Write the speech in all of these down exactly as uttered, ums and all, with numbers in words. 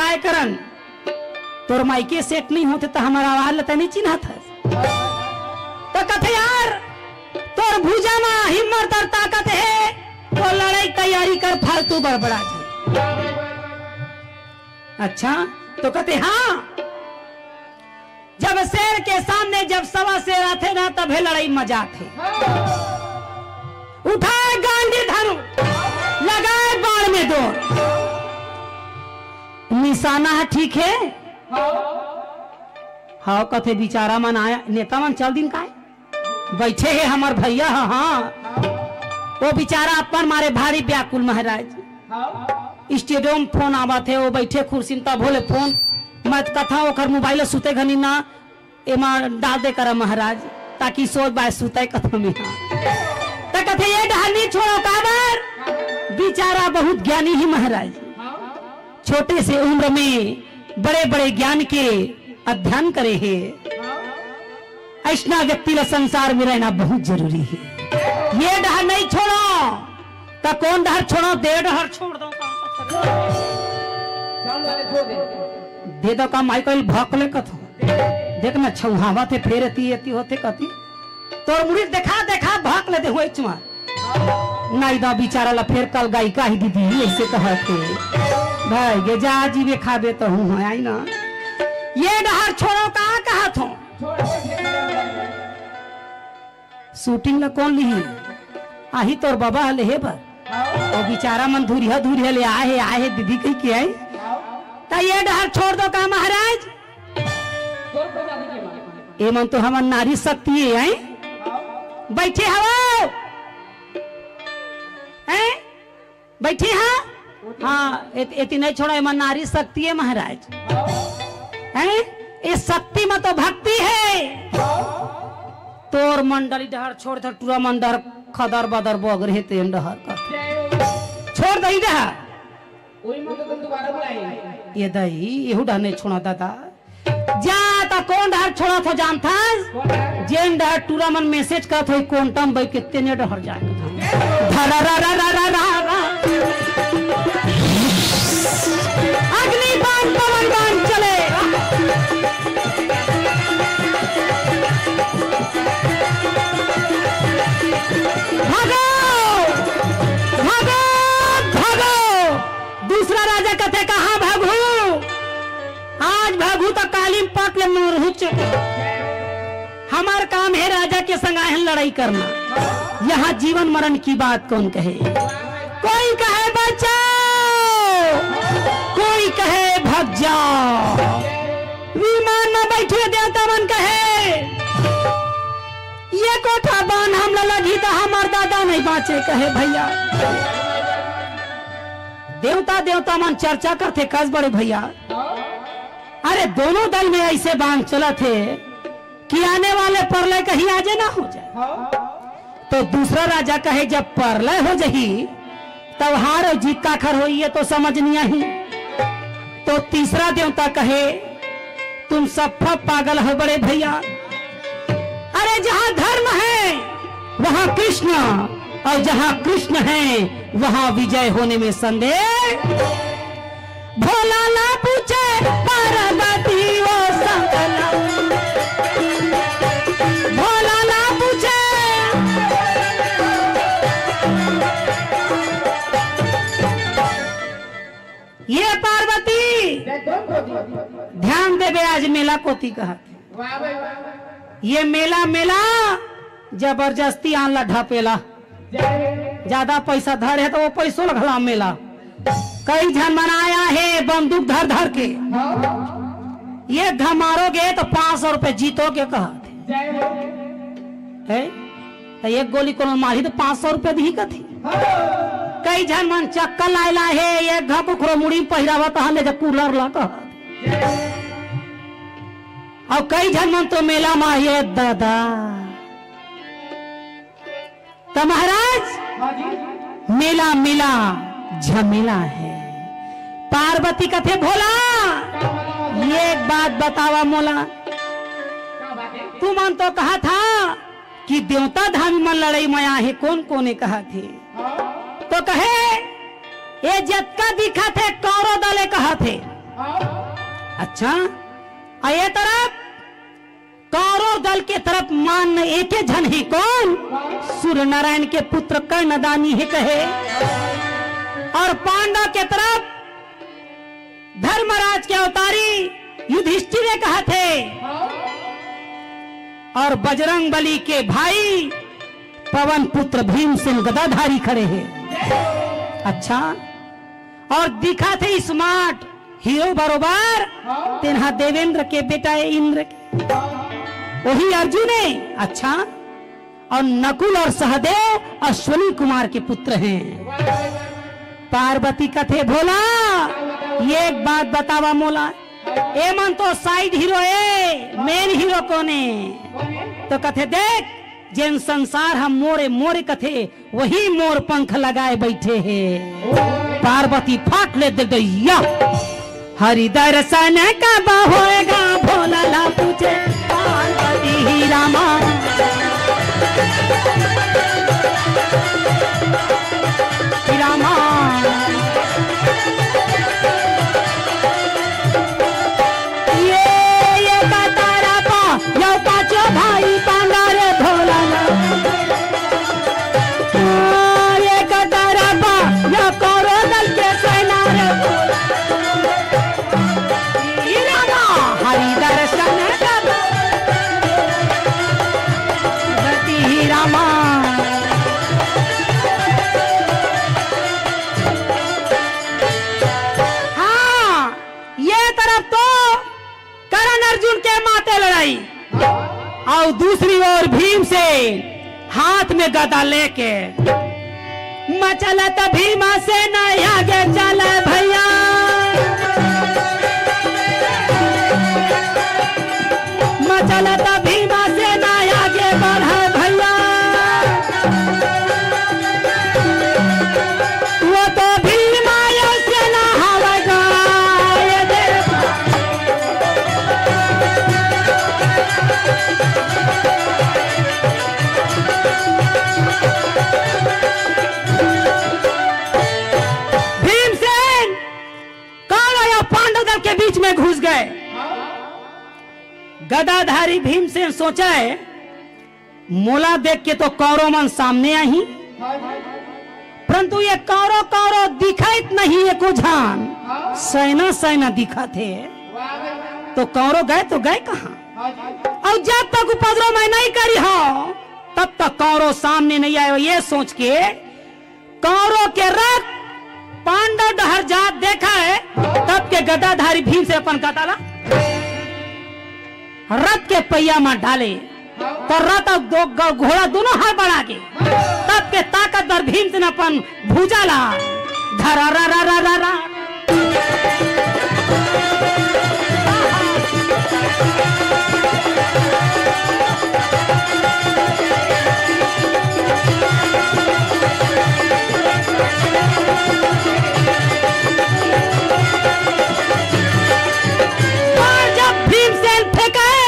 काय करन, तोर माइके सेट नहीं होथे त हमर आवाज ल तैं नहीं चिन्हत हस। त कथे, "यार, तोर भुजा म हिम्मत अउ ताकत हे, तो लड़ई तैयारी कर, फालतू बड़बड़ा जी।" अच्छा, तो कथे, "हाँ।" जब शेर के सामने जब सवा शेर आथे ना, तभे लड़ई मजा आथे। उठाए गांधी धनुष, लगाए बाण में दौड़। निशाना ह ठीक हे? हाँ, कथे बिचारा मन आय, नेता मन चल दिन काय? बइठे हे हमर भइया ह, हाँ। वो बिचारा अपन मारे भारी व्याकुल महाराज। स्टूडियो म फोन आवत हे, वो बइठे कुर्सी म, तभो ले फोन। मैं त कथंव ओकर मोबाइल ल सुते घनी ना एमा डाल दे करा महाराज, ताकि सोच बाय सुतय कथंव मैं। त कथे, "ये डहर नी छोड़ंव।" काबर? बिचारा बहुत ज्ञानी हे महाराज। छोटे से उम्र में बड़े-बड़े ज्ञान के अध्ययन करे हे। अइसना व्यक्ति ला संसार में रहना बहुत जरूरी हे। ये डहर नहीं छोड़ंव, त कोन डहर छोड़ंव? दे डहर छोड़ दंव। दे दंव का माई कइल भक ले कथंव। देख ना छौहावत हे, फेर एती एती होथे कती। तोर मुड़ी देखा देखा भक ले देहूं चुमा। नहीं दंव बिचारा ला, फेर कल गायिका ही दीदी अइसे कहत हे। भाई गे जा जीबे खाबे तहूं हो, आई ना। ये डहर छोड़ंव का कहत हों। शूटिंग ला कोन लिही? आही तोर बबा ह लेहे बर। वो बिचारा मन धुरिहा धुरिहा ले आए हे, आए हे दीदी कहिके आई। त ये डहर छोड़ दंव का महाराज? एमन तो हमर नारी शक्ति हे, हैं? बइठे हवव? हैं? बइठे हा? हाँ, एत-, एती नहीं छोड़ंव, एमन नारी शक्ति हे महाराज। हैं? ए शक्ति म तो भक्ति हे। तोर मंडली डहर छोड़, धर टूरा मन डहर खदर बदर बगरे हे, तेन डहर का। छोड़ दही डहर। ये दही, एहू डहर नहीं छोड़ंव दादा। जा त कोन डहर छोड़त हों जानथस? जेन डहर टूरा मन message करत होही, कोंटा म बइठ के तेने डहर जाय। धरा रा रा रा रा रा रा। अग्नि बाण, पवन बाण चले। भागो, भागो, भागो। दूसरा राजा कथे, "कहाँ भागहू? आज भागहू त काली म पट ले मरहू चुप। हमर काम हे राजा के संग आहे लड़ई करना। यहाँ जीवन मरण की बात कौन कहे? कोई कहे बचाओ, कोई कहे भाग जाओ।" विमान म बइठे देवता मन कहे, "ये कोठा बान हमला लगही त हमर दादा नहीं बाँचे," कहे भइया। देवता, देवता मन चर्चा करथे, कस बड़े भइया। अरे, दोनों दल में अइसे बान चलत हे कि आने वाले परलय कहीं आजे ना हो जाए। तो दूसरा राजा कहे, "जब परलय हो जही, तब हार अउ जीत काखर होही, ये तो समझ नहीं आही।" तो तीसरा देवता कहे, "तुम सब पागल हो बड़े भइया। अरे, जहाँ धर्म है, वहाँ कृष्ण, और जहाँ कृष्ण है, वहाँ विजय होने में संदेह।" भोला ला पूछे पार्वती वो संगना, भोला ला पूछे। ये पार्वती, ध्यान देबे, आज मेला कोती कहत हे। ये मेला, मेला जबरदस्ती आन ला ढपेला। ज्यादा पैसा धरे हे त वो पैसो ल घला मेला। कई झन मन आय हे बंदूक धर धर के, एक घा मारोगे त पाँच सौ रुपये जीतोगे कहत हे। त एक गोली कोनो मारही त पाँच सौ रुपये दिही कथे। कई झन मन चक्का लाय लाय हे, एक घा कुखरो मुड़ी म पहिरावत हन, ले जा कूलर ला कहत। अउ कई झन मन तो मेला म, ये दादा। त महाराज, मेला, मेला झमेला हे। पार्वती कथे, "भोला, एक बात बतावा मोला, तुमन तो कहत हा कि देवता धामी मन लड़ई म आहे, कोन कोन हे कहत हे?" तो कहे, "ये जतका दिखत हे, कौरव दल हे कहत हे।" अच्छा, अउ ये तरफ कौरव दल के तरफ मान न एके झन हे, कौन? सूर्य नारायण के पुत्र कर्णदानी हे कहे। अउ पांडव के तरफ धर्मराज के अवतारी युधिष्ठिर हे कहत हे। अउ बजरंग बली के भाई पवन पुत्र भीमसेन गदाधारी खड़े हे। अच्छा, अउ दिखत हे smart hero बरोबर। तेन ह देवेंद्र के बेटा हे, इंद्र के, वही अर्जुन हे। अच्छा, अउ नकुल अउ सहदेव अश्विनी कुमार के पुत्र हे। पार्वती कथे, भोला, एक बात बतावा मोला, एमन तो side hero हे, main hero कोन हे? तो कथे, देख, जेन संसार ह मोरे मोरे कथे, वही मोर पंख लगाए बइठे हे। पार्वती फट ले दे दइया। हरि दर्शन कब होएगा, भोला ला पूछे पार्वती ही रामा। ही रामा। ये, ये कतारा पा, यो पाँचों भाई पांडा रे भोला ना। ये कतारा पा, यो कौरव दल के सेना रे भोला। ही रामा, हरि दर्शन कर। गति ही रामा। हाँ, ये तरफ तो करण अर्जुन के माते लड़ाई, अउ दूसरी ओर भीमसेन हाथ में गदा लेके, मचलत भीमसेन आगे चल भइया, मचलत भीमसेन आगे बढ़ भइया। वो तो भीम आयो सेना हवय गा, ये देख। भीमसेन कौरव अउ पांडव दल के बीच में घुस गए। गदाधारी भीमसेन सोचय, मोला देख के तो कौरव मन सामने आही, परंतु ये कौरव, कौरव दिखत नहीं, एको झन सैना, सैना दिखत हे। तो कौरव गए तो गए कहाँ? अउ जब तक उपद्रव मैं नहीं करी हंव, तब तक कौरव सामने नहीं आए। ये सोच के कौरव के रथ पांडव डहर जात देखय, तब के गदाधारी भीमसेन अपन गदा ला रथ के पहिया म डाले, त रथ अउ दो ग-, घोड़ा दूनों हड़बड़ा गे। तब के ताकतवर भीमसेन अपन भुजा ला धरा रा रा रा रा रा। अउ जब भीमसेन फेंकय,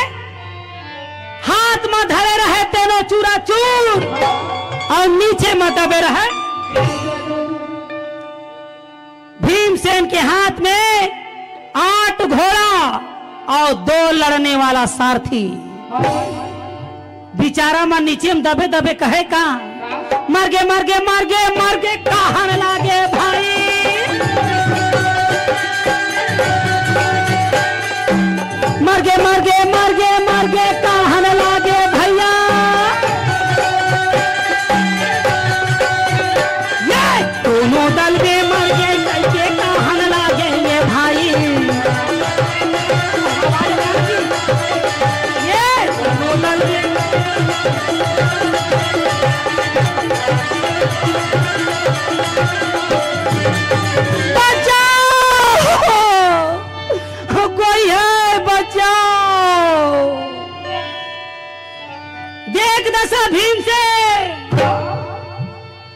हाथ म धरे रहय तेनो चूरा चूर, अउ नीचे म दबे रहय। भीमसेन के हाथ में आठ घोड़ा अउ दो लड़ने वाला सारथी। बिचारा मन नीचे म दबे दबे कहे का, "मर गे, मर गे, मर गे, मर गे, कहन लागे भाई। मर गे, मर गे, मर गे, मर गे, कहन लागे भइया। ये दोनों दल में मर गे, कइके कहन लागे ये भाई। ये दोनों दल में बचाओ, कोई है बचाओ।" देख दसा भीमसेन,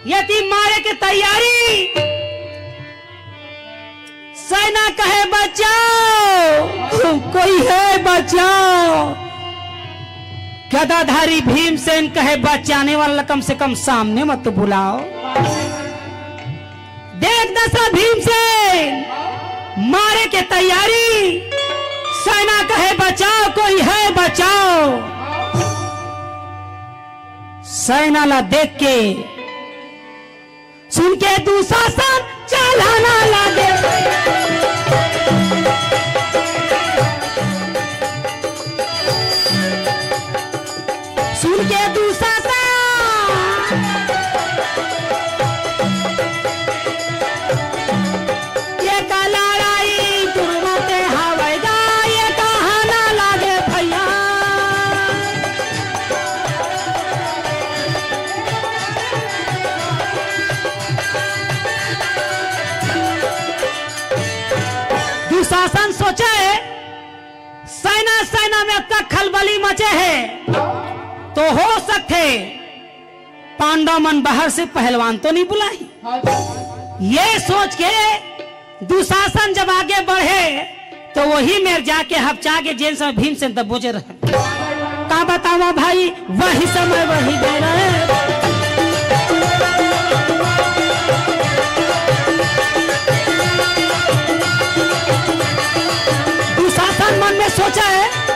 यति मारे के तैयारी। सैना कहे, "बचाओ, कोई है, बचाओ।" गदाधारी भीमसेन कहे, "बचाने वाला कम से कम सामने मत बुलाओ।" देख दसा भीमसेन, मारे के तैयारी। सेना कहे, "बचाओ, कोई है, बचाओ।" सेना ला देख के सुन के दुशासन चलाना लागे। सुन के दुशासन, ये का लड़ाई दुर्मते हवय गा, ये कहाना लागे भैया। दुशासन सोचे, सेना, सेना में अतका खलबली मचे हे, तो हो सकथे पांडव मन बाहर से पहलवान तो नहीं बुलाही। ये सोच के दुशासन जब आगे बढ़े, तो वही मेर जाके हपचा के जेन समय भीमसेन दबोचे रहे। का बतावा भाई, वही समय वही बेरा। दुशासन मन में सोचा है,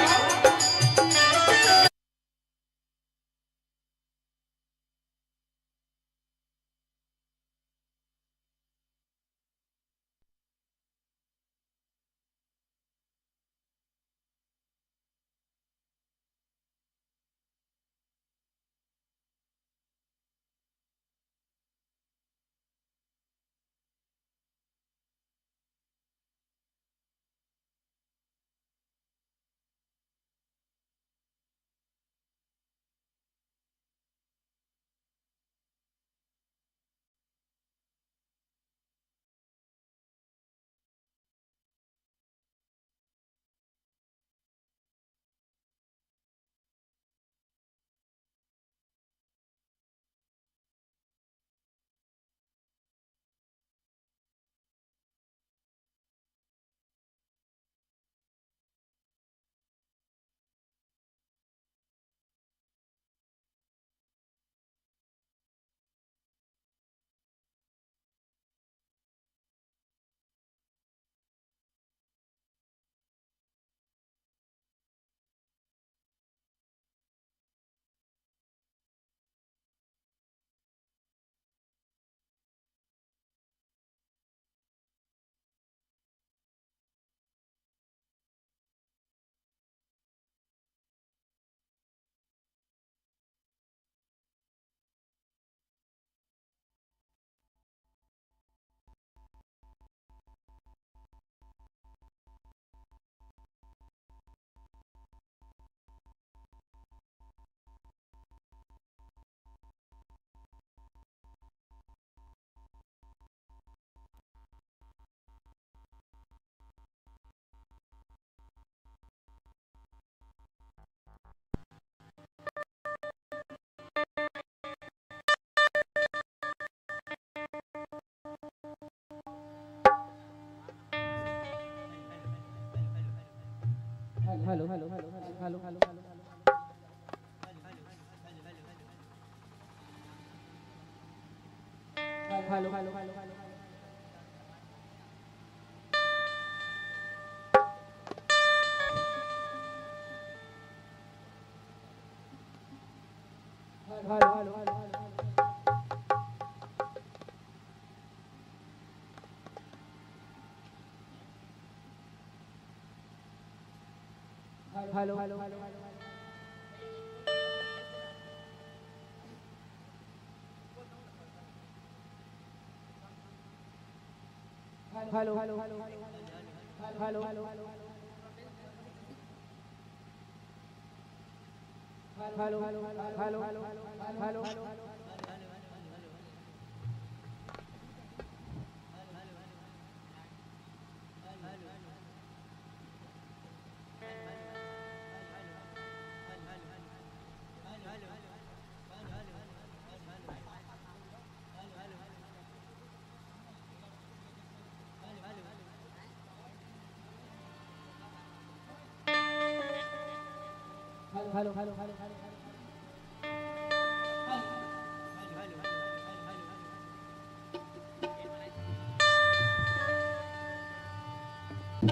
अब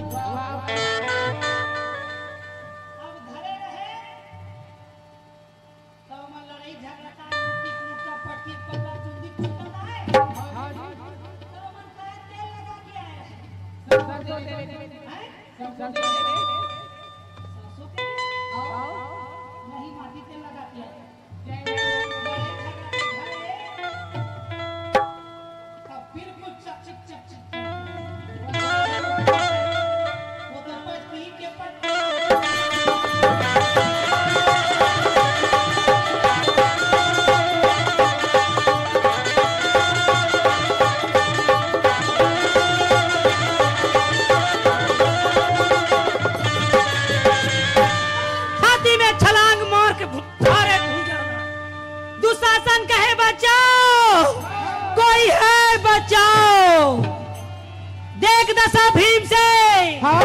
घरे रहे, त ओमन लड़ई झगड़ा का, लूटा पटकी, पकड़ा चुंदी फूटत आए। त ओमन का तेल लगा के आए रहे। सरसों तेल। हैं? सरसों तेल। सरसों तेल? नहीं, माटी तेल लगा के आए। लड़ई झगड़ा के घरे। तब बिल्कुल चकचक, चकचक, चकचक। वो तो पटकी के पटकी। छाती में छलांग मार के भुत्थारे भूंजा। दुशासन कहे, "बचाओ, कोई है, बचाओ।" देख दशा भीम से। हाँ।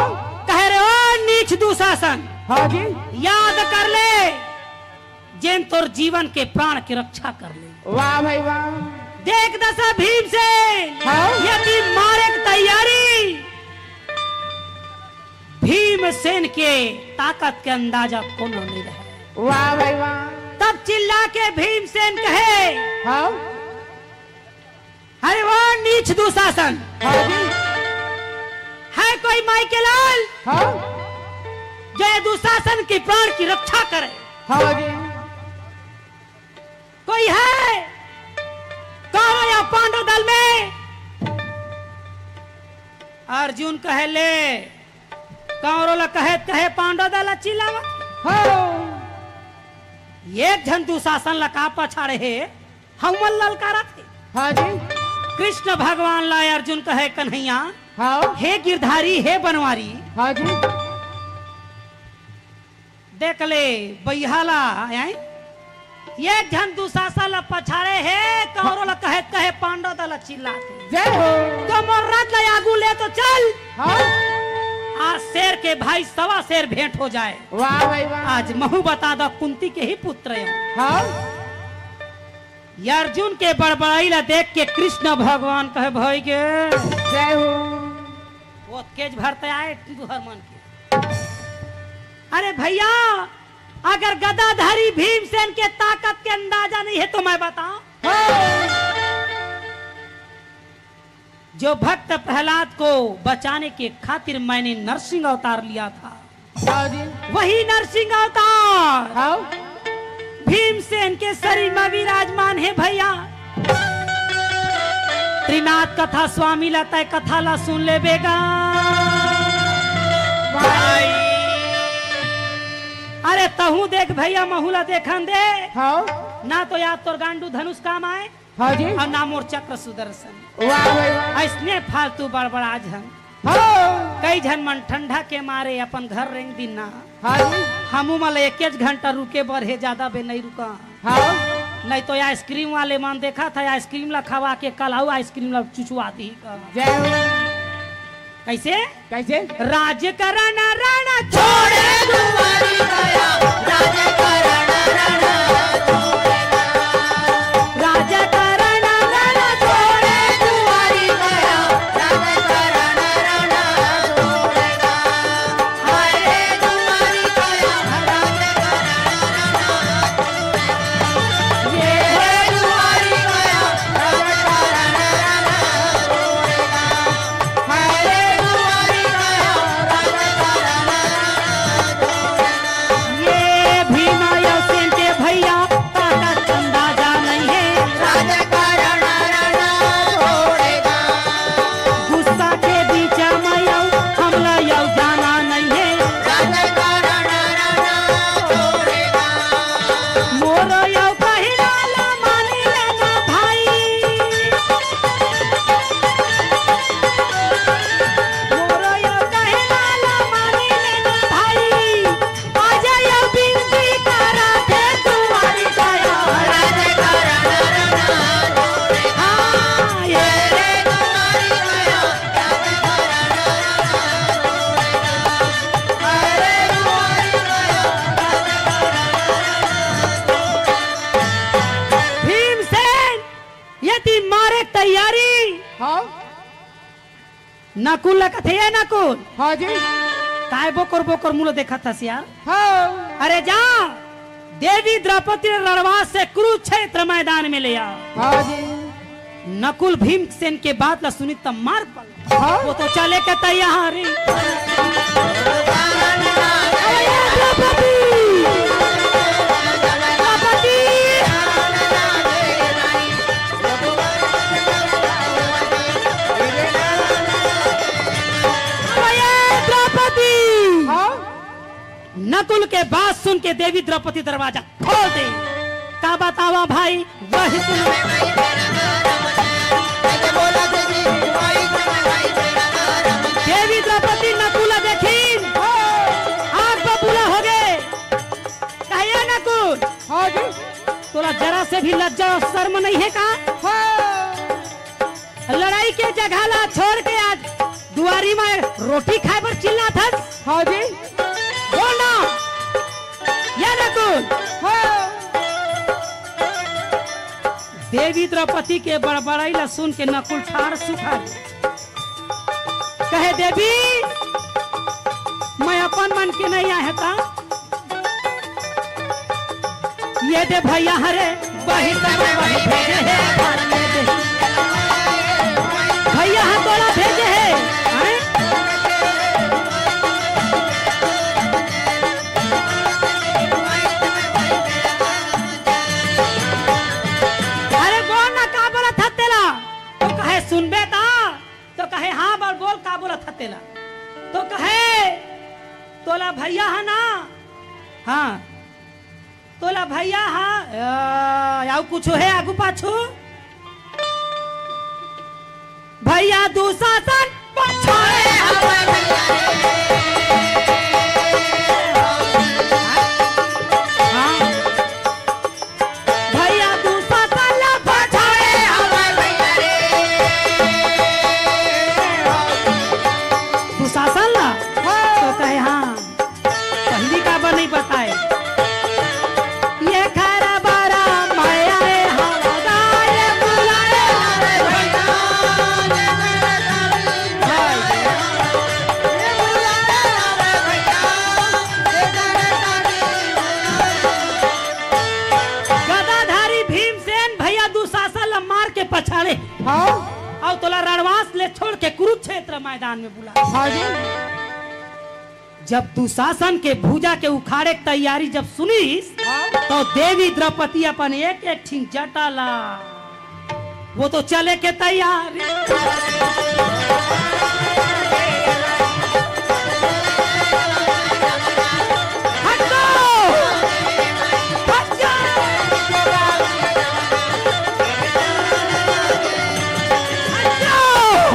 कहे, "रे ओ नीच दुशासन, हाँ जी। याद कर ले, जेन तोर जीवन के प्राण की रक्षा कर ले।" वाह भाई वाह। देख दशा भीम से। हाँ। यदि मारे के तैयारी, भीमसेन के ताकत के अंदाजा कोनो नहीं रहे। वाह भाई वाह। तब चिल्ला के भीमसेन कहे, हाँ। "अरे वो नीच दुशासन, हाँ जी। है कोई माई के लाल, हाँ। जो ये दुशासन की प्राण की रक्षा करे? हाँ जी। कोई है कौरव या पांडव दल में?" अर्जुन कहे, "ले, कौरव ला कहे, कहे पांडव दल ला चिल्लावत?" हाँ। एक झन दुशासन ला का पछाड़े हे, हमन ललकारत हे। हाँ जी। कृष्ण भगवान ला अर्जुन कहे, "कन्हैया, हाँ। हे गिरधारी, हे बनवारी, हाँ जी। देख ले, बइहा ला, हैं? एक झन दुशासन ला पछाड़े हे, कौरव ला कहे, कहे पांडव दल ला चिल्लाथे। जय हो। तो मोर रथ ला आगू ले तो चल। हाँ। आज शेर के भाई सवा शेर भेंट हो जाए। वाह भाई वाह। आज महू बता दा कुंती के ही पुत्र हे।" हाँ। ये अर्जुन के बड़बड़ाई ला देख के कृष्ण भगवान कहे, "भाई के।" जय हो। ओतकेच भर ते आए तुहर मन के। अरे भैया, अगर गदाधारी भीमसेन के ताकत के अंदाजा नहीं है तो मैं बताऊं? हाँ। जो भक्त प्रहलाद को बचाने के खातिर मैंने नरसिंह अवतार लिया था, हाँ जी। वही नरसिंह अवतार हाँ। भीमसेन के शरीर में विराजमान है भैया। त्रिनाथ कथा स्वामी ला तय कथा ला सुन ले बेगा। भाई। अरे तहूँ देख भैया, महू ला देखन दे। हाँ। ना तो यार तोर गांडू धनुष काम आए। हाँ जी। अउ ना मोर चक्र सुदर्शन। वाह भाई वाह। अइसने फालतू बड़बड़ा झन। हाँ। कई झन मन ठंडा के मारे अपन घर रेंग दिन ना। हाँ जी। हमू मन ल एकेच घंटा रुके बर हे, जादा बेर नइ रुका। हाँ। नहीं तो आइसक्रीम वाले मन देखा था, आइसक्रीम ला खवा के कल आऊ आइसक्रीम ला चुचवा दी का। जय हो। कैसे? कैसे? राजकरण रण छोड़े दुआरी गया, राजकरण रण छोड़े गया। राजकरण रण छोड़े दुआरी गया, राजकरण रण छोड़े गया। हाय रे दुआरी गया, राजकरण रण छोड़े गया। ये हे दुआरी गया, राजकरण रण छोड़े गया। नकुल ला कथे, "ए नकुल।" हाँ जी। "काय बोकर बोकर मुँह ल देखत हस यार?" हाँ। "अरे जा, देवी द्रौपदी ल रणवास से कुरुक्षेत्र मैदान में ले आ।" हाँ जी। नकुल भीमसेन के बात ला सुनिस त मार पल। हाँ। वो तो चले के तैयार हे। द्रौपदी! द्रौपदी! अरे द्रौपदी! हाँ? नकुल के बात सुन के देवी द्रौपदी दरवाजा खोल दे। का बतावा भाई, वही सुन। देवी द्रौपदी नकुल देखिन, आग बबूला हो गे। कहे, "ए नकुल, हाँ जी। तोला जरा से भी लज्जा और शर्म नहीं हे का?" हाँ। लड़ाई के जगह ला छोड़ के आज दुआरी में रोटी खाए बर चिल्लात हस? हाँ जी। बोल ना। ए नकुल। हाँ। देवी द्रौपदी के बड़बड़ाई ला सुन के नकुल ठाढ़ सुखा गे। कहे, "देवी, मैं अपन मन के नहीं आहे ता।" ये दे भैया हरे, वही समय वही भेजे हे, भैया ह तोला भेजे हे, हैं? अरे बोल ना, का बोलत हस तेला? तो कहे, "सुनबे ता?" तो कहे, "हाँ, बोल, बोल, का बोलत हस तेला?" तो कहे, "तोला भैया ह ना?" हाँ। तोला भैया ह, अ, अउ कुछु हे आगू पाछू? भैया दुशासन पछाड़े हवय भैया रे। हाँ। भैया दुशासन ला पछाड़े हवय भैया रे। दुशासन ला? हाँ। तो कहे, हाँ। पहिली काबर नहीं बताए? ये खरा बरा माया रे हवा गा, ये बुलाए हवे भैया। गदाधारी भीमसेन भैया दुशासन ला मार के पछाड़े। हाँ। अउ तोला रणवास ले छोड़ के कुरुक्षेत्र मैदान में बुला। हाँ जी। जब दुशासन के भुजा के उखाड़े के तैयारी जब सुनिस, हाँ। तो देवी द्रौपदी अपन एक एक ठिन जटा ला, वो तो चले के तैयार। हटो! हट जा! हट जाओ!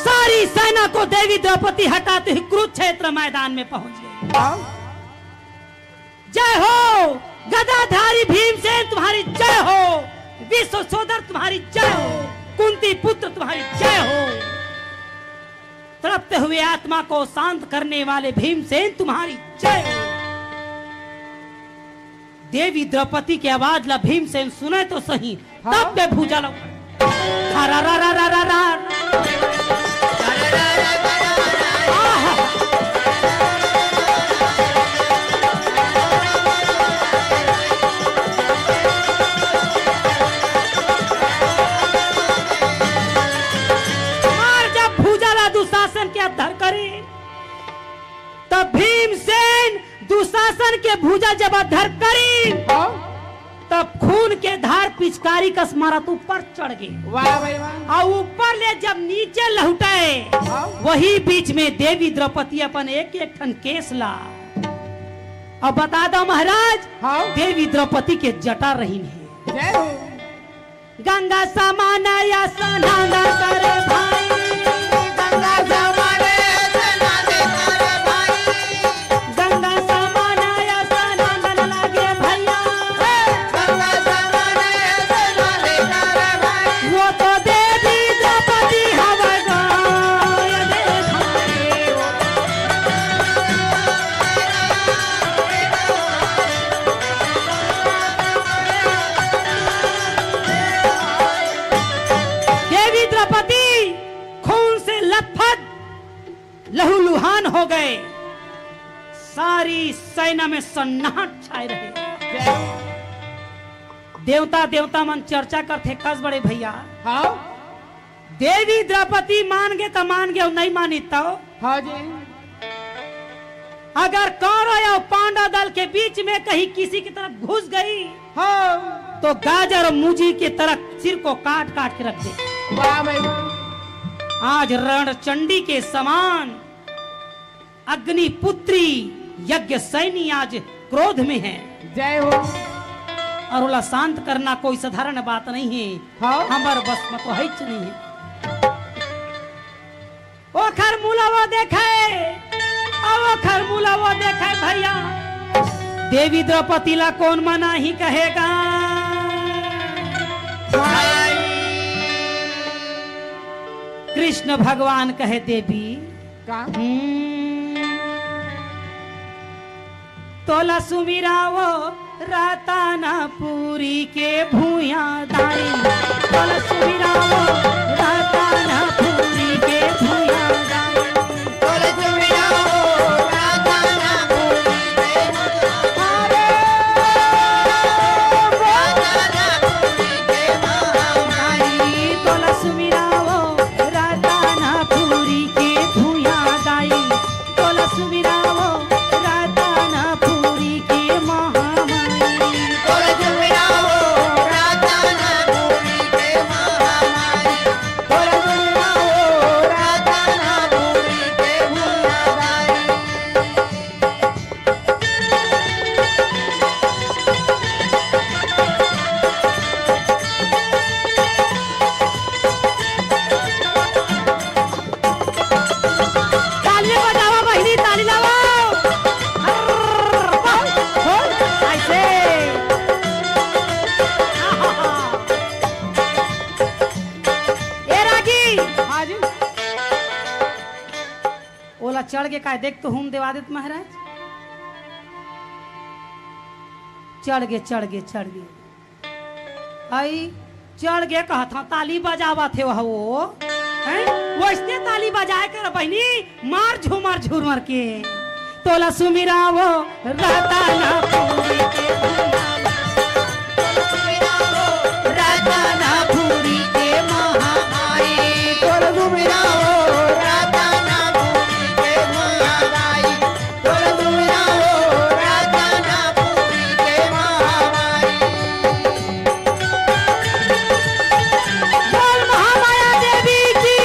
सारी सेना को देवी द्रौपदी हटाते हुए कुरुक्षेत्र मैदान में पहुंच गई। हाँ। जय हो गदाधारी भीमसेन, तुम्हारी जय हो। विश्व सोदर, तुम्हारी जय हो। कुंती पुत्र, तुम्हारी जय हो। तड़पते हुए आत्मा को शांत करने वाले भीमसेन, तुम्हारी जय हो। देवी द्रौपदी के आवाज ला भीमसेन सुने तो सही, हाँ। तब के भुजा ला। हरा रा रा रा रा रा। आहा। मार जब भुजा ला दुशासन के अधर करी, तब भीमसेन दुशासन के भुजा जब अधर करीन, हाँ। तब खून के धार पिचकारी कस मारत ऊपर चढ़ गे। वाह भाई वाह। अउ ऊपर ले जब नीचे लहुटे, हाँ। वही बीच में देवी द्रौपदी अपन एक एक ठन केस ला। अब बता दो महाराज, हाँ। देवी द्रौपदी के जटा रहिन हे। जय हो। गंगा समान या स्नान करे भाई, गंगा समान या स्नान करे भाई, गंगा समान या स्नान लागे भैया, गंगा समान या स्नान करे भाई। वो तो देवी द्रौपदी हवय गा, ये देखा। देवी द्रौपदी सारी सेना में सन्नाट छाए रहे। देवता, देवता मन चर्चा करथे, कस बड़े भैया। हाँ। देवी द्रौपदी मान गे त मान गे, अउ नहीं मानी त? हाँ जी। अगर कौरव अउ पांडव दल के बीच में कहीं किसी की तरफ घुस गई, हाँ। तो गाजर और मूजी की तरह सिर को काट काट के रख दे। वाह भाई। आज रणचंडी के समान अग्निपुत्री यज्ञ सैनी आज क्रोध में है। जय हो। और ओला शांत करना कोई साधारण बात नहीं है। हाँ। हमर बस में तो है नहीं है। ओखर मुला वो देखे, अब ओखर मुला वो देखे भैया, देवी द्रौपदी ला कौन मना ही कहेगा। कृष्ण भगवान कहे, देवी, का? हम्म। तोला सुमिरावो रतनपुरी के भुइयां दाई। तोला सुमिरावो रतनपुरी के भुइयां दाई। तोला सुमिरावो रतनपुरी के भुइयां दाई। तोला सुमिरावो रतनपुरी के भुइयां दाई। तोला सुमिरावो रतनपुरी के महामाई। तोला सुमिरावो रतनपुरी के महामाई। तोला सुमिरावो रतनपुरी के महामाई। ताली बजावा बहिनी, ताली लावा। अर्र, वाह, हो, ऐसे। ए रागी। हाँ जी। ओला चढ़ के काय देख तो हूम देवा देत महाराज। चढ़ गे, चढ़ गे, चढ़ गे। आई, चढ़ गे कहत हंव, ताली बजावत हे वह वो। हैं? वइसने ताली बजाए कर बहिनी, मार झूमर झूमर के। तोला सुमिरावो रतनपुरी के भुइयां। तोला सुमिरावो रतनपुरी के महामाई। तोला सुमिरावो रतनपुरी के महामाई। बोल महामाया देवी की।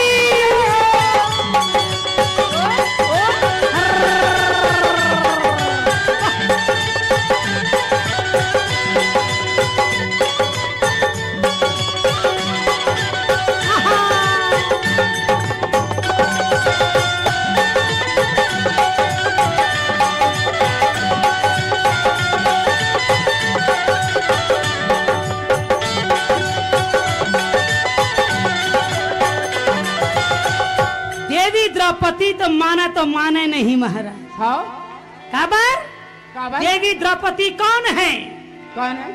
देवी द्रौपदी तो माना तो माने नहीं महाराज। हाँ। काबर? काबर? देवी द्रौपदी कौन है? कौन है?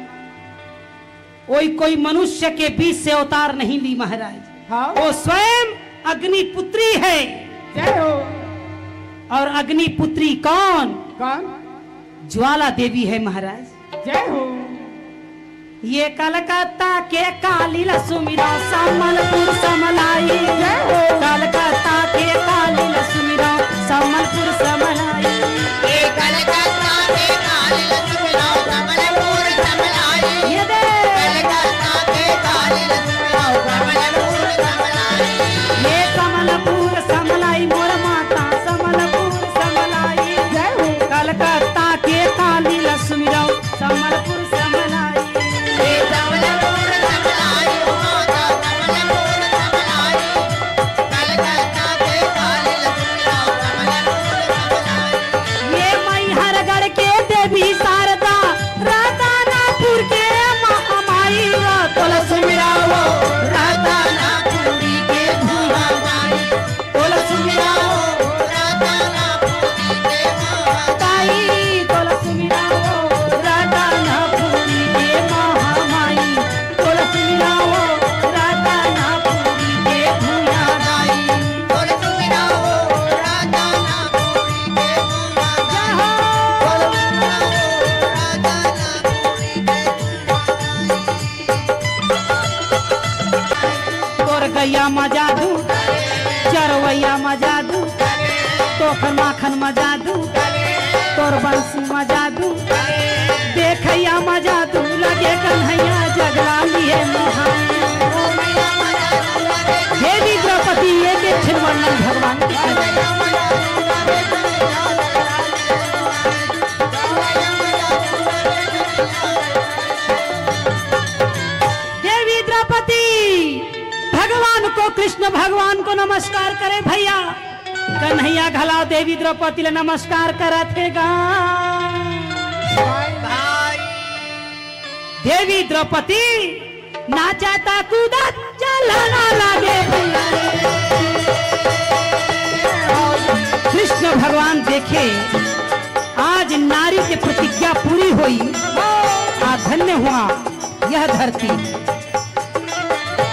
कोई, कोई मनुष्य के बीच से अवतार नहीं ली महाराज। हाँ। वो स्वयं अग्निपुत्री है। जय हो। और अग्निपुत्री कौन? कौन? ज्वाला देवी है महाराज। जय हो। ये कलकत्ता के काली ला सुमिरव, संबलपुर समलाई। जय हो। कलकत्ता के काली ला सुमिरव, संबलपुर समलाई। ये कलकत्ता के काली ला सुमिरव, संबलपुर समलाई। ये दे। कलकत्ता के काली ला सुमिरव, संबलपुर समलाई। ये संबलपुर समलाई, मोर माता संबलपुर समलाई। जय हो। कलकत्ता के काली ला सुमिरव, संबलपुर समलाई। खन म जादू, तोर बंसी म जादू, देखैया म जादू, लगे कन्हैया जगला लिए मुहाई। देवी द्रौपदी एक एक ठिन वर्णन भगवान के। देवी द्रौपदी भगवान को, कृष्ण भगवान को नमस्कार करे भैया। कन्हैया घला देवी द्रौपदी ला नमस्कार करत हे गा। देवी द्रौपदी नाचा ता कूदा चला ना लागे। कृष्ण भगवान देखे, आज नारी के प्रतिज्ञा पूरी होई। आ धन्य हुआ यह धरती।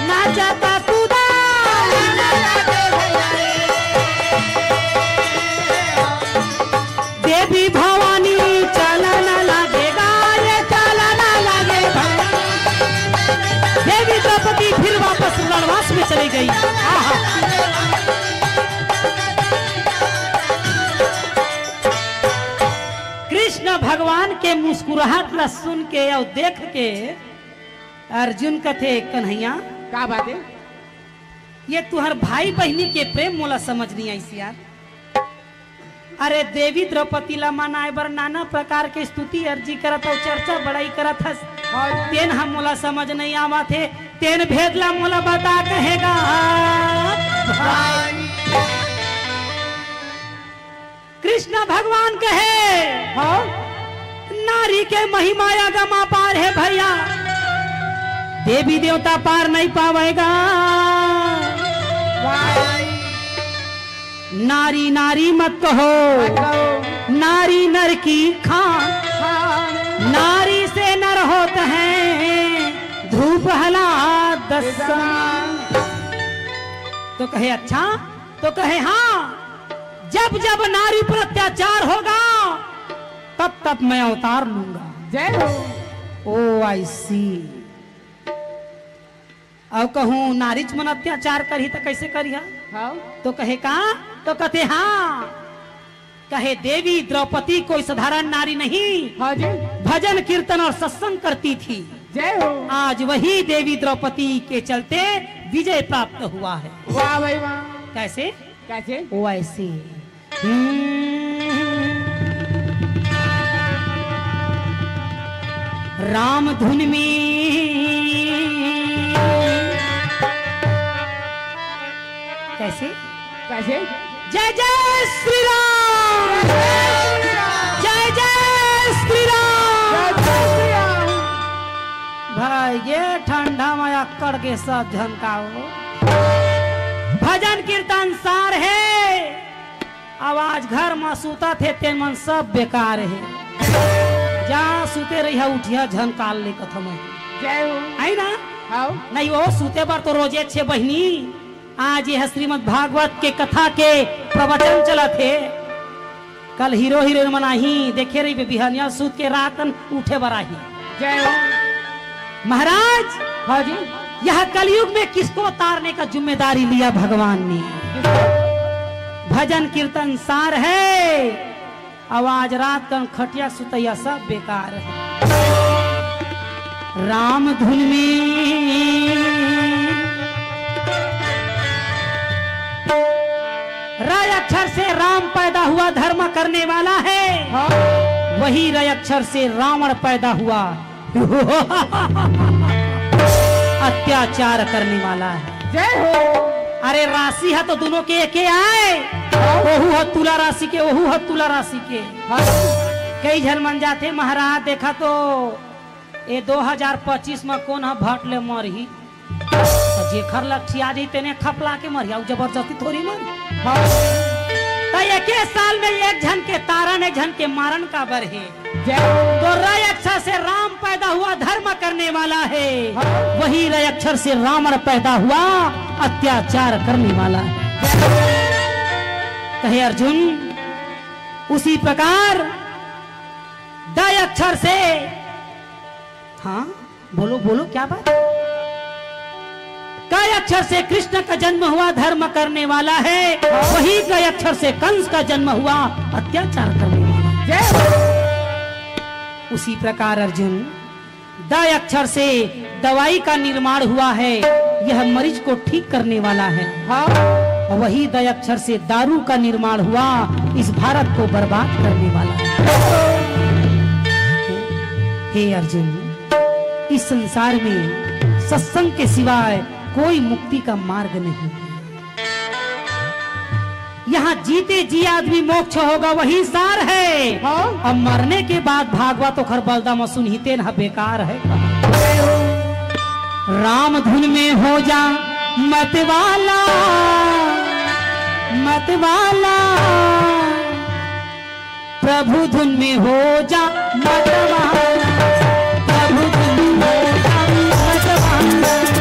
नाचा ता कूदा देवी भवानी चलन लागे गा, ये चलन लागे भवानी। देवी द्रौपदी फिर वापस रणवास में चली गई। आहा। कृष्ण भगवान के मुस्कुराहट ला सुन के अउ देख के अर्जुन कथे, "कन्हैया, का बात हे?" ये तुहर भाई बहिनी के प्रेम मोला समझ नइ आइस यार। अरे देवी द्रौपदी ला मनाए बर नाना प्रकार के स्तुति अर्जी करत अउ चर्चा बड़ाई करत हस। हाँ जी। तेन ह मोला समझ नइ आवत हे, तेन भेद ला मोला बता कहे गा। भाई। कृष्ण भगवान कहे, हाँ? नारी के महिमा अगम अपार हे भैया, देवी देवता पार नइ पावे गा। नारी नारी मत कहो, मत कहो। नारी नर की खान, खान। नारी से नर होत हैं धूप हला दसन। तो कहे, अच्छा? तो कहे, हाँ, जब जब नारी पर अत्याचार होगा, तब तब मैं अवतार लूंगा। जय हो। ओ, I see। अउ कहूँ नारीच मन अत्याचार करही त कइसे करिहा? हाँ। तो कहे का? तो कथे हाँ। कहे देवी द्रौपदी कोई साधारण नारी नहीं। हाँ जी। भजन कीर्तन और सत्संग करती थी। जय हो। आज वही देवी द्रौपदी के चलते विजय प्राप्त हुआ है। वाह भाई वाह। कैसे? कैसे? वैसे। हम्म। राम धुन में कैसे? कैसे? जय जय श्री राम। जय जय श्री राम। जय जय श्री राम। भाई, ये ठंडा में अक्कड़ के सब झन का हो। भजन कीर्तन सार हे। अब आज घर म सुतत हे, तेन मन सब बेकार हे। जहाँ सुते रहिहा, उठिहा झन काल ले कथम हे। जय हो। है ना? हाव। नहीं वो सुते बर तो रोजे छे बहिनी। आज ये श्रीमद् भागवत के कथा के प्रवचन चलत हे। कल हीरो हीरोइन मन आही, देखे रहिबे, बिहनिया सुत के रात कन उठे बर आही। जय हो। महाराज, हाँ जी। यह कलयुग में किसको तारने का जिम्मेदारी लिया भगवान ने? भजन कीर्तन सार हे, अउ आज रात कन खटिया सुतैया सब बेकार हे। राम धुन में र अक्षर से राम पैदा हुआ, धर्म करने वाला है। हाँ। वही र अक्षर से रावण पैदा हुआ, अत्याचार करने वाला है। जय हो। अरे राशि ह तो दुनों के एके आय, हाँ। ओहू ह तुला राशि के, ओहू ह तुला राशि के। हाँ। कई झन मन जाथे महाराज, देखा तो ए दो हजार पच्चीस म कोन ह भट ले मरही? त जेखर लट्ठी आ जाही, तेने खपला के मरही, अउ जबरदस्ती थोड़ी मरही। हाँ। त एके साल में एक झन के तारन, एक झन के मारन काबर हे? जय हो। तो र अक्षर से राम पैदा हुआ, धर्म करने वाला है। हाँ। वही र अक्षर से रावण पैदा हुआ, अत्याचार करने वाला है। कहे अर्जुन, उसी प्रकार द अक्षर से, हाँ, बोलो, बोलो, क्या बात? क अक्षर से कृष्ण का जन्म हुआ, धर्म करने वाला है। वही क अक्षर से कंस का जन्म हुआ, अत्याचार करने वाला है। जय हो। उसी प्रकार अर्जुन, द अक्षर से दवाई का निर्माण हुआ है, यह मरीज को ठीक करने वाला है। हाँ। और वही द अक्षर से दारू का निर्माण हुआ, इस भारत को बर्बाद करने वाला है। हे अर्जुन, इस संसार में सत्संग के सिवाय कोई मुक्ति का मार्ग नहीं है। यहाँ जीते जी आदमी मोक्ष होगा, वही सार है। हाँ। अब मरने के बाद भागवत ओखर बलदा म सुनही तेन ह बेकार है। राम धुन में हो जा मत वाला, मत वाला, प्रभु धुन में हो जा मत वाला, प्रभु धुन में हो जा मत वाला।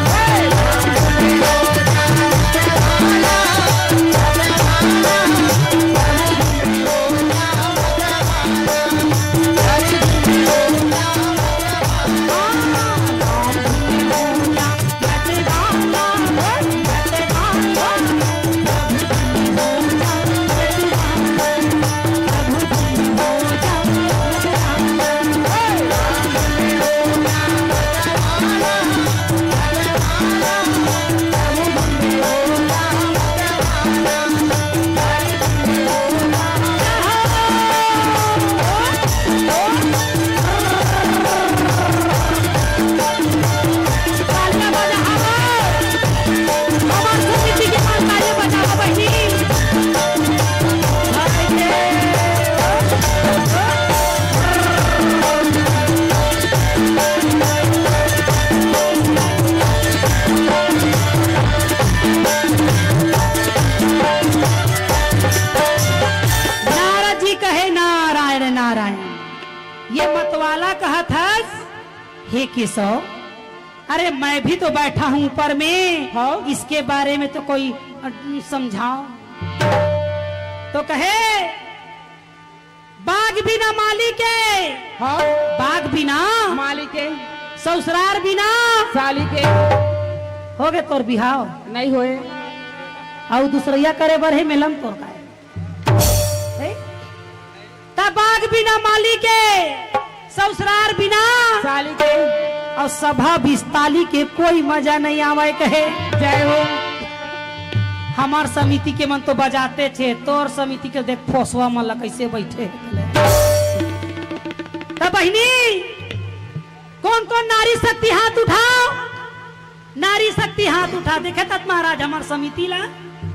नारद जी कहे, "नारायण, नारायण।" ये मतवाला कहत हस, "हे केशव, अरे मैं भी तो बैठा हूँ ऊपर में, हाँ। इसके बारे में तो कोई, अ, समझाओ।" तो कहे, "बाग बिना माली के।" हाँ। "बाग बिना माली के।" "ससुरार बिना साली के।" हो गे तोर बिहाव? नहीं होए। अउ दूसरइया करे बर हे मेलम तोर काय? ए? त बाग बिना माली के, ससुरार बिना साली के, अउ सभा बिस्ताली के कोई मजा नहीं आवय कहे। जय हो। हमर समिति के मन तो बजाते छे, तोर समिति के देख फोसवा मन ला कइसे बइठे हे। त बहिनी, कोन कोन नारी शक्ति हाथ उठाव? नारी शक्ति हाथ उठा, देखे तात महाराज हमर समिति ला,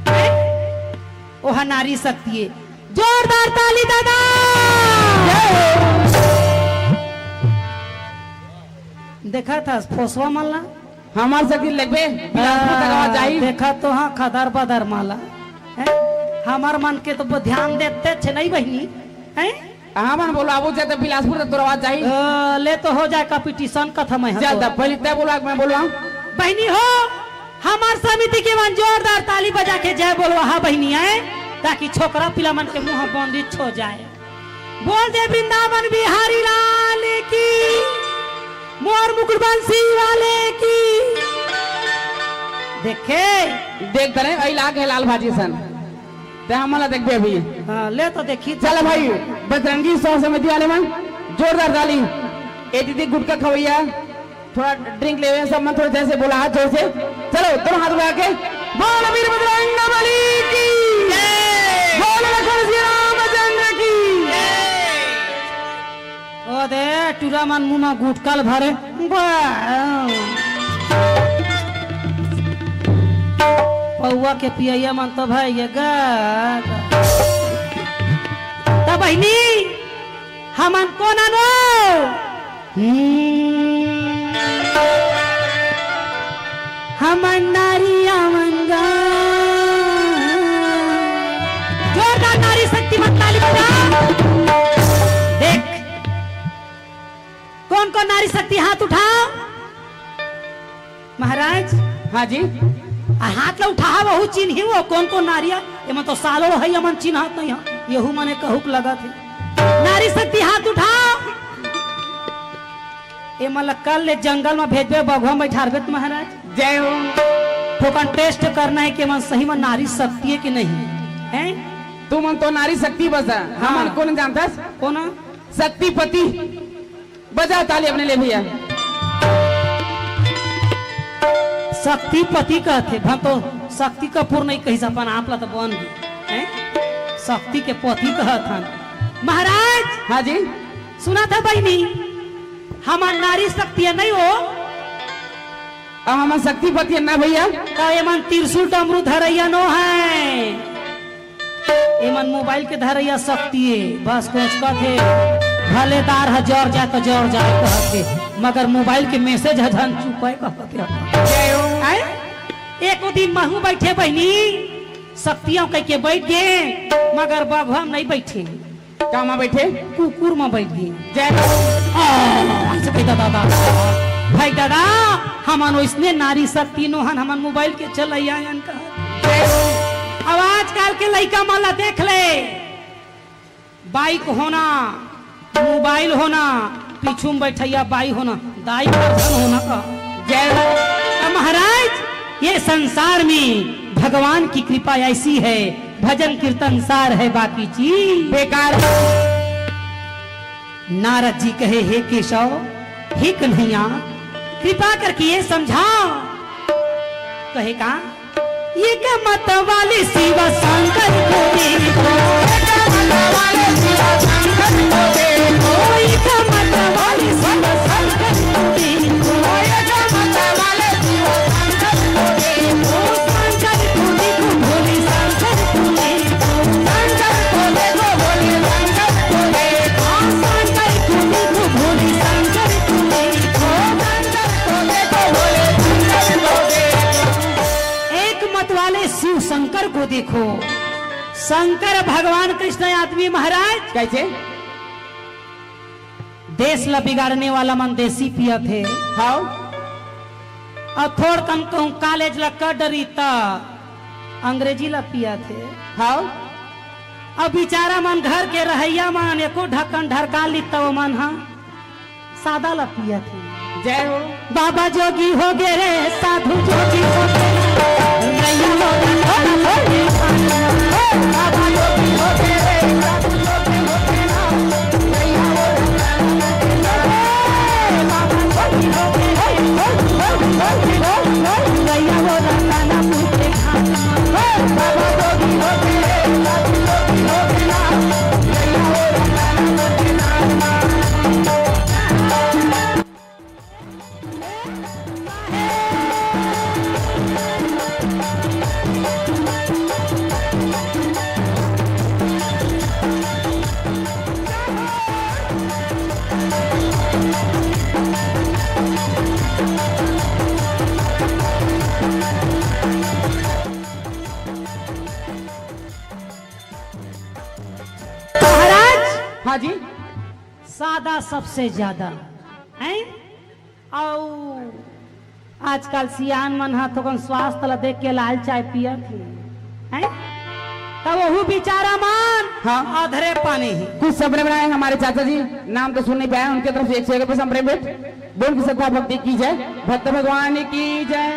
हैं? ओहा नारी शक्ति हे। जोरदार ताली दादा। देखा था फोसवा मन ला? हमर शक्ति लगबे, बिलासपुर तक आवाज जाही। देखा तो हाँ, खदर बदर माला, हैं? हमर मन के तो ध्यान देते छे नहीं बहिनी, हैं? हाँ, मन बोलवाबो, जा त बिलासपुर तक तोर आवाज जाही। अ, ले तो हो जाए competition, कथा मैं जा तो। त पहले तय बोलवा, मैं बोलवा। बहिनी हो, हमर समिति के मन जोरदार ताली बजा के जय बोलवा, हाँ बहिनी, आए, ताकि छोकरा पिला मन के मुंह बंदिश हो जाए। बोल दे वृंदावन बिहारी लाल की, मोर मुकुट बंसी वाले की। देखे? देख तरे, अई लाग है लाल भाजी सन। ते हमन ला देखबे अभी। हाँ, ले तो देखी। चल भाई, बजरंगी सेवा समिति वाले मन, जोरदार ताली। ए दीदी गुटखा खवैया, थोड़ा drink लेवे, सब मन थोड़ा जैसे बोला, हाथ जोर से। चलो, दोनों हाथ उठा के, बोल वीर बजरंग बली की, जय। बोल लखन श्री रामचंद्र की। ओ दे, टूरा मन मुंह म गुटखा ल भरे। बा। पौवा के पियैया मन तो भैया गा। त बहिनी, हमन कोन अनो? हम्म। हमन नारी आवन गा। जोरदार नारी शक्ति मन ताली बजा। देख, कोन कोन नारी शक्ति हाथ उठाव। महाराज। हाँ जी। आ हाथ ला उठाव, वहू चिन्ही वो कोन कोन नारी हे। एमन तो सालो है, एमन चिन्हत नहीं हे। यहू मने कहूक लगत हे। नारी शक्ति हाथ उठाव। एमन ला कल ले जंगल में भेजबे, बघवा में बैठारबे त महाराज। जय हो। थोकन टेस्ट करना हे कि एमन सही म नारी शक्ति हे कि नहीं, हैं? तुमन तो नारी शक्ति बस, हाँ। हमन कोन जानथस? कोन? शक्तिपति। बजाव ताली अपने ले भैया। शक्तिपति कहथे, भन तो शक्ति कपूर नहीं कहिस, अपन आप ला तो बन गे, हैं? शक्ति के पति कहत हन। महाराज! हाँ जी। सुनथस बहिनी, हमन नारी शक्ति नहीं हो। अब हमन शक्तिपति ना भैया। त एमन त्रिशूल डमरू धरइया नो हे, एमन मोबाइल के धरइया शक्ति हे। बस कोचकथे, भले दार ह जर जाए त जर जाए कहथे, मगर मोबाइल के मैसेज ह झन चुपय कहथे। जय हो। आय? एको दिन महूं बइठे बहिनी, शक्ति आंव कहिके बइठ गे, मगर बघवा म नहीं बइठे। का म बइठे? कुकुर म बइठ गे। जय हो। आ, ऐसे कहि दादा, दादा। भाई दादा, हमन ओइसने नारी शक्ति नो हन, हमन मोबाइल के चलइया अन का। जय हो। अब आजकल के लइका मन ला देख ले, बाइक होना, मोबाइल होना, पीछू म बइठइया बाई होना, दाई फरझन होना का। जय हो। त महाराज, ये संसार में भगवान की कृपा ऐसी है, भजन कीर्तन सार है, बाकी चीज बेकार। नारद जी कहे, हे केशव, हे कन्हैया, कृपा करके ये समझाव। कहे का? एक मत वाले शिव शंकर को देखो। एक मत वाले शिव शंकर को देखो। एक मत वाले शिव शंकर को देखो। एक मत वाले शिव शंकर को देखो। शंकर को देखो, भोले शंकर को देखो। शंकर को देखो, भोले शंकर को देखो। शंकर को देखो, भोले शंकर को देखो। शंकर को देखो, भोले शंकर को देखो। एक मत वाले शिव शंकर को देखो। शंकर भगवान कृष्ण आदमी महाराज। कैसे? देश ला बिगाड़ने वाला मन देसी पियत हे। हाव। अउ थोड़कन कहूँ कॉलेज ला कर डरी त अंग्रेजी ला पियत हे। हाव। अब बिचारा मन घर के रहइया मन एको ढक्कन ढरका ली त ओमन ह सादा ला पियत हे। जय हो। बाबा जोगी हो गे रे, साधु जोगी हो गे। रैया हो रे, हो रे, हो रे। बाबा जोगी हो गे रे, साधु जोगी हो गे ना। रैया हो रे, बाबा जोगी हो गे रे, हो रे, हो रे, हो रे। रैया हो रे, ना पूछे खाना। बाबा जोगी हो गे रे, साधु जोगी हो गे ना। रैया हो रे, ना पूछे खाना। महाराज, हाँ जी। सादा सबसे ज्यादा, हैं? अउ आजकल सियान मन ह थोकन स्वास्थ्य ला देख के लाल चाय पियत हे, हैं? त वहू बिचारा मन हाँ। अधरे पानी ही। कुछ संभ्रम राय हमारे चाचा जी, नाम तो सुन नहीं पाया, उनके तरफ से एक सौ एक रुपये संभ्रम भेंट। बोल की श्रद्धा भक्ति की जय, भक्त भगवान की जय।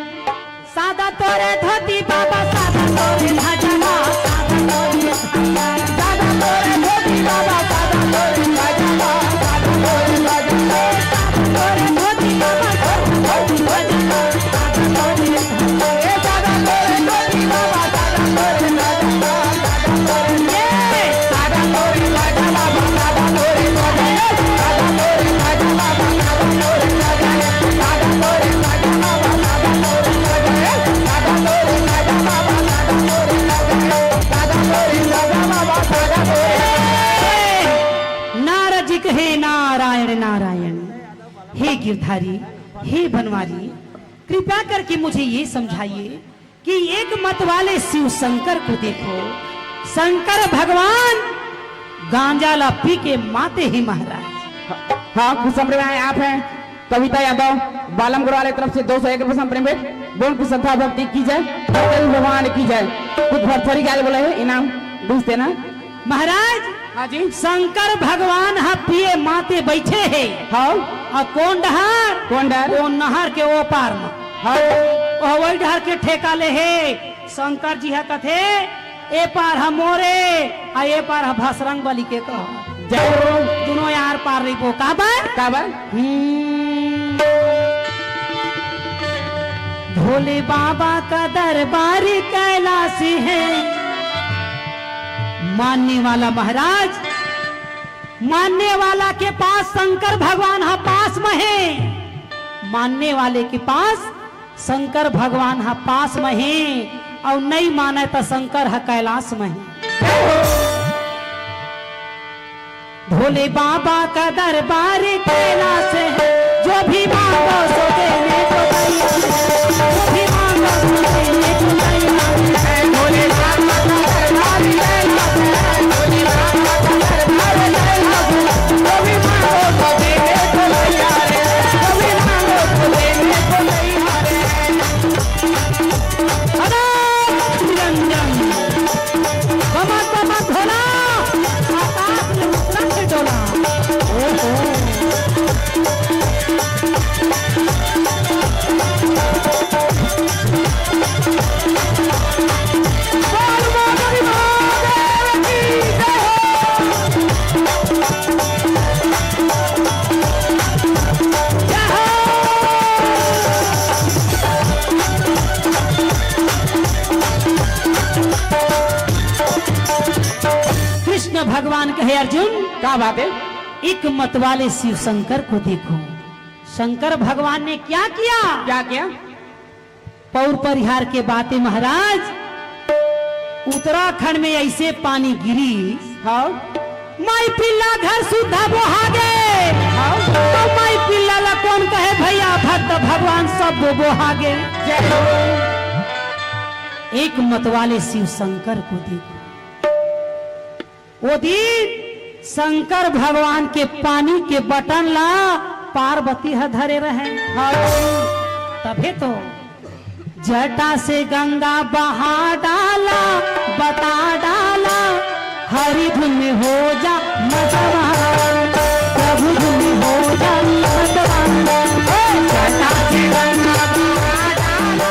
सादा तोरे धोती बाबा, सादा तोरे भजवा, सादा तोरे, सादा तोरे धोती बाबा, सादा तोरे भजवा, सादा तोरे भजवा, सादा तोरे धोती बाबा, सादा तोरे भजवा, सादा तोरे, ए सादा तोरे धोती बाबा, सादा तोरे भजवा। नारद जी कहे, नारायण नारायण, हे गिरधारी, हे बनवारी, कृपा करके मुझे ये समझाइए कि एक मत वाले शिव शंकर को देखो, शंकर भगवान गांजा ला पी के माते ही महाराज। हाँ, खुश संप्रदाय आप हैं, कविता यादव, बालम गुरु वाले तरफ से दो सौ एक रुपये संप्रदाय। बोल की श्रद्धा भक्ति की जय, भगवान की जय। कुछ भरथरी गाय बोले है, इनाम बीस देना। महाराज, हाँ जी। शंकर भगवान ह पिए माते बैठे हे। हाँ। अउ कोन डहर? कोन डहर? कोन नहर के ओ पार म। हाँ। हवई डहर के ठेका ले हे। शंकर जी ह कथे, "ए पार ह मोरे, आ ए पार ह भसरंग बली के कह।" जय हो। दुनों यार पार रहिबो। काबर? काबर? हम्म। भोले बाबा का दरबार कैलाश है, मानने वाला महाराज, मानने वाला के पास शंकर भगवान ह पास में है, मानने वाले के पास शंकर भगवान ह पास में हे, अउ नइ मानय त शंकर ह कैलाश में हे। भोले बाबा का दरबार कैलाश है, जो भी मांगो सो देने को तैयार है, जो भी मांगो सो देने को तैयार है। भोले बाबा का दरबार कैलाश है, भोले बाबा का दरबार कैलाश है, जो भी मांगो सो देने को तैयार है, जो भी मांगो सो देने को तैयार है। अनंत निरंजन, कमर कमर भोला, आकाश में उतरत डोला। ओहो। बोल बोल महादेव की जय हो। कृष्ण भगवान कहे, "अर्जुन, का बात है?" एक मत वाले शिव शंकर को देखो। शंकर भगवान ने क्या किया? क्या किया? पौर परिहार के बात हे महाराज, उत्तराखंड में ऐसे पानी गिरी, हाँ। माई पिल्ला घर सुद्धा बोहा गे। हाँ। तो माई पिल्ला ला कोन कहे भैया, भक्त भगवान सब बोहा गे। जय हो। एक मत वाले शिव शंकर को देखो। ओ दिन शंकर भगवान के पानी के बटन ला पार्वती ह धरे रहे। हाँ। तभे तो जटा से गंगा बहा डाला, बता डाला, हरि धुन में हो जा मतवाला, प्रभु धुन में हो जा मतवाला। ओ जटा से गंगा बहा डाला,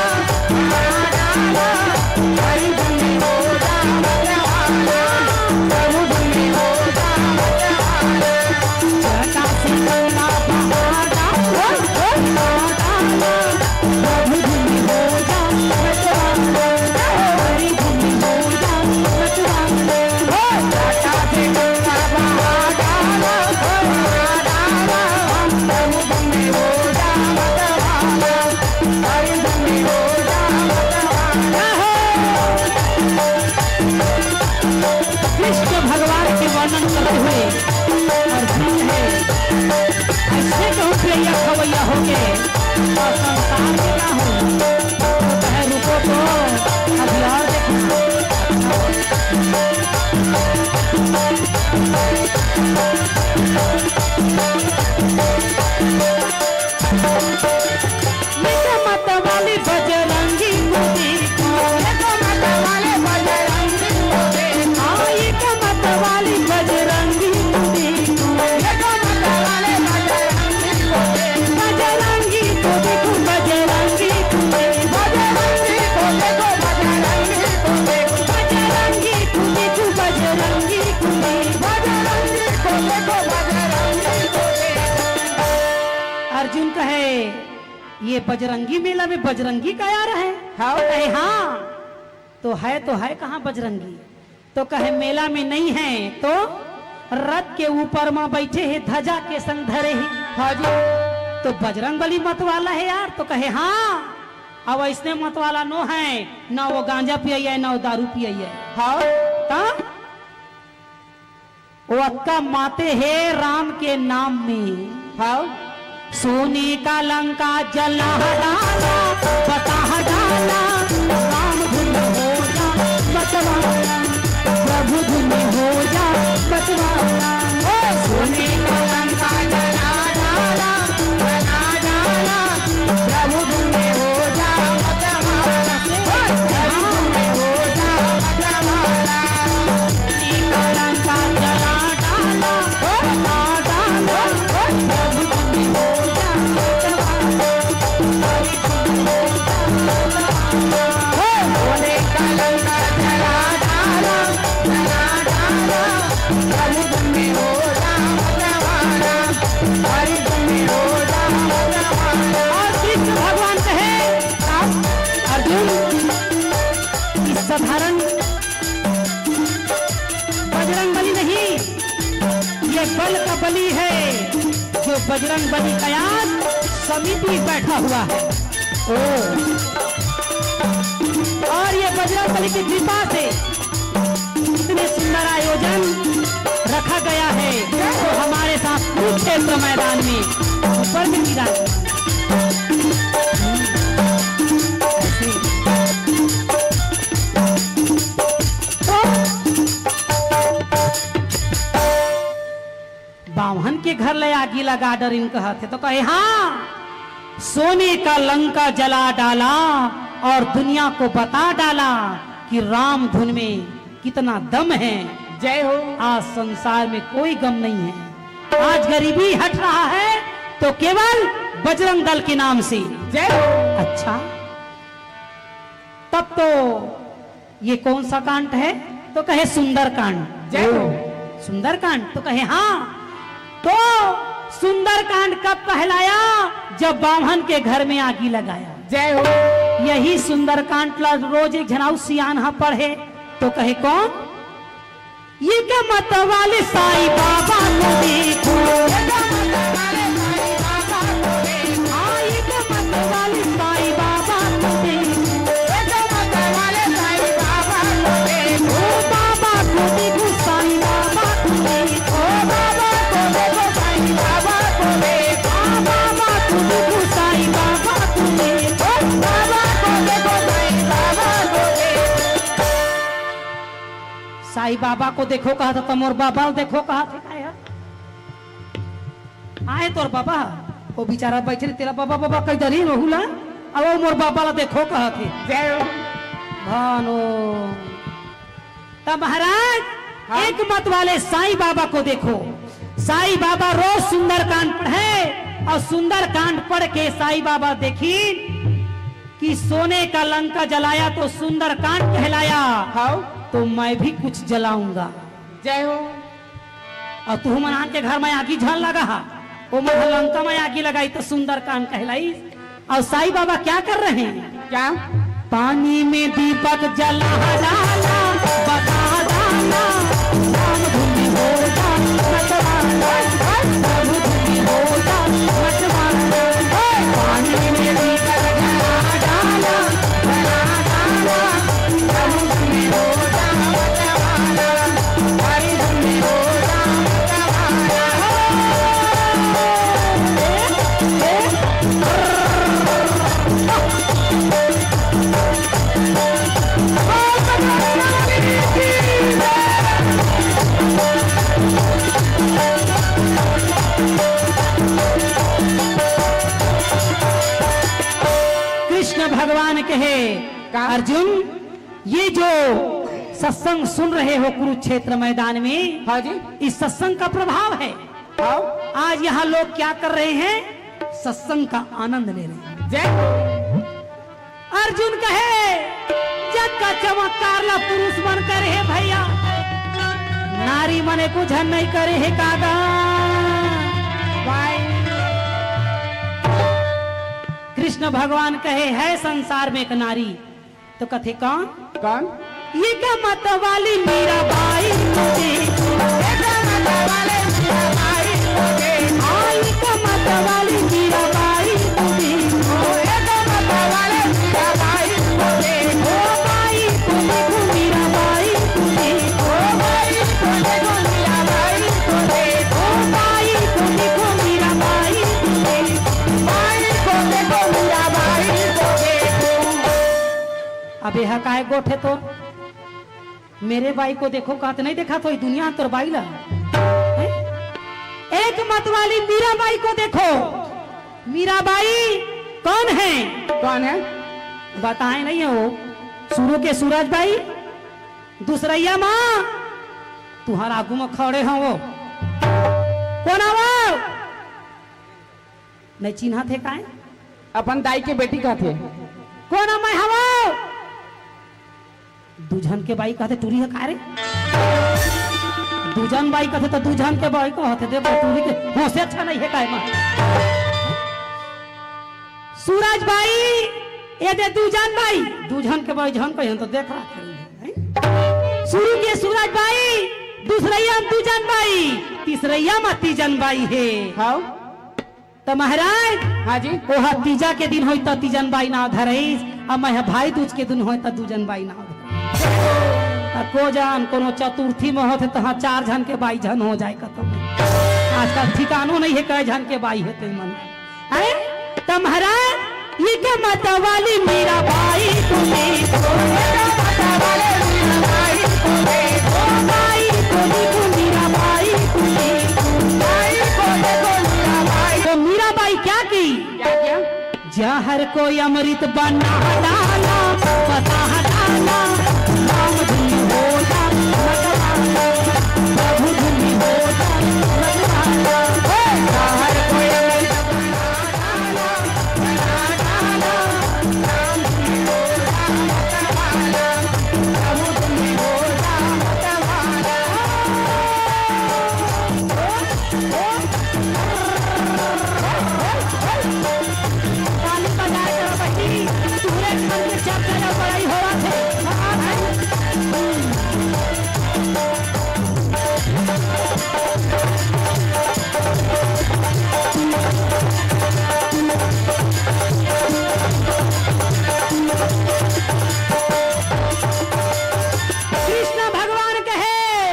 कृष्ण भगवान के वर्णन करते हुए अर्जुन है, ऐसे कहूँ प्रिया खवैया होके और संसार में ना हो, तो कहे, "रुको तो, अभी और देखना।" एक मत वाली बजरंगी को देखो। एक मत वाले बजरंगी को देखो। हाँ, एक मत वाली बजरंगी को देखो। एक मत वाले बजरंगी को देखो। बजरंगी को देखो, बजरंगी को देखो। बजरंगी को देखो, बजरंगी को देखो। बजरंगी को देखो, बजरंगी को देखो। बजरंगी को देखो, बजरंगी को देखो। अर्जुन कहे, ये बजरंगी मेला में बजरंगी का यार है? हाँ। कहे, "हाँ।" तो है, तो है कहाँ बजरंगी? तो कहे, "मेला में नहीं है, तो रथ के ऊपर मा बैठे हे, ध्वजा के संग धरे हे।" हाँ जी। तो बजरंग बली मत वाला है यार? तो कहे, "हाँ।" अब ऐसने मत वाला नो है, ना वो गांजा पिया है, ना वो दारू पिया है। हाँ। तो वो अतका माते हे राम के नाम में। हाँ। सोने का लंका जला डाला, बता डाला, राम धुन हो जा मतवाला, प्रभु धुन हो जा मतवाला। ओ सोने का लंका जला डाला, बता डाला, प्रभु धुन हो जा मतवाला। ओ प्रभु धुन हो जा मतवाला। बल का बली है, जो बजरंग बली का आज समिति बैठा हुआ है। ओ, और ये बजरंग बली की कृपा से इतने सुंदर आयोजन रखा गया है। तो हमारे साथ कुरुक्षेत्र मैदान में ऊपर में विराजमान। ऐसे। तो बाम्हन के घर ले आगी लगा डरिन कहत हे, तो कहे, हाँ, सोने का लंका जला डाला और दुनिया को बता डाला कि राम धुन में कितना दम है। जय हो। आज संसार में कोई गम नहीं है। आज गरीबी हट रहा है तो केवल बजरंग दल के नाम से। जय हो। अच्छा, तब तो ये कौन सा कांड है? तो कहे, सुंदर कांड। जय हो। सुंदर कांड? तो कहे, हाँ। तो सुंदर कांड कब कहलाया? जब बाम्हन के घर में आगी लगाया। जय हो। यही सुंदर कांड ला रोज एक झन अउ सियान ह पढ़े, तो कहे, कौन? ये क्या मत वाले साईं बाबा को देखो। हाँ, ये क्या मत वाले साईं बाबा को देखो। ओ बाबा को देखो, साईं बाबा को देखो। हाँ, बाबा को देखो, साईं बाबा को देखो। साईं बाबा को देखो कहत हे, त मोर बाबा ल देखो कहत हे का यार? आए तोर बाबा, वो बेचारा बैठे रहे, तेला बाबा, बाबा कहि डरिन ओहू ला, अब वो मोर बाबा ला देखो कहत हे। जय हो। भानो। त महाराज, हाँ। एक मत वाले साईं बाबा को देखो। साईं बाबा रोज सुंदरकांड पढ़े और सुंदरकांड पढ़ के साईं बाबा देखिन कि सोने का लंका जलाया तो सुंदरकांड कहलाया, हाँ। तो मैं भी कुछ जलाऊंगा। जय हो। और तुहू मन आन के घर में आगी झन लगा हा, ओ मन ह लंका में आगी लगाई तो सुंदरकांड कहलाई। और साईं बाबा क्या कर रहे हैं? क्या? पानी में दीपक जला डाला, बता डाला, राम धुन हो जा मतवाला, राम धुन हो जा मतवाला। पानी में दीपक जला डाला, जला डाला, राम धुन हो जा मतवाला। कृष्ण भगवान कहे, का? अर्जुन, ये जो सत्संग सुन रहे हो कुरुक्षेत्र मैदान में, हाँ जी। इस सत्संग का प्रभाव है। हाँ। आज यहाँ लोग क्या कर रहे हैं? सत्संग का आनंद ले रहे हैं। जय। अर्जुन कहे, जग का चमत्कार ला पुरुष मन करे हे भैया, नारी मन एको झन नहीं करे हे कागा। भाई। कृष्ण भगवान कहे, है संसार में एक नारी, तो कथे कौन? कौन? ये का मत वाली मीरा बाई मुझे। ये का मत वाली मीरा बाई मुझे। हाँ, ये का मत वाली मीरा बाई मुझे। ओ, ये का मत वाली मीरा बाई मुझे। ओ बाई को देखो मीरा बाई मुझे। ओ बाई को देखो मीरा बाई मुझे। ओ बाई को देखो मीरा बाई मुझे। बाई को देखो मीरा बाई मुझे। अबे हा काय गोठे तो? मेरे बाई को देखो, कहा तो नहीं देखा तो दुनिया तोर बाई ला। हैं? एक मत वाली मीरा बाई को देखो। मीरा बाई कौन है? कौन है? बताए नहीं हो। शुरू के सूरज बाई, दूसरैया माँ, तुम्हारा आगू में खड़े हो वो। कौन है वो? नहीं चिन्हा थे काहे? अपन दाई के बेटी का थे। कौन है मैं हवा? दू झन के बाई कहथे टूरी हे का रे? दू झन बाई कहथे त दू झन के बाई कहथे, देख टूरी के होशे अच्छा नहीं हे काय मा। सूरज बाई, ये दे दू झन बाई, दू झन के बाई झन कहिन त देख रहा है। शुरू के सूरज बाई, दूसरइया म दू जन बाई, तीसरइया म तीजन बाई हे। हव। त महाराज, हाँ जी। ओहा तीजा के दिन होही त तीजन बाई नाव धरइस, अउ मैं ह भाई दूज के दिन होही त दू जन बाई नाव धरइस। त को जान कोनो चतुर्थी म होथे तहाँ चार झन के बाई झन हो जाय कथों। आजकल ठिकानो नइ हे कै झन के बाई हे ते मन। हैं? त महाराज, ये क्या माता वाली मीरा बाई बोले, ओ माता वाली मीरा बाई बोले, ओ बाई बोली, ओ मीरा बाई बोले, बाई बोले, ओ मीरा बाई। तो मीरा बाई क्या की? क्या किया? जहर को अमृत बना डाला, बता डाला, राम धुन हो जा मतवाला, प्रभु धुन हो जा मतवाला। हे! जहर को अमृत बना डाला, बना डाला, राम धुन हो जा मतवाला, प्रभु धुन हो जा मतवाला। ताली बजाए करो बहिनी, तुहरे घर में चर्चा या बड़ाई होवत हे। कृष्ण भगवान कहे,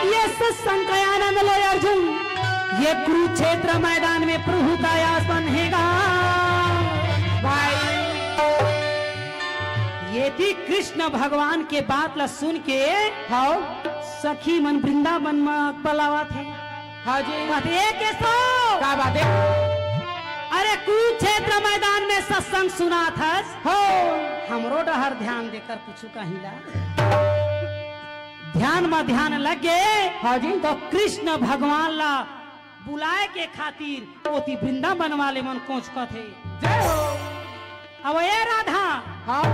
ये सत्संग का आनंद लो अर्जुन, ये कुरुक्षेत्र मैदान में प्रभु का आसन हेगा। भाई, ये थी कृष्ण भगवान के बात ला सुन के, हव। सखी मन वृंदावन म पलावत हे। हाँ जी। कहत हे, "ए केशव, का बात हे? अरे कुरुक्षेत्र मैदान में सत्संग सुनात हस, हव। हमरो डहर ध्यान देकर कुछु कहिला।" ध्यान म ध्यान लग गे। हाँ जी। तो कृष्ण भगवान ला बुलाए के खातिर ओती वृंदावन वाले मन कोचकत हे। जय हो। अब ए राधा। हाँ।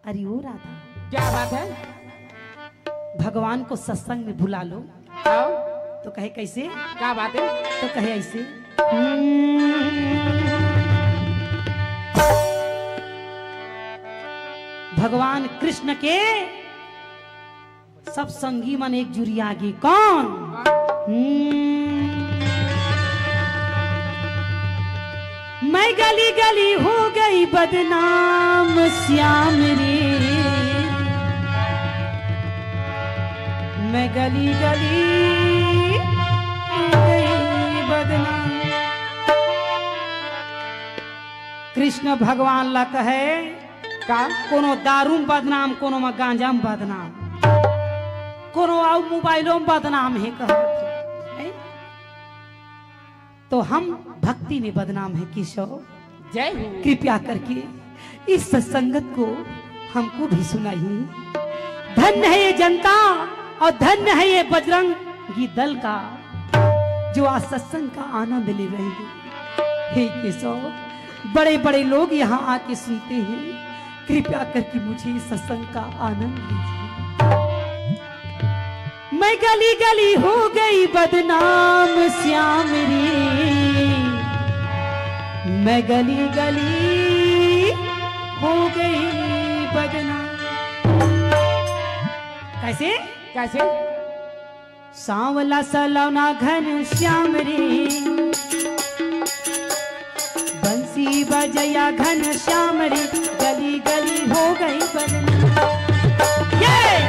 अरे ओ राधा। क्या बात है? भगवान को सत्संग में बुला लो। हाँ। तो कहे कैसे? क्या बात है? तो कहे ऐसे। भगवान कृष्ण के सब संगी मन एक जुरिया गे। कौन? हम्म। मैं गली गली हो गई बदनाम श्याम रे, मैं गली गली हो गई बदनाम। कृष्ण भगवान ला कहे, का? कोनो दारू म बदनाम, कोनो म गांजा म बदनाम, कोनो अउ मोबाइलो म बदनाम हे कहत हे, हैं? तो हम भक्ति में बदनाम है केशव। जय हो। कृपया करके इस सत्संगत को हमको भी सुनाइए। धन्य है ये जनता और धन्य है ये बजरंगी दल का, जो आज सत्संग का आनंद ले रहे हैं। हे केशव, बड़े बड़े लोग यहाँ आके सुनते हैं, कृपया करके मुझे इस सत्संग का आनंद दीजिए। मैं गली गली हो गई बदनाम श्याम रे, मैं गली गली हो गई बदनाम। कैसे? कैसे? सांवला सलोना घन श्याम रे, बंसी बजैया घन श्याम रे, गली गली हो गई बदनाम। ये!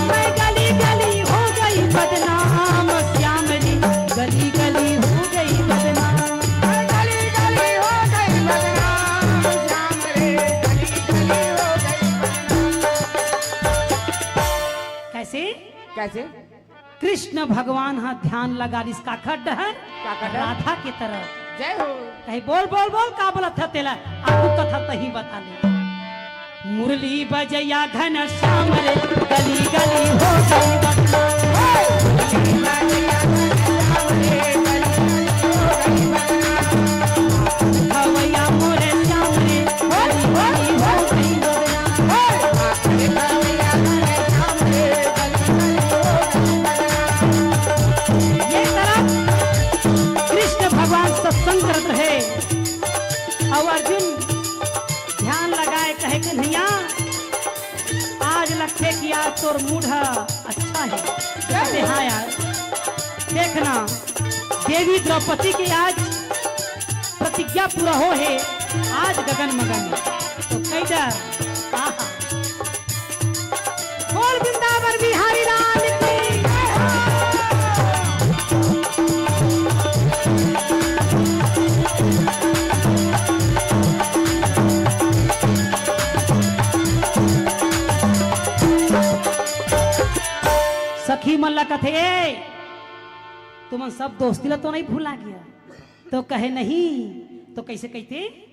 मैं गली गली हो गई बदनाम श्याम रे, गली गली हो गई बदनाम। गली गली हो गई बदनाम श्याम रे, गली गली हो गई बदनाम। कैसे? कैसे? कृष्ण भगवान हा ध्यान लगा लिस काखर डहर? काखर डहर? राधा के तरफ। जय हो। कहे, "बोल, बोल, बोल, का बोलत ह तेला?" आगू कथा तही बता ले। मुरली बजैया घन श्याम रे, गली गली हो गई बदनाम। भवैया मोरे श्याम रे, गली गली हो गई बदनाम। तोर मूड ह अच्छा हे। कहते, हाँ यार, देखना, देवी द्रौपदी के आज प्रतिज्ञा पूरा हो हे, आज गगन मगन। तो कई डर, आहा। बोल वृंदावन बिहारी लाल की जय हो। सखी मन ला कथे, "ए, तुमन सब दोस्ती ला तो नहीं भुला गया?" तो कहे, "नहीं।" तो कैसे कहते?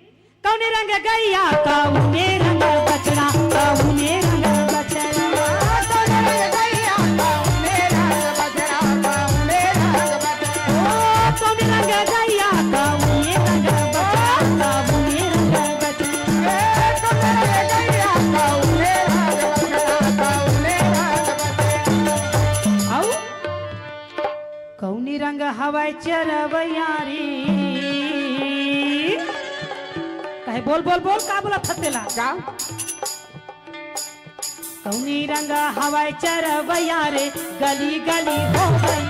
कौने रंग गैया, कौने रंग बछड़ा, कौने रंग बछड़ा। कौने रंग गैया, कौने रंग बछड़ा, कौने रंग बछड़ा। ओ, कौने रंग गैया, कौने रंग बछड़ा, कौने रंग बछड़ा। ए, कौने रंग गैया, कौने रंग बछड़ा, कौने रंग बछड़ा। अउ कौनी रंग हवय चरवैया रे? कहे, बोल, बोल, बोल, का बोलत हस तेला? का? कौनी रंग हवय चरवैया रे, गली गली हो गई।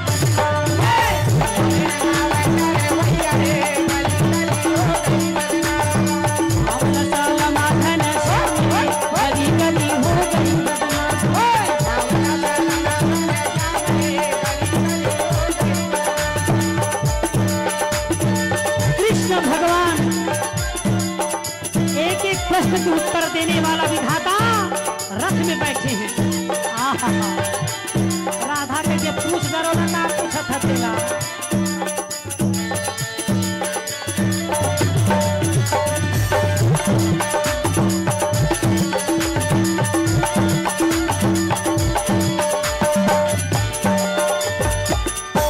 कृष्ण भगवान एक एक प्रश्न के उत्तर देने वाला विधाता रथ में बैठे हैं। आहा, राधा के जे पूछ डरो ना, का पूछत हस तेला।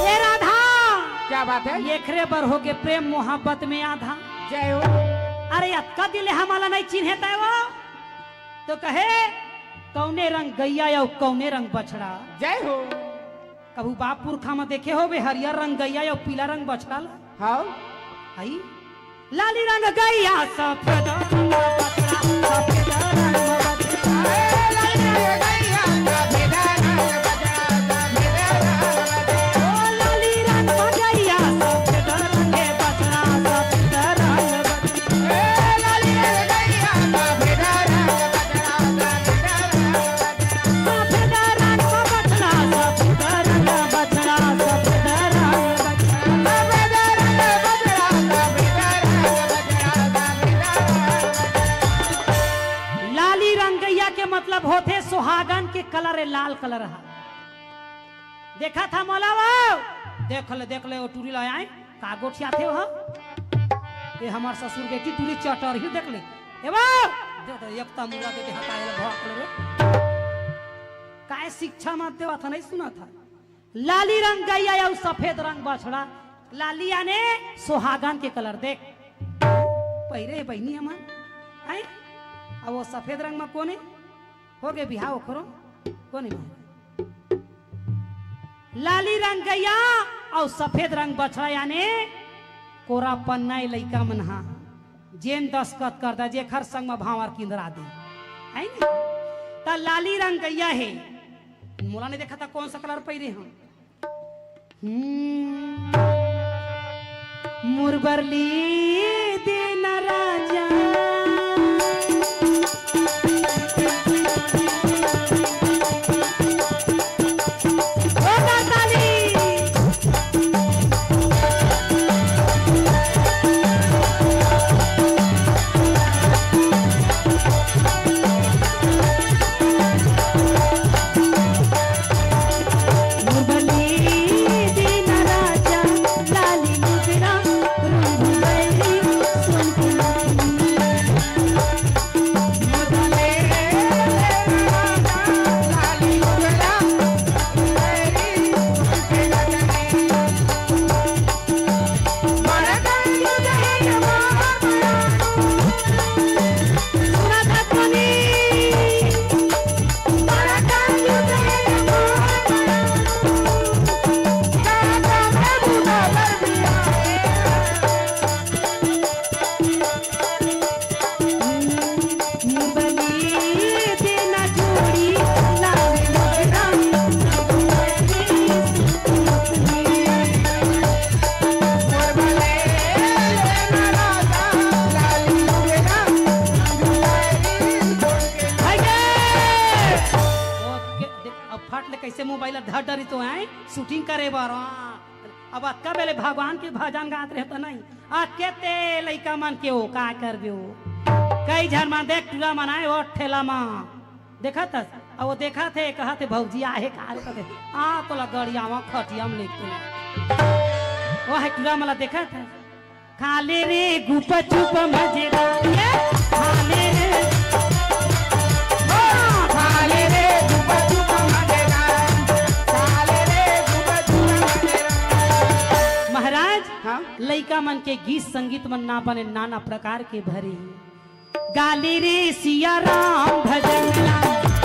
ए राधा, क्या बात है? एकरे बर होगे प्रेम मोहब्बत में आधा। जय हो। अरे अतका दिन ले हमला नहीं चिन्हे तय वो। तो कहे, कौने रंग गैया अउ कौने रंग बछड़ा। जय हो। कभू बाप पुरखा म देखे होबे हरियर रंग गैया अउ पीला रंग बछड़ा ला? हाँ। हई? लाली रंग गैया, सफेद रंग बछड़ा, सफेद रंग बछड़ा। ए, लाली रंग गैया, सफेद रंग बछड़ा, सफेद रंग बछड़ा। ओ, लाली रंग गैया, सफेद रंग बछड़ा, सफेद रंग बछड़ा। लाली रंग गैया के मतलब होथे सुहागन के कलर, ए लाल कलर ह। देखत हस मोला वो? देख ले, देख ले, वो टूरी ला आए, का गोठियाथे वो? ये हमर ससुर बेटी टूरी चटरही देख ले। ए वो? दे दे, एक तमुरा दे दे, हटा, ये भौंक ले रे। काय शिक्षा मत देवत हस, नहीं सुनत हस। लाली रंग गैया अउ सफेद रंग बछड़ा। लाली याने सुहागन के कलर देख। पहिरे हे बहिनी हमन। हैं? अउ वो सफेद रंग म कोन हे? होगे बिहाव ओखरो? कोन हे? लाली रंग गैया अउ सफेद रंग बछड़ा, याने कोरा पन्ना ए लइका मन हा, जेन दस्तखत कर दे, जेखर संग म भांवर किंदरा दे, है नी? त लाली रंग गैया हे, मोला नहीं देखा था कौन सा कलर पहिरे हंव। हम्म। मुरबरली देना राजा। ओ दाताली। मुरली दीन राजा, लाली मुद्रा, रूप बैरी एला धर डरी तो आए शूटिंग करे बर। हाँ। अब अतका बेले भगवान के भजन गात रहे तो नहीं। आ केते लइका मन के ओ का करबे ओ। कई झन मन देख टूरा मन आए ओ ठेला म। देखत हस? अब वो देखत हे, कहत हे, "भौजी आहे का रे?" कहत हे, "आ तोला गड़ियावा खटिया म लेके।" वो है टूरा मन ला देखत हे। खा ले रे गुपचुप मजेदार, ये खा ले रे। हाँ, खा ले रे गुपचुप मजेदार, खा ले रे गुपचुप मजेदार। महाराज, हाँ? लइका मन के गीत संगीत मन ना बने, नाना प्रकार के भरे। गाली रे सिया राम भजन ला,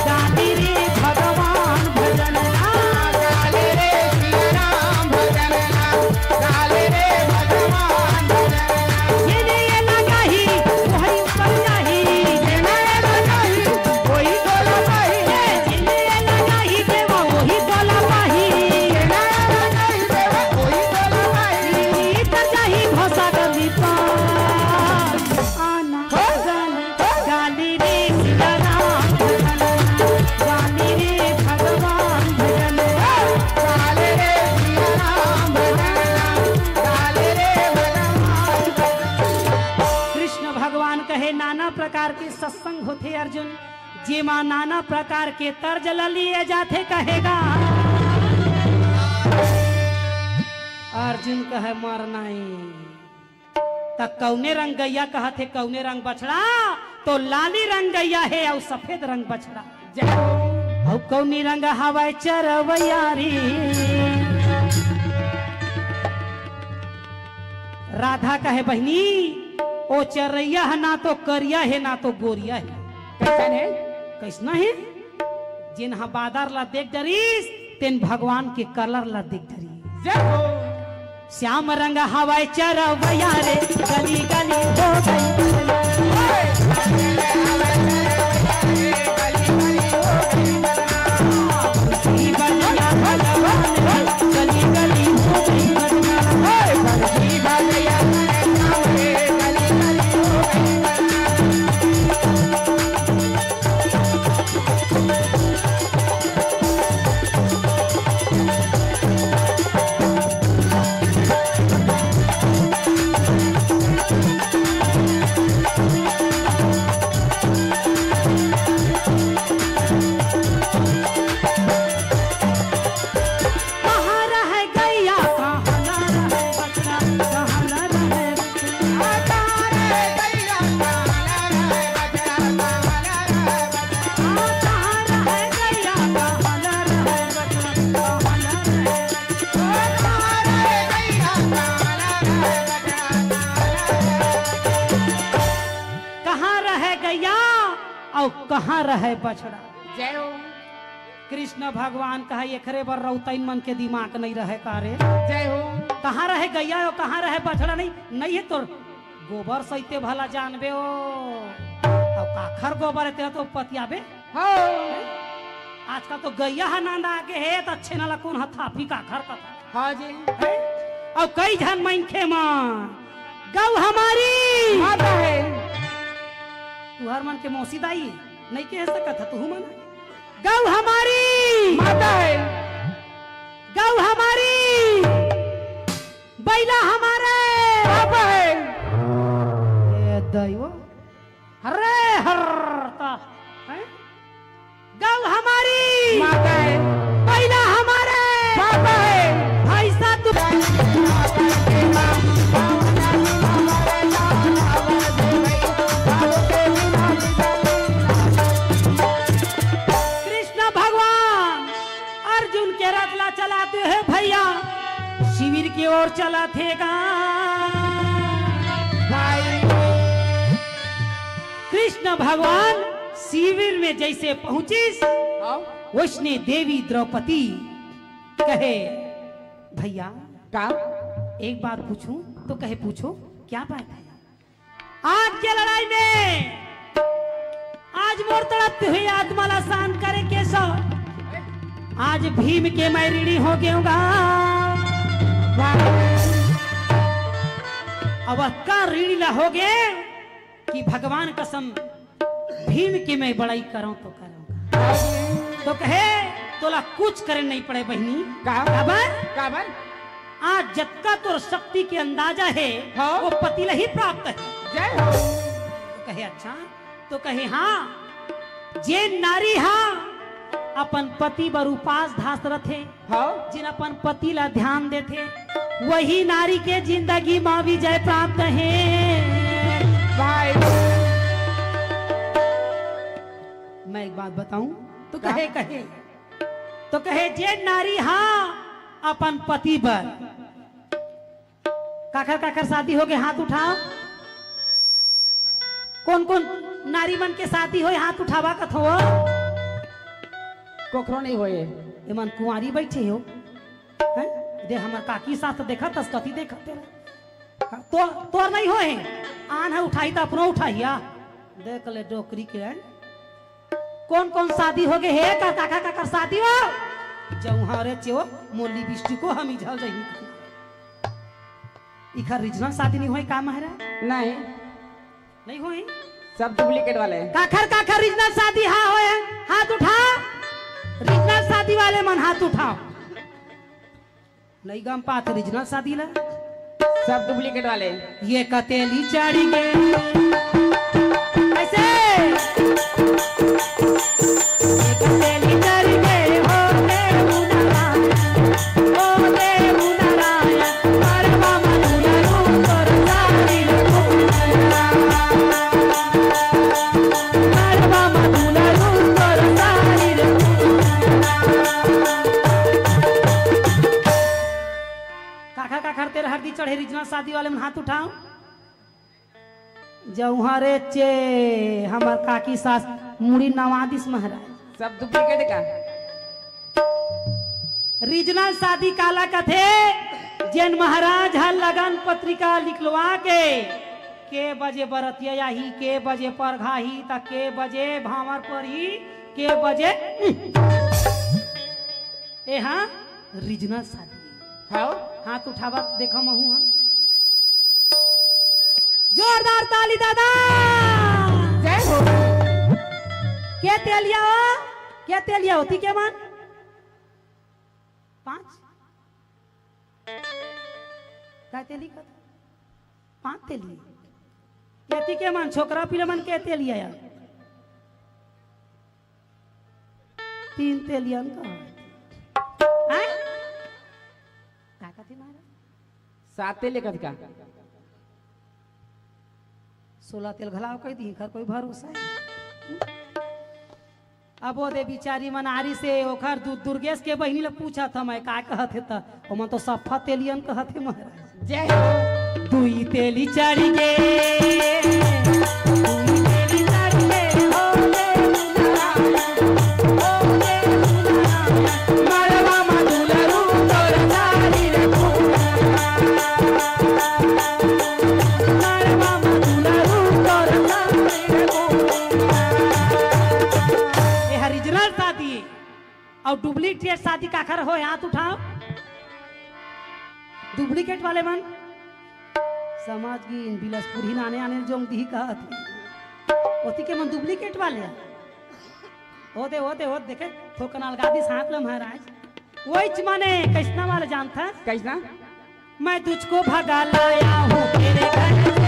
गाली रे भगवान भजन ला। गाली रे सिया राम भजन ला, गाली रे भगवान भजन ला। ये रे ये लगाही, वही ऊपर जाही। ये रे ये लगाही, वही गोला पाही। ये रे ये लगाही, देवा वही गोला पाही। ये रे ये लगाही, देवा वही गोला पाही। इधर जाही भोसा गली पार। आना। गाली रे सिया राम भजन, गाली रे भगवान भजन। गाली रे सिया राम भजन, गाली रे भगवान भजन। कृष्ण भगवान कहे, नाना प्रकार के सत्संग होथे अर्जुन, जेमा नाना प्रकार के तर्ज ल लिए जाथे कहेगा। अर्जुन कहे, मर नहीं। त कौने रंग गैया कहत हे, कौने रंग बछड़ा? तो लाली रंग गैया हे अउ सफेद रंग बछड़ा। जय हो। अउ कौनी रंग हवय चरवैया रे? राधा कहे, बहिनी, ओ चरैया ह ना तो करिया हे, ना तो गोरिया हे। कैसन हे? कैसना हे? जेन ह बादर ला देख डरिस, तेन भगवान के कलर ला देख डरिस। जय हो। श्याम रंग हवय चरवैया रे, गली गली हो गई। कहाँ रहे गैया, कहाँ ना रहे बछड़ा, कहाँ ना रहे बछड़ा। कहाँ रहे गैया, कहाँ ना रहे बछड़ा, कहाँ ना रहे बछड़ा। कहाँ रहे गैया, कहाँ ना रहे बछड़ा, कहाँ ना रहे बछड़ा। कहाँ रहे गैया अउ कहाँ रहे बछड़ा? जय हो। कृष्ण भगवान कहा, "एकरे बर रउतइन मन के दिमाग नइ रहे का रे?" जय हो। कहाँ रहे गैया अउ कहाँ रहे बछड़ा? नहीं, नहीं हे तोर गोबर सहिते भला जानबे ओ। अउ काखर गोबर हे तेला तो पतियाबे। हाँ। आजकल तो गैया ह नांदा आगे हे, त अच्छे नाला कोन ह थापी काखर कथा। हाँ जी। हैं? अउ कई झन मनखे मन, "गऊ हमारी माता है।" तुहर मन के मौसी दाई नइ कह सकत ह, तुहू मन। "गऊ हमारी माता है।" "गऊ हमारी, बैला हमारे पापा है।" ए दैव, हरे हर ता, हैं? गऊ हमारी माता है। बैला हमारे पापा है। भैंसा तू कृष्ण भगवान अर्जुन के रथ ला चलाते हे भैया, शिविर के ओर चलाथे गा। भाई। कृष्ण भगवान शिविर में जैसे पहुंचिस, हाँ। वैसने देवी द्रौपदी कहे, "भैया, का? एक बात पूछूं?" तो कहे, "पूछो, क्या बात है?" आज के लड़ाई में आज मोर तड़पती हुई आत्मा ला शांत करे केशव, आज भीम के मैं ऋणी हो गेंव गा। अब का ऋणी ला हो गे कि भगवान कसम भीम के मैं बड़ाई करंव तो करंव। तो कहे, तोला कुछ करे नहीं पड़े बहिनी। का? काबर? काबर? आज जतका तोर शक्ति के अंदाजा हे, हाँ। वो पति ला ही प्राप्त हे। जय हो। तो कहे, "अच्छा?" तो कहे, "हाँ, जेन नारी हा अपन पति बर उपास धास रथे, हाँ। जेन अपन पति ला ध्यान देथे, वही नारी के जिंदगी मा विजय प्राप्त हे।" भाई। मैं एक बात बताऊं? तो का? कहे, कहे। तो कहे, "जेन नारी हा अपन पति बर।" काखर काखर शादी होगे, हाथ उठाव। कोन कोन नारी मन के शादी होय, हाथ उठावा कथो। कोखरो नहीं होए। एमन कुंवारी बैठे हो। हैं? दे हमर काकी सास देखत हस, कति देखत हे। तो तोर नहीं होए। आन हे उठाही त अपनो उठाही आ। देख ले डोकरी के, हैं? कोन कोन शादी होगे हे, का काखर काखर शादी हो? जऊहा रे चेव, मोर लिपस्टिको हमी झल जही। इखर original शादी नहीं होय का महाराज? नहीं। नहीं होय? सब duplicate वाले हैं। काखर काखर original शादी हा होय, हाथ उठा। Original शादी वाले मन हाथ उठाव। नहीं गम पात original शादी ला। सब duplicate वाले। ये कतेली चढ़ गए। ऐसे। ये कतेली चढ़ गए हो देव नारायण, हो देव नारायण, परवा मधुर रूप तोर सारी रे फूल। परवा मधुर रूप तोर सारी रे फूल। काखर काखर तेल हरदी चढ़े original शादी वाले मन हाथ उठाव। जऊहा रे चे, हमर काकी सास मुड़ी नवा दिस महाराज। सब duplicate का। Original शादी काला कथे? जेन महाराज ह लगन पत्रिका लिखलवा के, के बजे बरतिया आही, के बजे परघाही, त के बजे भांवर परही, के बजे ए हाँ, original शादी। हाँ। हाथ उठावा, देखा महू हाँ। जोरदार ताली दादा। जय हो। के तेलिया हो? के तेलिया होती के मन? पांच? का तेली कत? पांच तेली। केती के मन, छोकरा पीला मन के तेलिया यार। तीन तेलियन का। हैं? का कथी मारा? सात तेल कथी का? सोलह तेल घलाव कह दी, कर कोई भरोसा है। अब वो दे बिचारी मनारी से ओखर दु-, दुर्गेश के बहिनी ले पूछा था मैं का कहत हे त, ओमन तो सफा तेलियन कहत हे महाराज। जय हो। दुई तेली चढ़ गे, दुई तेली चढ़ गे, हो रे नारायण, हो रे नारायण, मड़वा मा दुलरू तोर सारी रे फूल। मड़वा मा दुलरू तोर सारी रे फूल। ये original शादी। अउ duplicate शादी काखर होय, हाथ उठाव। Duplicate वाले मन समझ गिन, बिलासपुर ही नाने आने जोंग दिही कहत हे। ओती के मन duplicate वाले हे। ओ दे, ओ दे, ओ देखे, थोकन अलगा दिस हाथ ल महाराज। वहीच माने कइसना वाला जानथस? कइसना? मैं तुझको भगा लाया हूँ तेरे घर से,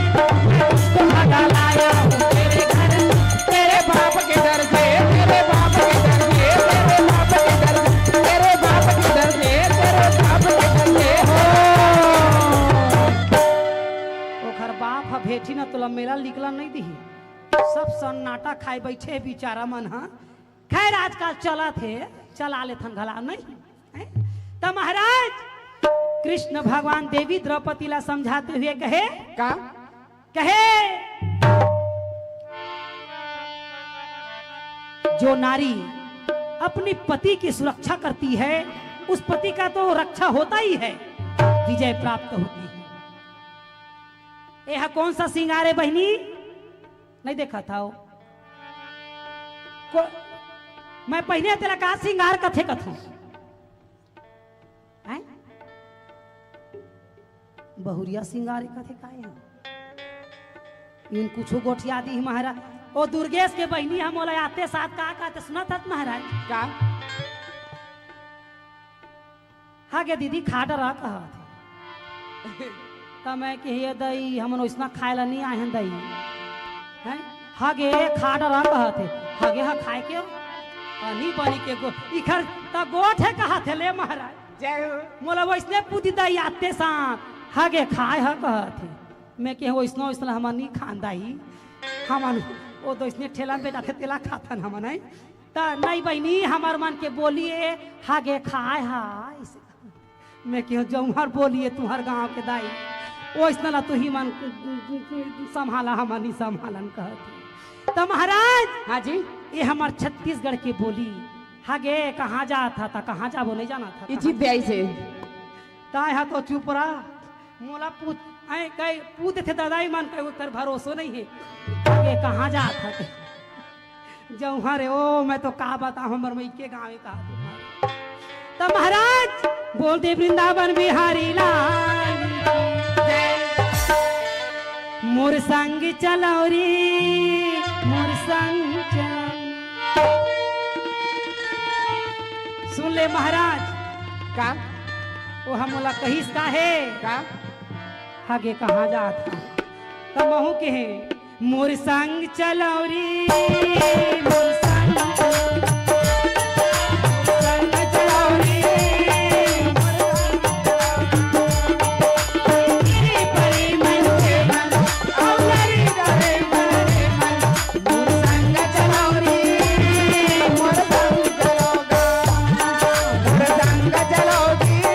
मैं तुझको भगा लाया हूँ तेरे घर से, तेरे बाप के दर से, तेरे बाप के दर से, तेरे बाप के दर से, तेरे बाप के दर से, तेरे बाप के दर से हो। ओखर बाप ह भेठी न तोला मेला निकला नहीं दिही। सब सन्नाटा खाए बैठे बिचारा मन ह। खैर, आजकल चलत हे, चला लेथन घला, नहीं? हैं? त महाराज, कृष्ण भगवान देवी द्रौपदी ला समझाते हुए कहे, का? कहे, जो नारी अपनी पति की सुरक्षा करती है, उस पति का तो रक्षा होता ही है, विजय प्राप्त होती है। यह कौन सा श्रृंगार है बहिनी? नहीं देखा था वो। को-, मैं पहिने तेला का श्रृंगार कथे कथों? हैं? बहुरिया श्रृंगार कथे का हे? इन कुछो गोठिया दी महाराज। ओ दुर्गेश के बहिनी हम ओला आते साथ का कहते सुनत हत महाराज? का? "हगे दीदी, खा डरा," कहत हे। त मैं कहे, "ये दई, हमन ओइसना खाए ला नइ आए हन दई।" हैं? "हगे, खा डरा," कहत हे। "हगे ह खाए के?" अनी बनी के गो-, इखर त गोठ हे कहत हे, ले महाराज। जय हो। मोला ओइसने पूछी दई आते साथ, "हगे खाए ह?" कहत हे। मैं कहे, "ओइसना, ओइसना हमन नइ खान दई। हमन ओ दोइसने ठेला में बेचाथे, तेला खाथन हमन, हैं?" त नहीं बहिनी, हमर मन के बोली ए, "हगे खाए ह।" मैं कहे, "जौहर बोली ए तुंहर गांव के दाई, ओइसना ला तुही मन संभाला, हमन नइ संभालन," कहत हे। त महाराज, हाँ जी। ये हमर छत्तीसगढ़ के बोली, "हगे कहाँ जात ह?" त कहाँ जाबो, नइ जानत ह, ये कहाँ जीत जात? ब्याई से। ताय हा तो चुप रहा। मोला पूछ, ऐ कई पूछ देथे दादाई मन, कई ओकर भरोसो नइ हे। आगे कहाँ जात हे? जौहर हे, ओ, मैं तो का बतावं, हमर मइके गाँव हे, कहा तुंहर। त महाराज, बोल दे वृंदावन बिहारी लाल की जय। मोर संग चलव रे, मोर संग चलव। सुन ले महाराज। का? ओ ह मोला कहिस का हे? का? हगे कहाँ जात हे? त महूँ कहे, मोर संग चलव रे, मोर संग, संग चलव रे, मोर संग चलव रे।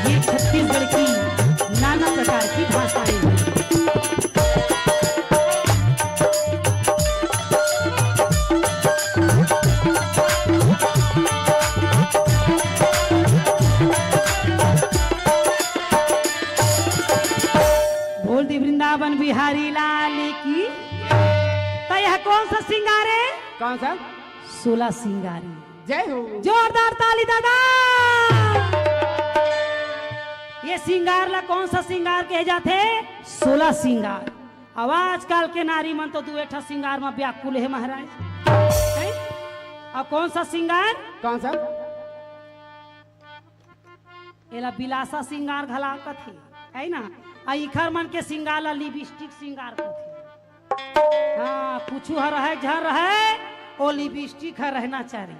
ये छत्तीसगढ़ की नाना प्रकार की भाषाएं हैं। बोल दे वृंदावन बिहारी लाल की। त यह कौन सा श्रृंगार हे? कौन सा? सोलह श्रृंगारी। जय हो। जोरदार ताली दादा। ये श्रृंगार ला कौन सा श्रृंगार कहे जाथे? सोलह श्रृंगार। अब आजकल के नारी मन तो दुए ठा श्रृंगार म व्याकुल हे महाराज। हैं? अब कौन सा श्रृंगार? कौन सा? एला बिलासा श्रृंगार घला कथे, है ना? आ इखर मन के श्रृंगार ला लिपस्टिक श्रृंगार कथे। हाँ, कुछु ह रहय, झन रहय, ओ लिपस्टिक ह रहना चाहिए।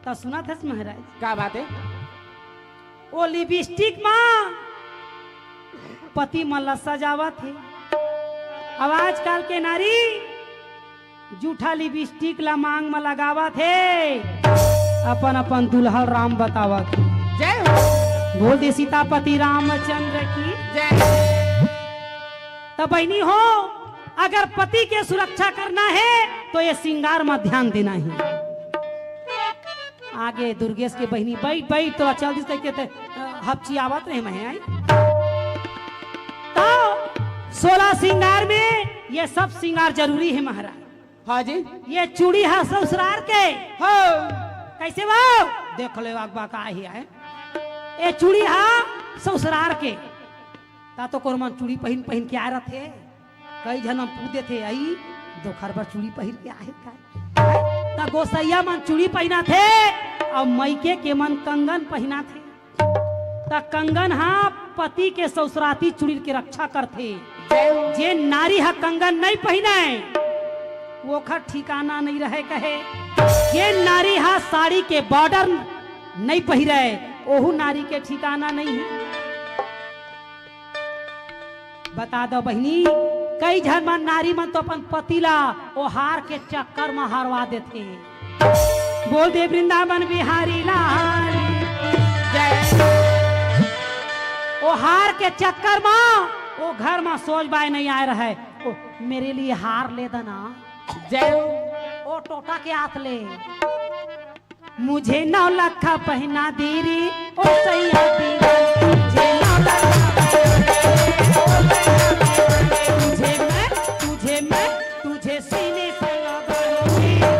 त सुनत हस महाराज? का बात हे? ओ लिपस्टिक म पति मन ला सजावत हे। अब आजकल के नारी जूठा लिपस्टिक ला मांग म लगावत हे, अपन अपन दुल्हा राम बतावत हे। जय हो। बोल दे सीतापति रामचंद्र की। जय। त बहिनी हो, अगर पति के सुरक्षा करना हे तो ये श्रृंगार म ध्यान देना हे। आगे दुर्गेश के बहिनी बइठ बइठ तो चल दिस कहिके ते, अ, हपचियावत रहे मैं आई। त सोलह श्रृंगार में ये सब श्रृंगार जरूरी हे महाराज। हाँ जी। ये चूड़ी हा ससुरार के। हो। कैसे वो? देख ले अगबा का ही है। ये चूड़ी हा ससुरार के। त तो कोनो मन चूड़ी पहिन पहिन के आए रथे। कई झन पूछ देथे, "अई, दोखर बर चूड़ी पहिर के आहे का?" त गोसइया मन चूड़ी पहिनाथे अउ मइके के मन कंगन पहिनाथे। त कंगन हा पति के ससुराती चूड़ी के रक्षा करथे। जय हो। जे नारी हा कंगन नइ पहिने, ओखर ठिकाना नइ रहे कहे। जे नारी हा साड़ी के बॉर्डर नइ पहिरे, ओहू नारी के ठिकाना नइ हे। बता दव बहिनी, कई झन मन नारी मन तो अपन पति ला ओ हार के चक्कर म हरवा देथे। बोल दे वृंदावन बिहारी लाल की जय। ओ हार के चक्कर म ओ घर म सोज बाय नइ आय रहय, ओ मेरे लिए हार ले देना। जय हो। ओ टोटा के हाथ ले। मुझे नौ लखा पहना दे रे, ओ सैया दीवाना। मुझे नौ लखा पहना दे रे, ओ सैया दीवाना। तुझे मैं, तुझे मैं, तुझे सीने से लगा लूंगी।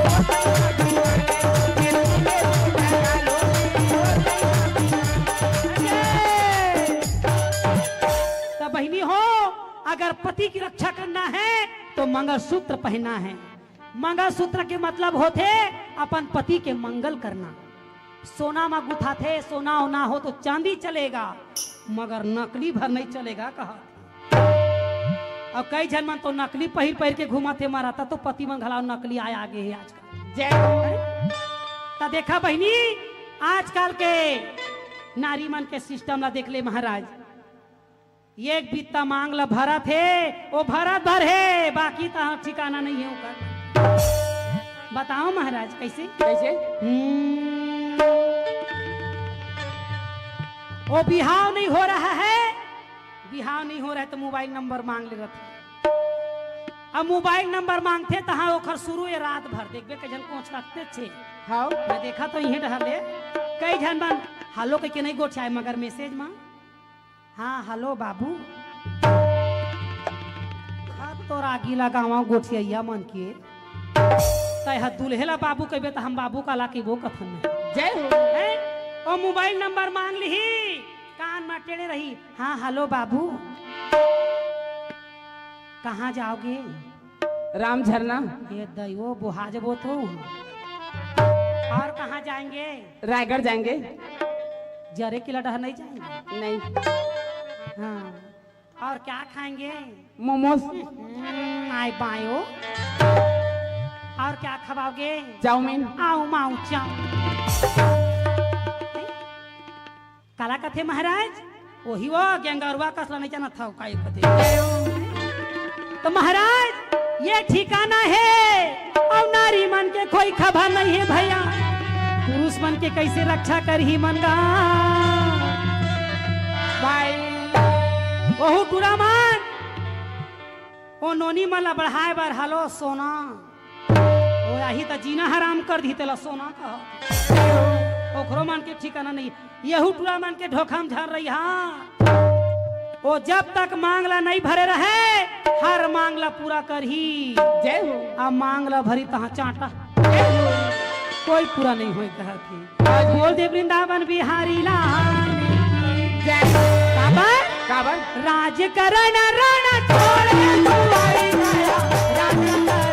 त बहिनी हो, की रक्षा करना है तो मंगलसूत्र पहनना है। मंगलसूत्र के मतलब होथे अपन पति के मंगल करना। सोना म गुथाथे, सोना ओना हो तो चांदी चलेगा, मगर नकली भर नहीं चलेगा कहा। अउ कई झन मन तो नकली पहिर पहिर के घूमत हे, मरता तो पति मन घलाव नकली आय आगे हे आजकल। जय हो। त देखा बहिनी, आजकल के नारी मन के सिस्टम ला देख ले महाराज, एक बित्ता मांग ला भरत हे, ओ भरत भर हे, बाकी त ठिकाना नहीं हे ओकर। बताओ महाराज, कैसे? कैसे? हम्म। ओ बिहाव नहीं हो रहा है, बिहाव नहीं हो रहा है तो मोबाइल नंबर मांग ले रथे। अब मोबाइल नंबर मांगथे तहां ओखर शुरू ये रात भर देखबे कई झन कोच रखते छे। हाँ। मैं देखा तो इहे डहर ले कई झन मन हेलो कहिके नहीं गोठियाए मगर मैसेज मा, हाँ हेलो बाबू। हाँ तोर आगी लगावा गोठिया मन के। तय ह दुल्हे ला बाबू कहिबे त हम बाबू काला कहिबो कथन नहीं। जय हो। हैं? ओ मोबाइल नंबर मांग लिही, कान मा टेढ़े रही। हाँ हेलो बाबू। कहाँ जाओगे? राम झरना। ये दइवो बोहा जबो तो। और कहाँ जाएंगे? रायगढ़ जाएंगे। जरे किला डहर नहीं जाएंगे? नहीं। हाँ। और क्या खाएंगे? मोमोज। हम्म, आय बायो। और क्या खवाओगे? चाउमीन। आऊ माऊ चाउमीन। काला कथे महाराज? वही वो गेंगरुआ कसला नहीं जानत हव, का कथे? तो महाराज, ये ठिकाना है और नारी मन के कोई खबर नहीं है भैया। पुरुष मन के कैसे रक्षा करही मन गा? भाई। ओहू टूरा मन, ओ नोनी मन ला बढ़ाए बर हेलो सोना। ओ आही त जीना हराम कर दी तेला सोना कह। ओखरो मन के ठिकाना नहीं। यहू टूरा मन के ढोखा म झर रही हा। ओ जब तक मांग ला नहीं भरे रहे, हर मांग ला पूरा करही। जय हो। आ मांग ला भरी तहाँ चांटा। जय हो। कोई पूरा नहीं होए कहत हे। बोल दे वृंदावन बिहारी लाल। जय। काबर? काबर? राजकरण रण छोड़े दुआरी गया, राजकरण रण।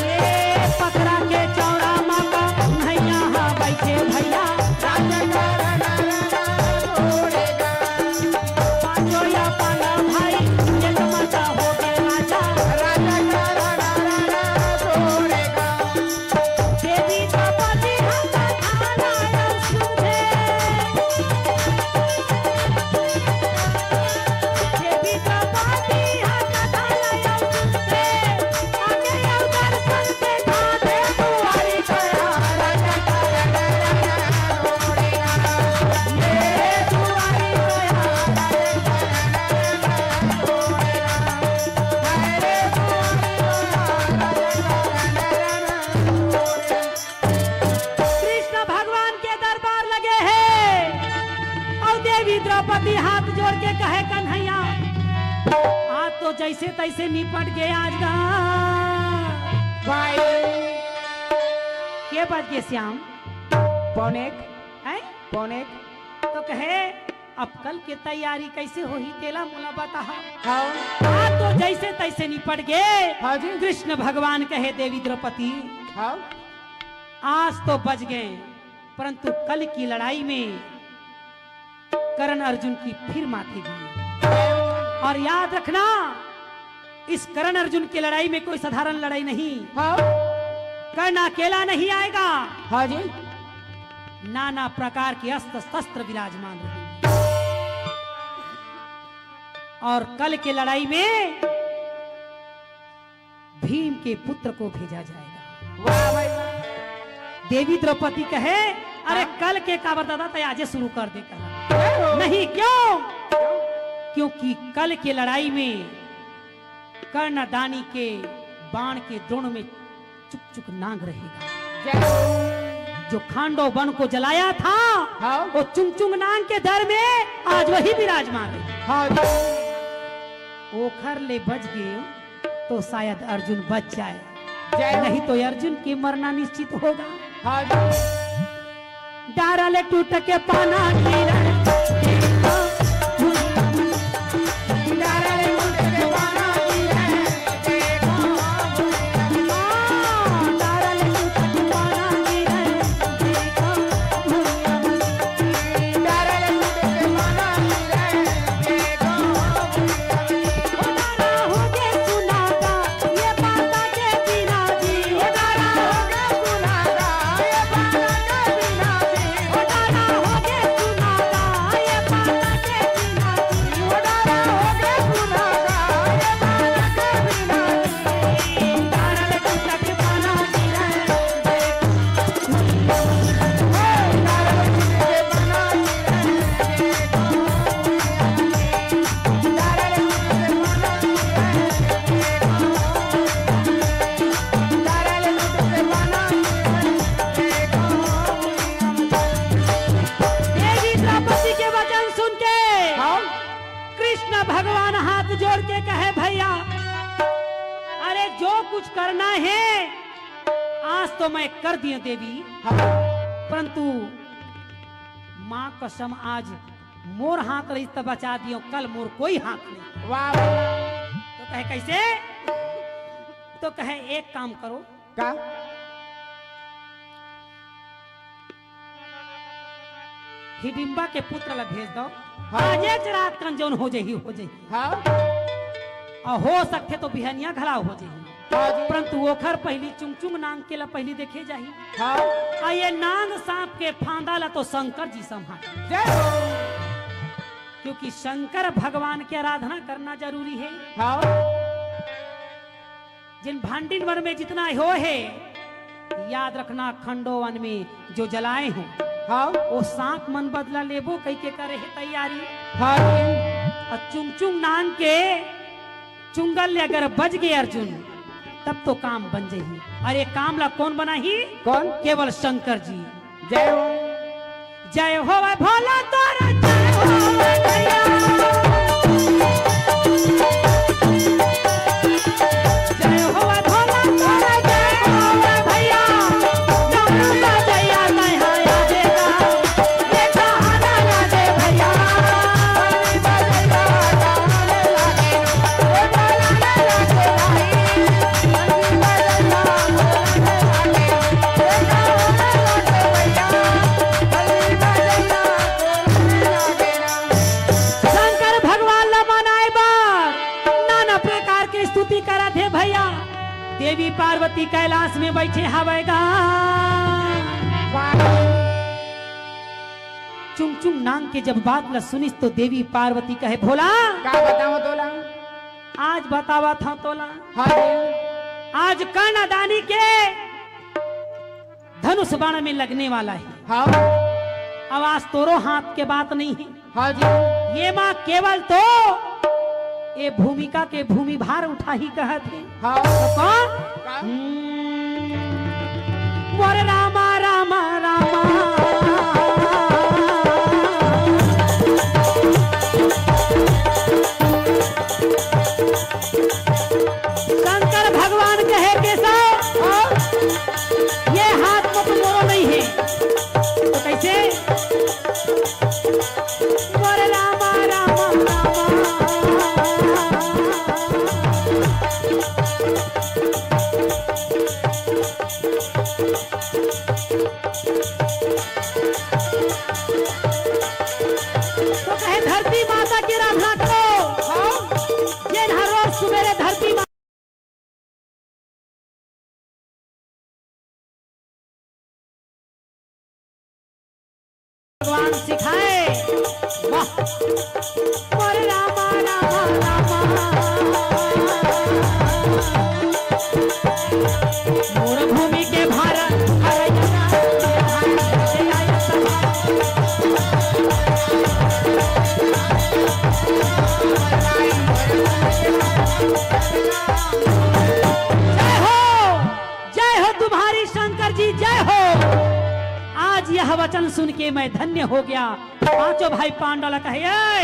ये पथरा के चौरा मा का नैया हा बइठे भैया। पाँचों या पांडव भाई, एक मता हो गए राजा। देवी द्रौपदी हम कथा लायब सुनते। कृष्ण भगवान के दरबार लगे हे अउ देवी द्रौपदी हाथ जोड़ के कहे, "कन्हैया, आज तो जैसे तैसे निपट गए आज गा।" भाई। के बज गए श्याम? पौने एक। हैं? पौने एक। तो कहे, अब कल के तैयारी कैसे होही, तेला मोला बताहा। हाँ। आज तो जैसे तैसे निपट गए। हाँ जी। कृष्ण भगवान कहे, देवी द्रौपदी, हाँ। आज तो बच गए, परंतु कल की लड़ाई में कर्ण अर्जुन की फिर माथेगी। और याद रखना, इस कर्ण अर्जुन की लड़ाई में कोई साधारण लड़ाई नहीं। हाँ। कर्ण अकेला नहीं आएगा। हाँ जी। नाना प्रकार के अस्त्र शस्त्र विराजमान रहेंगे। और कल के लड़ाई में भीम के पुत्र को भेजा जाएगा। वाह भाई वाह। देवी द्रौपदी कहे, "अरे, हाँ। कल के काबर दादा, तय आजे शुरू कर दे," कहा। जय हो। नहीं, क्यों? क्यों? क्योंकि कल के लड़ाई में कर्णदानी के बाण के द्रोण में चुक चुक नांग रहेगा। जय हो। जो खांडव वन को जलाया था, हाँ। वो चुंग चुंग नांग के दर में आज वही विराजमान है। हाँ जी। ओखर ले बच गए तो शायद अर्जुन बच जाए, जय हो। नहीं तो अर्जुन के मरना निश्चित होगा। हाँ जी। डारा ले टूट के पाना गिरे। डारा ले टूट के पाना गिरे। देवी द्रौपदी के वचन सुन के हाँ। कृष्ण भगवान हाथ जोड़ के कहे, भैया, अरे जो कुछ करना है आज तो मैं कर दिए देवी, हाँ। परंतु माँ कसम आज मोर हाथ रही तब बचा दियो, कल मोर कोई हाथ नहीं। वाह, वाह। तो कहे कैसे? तो कहे एक काम करो, का? हिडिम्बा के पुत्र ला भेज दो। हाँ। आज एक रात कन जौन हो जाही, हो जाही। हाँ। और हो सकथे तो बिहनिया घला हो जाही। हाँ जी। परंतु ओखर पहली चुंगचुंग नांग के ला पहली देखे जाही। हाँ। आ ये नांग सांप के फांदा ला तो शंकर जी संभाल। जय हो। क्योंकि शंकर भगवान की आराधना करना जरूरी है। हाँ। जिन भांडिन वन में जितना हो है, याद रखना, खंडो वन में जो जलाए हो, हाँ। वो सांप मन बदला लेबो कही के करे है तैयारी। हाँ जी। और चुंगचुंग नांग के चुंगल ले अगर बज गए अर्जुन, तब तो काम बन जाही। और ये काम ला कौन बनाही? कौन? केवल शंकर जी। जय हो। जय होवे भोला तोर, जय होवे भैया। जय होवे भोला तोर, जय होवे भैया। जमुना जैया तैहा आ देगा। देखा आना ना दे भैया। शंकर भगवान ला मनाए बर नाना प्रकार के स्तुति करत हे भैया। देवी पार्वती कैलाश में बैठे हवय गा। चुंगचुंग नांग के जब बात ला सुनिस तो देवी पार्वती कहे, भोला, का बतावं तोला? आज बतावत हंव तोला। हाँ जी। आज कर्णदानी के धनुष बाण में लगने वाला है। हाँ। अब आज तोरो हाथ के बात नहीं है। हाँ जी। ये माँ केवल तो ये भूमिका के भूमि भार उठाही कहत हे। हाँ। तो कौन? का? हम्म, मोर रामा, रामा, रामा। शंकर भगवान कहे, केशव, ये हाथ में तो मोरो नहीं है। तो कैसे? बोले, रामा, रामा, रामा। तो कहे, धरती माता की आराधना करो। हाँ। जेन हर रोज सुबेरे धरती माता भगवान सिखाए। वाह। अरे रामा, रामा, रामा। मोर भूमि के भारत, हर जगह जय हो। आज यह वचन सुन के मैं धन्य हो गया। पांचों भाई पांडव ला कहे, "ए,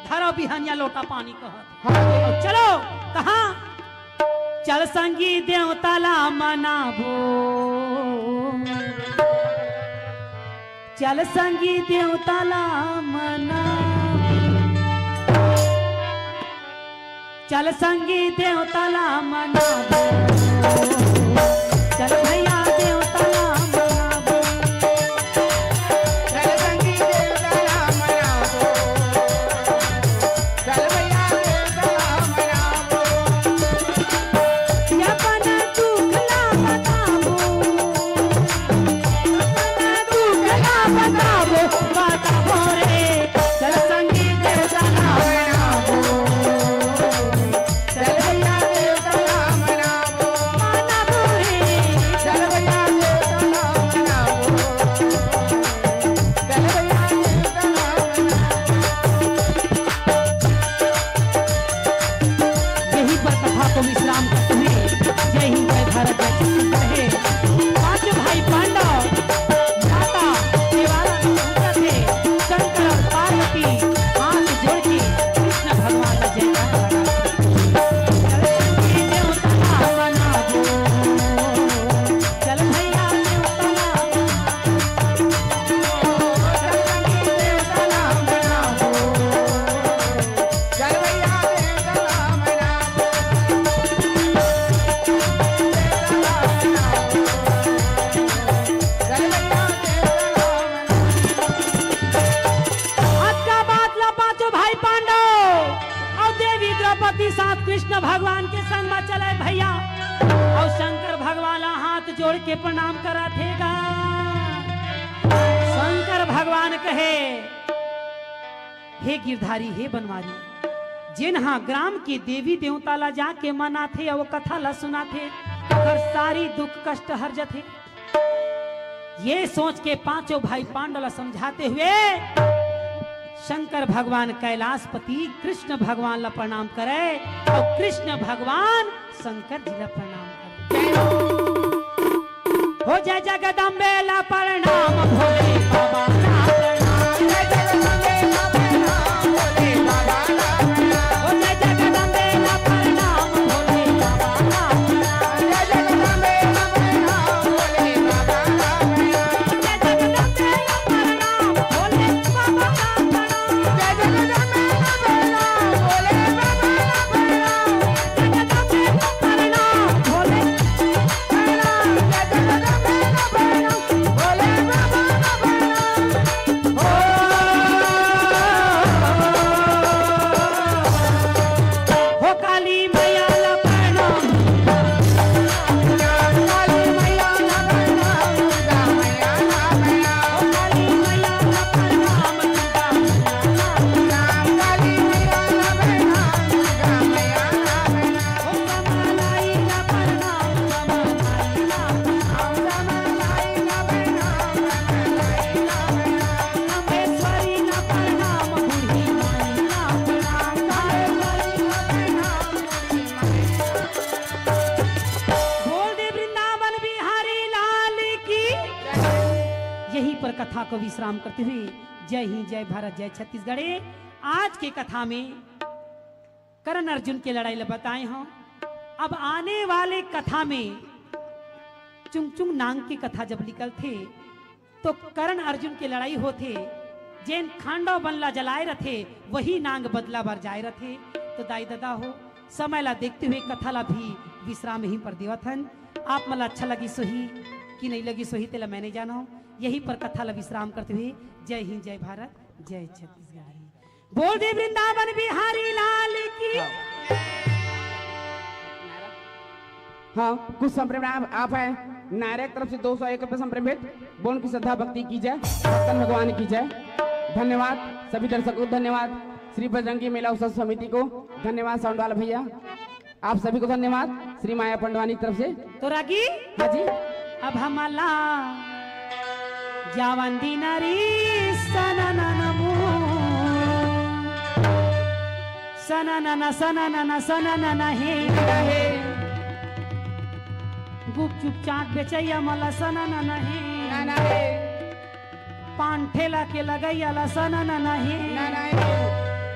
धरो बिहनिया लोटा पानी," कहत। हाँ। "चलो।" कहाँ? "चल संगी देवता ला मनाबो, चल संगी देवता ला मनाबो।" चल संगी देवता ला मनाबो, चल भैया देवता ला मनाबो। चल संगी देवता ला मनाबो, चल भैया देवता ला मनाबो। अपन दुख ला बताबो, अपन दुख ला बताबो, बताबो रे। चल संगी देवता ला मनाबो। चल भैया देवता ला मनाबो। मनाबो रे। चल भैया देवता ला मनाबो। चल भैया देवता ला मनाबो। यहीं पर कथा को विश्राम करते हैं। जय हिंद, जय भारत, जय छत्तीसगढ़ है। पांच भाई पांडव माता केवाला में पहुंचत हे, शंकर और पार्वती हाथ जोड़ के कृष्ण भगवान ला जयकार लगाथे। चल भैया देवता ला मनाबो, चल भैया देवता ला मनाबो। अतका बात ला पांचों भाई पांडव अउ देवी द्रौपदी साथ कृष्ण भगवान के संग म चले भैया। अउ शंकर भगवान ला हाथ जोड़ के प्रणाम करत हे गा। शंकर भगवान कहे, "हे गिरधारी, हे बनवारी, जेन हा ग्राम के देवी देवता ला जाके मनाथे अउ कथा ला सुनाथे, ओकर सारी दुख कष्ट हर जथे।" ये सोच के पांचों भाई पांडव ला समझाते हुए शंकर भगवान कैलाशपति कृष्ण भगवान ला प्रणाम करे अउ कृष्ण भगवान शंकर जी ला प्रणाम करे। हो जय जगदम्बे ला प्रणाम, भोले बाबा ला प्रणाम। जय जगदम्बे ला प्रणाम, भोले बाबा ला प्रणाम। हो जय जगदम्बे ला प्रणाम, भोले बाबा ला प्रणाम। जय जगदम्बे ला प्रणाम, भोले बाबा ला प्रणाम। जय जगदम्बे ला प्रणाम, भोले बाबा ला प्रणाम। जय जगदम्बे ला प्रणाम, भोले बाबा ला प्रणाम। जय जगदम्बे ला प्रणाम, भोले बोल दे वृंदावन बिहारी लाल की। यहीं पर कथा को विश्राम करते हुए जय हिंद, जय भारत, जय छत्तीसगढ़। आज के कथा में कर्ण अर्जुन के लड़ाई ल बताए हंव। अब आने वाले कथा में चुंगचुंग नांग के कथा जब निकलथे, तो कर्ण अर्जुन के लड़ाई होथे, जेन खांडव बन ला जलाए रथे, वही नांग बदला बर जाए रथे। तो दाई ददा हो, समय ला देखते हुए कथा ला भी विश्राम यहीं पर देवत हन। आप मन ला अच्छा लगिस होही कि नहीं लगिस होही, तेला मैं नहीं जानव। यहीं पर कथा ला विश्राम करते हुए जय हिंद, जय भारत, जय छत्तीसगढ़। बोल दे वृंदावन बिहारी लाल की। हाँ, कुछ संभ्रम आप, आप है नायरा की तरफ से दो सौ एक रुपये संभ्रम भेंट। बोल की श्रद्धा भक्ति की जय, भक्तन भगवान की जय। धन्यवाद सभी दर्शकों को, धन्यवाद श्री बजरंगी मेला उत्सव समिति को, धन्यवाद साउंड वाला भैया, आप सभी को धन्यवाद श्री माया पंडवानी की तरफ से। तो रागी, हाँ जी। अब हमला जावन दीना री सननन मू। सननन, सननन, सननन हे। चुप चुप चाट बेचैया मला सना ना नहीं। ना, ना रे। पान ठेला के लगैया ला सना ना नहीं। ना, ना रे।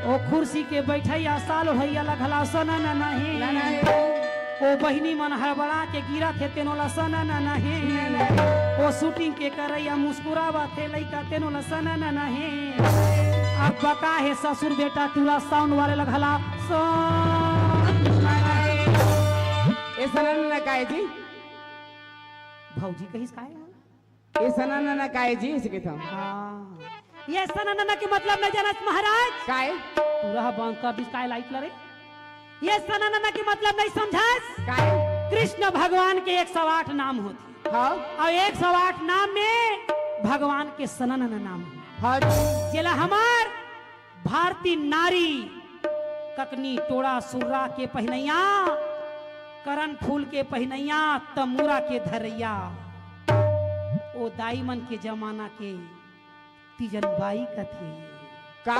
ओ कुर्सी के बैठैया साल होइया ला घला सना ना नहीं। ना, ना रे। ओ बहिनी मन हड़बड़ा के गिरा थे तेनो ला सना ना नहीं। ना, ना रे। ओ शूटिंग के करैया मुस्कुरावा थे लइका तेनो ला सना ना नहीं। अब बका हे ससुर बेटा टूरा साउंड वाले ला घला सना ना नहीं। ए सना ना ना काय जी? भौजी कहिस काय? ए सना ना ना काय जी, इसे कहता हूँ। हाँ। ये सना ना ना के मतलब नहीं जानस महाराज? काय? पूरा बंद कर दिस, काय लाइट लरे? ये सना ना ना के मतलब नहीं समझस? काय? कृष्ण भगवान के एक सौ आठ नाम होथे। हाँ। अउ एक सौ आठ नाम में भगवान के सना ना ना नाम हे। हाँ जी। जेला हमर भारतीय नारी ककनी टोड़ा सुर्रा के पहिनैया, करन फूल के पहिनैया, तमूरा के धरैया, ओ दाई मन के जमाना के तीजन बाई कथे। का?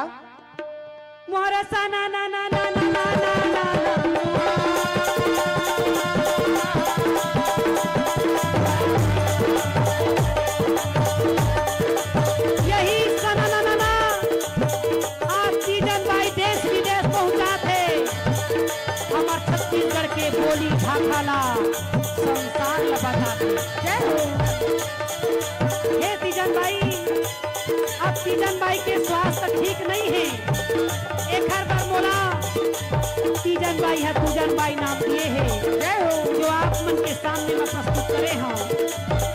मोर सना ना ना ना ना ना ना ना ना। यही सना ना ना ना आज तीजन बाई देश विदेश पहुंचाथे। हमर छत्तीसगढ़ के बोली भाखा ला संसार ला बताथे। जय हो। हे तीजन बाई, अब तीजन बाई के स्वास्थ्य ठीक नहीं हे, एखर बर मोला तीजन बाई ह पूजन बाई नाम दिए हे। जय हो। जो आप मन के सामने में प्रस्तुत करे हंव,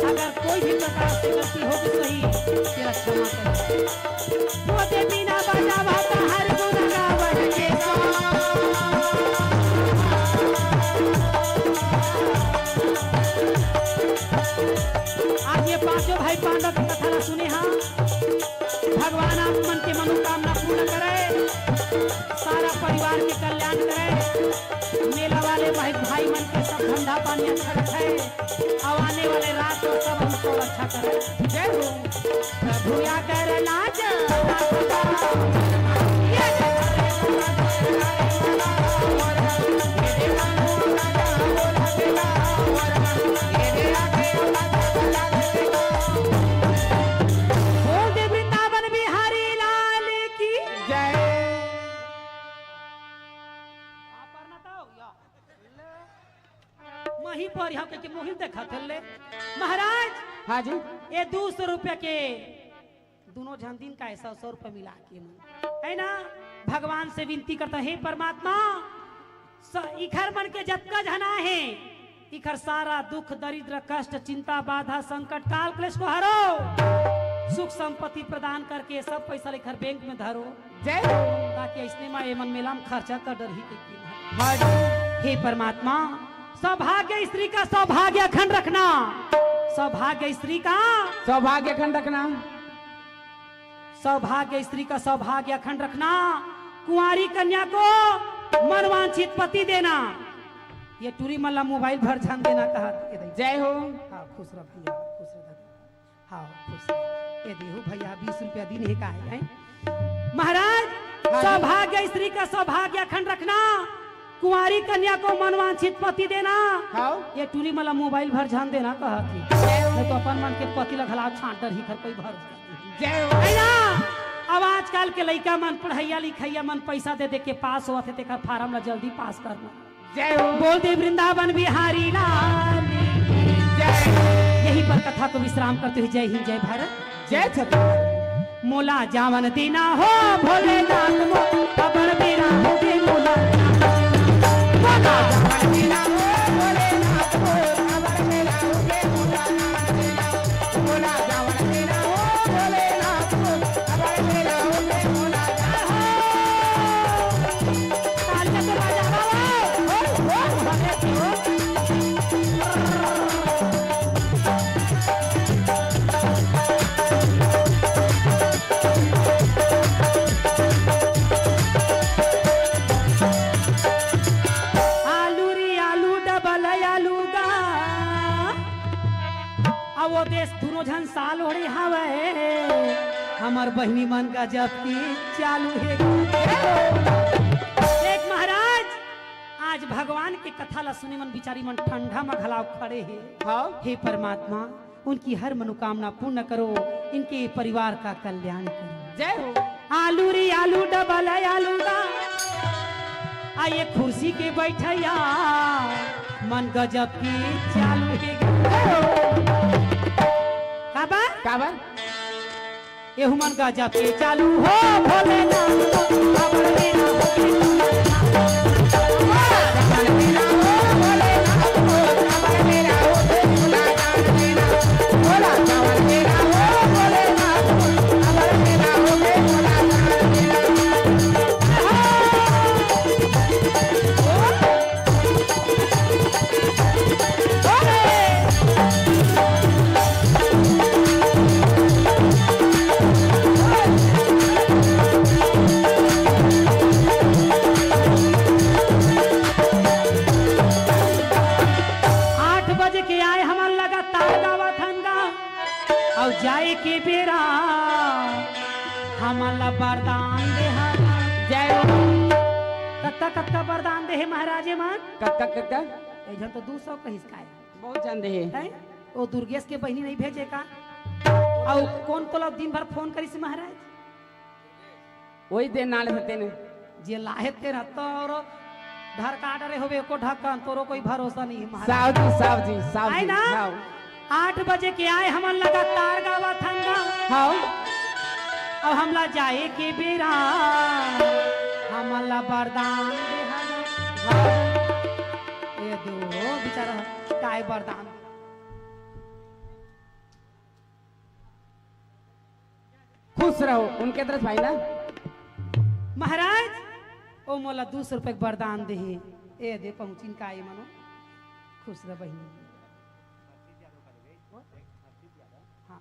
अगर कोई भी प्रकार से गलती हो गई सही, तेला क्षमा करें। तोते बिना बजावा त हर गुण गावत के आज ये पांचों भाई पांडव के कथा ला सुने हा। भगवान आप मन के मनोकामना पूर्ण करे, सारा परिवार के कल्याण करे, मेला वाले भाई, भाई मन के सब धंधा पानी अच्छा रखे, अउ आने वाले रात को सब हमको अच्छा करे। जय हो। प्रभु या करना चाहता। बोल दे वृंदावन बिहारी लाल की। जय। मही पर यहाँ के मोहिल देखा थे ले। महाराज। हाँ जी। ये दो सौ रुपया के दोनों झन दिन का ऐसा सौ रुपया मिला के मन, है ना, भगवान से विनती करता, हे परमात्मा, स-, इखर मन के जतका झना हे, इखर सारा दुख, दरिद्र, कष्ट, चिंता, बाधा, संकट, काल, क्लेश को हरो, सुख संपत्ति प्रदान करके सब पैसा लेकर बैंक में धरो। जय हो। ताकि अइसने मा एमन मेला में खर्चा कर डरही कहिके। हाँ जी। हे परमात्मा, सौभाग्य स्त्री का सौभाग्य अखंड रखना। सौभाग्य स्त्री का सौभाग्य अखंड रखना। सौभाग्य स्त्री का सौभाग्य अखंड रखना। कुंवारी कन्या को मनवांछित पति देना। ये टूरी मन ला मोबाइल भर झन देना कहा थे। जय हो। हाँ, खुश रह भैया, खुश रह दादा। हाँ, खुश रह। ये देहू भैया, बीस रुपया दिन हे का हे, हैं? महाराज, हाँ जी। सौभाग्य स्त्री का सौभाग्य अखंड रखना, कुंवारी कन्या को मनवांछित पति देना। हाँ। ये टूरी मन ला मोबाइल भर झन देना कहा थे। जय हो। नहीं तो अपन मन के पति ला घला छांट डरही घर कोई भर। जय हो। है ना? अब आजकल के लइका मन, पढ़ैया लिखैया मन पैसा दे दे के पास होवत हे, तेकर फार्म ला जल्दी पास करना। जय हो। बोल दे वृंदावन बिहारी लाल की। जय। यहीं पर कथा को विश्राम करते हुए जय हिंद, जय भारत। जय छत्तीसगढ़। मोला जावन देना हो भोलेनाथ मो, अबर बेरा हो गे मोला। मोला जावन देना हो भोलेनाथ मो, अबर बेरा हो गे मोला। मोला जावन देना हो भोलेनाथ मो, अबर बेरा हो गे मोला। जय हो। तालियां तो बजावा हो। हो, हो, हो, हो। आलू री आलू, डबल आलू गा। अब वो देश दोनों झन साल ओढ़े हवय, हमर बहिनी मन का जब की चालू हे। देख महाराज, आज भगवान के कथा ला सुने मन बिचारी मन ठंडा म घलाव खड़े हे। हाँ। हे परमात्मा, उनकी हर मनोकामना पूर्ण करो, इनके परिवार का कल्याण करो। जय हो। आलू रे आलू, डबल आलू ला, आ ये कुर्सी के बैठइया मन गजब के चालू हे। काबर? काबर? एहू मन गजब के चालू हो भोलेनाथ, अबर बेरा हो आठ बजे के आए हमन लगातार गावत हन गा। अउ जाए के बेरा हमन ला वरदान दे हन। जय हो। कतका कतका वरदान दे हे महाराज मन? कतका कतका? एक झन तो दू सौ कहिस काय। बहुत जान दे हे। हैं? ओ दुर्गेश के बहिनी नहीं भेजे का? अउ कोन तोला दिन भर फोन करिस महाराज? वही दे नाले से तेने। जे लाहे तेन ह तोरो धर काट रहे होबे, एको ढक्कन, तोरो कोई भरोसा नहीं है महाराज। साहु जी, साहु जी, साहु आए जी, ना? साहु। आठ बजे के आए, हमन लगातार गावत हन गा। हाँ। अब हमला जाए के बेरा, हमला वरदान दे हन। हाँ। ये दो बेचारा काय वरदान। खुश रहो, उनके तरफ भाई ना। महाराज, ओ मोला दू सौ रुपए के वरदान देहे। ए दे पहुंचिन का ए मनो। खुश रह बहिनी। हाँ।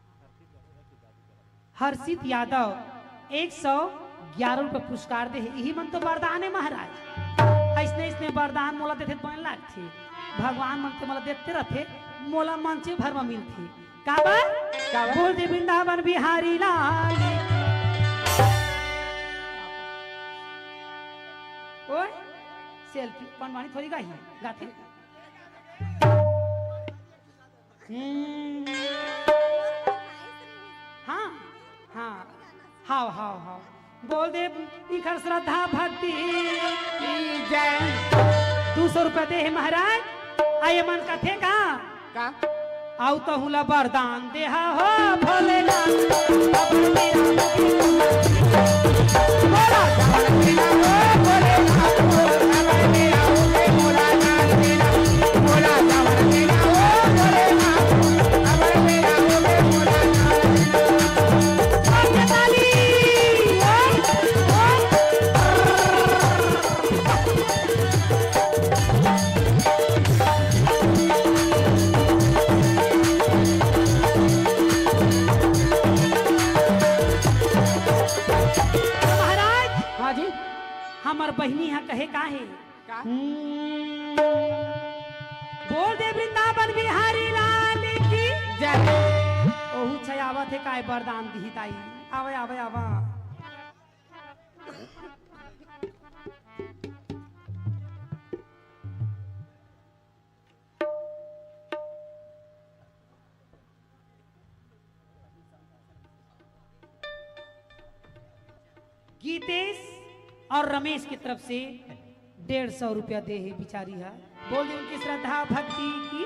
हर्षित यादव एक सौ ग्यारह रुपए पुरस्कार देहे। यही मन तो वरदान है महाराज। ऐसने ऐसने वरदान मोला देथे तो बने लागथे। भगवान मन के मोला देते रहथे, मोला मंचे भर में मिलथे। काबर? काबर? बोल दे वृंदावन बिहारी लाल। ओए, सेल्फी पंडवानी थोड़ी गाही, गाथे। हम्म। हाँ, हाँ। हाव, हाव, हाव। बोल दे, इखर श्रद्धा भक्ति की जय। दू सौ रुपया दे हे महाराज। आ ये मन कथे का? का? आउ तो हुला वरदान देहा हो भोलेनाथ। महाराज, हाँ जी। हमर बहिनी ह कहे का हे? का? हम्म, बोल दे वृंदावन बिहारी लाल की जय। ओहू छै आवत हे काय वरदान दिही ताई। आवे, आवे, आवा। गीतेश और रमेश की तरफ से डेढ़ सौ रुपया दे हे बिचारी हा। बोल दे उनकी श्रद्धा भक्ति की।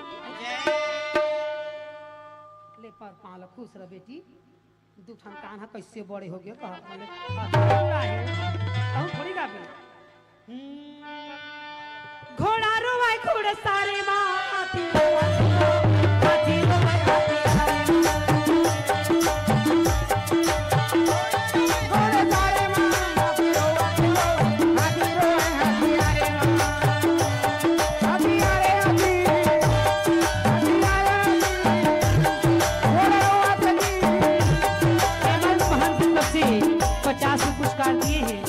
ले पर पाँव ल खुश रह बेटी। दू ठन कान ह कइसे बड़े हो गए, कहा बोले, कहा पूरा है, कहूँ थोड़ी गाबे। हम्म, घोड़ा रोवाय घोड़ सारे माँ, हाथी रोवाय, हाथी रोवाय, हाथी सारे माँ। घोड़ सारे माँ, हाथी रोवाय, हाथी रोवाय, हाथी सारे माँ। हाथी आ रे, हाथी, हाथी आ रे, हाथी। घोड़ा रोवाय, हाथी। एमएल महंत की तरफ से पचास रुपये पुरस्कार दिए हैं।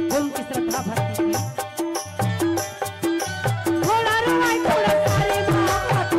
बोल उनकी श्रद्धा भक्ति की। घोड़ा रोवाय घोड़ सारे माँ, हाथी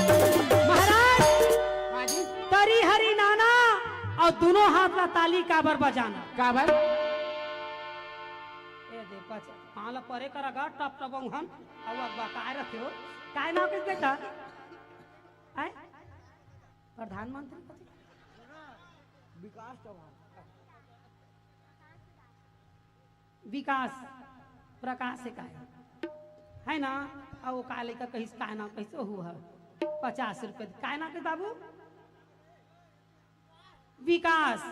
महाराज, हाँ जी। तरी हरी नाना अउ दुनों हाथ ला ताली काबर बजाना? काबर? ए दे, पच-, पाँव ला परे करा गा, टप टप औंघन, अउ अगवा काय रखे हो? काय नाव कहिस बेटा? आय? प्रधानमंत्री कथे? विकास चौहान। विकास, प्रकाश हे काय? है ना? अउ का लइका कहिस, काय नाव कहिस? ओहू ह पचास रुपया। काय नाव कहिस बाबू? विकास।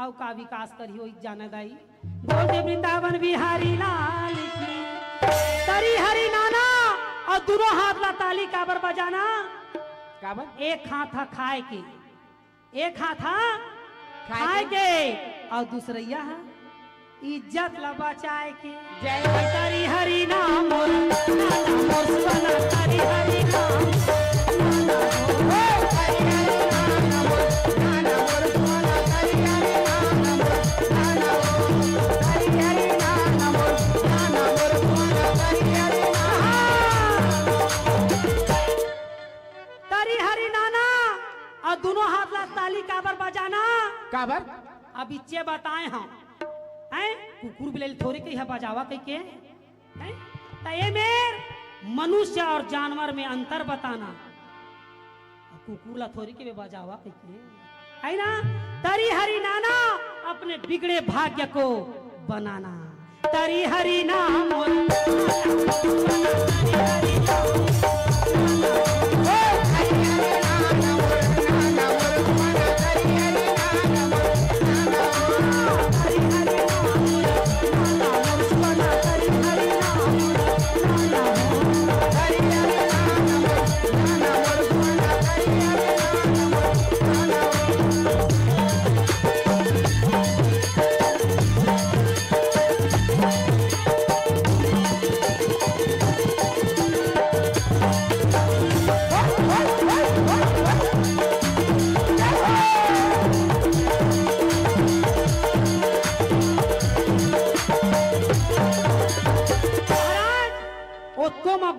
अउ का विकास करही, ओही जाने दाई। बोल दे वृंदावन बिहारी लाल की। तरी हरी नाना अउ दुनों हाथ ला ताली काबर बजाना? काबर? एक हाथ ह खाए के, एक हाथ ह खाए खाए के। के, अउ दूसरइया ह इज्जत ला बचाए के। जय। तरी हरी नाम मोर, नाम मोर सुना, तरी हरी नाम। तरी हरी नाना, अउ दुनों हाथ ला ताली काबर बजाना? काबर? अब इच्चे बताए हंव, हैं? कुकुर बिलई ल थोरे कहिहा बजावा कहिके, हैं? त ए मेर मनुष्य अउ जानवर में अंतर बताना। कुकुर ला थोरे कहिबे बजावा कहिके, है ना? तरी हरी नाना, अपने बिगड़े भाग्य को बनाना। तरी हरी नाम।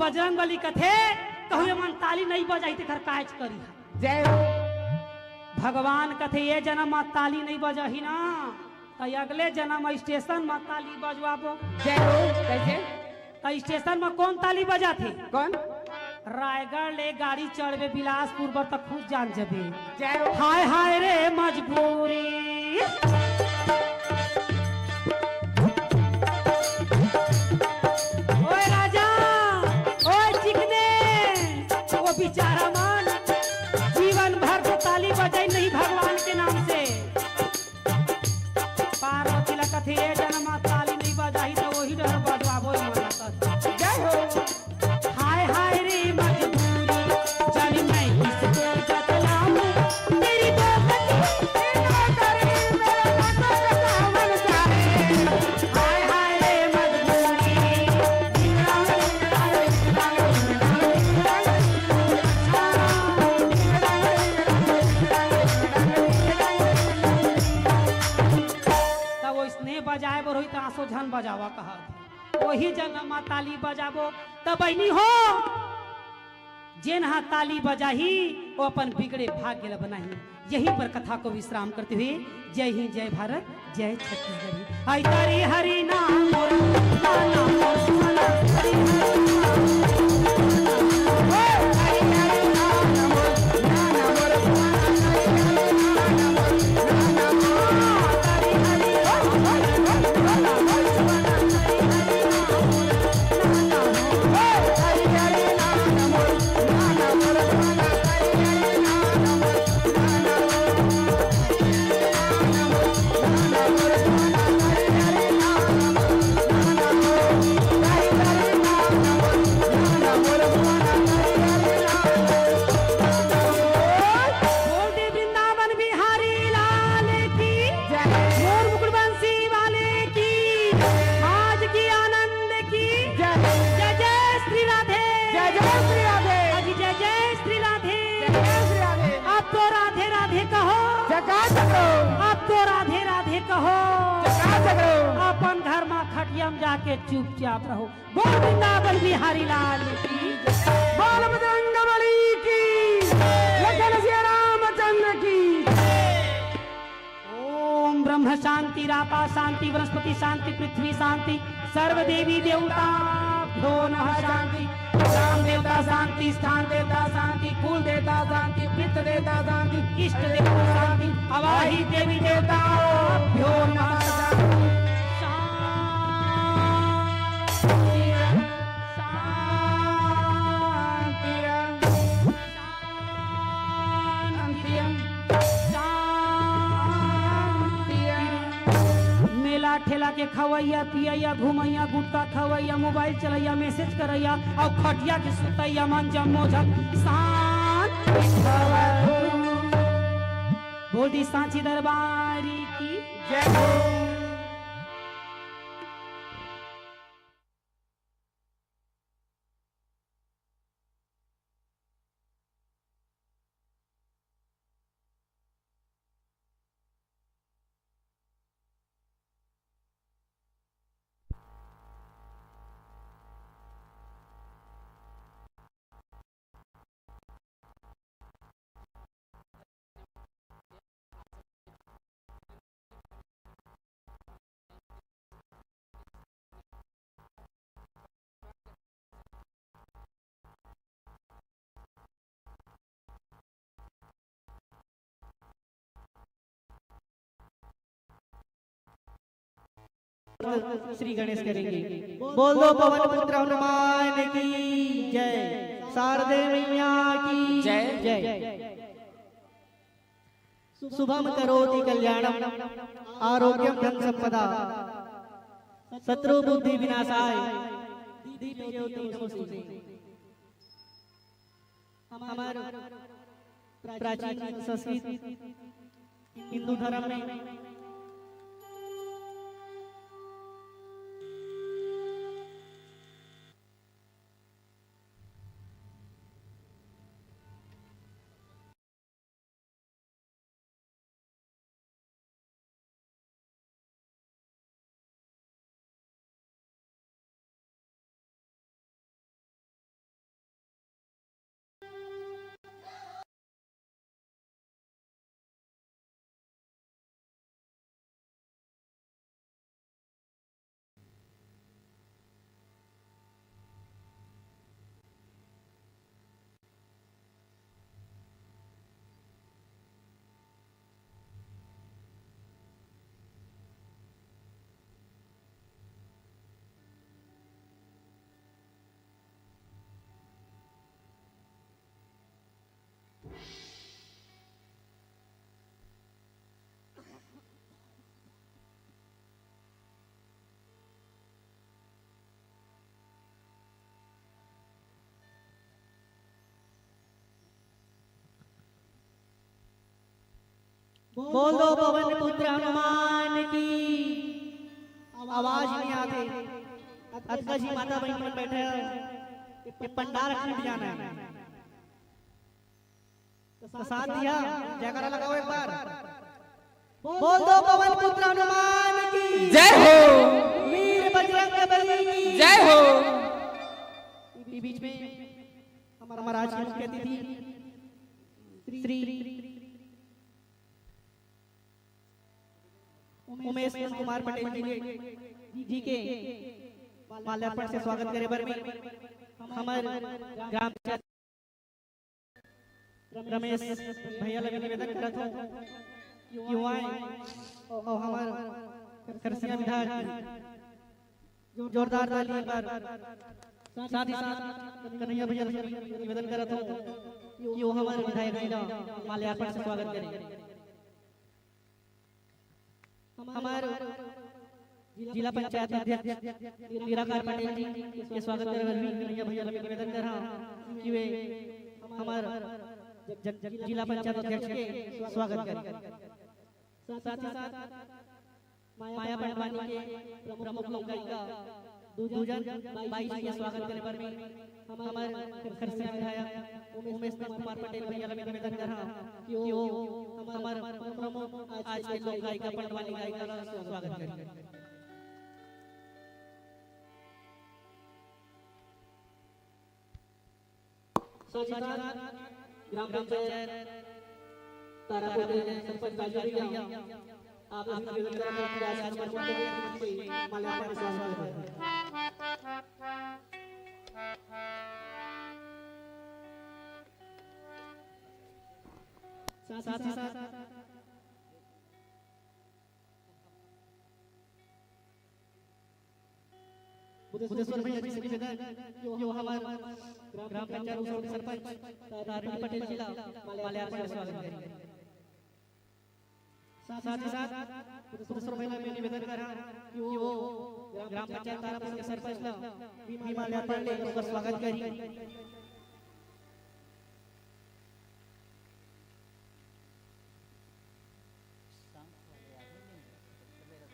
बजरंग बली कथे, कहूँ ये मन ताली नहीं बजाही तेखर कायच करी। जय हो। भगवान कथे, ये जन्म म ताली नहीं बजाही ना, त अगले जन्म म स्टेशन म ताली बजवाबो। जय हो। कैसे? त स्टेशन म कौन ताली बजाथे? कौन? रायगढ़ ले गाड़ी चढ़बे बिलासपुर बर, त खुद जान जबे। जय हो। हाय हाय रे मजबूरी। ओए राजा, ओए चिकने, वो बेचारा मन जीवन भर तो ताली बजाई नहीं भगवान के नाम से। पार्वती ला कथे, "ए जन्म म ताली नहीं बजाही, त वही डहर बजवाबो रे मोला कथे।" जय हो। हाय हाय रे मजबूरी, जानी मैं किसको बतलाऊं, तेरी दोस्ती के नौकर मेरा नौकर सावन जाए। हाय हाय रे मजबूरी। त वइसने बजाए बर होही त आंसू झन बजावा कहत हे। वही जगह म ताली बजाबो त बहिनी हो, जेन ह ताली बजाही, वो अपन बिगड़े भाग्य ल बनाही। यहीं पर कथा को विश्राम करते हुए जय हिंद, जय भारत, जय छत्तीसगढ़। आई तारी हरी नाम मोर, नाम मोर सुमना, हरी हरी नाम। बोल दे वृंदावन बिहारी लाल की, जय। मोर मुकुट बंसी वाले की, आज की आनंद की, जय। जय जय श्री राधे। जय जय श्री राधे। अजी जय जय श्री राधे। जय जय श्री राधे। अब तो राधे राधे कहो। जकात करो। अब तो राधे राधे कहो। जकात करो। अपन घर मा खटिया म जाके चुपचाप रहो। बोल वृंदावन बिहारी लाल की। बोल बजरंग बली की। लखन सिया रामचंद्र की। ओम ब्रह्म शांति, रापा शांति, वनस्पति शांति, पृथ्वी शांति, सर्व देवी देवताभ्यो नमः शांति। ग्राम देवता शांति, स्थान देवता शांति, कुल देवता शांति, पितृ देवता शांति, इष्ट देवता शांति, अवाही देवी देवताभ्यो नमः शांति। शांति। शांति। शांति। मेला ठेला के खवैया, पियैया, घुमैया, गुटखा खवैया, मोबाइल चलैया, मैसेज करैया अउ खटिया के सुतैया मन जम्मो झन शांत भवतु। बोल दी सांची दरबारी की जय हो। श्री गणेश करेंगे। बोल दो पवन पुत्र हनुमान की जय, शारदे मैया की जय। जय। शुभम करोति कल्याणम आरोग्यम धन संपदा शत्रु बुद्धि विनाशाय दीप ज्योति नमोस्तुते। हमर प्राचीन संस्कृत हिंदू धर्म में बोल दो पवन पुत्र हनुमान की। आवाज नहीं आते। अतका जी माता बहन मन बैठे हैं। ये पंडाल टूट जाना है। तो साथ दिया, जयकारा लगाओ एक बार। बोल दो पवन पुत्र हनुमान की। जय हो। वीर बजरंग बली की। जय हो। ये बीच में हमारा आज के मुख्य अतिथि श्री उमेश कुमार पटेल जी के, जी के माल्यार्पण से स्वागत करे बर में हमर ग्राम पंचायत रमेश भैया ला निवेदन करत हूँ कि वो आए और हमर खरसिया विधायक जोरदार ताली एक बार। साथ ही साथ कन्हैया भैया से निवेदन करत हूँ कि वो हमर विधायक जी ला माल्यार्पण से स्वागत करें। हमर जिला पंचायत अध्यक्ष निराकार पटेल जी के स्वागत करे बर भी कन्हैया भैया ला निवेदन कर रहा हूँ कि वे हमर जन-, जिला पंचायत अध्यक्ष के स्वागत करें। साथ ही साथ माया पंडवानी के प्रमुख लोक गायिका दूजन बाई जी के स्वागत करे बर में हमर खरसिया विधायक उमेश कुमार पटेल भैया ला निवेदन कर रहा हूँ कि वो हमर प्रमुख आज के लोक गायिका पंडवानी गायिका ला स्वागत करें। साथ ही साथ ग्राम पंचायत तारापुर के सरपंच राजू भैया, आप लोग निवेदन कर रहे हैं कि आज हमारे मंच पे माल्यार्पण के स्वागत करें। साथ ही साथ बुद्धेश्वर भैया जी से निवेदन कि वो हमार ग्राम पंचायत उसौर के सरपंच तारिणी पटेल जी ला माल्यार्पण के स्वागत करें। साथ ही साथ बुद्धेश्वर भैया ला मैं निवेदन कर रहा हूँ कि वो ग्राम पंचायत तारापुर के सरपंच ला भी माल्यार्पण ले ओकर स्वागत करी।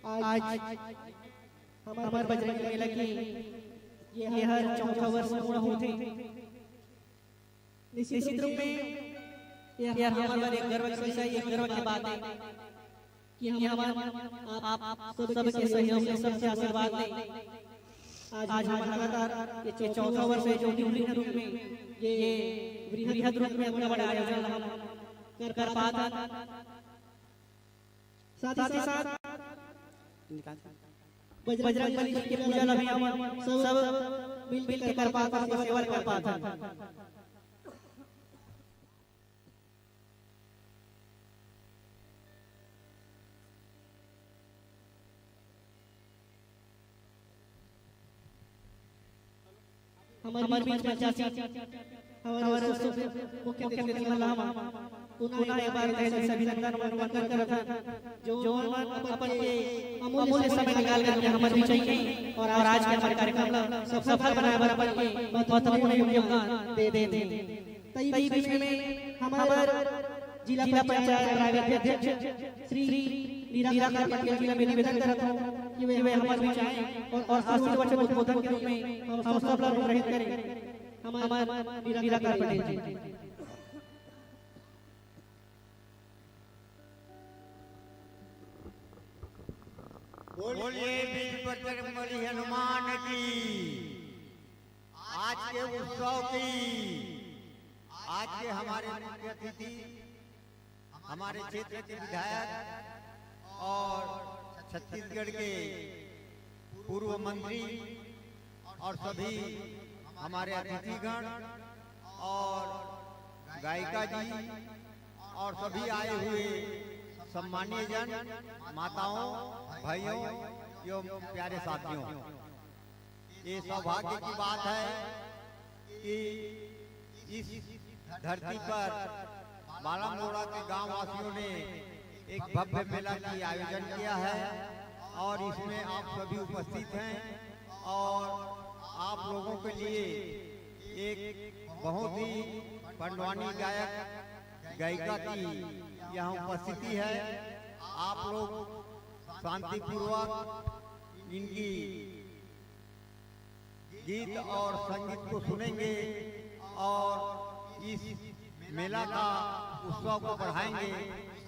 आज हमर बजरंग मेला के ये हर चौथा वर्ष पूरा होथे। निश्चित रूप में ये हर हमर बर एक गर्व के विषय, एक गर्व के बात है कि हमन आप सबके सहयोग से, सबके आशीर्वाद ले आज हमन लगातार ये चौथा वर्ष है जो निवृत्त रूप में, ये वृहद रूप में अतना बड़ा आयोजन हम कर, कर पात हन। साथ ही साथ बजरंग बली जी के पूजा ला भी हमन सब मिल, मिल के कर पात हन, सेवा कर पात हन। हमर बीच में चाची, हमर मुख्य अतिथि मन ला हम पुनः एक बार तहे दिल से अभिनंदन और वंदन करत हन, जो मन अपन के अमूल्य समय निकाल करके हमर बीच आइन और आज के हमर कार्यक्रम ला सफल बनाए बर अपन के महत्वपूर्ण योगदान दे देथे। तई बीच में हमर जिला पंचायत रायगढ़ के अध्यक्ष श्री निराकार पटेल जी ला मैं निवेदन करत हूँ कि वे हमर बीच आए और, और आशीर्वचन उद्बोधन के रूप में हम सब ला अनुग्रहित करें। हमर निराकार पटेल जी। बोलिए वीर बजरंगबली हनुमान की। आज के उत्सव की, आज के हमारे मुख्य अतिथि, हमारे क्षेत्र के विधायक और छत्तीसगढ़ के पूर्व मंत्री और सभी हमारे अतिथिगण और गायिका जी और सभी आए हुए सम्मानीय जन, माताओं, भाइयों एवं प्यारे साथियों, ये सौभाग्य की बात है कि इस धरती पर बालामोड़ा के गांव वासियों ने एक भव्य मेला की आयोजन किया है और इसमें आप सभी उपस्थित हैं और आप लोगों के लिए एक बहुत ही पंडवानी गायक गायिका की यहाँ उपस्थिति है। आप लोग शांतिपूर्वक इनकी गीत और संगीत को सुनेंगे और इस मेला का उत्सव को बढ़ाएंगे।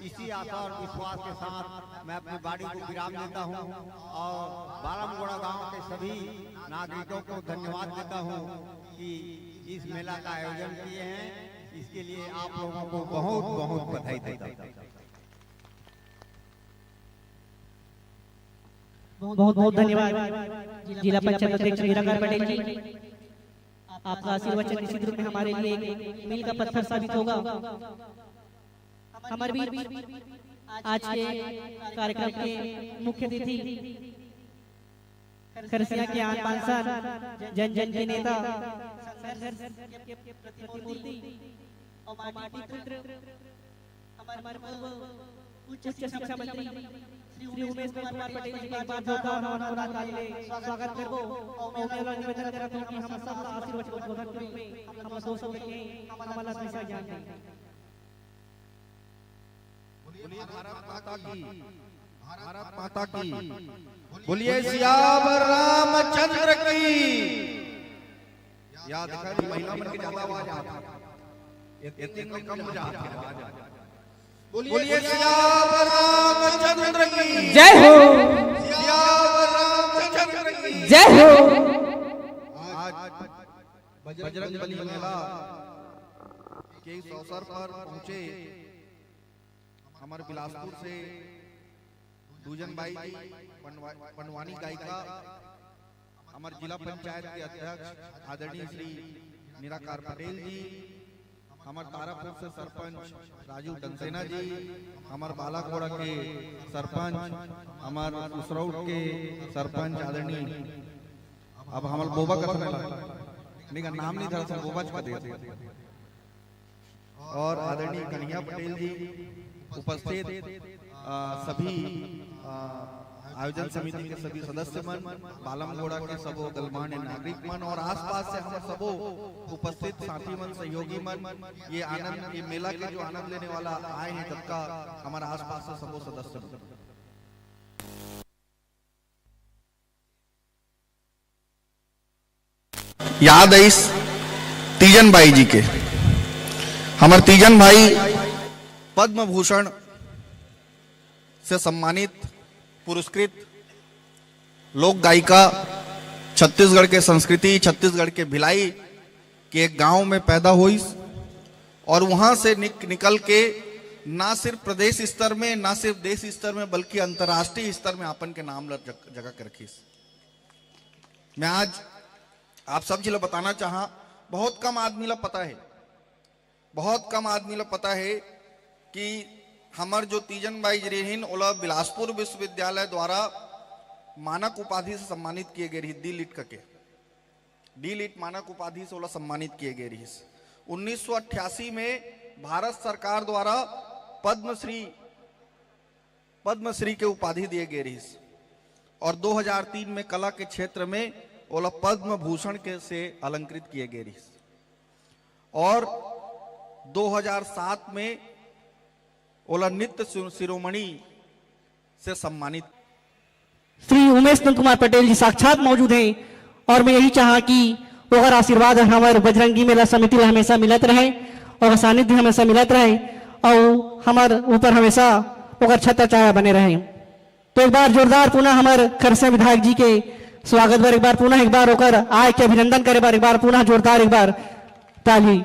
इसी आशा और विश्वास के साथ मैं अपनी वाणी को विराम देता हूँ और बालमगोड़ा गांव के सभी नागरिकों को धन्यवाद देता हूँ कि इस मेला का आयोजन किए हैं। इसके लिए आप लोगों को बहुत बहुत बधाई देता हूँ। बहुत बहुत धन्यवाद जिला पंचायत अध्यक्ष निराकार पटेल जी, आपका आशीर्वचन निश्चित रूप में हमारे लिए एक मील का पत्थर साबित होगा। हमारे बीच आज के कार्यक्रम के मुख्य अतिथि, खरसिया के आन बान शान, जन जन के नेता, संघर्ष के प्रतिमूर्ति और माटी पुत्र, हमारे पूर्व उच्च शिक्षा मंत्री श्री उमेश कुमार पटेल जी के एक बार जोरदार हवन को ताली ले स्वागत करबो और मैं निवेदन करत हूँ कि हम सब ला आशीर्वचन के रूप में हम दो शब्द के हमला दिशा ज्ञान दें। बोलिए भारत माता की, भारत माता की। बोलिए सियावर रामचंद्र की। या देखा नहीं, महिला मन के ज्यादा आवाज आती है, इतनी कम हो जाती है आवाज। बोलिए सियावर रामचंद्र की। जय हो। सियावर रामचंद्र की। जय हो। आज बजरंग बली मेला के इस अवसर पर पहुंचे हमारे बिलासपुर से दूजन बाई जी, पंडवा-, पंडवानी गायिका, हमारे जिला पंचायत के अध्यक्ष आदरणीय श्री निराकार पटेल जी, हमारे तारापुर से सरपंच राजू कंसेना जी, हमारे बालाकोड़ा के सरपंच, हमारे उसरौट के सरपंच आदरणीय, अब हमारे बोबा कथने लगा, नहीं का नाम नहीं धरा, सब बोबा चुका दे। और आदरणीय कन्हैया पटेल जी, उपस्थित, अ, सभी, अ, आयोजन समिति के सभी सदस्य मन, बालमगोड़ा के सबो गणमान्य नागरिक मन और आसपास से हमर सबो उपस्थित साथी मन, सहयोगी मन, ये आनंद, ये मेला के जो आनंद लेने वाला आए हैं, जबका हमारे आसपास से सबो सदस्य मन। याद आइस तीजन बाई जी के। हमर तीजन भाई पद्म भूषण से सम्मानित, पुरस्कृत लोक गायिका, छत्तीसगढ़ के संस्कृति, छत्तीसगढ़ के भिलाई के एक गांव में पैदा होइस और वहां से निक-, निकल के ना सिर्फ प्रदेश स्तर में, ना सिर्फ देश स्तर में, बल्कि अंतर्राष्ट्रीय स्तर में आपन के नाम ल-, जग-, जगह के रखिस। मैं आज आप सब जी ला बताना चाहा, बहुत कम आदमी ला पता है, बहुत कम आदमी ला पता है कि हमर जो तीजन बाई जी रहिन, ओला बिलासपुर विश्वविद्यालय द्वारा मानक उपाधि से सम्मानित किए गए रही, डी लिट करके, डी लिट मानक उपाधि से ओला सम्मानित किए गए रहिस। उन्नीस सौ अट्ठासी में भारत सरकार द्वारा पद्मश्री, पद्मश्री के उपाधि दिए गए रहिस और दो हज़ार तीन में कला के क्षेत्र में ओला पद्म भूषण के से अलंकृत किए गए रहिस और दो हज़ार सात में ओला नित्य शिरो-, शिरोमणि से सम्मानित। श्री उमेश नंद कुमार पटेल जी साक्षात मौजूद हैं और मैं यही चाहा कि ओकर आशीर्वाद हमर बजरंगी मेला समिति ला हमेशा मिलत रहे और सानिध्य हमेशा मिलत रहे और हमर ऊपर हमेशा ओकर छत्र छाया बने रहे। तो एक बार जोरदार पुनः हमर खरसिया विधायक जी के स्वागत बर एक बार पुनः एक बार ओकर आय के अभिनंदन करे बर एक बार पुनः जोरदार एक बार ताली।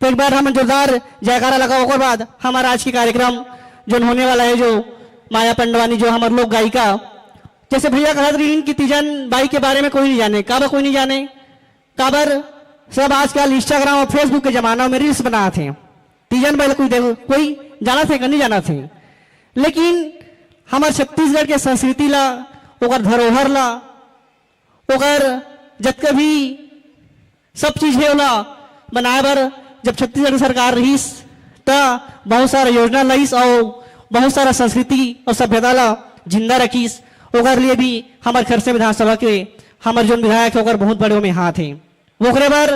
तो एक बार हम जोरदार जयकारा लगा, ओकर बाद हमारा आज के कार्यक्रम जोन होने वाला है, जो माया पंडवानी, जो हमर लोक गायिका, जैसे भैया कहत रहिन कि तीजन बाई के बारे में कोई नहीं जाने, काबर कोई नहीं जाने, काबर सब आजकल Instagram और Facebook के जमाना में reels बनात हे। तीजन बाई ला कोई देख, कोई जानत हे कि नहीं जानत हे? लेकिन हमर छत्तीसगढ़ के संस्कृति ला, ओकर धरोहर ला, ओकर जतका भी सब चीज हे, ओला बनाए बर जब छत्तीसगढ़ सरकार रहिस, त बहुत सारा योजना लइस और बहुत सारा संस्कृति और सभ्यता ला जिंदा रखिस। ओकर लिए भी हमर खरसिया विधानसभा के हमर जोन विधायक हे, ओकर बहुत बड़े ओमे हाथ हे। ओकरे बर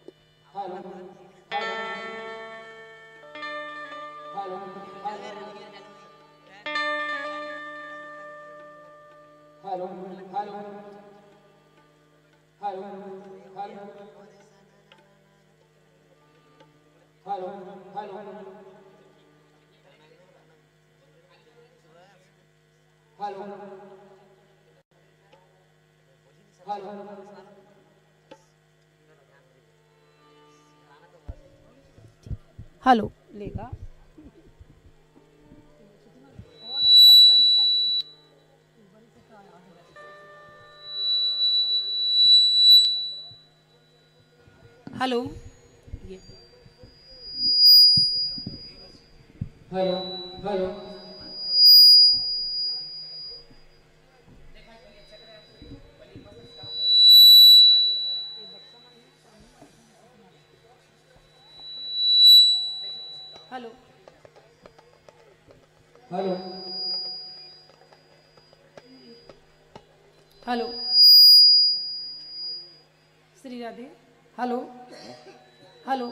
Hello, hello, hello, hello, hello, hello, hello, hello, hello, hello, hello, hello. Hello, लेगा। Hello, ये। Hello, hello. Hello, hello, hello. Shri Radhe. Hello, hello.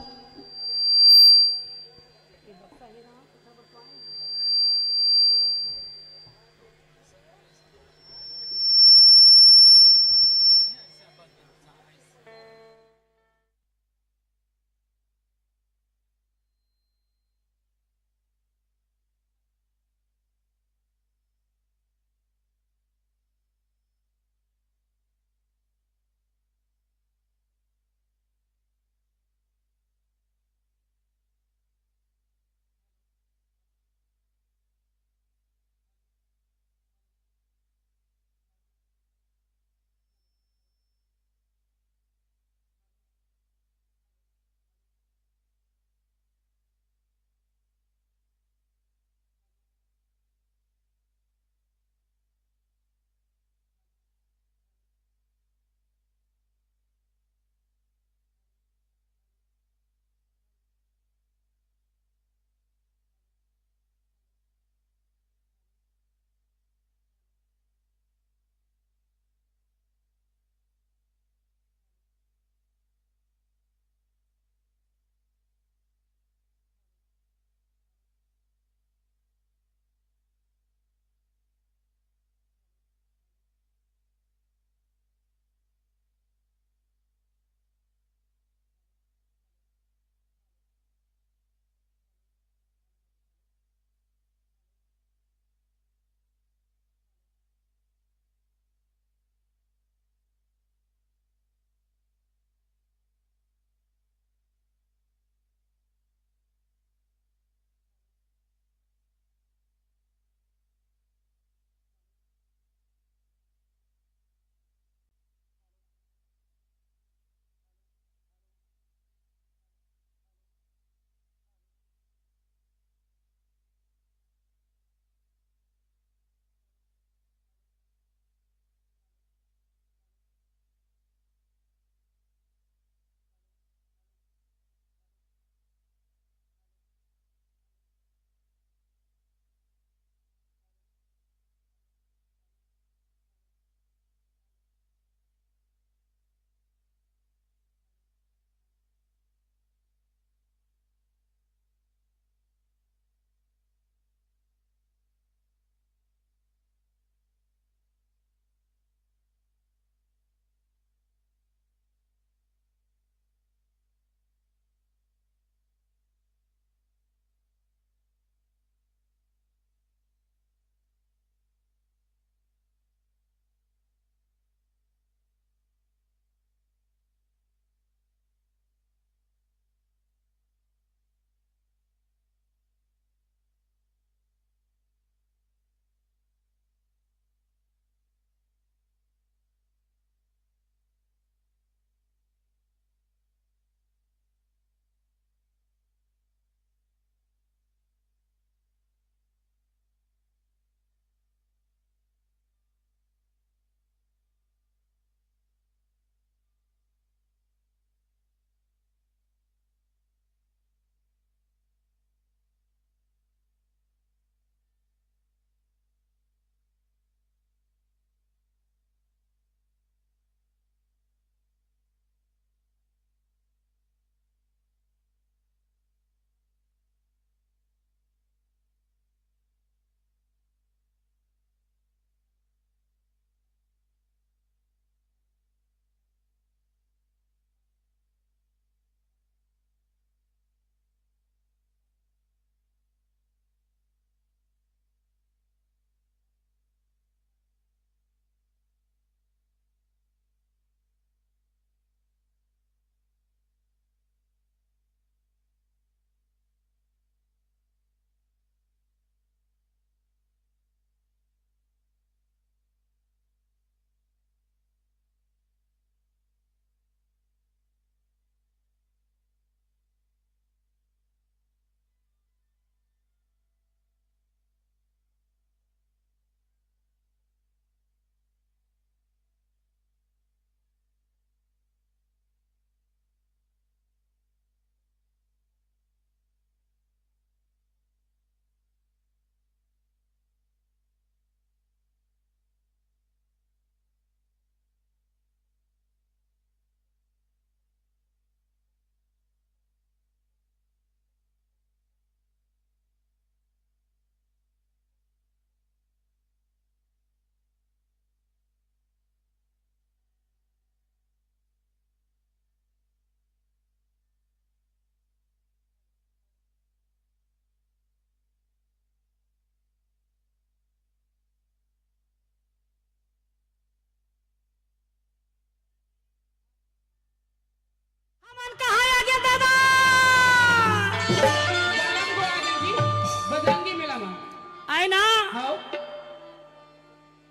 आय ना?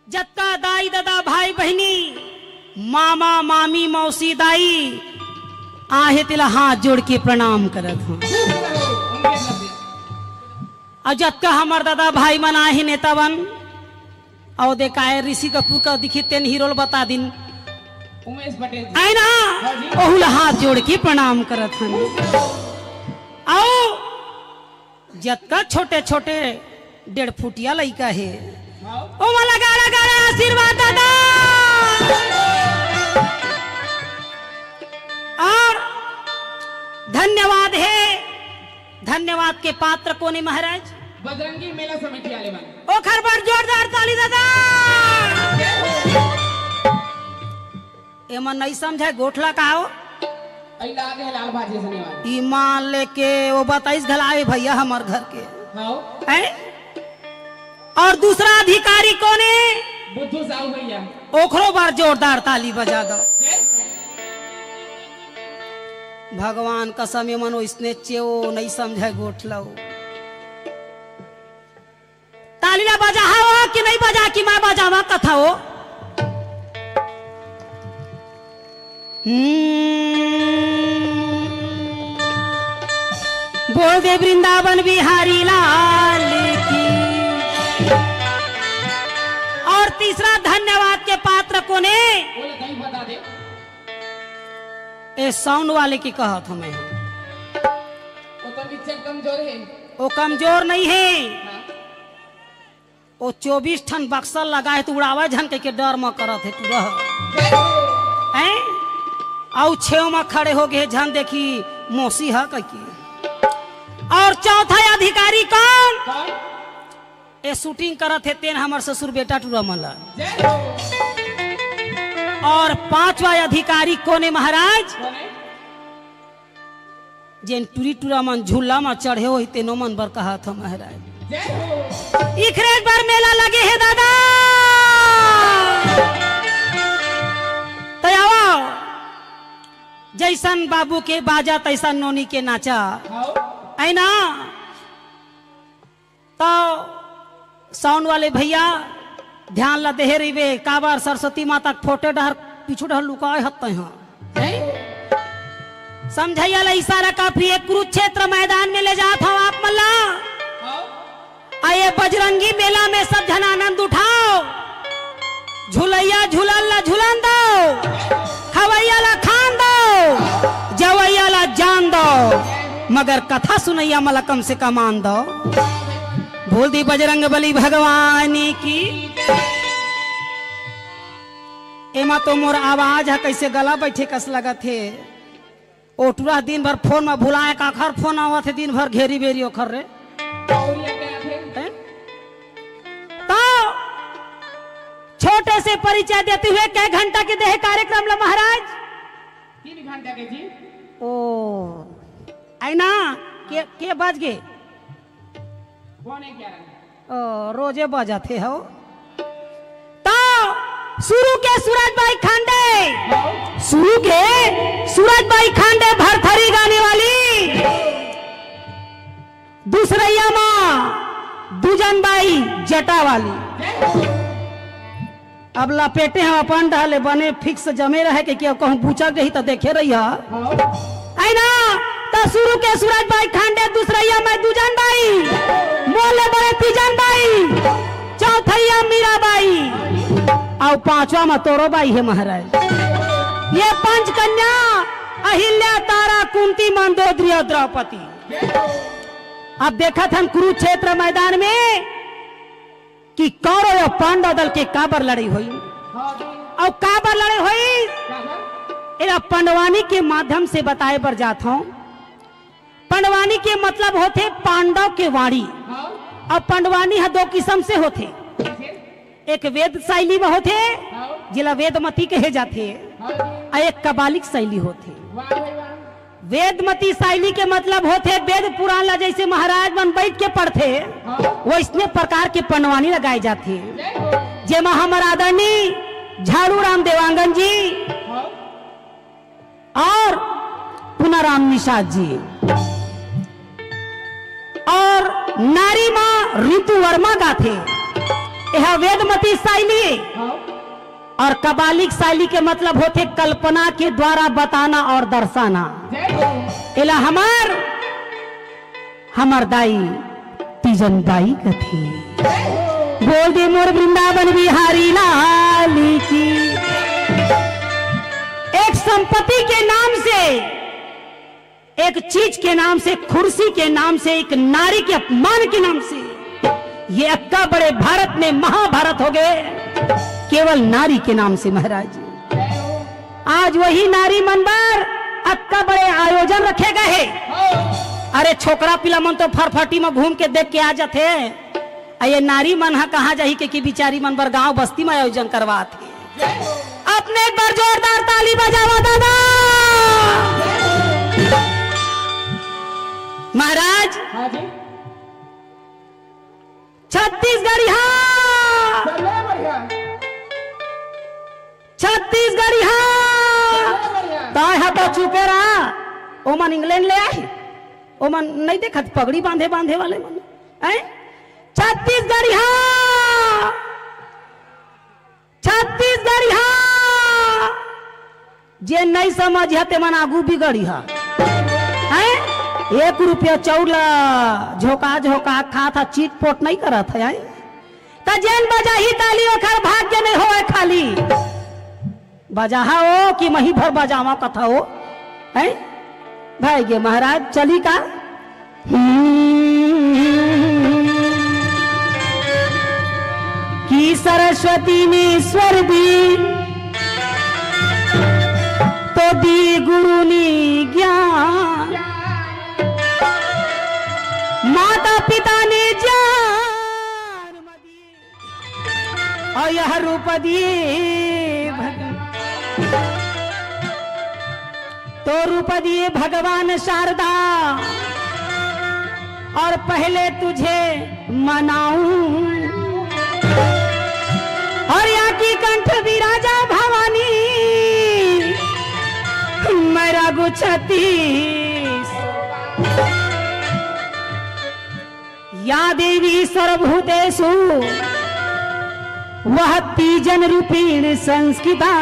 जतका दाई ददा भाई बहिनी, मामा मामी मौसी दाई आहे, तेला हाथ जोड़ के प्रणाम करत हंव। अउ जतका हमर ददा भाई मन आहे, नेता मन, अउ दे काय ऋषि कपूर का दिखित तेन हीरो ल बता दिन। उमेश पटेल जी। आय ना? हाँ जी। ओहू ला हाथ जोड़ के प्रणाम करत हन। अउ जतका छोटे-छोटे डेढ़ फुटिया लइका हे, हाँ। ओमन ला गाड़ा गाड़ा आशीर्वाद ददा। अउ धन्यवाद हे, धन्यवाद के पात्र कोन हे महाराज? बजरंगी मेला समिति वाले मन। ओखर बर जोरदार ताली ददा। एमन नइ समझय गोठ ला का हो? अई लागे हे लाल भाजी सने वाला। ईमान लेके ओ बताइस घला हे भइया हमर घर के। हाँ। हैं? अउ दूसरा अधिकारी कोन हे? बुद्धू साहू भइया। ओखरो बर जोरदार ताली बजा दव। भगवान कसम, एमन ओइसने चेव, नइ समझय गोठ ला। ताली ला बजाहव कि नइ बजाहव कि मैं बजावंव कथव? हम्म, बोल दे वृंदावन बिहारी लाल की। अउ तीसरा धन्यवाद के पात्र कोन हे? बोले, कहीं बता दे। ए sound वाले के कहत हंव मैं। ओ तो निच्चट कमजोर हे। ओ कमजोर नइ हे। हाँ। ओ चौबीस ठन बक्सा लगा हे त उड़ावय झन कहिके डर म करत हे टूरा। हैं? अउ छेव म खड़े हो गे हे, झन देखही मौसी ह कहिके। अउ चौथा अधिकारी कोन? कोन? ए shooting करत हे तेन हमर ससुर बेटा टूरा मन ला। जय हो। अउ पांचवा अधिकारी कोन हे महाराज? कोन हे? जेन टूरी टूरा मन झूला म चढ़े होही तेनो मन बर कहत हंव महाराज। जय हो। इखरे बर मेला लगे हे ददा। त आवव, जइसन बाबू के बाजा तइसन नोनी के नाचा। हाँ। आय ना? त sound वाले भइया ध्यान ला देहे रहिबे, काबर सरस्वती माता के फोटो डहर पीछू डहर लुकाय हस तैं हा। हैं? समझइया ला इशारा काफी हे, कुरुक्षेत्र मैदान में ले जात हंव आप मन ला। अउ ए बजरंगी मेला में सब झन आनंद उठाव। झुलइया झूलन ला झूलन दव, खवइया ला खान दव, जवइया ला जान दव, मगर कथा सुनइया मन ला कम से कम आन दव। बोल दी बजरंग बली भगवान की। एमा तो मोर आवाज ह कइसे गला बइठे कस लगत हे। ओ टूरा दिन भर फोन म भुलाय, काखर फोन आवत हे दिन भर घेरी बेरी ओखर रे। हैं? त छोटे से परिचय देते हुए कै घंटा के देहे कार्यक्रम ला महाराज? तीन घंटा के जी। ओ, आय ना, के, के बज गे? पौने ग्यारह। ओ, रोजे बजाथे हो। त सुरू के सूरज बाई खांडे, सुरू के सूरज बाई खांडे भरथरी गाने वाली, दूसरइया मा दूजन बाई जटा वाली। अब लपेटे हंव अपन डहर ले बने fix जमे रहे के, के कहूं बुचक जही त देखे रहिहा। आय ना, त सुरू के सूरज बाई खांडे, दूसरइया मैं दूजन बाई, मोर ले बड़े तीजन बाई, चौथइया मीरा बाई, अउ पांचवा म तोरो बाई हे महाराज। ये पंच कन्या अहिल्या, तारा, कुंती, मंदोदरी अउ द्रौपदी। अब देखत हन कुरुक्षेत्र मैदान में कि कौरव अउ पांडव दल के काबर लड़ई होई, अउ काबर लड़ई होई, एला पंडवानी के माध्यम से बताए बर जात हंव। पंडवानी के मतलब होथे पांडव के वाणी, अउ पंडवानी ह दो किसम से होथे, एक वेद शैली म होथे, जेला वेदमती कहे जाथे, अउ एक काव्यिक शैली होथे। वेदमती शैली के मतलब होथे वेद पुराण ला जइसे महाराज मन बइठ के पढ़थे, वइसने प्रकार के पंडवानी ला गाए जाथे, जेमा हमर आदरणीय झाड़ू राम देवांगन जी अउ पुनाराम निषाद जी अउ नारी माँ रितु वर्मा थे। यह वेदमती शैली और कबालिक शैली के मतलब होथे कल्पना के द्वारा बताना और दर्शाना। एला हमर, हमर दाई तीजन बाई कथे। बोल दे मोर वृंदावन बिहारी लाल की। एक संपत्ति के नाम से, एक चीज के नाम से, कुर्सी के नाम से, एक नारी के अपमान के नाम से, ये अक्का बड़े भारत में महाभारत हो गए, केवल नारी के नाम से महाराज। आज वही नारी मन बर अक्का बड़े आयोजन रखे गए हे। अरे छोकरा पिला मन तो फरफटी में घूम के देख के आ जाथे, अ ये नारी मन ह कहाँ जाही के कि बिचारी मन बर गांव बस्ती में आयोजन करवात हे। अपने एक बार जोरदार ताली बजावा दादा। महाराज, हाँ जी। छत्तीसगढ़िया, बढ़िया, बढ़िया। छत्तीसगढ़िया। बढ़िया, बढ़िया। ताय हा तो चुपे रहा, ओमन इंग्लैंड ले आही, ओमन नहीं देखत पगड़ी बांधे, बांधे वाले मन, हैं? छत्तीसगढ़िया, छत्तीसगढ़िया, जे नहीं समझिया ते मन आगू बिगड़िया, हैं? एक रुपया चौला झोंका झोंका खात हा, चीट पोट नहीं करत है, हैं? त जेन बजाही ताली ओखर भाग्य नहीं होए खाली। बजाहा ओ कि मही भर बजावा कथा ओ, हैं? भाई गे महाराज चली का? हम्म, कि सरस्वती ने स्वर दी तो दी गुरु ने ज्ञान, माता पिता ने ज्ञान और यह रूप दिए भग-, तो रूप दिए भगवान शारदा, और पहले तुझे मनाऊं, और या की कंठ विराजा भवानी, मैं रागु छत्तीस। या देवी सर्वभूतेषु वह तीजन रूपेण संस्थिता।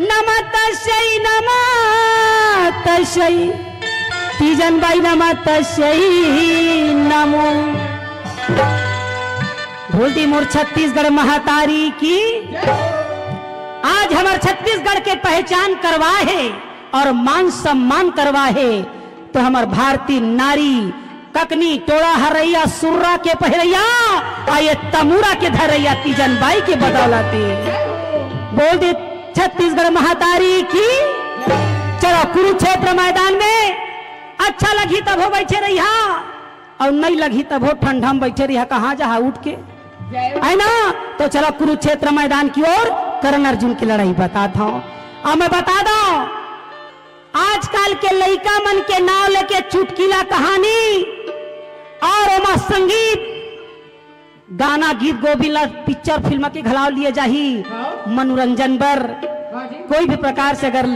नमः तस्यै, नमः तस्यै, तीजन बाई नमः तस्यै नमो। बोल दी मोर छत्तीसगढ़ महतारी की। आज हमर छत्तीसगढ़ के पहचान करवा हे और मान सम्मान करवा हे। तो हमर भारतीय नारी ककनी टोड़ा हरैया सुर्रा के पहिरैया, आ ये तमूरा के धरैया तीजन बाई के बदौलते। बोल दे छत्तीसगढ़ महतारी की। चलो कुरुक्षेत्र मैदान में अच्छा लगही तभो बैठे रहिहा, और नहीं लगही तभो ठंडा में बैठे रहिहा, कहाँ जहा उठ के, है ना? तो चलो कुरुक्षेत्र मैदान की ओर कर्ण अर्जुन की लड़ाई बताता हूँ। अब मैं बता दो, आजकल के लइका मन के नाव लेके चुटकीला कहानी और ओमा संगीत, गाना, गीत गोविंद ला पिक्चर फिल्म के घलाव लिए जाही। हाँ। मनोरंजन बर हाँ जी। कोई भी प्रकार से अगर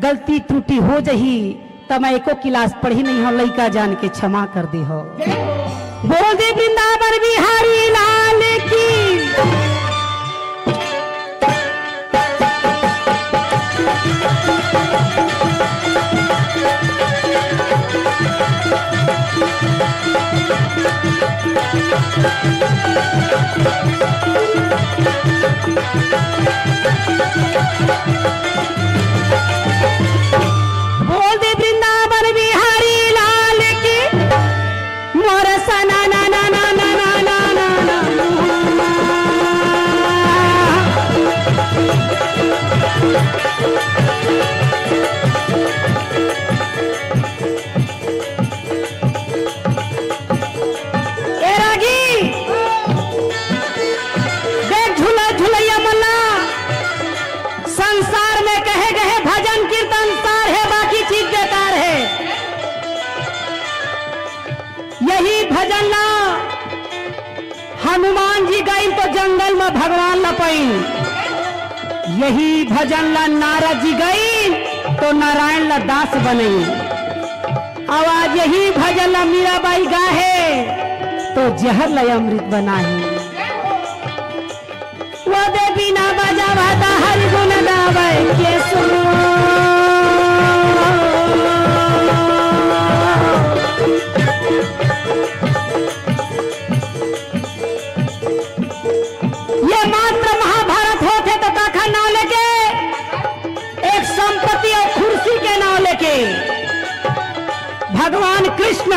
गलती त्रुटि हो जही त मैं एको क्लास पढ़ी नहीं हूँ, लइका जान के क्षमा कर दे हो। जय हो। बोल दे वृंदावन बिहारी लाल की। बोल दे वृंदावन बिहारी लाल की। मोर सना ना ना ना ना ना ना ना ना। ए रागी, देख झूला झुलैया मल्ला, संसार में कहे गए भजन कीर्तन सार है, बाकी चीज बेकार है। यही भजन ला हनुमान जी गइन तो जंगल में भगवान ला पाइन, यही भजन ला नारद जी गइन तो नारायण ला दास बनइन। अब आज यही भजन ला मीराबाई गाहे जहर ला अमृत बनाही। वो दे बीना बजावा ता हरि गुण गावे के सुनो। ये मात्र महाभारत होथे त काखर नाव लेके, एक संपत्ति अउ खुर्सी के नाव लेके भगवान कृष्ण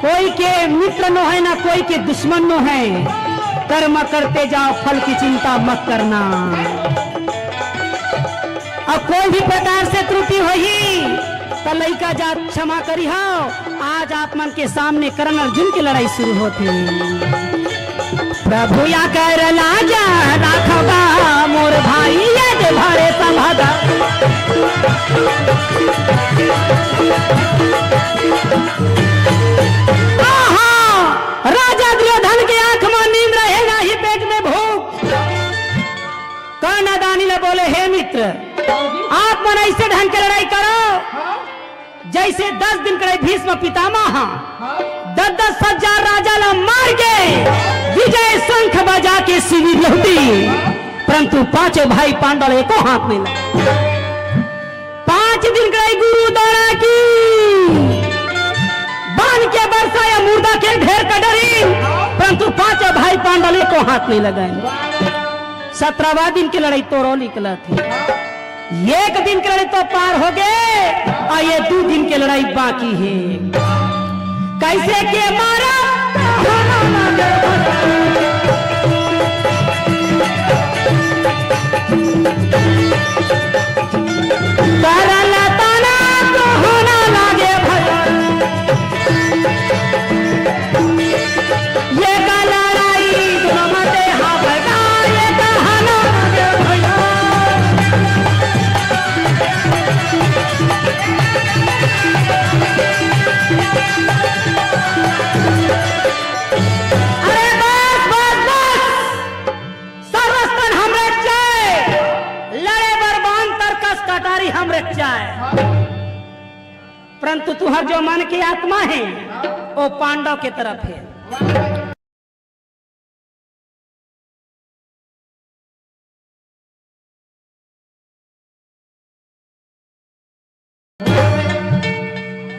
कोई के मित्र नो है, ना कोई के दुश्मन नो है। कर्म करते जाओ, फल की चिंता मत करना। अउ कोई भी प्रकार से त्रुटि होही, त लइका जात क्षमा करिहव। आज आप मन के सामने करण अर्जुन के लड़ाई शुरू होथे। प्रभु या कर लाजा राखबा मोर भाई, ये दे भरे संभदा। आहा! राजा दुर्योधन के आंख में नींद रहे, ना ही पेट में भूख। कर्ण दानी ला बोले, "हे मित्र, आप मन ऐसे ढंग के लड़ाई करो, जैसे दस दिन करे भीष्म पितामह दस दस हजार राजा ला मार के विजय शंख बजा के शिविर लौटी, परंतु पांचों भाई पांडव एको हाथ नहीं लगा।" पांच दिन करे गुरु द्रोण के बाण के बरसा या मुर्दा के ढेर कर डरी, परंतु पांचों भाई पांडव एको हाथ नहीं लगाए। सत्रहवाँ दिन के लड़ाई तोरो निकलत हे। एक दिन के लड़ाई तो पार हो गए, अउ ये दू दिन के लड़ाई बाकी हे। कैसे के मारा करल तना तो होना लागे भैया। ये का लड़ाई दोनों मते हाँ भैया, ये का हना लागे भैया। अरे बस, बस, बस। सर्वस्तन हमरे चाय, लड़े बर बान तरकस कटारी हमरे चाय। परंतु तुहर जो मन के आत्मा हे, वो पांडव के तरफ हे।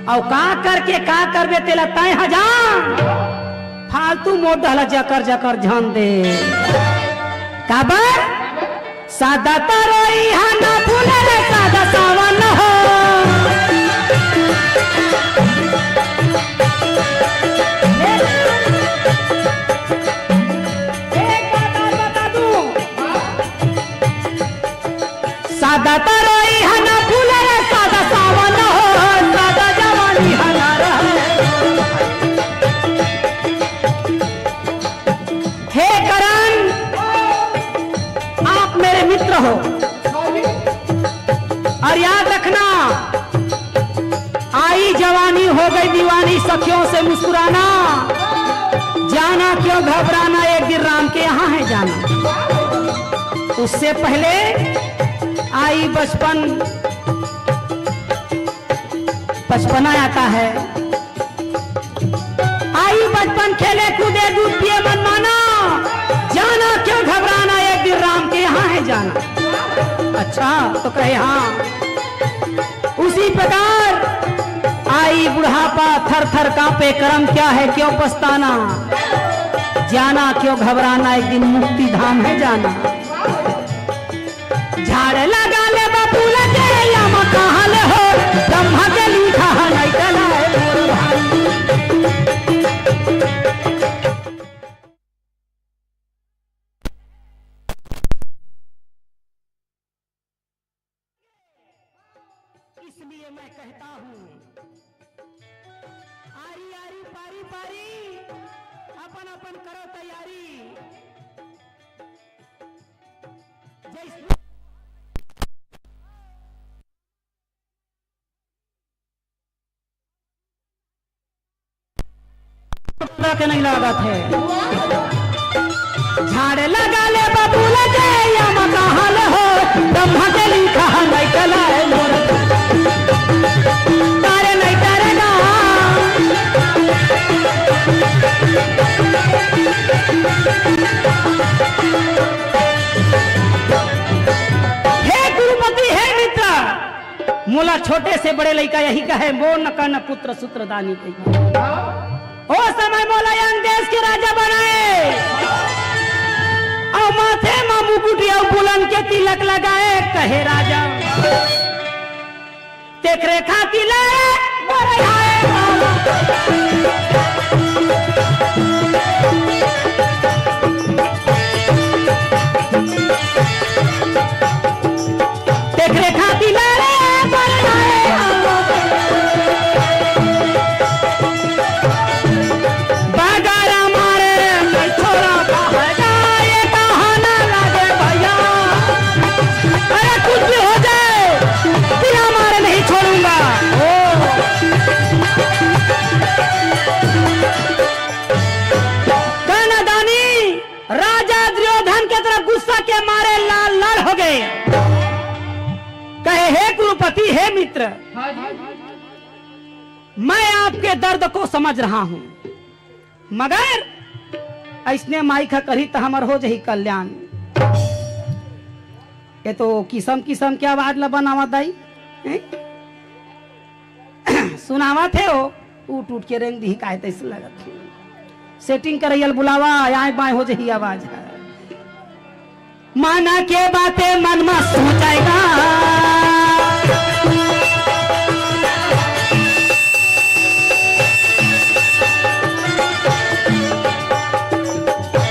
अउ का करके का करबे तेला तय ह जान, फालतू मोर डहला जकर जकर झन दे। काबर? सादा तरोई हा ना फूले रे सादा सावन हो। एक बात और बता दूं, सादा तरोई हा ना फूले रे सादा सावन हो, सादा जवानी हा ना रहे। हे करण, आप मेरे मित्र हो, और याद रखना, आई जवानी हो गई दीवानी, सखियों से मुस्कुराना, जाना क्यों घबराना, एक दिन राम के यहाँ है जाना। उससे पहले आई बचपन, बचपना आता है। आई बचपन खेले कूदे दूध पिए मनमाना, जाना क्यों घबराना, एक दिन राम के यहाँ है जाना। अच्छा, तो कहे हाँ। उसी प्रकार आई बुढ़ापा, थर थर कांपे करम, क्या है क्यों पछताना, जाना क्यों घबराना, एक दिन मुक्ति धाम है जाना। झाड़ लगा ले बबूल के, या मकान हो, ब्रह्मा के लिखा है, नहीं चला है मोर भाई। इसलिए मैं कहता हूँ, आरी आरी पारी पारी, अपन अपन करो तैयारी। जय श्री के नहीं लागत हे। झाड़ लगा ले बबूल के, या मकान हो, ब्रह्मा के लिखा है, नहीं चला है मोर। तारे नहीं तारे ना। बड़े लइका यही कहे, "मोर न कन पुत्र सूत्रदानी कही।" ओ समय मोला यंग देश के राजा बनाए, अउ माथे मा मुकुट अउ बुलंद के तिलक लगाए, कहे राजा, तेकरे खातिर ले बरहाए। तेकरे खातिर ले रे बरहाए। बगरा मारे नहीं छोड़ा बहरा, ये कहा ना लगे भैया। अरे कुछ भी हो जाए, बिना मारे नहीं छोड़ूंगा। ओ। कर्णदानी राजा दुर्योधन के तरफ गुस्सा के मारे लाल लाल हो गए। कहे, "हे कुरुपति, हे मित्र, मैं आपके दर्द को समझ रहा हूं, मगर अइसने माई का करी त हमर हो जही कल्याण।" ये तो किसम किसम के आवाज ला बनावत दाई, हैं? सुनावत हे हो, टूट टूट के रेंग दिही, काहे तइसे लगत हे। सेटिंग करइया ल बुलावा, आए बाएं हो जही आवाज ह। मन के बाते मन म सोचेगा,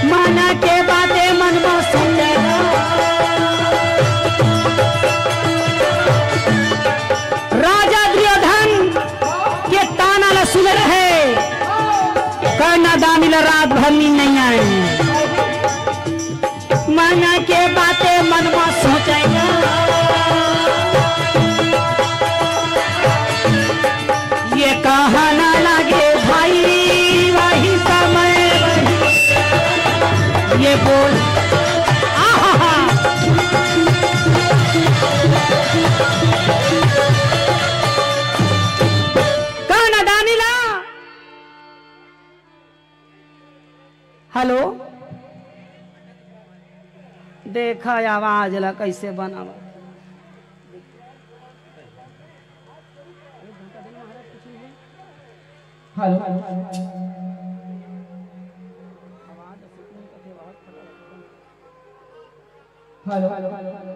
मन के बाते मन म सोचेगा। राजा दुर्योधन के ताना ल सुने रहे, कर्णदानी ल रात भर नींद नहीं आए। मन के बाते मन म सोचेगा, ये कहा ना लगे भाई, वही समय ये बोल। आहा। कर्णदानी ला। हेलो, देखा आवाज ला कइसे बनावा। Hello, hello.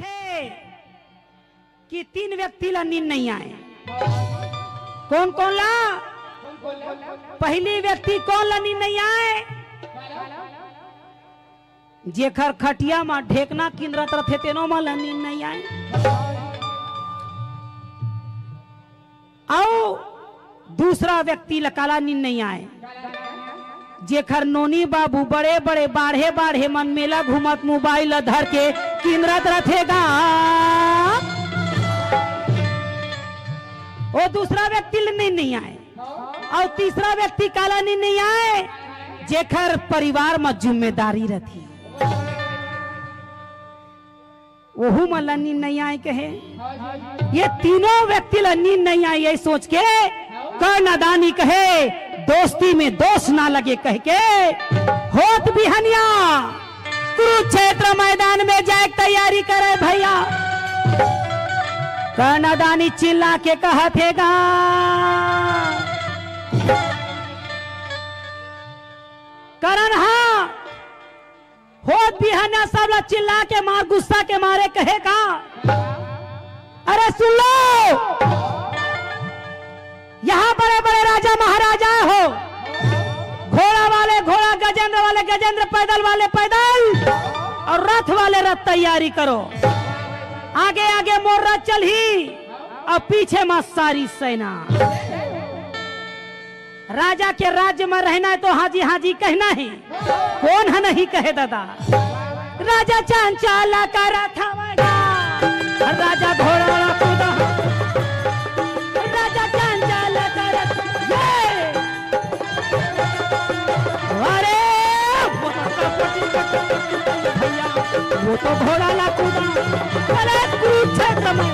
थे कि तीन व्यक्ति ला नींद नहीं आए। कौन कौन ला? पहली व्यक्ति कौन ला नींद नहीं आए? जेखर खटिया म ढेकना किंदरत रथे, तेनो म ला नींद नहीं आए। अउ दूसरा व्यक्ति ल काला नींद नहीं आए, जेखर नोनी बाबू बड़े-बड़े बाढ़े-बाढ़े मन मेला घूमत मोबाइल ल धर के किंदरत रथे गा। ओ दूसरा व्यक्ति ल नींद नहीं आए। अउ तीसरा व्यक्ति काला नींद नहीं आए, जेखर परिवार म जिम्मेदारी रथे। ओहू मन ला नींद नहीं आए कहे। ये तीनों व्यक्ति ला नींद नहीं आए, ये सोच के कर्णदानी कहे, "दोस्ती में दोष ना लगे," कह के होत बिहनिया कुरुक्षेत्र मैदान में जाए के तैयारी करे भैया। कर्णदानी चिल्ला के कहत हे गा, करण हा होत बिहनिया सब ला चिल्ला के मार, गुस्सा के मारे कहे का, "अरे सुन लो, यहाँ बड़े बड़े राजा महाराजा हो, घोड़ा वाले घोड़ा, गजेंद्र वाले गजेंद्र, पैदल वाले पैदल और रथ वाले रथ तैयारी करो। आगे आगे मोर रथ चलही और पीछे मा सारी सेना।" राजा के राज्य में रहना है तो हाँ जी, हाँ जी कहना है। कोन ह नहीं कहे दादा? राजा चांचाला का रथवा गा, राजा घोड़ा वाला कूदा, राजा चांचाला का रथ, ये! अरे! भैया, वो तो घोड़ा ला कूदा, अरे कुरुक्षेत्र में।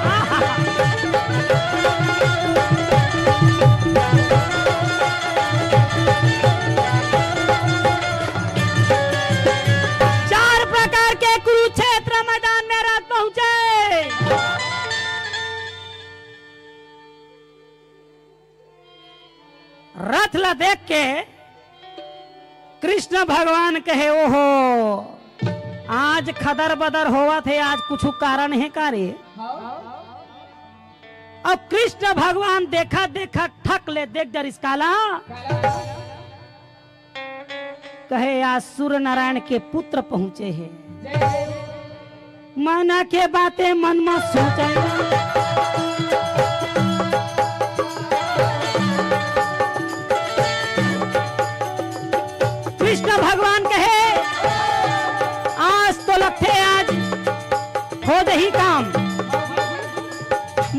आहा! चार प्रकार के कुरुक्षेत्र मैदान में रथ पहुंचे। रथ ला देख के कृष्ण भगवान कहे, "ओहो, आज खदर बदर होवत हे, आज कुछ कारण हे का रे?" अब कृष्ण भगवान देखा देखा ठक ले देख डरिस काला। कहे, "आज सूर्य नारायण के पुत्र पहुंचे हे।" मन के बातें मन में सोचे। कृष्ण भगवान कहे, "आज तो लगथे, आज हो जही काम।"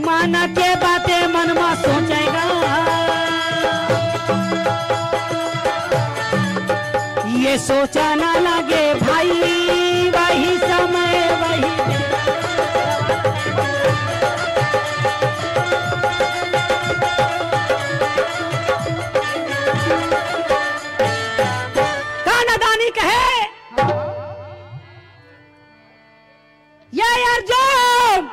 मन के बातें मन में सोचेगा, ये सोचा ना लगे भाई, वही समय वही। कर्णदानी कहे, "ये अर्जुन,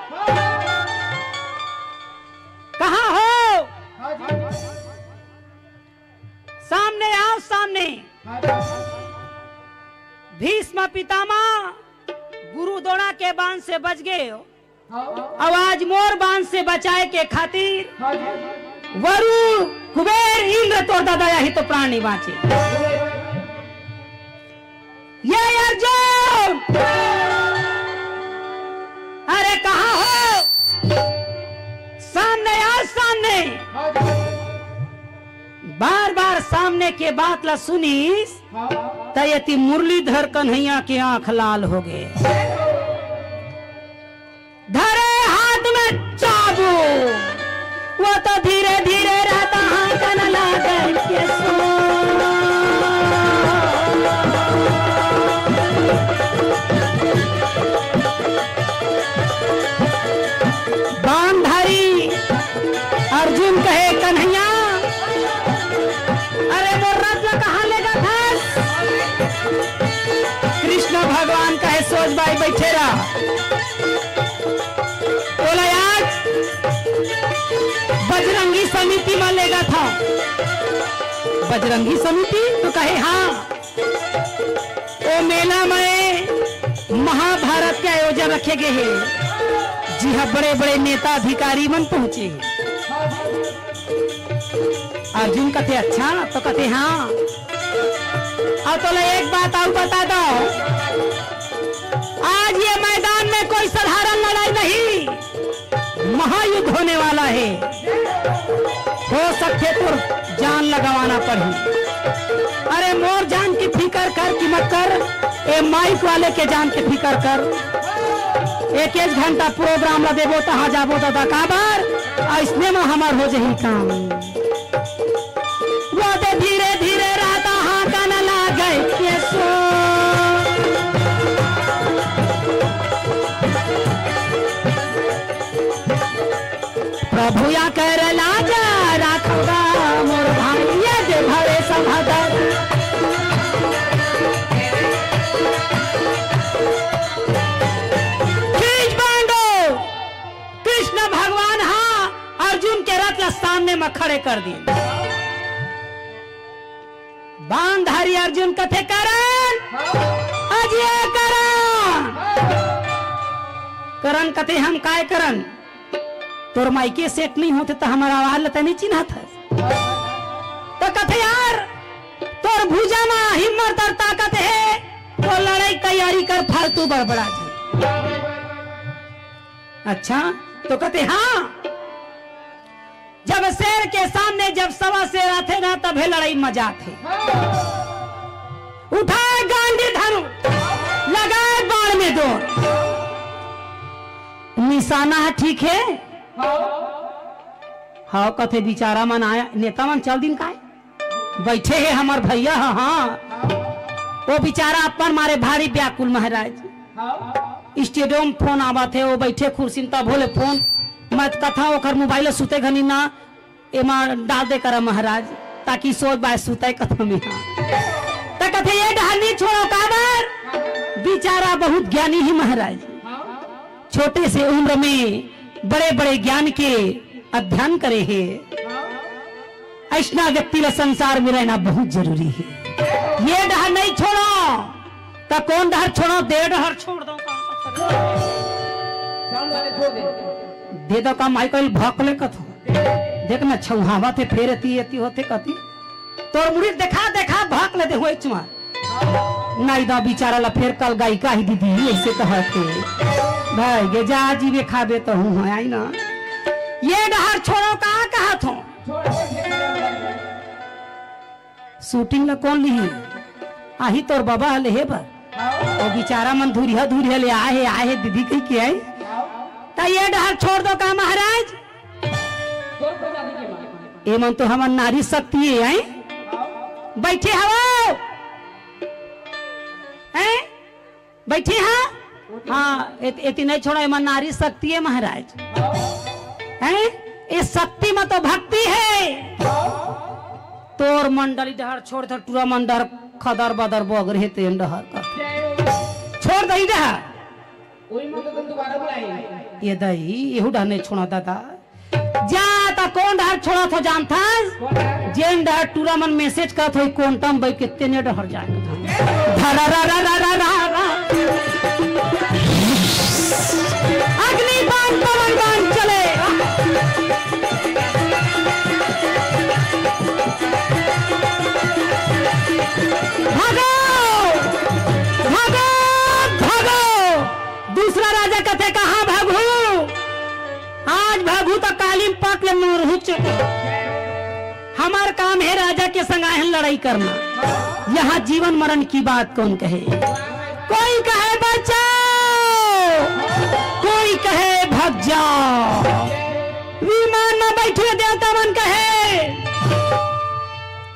कहाँ हो? सामने आओ, सामने।" भीष्म पितामह गुरु द्रोण के बाण से बच गए हो। अब आज मोर बाण से बचाए के खातिर वरुण, कुबेर, इंद्र तोर दादा यही तो प्राण नहीं बांचे। ये अर्जुन, अरे कहाँ हो? सामने आओ, सामने। बार बार सामने के बात ला सुनिस, त एती मुरलीधर कन्हैया के आंख लाल हो गए। धरे हाथ में चाबुक, वो तो धीरे धीरे रहता हाँकन लागल के सो। बाण धरी अर्जुन कहे, "कन्हैया, अरे मोर रथ ला कहाँ लेगा था?" कृष्ण भगवान कहे, "सोज बाई बैठे रहा।" बोला, "आज बजरंगी समिति में लेगा था।" बजरंगी समिति तो कहे, "हाँ, वो मेला में महाभारत के आयोजन रखे गए हैं, जिहाँ बड़े-बड़े नेता अधिकारी मन पहुंचे।" अर्जुन कथे, "अच्छा?" तो कथे, "हाँ।" और तोला एक बात और बता दो, आज ये मैदान में कोई साधारण लड़ाई नहीं, महायुद्ध होने वाला है। हो सकथे तोर जान ला गंवाना पड़ही। अरे मोर जान के फिकर कर कि मत कर, ए माइक वाले के जान के फिकर कर। एक एक घंटा प्रोग्राम ला देबो तहाँ जाबो दादा काबर, अइसने म हमर हो जही काम। वो दे धीरे धीरे राता हाँकन लागे के सो। भूया कर लाज राखबा मोर भाई, ये दे भरे सभादर। खींच बांधो, कृष्ण भगवान हा अर्जुन के रथ ला सामने में खड़े कर दिए। बांध धारी अर्जुन कथे, "करण, अजय करण।" करण कथे, "हम काय करन?" "तोर माइके सेट नहीं होते त हमर आवाज ल तनी चिन्हत हस।" त कथे, "यार, तोर भुजा म हिम्मत अउ ताकत हे, तो लड़ई तैयारी कर, फालतू बड़बड़ा जी।" अच्छा, तो कथे, "हाँ।" जब शेर के सामने जब सवा शेर आथे ना, तभे लड़ई मजा आथे। उठाए गांधी धनु, लगाए बाण में दो। निशाना ह ठीक हे? हाँ, कथे बिचारा मन आय, नेता मन चल दिन काय? बइठे हे हमर भइया ह, हाँ। वो बिचारा अपन मारे भारी व्याकुल महाराज। स्टेडियम फोन आवत हे, वो बइठे कुर्सी म, तभो ले फोन। मैं कथा ओकर मोबाइल ल सुते घनी ना एमा डाल दे करा महाराज, ताकि सोच बाय सुते कथा में। हाँ। त कथे ये डहर नी छोड़ो काबर, बिचारा बहुत ज्ञानी ही महाराज। छोटे से उम्र में बड़े-बड़े ज्ञान के अध्ययन करे हे। अइसना व्यक्ति ला संसार में रहना बहुत जरूरी हे। ये डहर नहीं छोड़ो, त कौन डहर छोड़ो? दे डहर छोड़ दो। दे दो का माई कोई भक ले कथो। देख ना छौहावत हे, फेर एती एती होथे कती। तोर मुड़ी देखा देखा भक ले दे हुए चुमा। नहीं दा बिचारा ला फेर कल गाई काहि दीदी, अइसे कहत हे। भाई गे जा जीवे खाबे त हूँ है, आई ना। ये डहर छोड़ो का कहत हो? शूटिंग ला कौन लिही? आही तोर बाबा ह लेहे बर। अउ बिचारा मन धुरिहा धुरिहा ले आए हे, आए हे दीदी कहि के आई। त ये डहर छोड़ दो का महाराज? एमन तो हमर नारी शक्ति हे, आई। बइठे हवो। हैं? बइठे हा? हाँ, एत-, एती नहीं छोड़ा, एमा नारी शक्ति हे महाराज। हैं? ए शक्ति म तो भक्ति हे। तोर मंडली डहर छोड़, धर टूरा मन डहर खदर बदर बगर हे, तेन डहर का। छोड़ दही डहर। ये दही, एहू डहर नहीं छोड़ा दादा। जा, त कोन डहर छोड़त हो जानथस? जेन डहर टूरा मन message करत होई, कोंटा म बइठ के तेने डहर जाए। धरा रा रा रा रा रा रा। अग्नि बाण, पवन बाण चले। भागो, भागो, भागो। दूसरा राजा कथे, कहाँ भागहू? आज भागहू त काली म पट ले मोर हुच। हमर काम हे राजा के संग आहे लड़ाई करना। यहाँ जीवन मरण की बात कौन कहे? कोई कहे बचाओ, कोई कहे भाग जाओ। विमान में बैठे देवता मन कहे,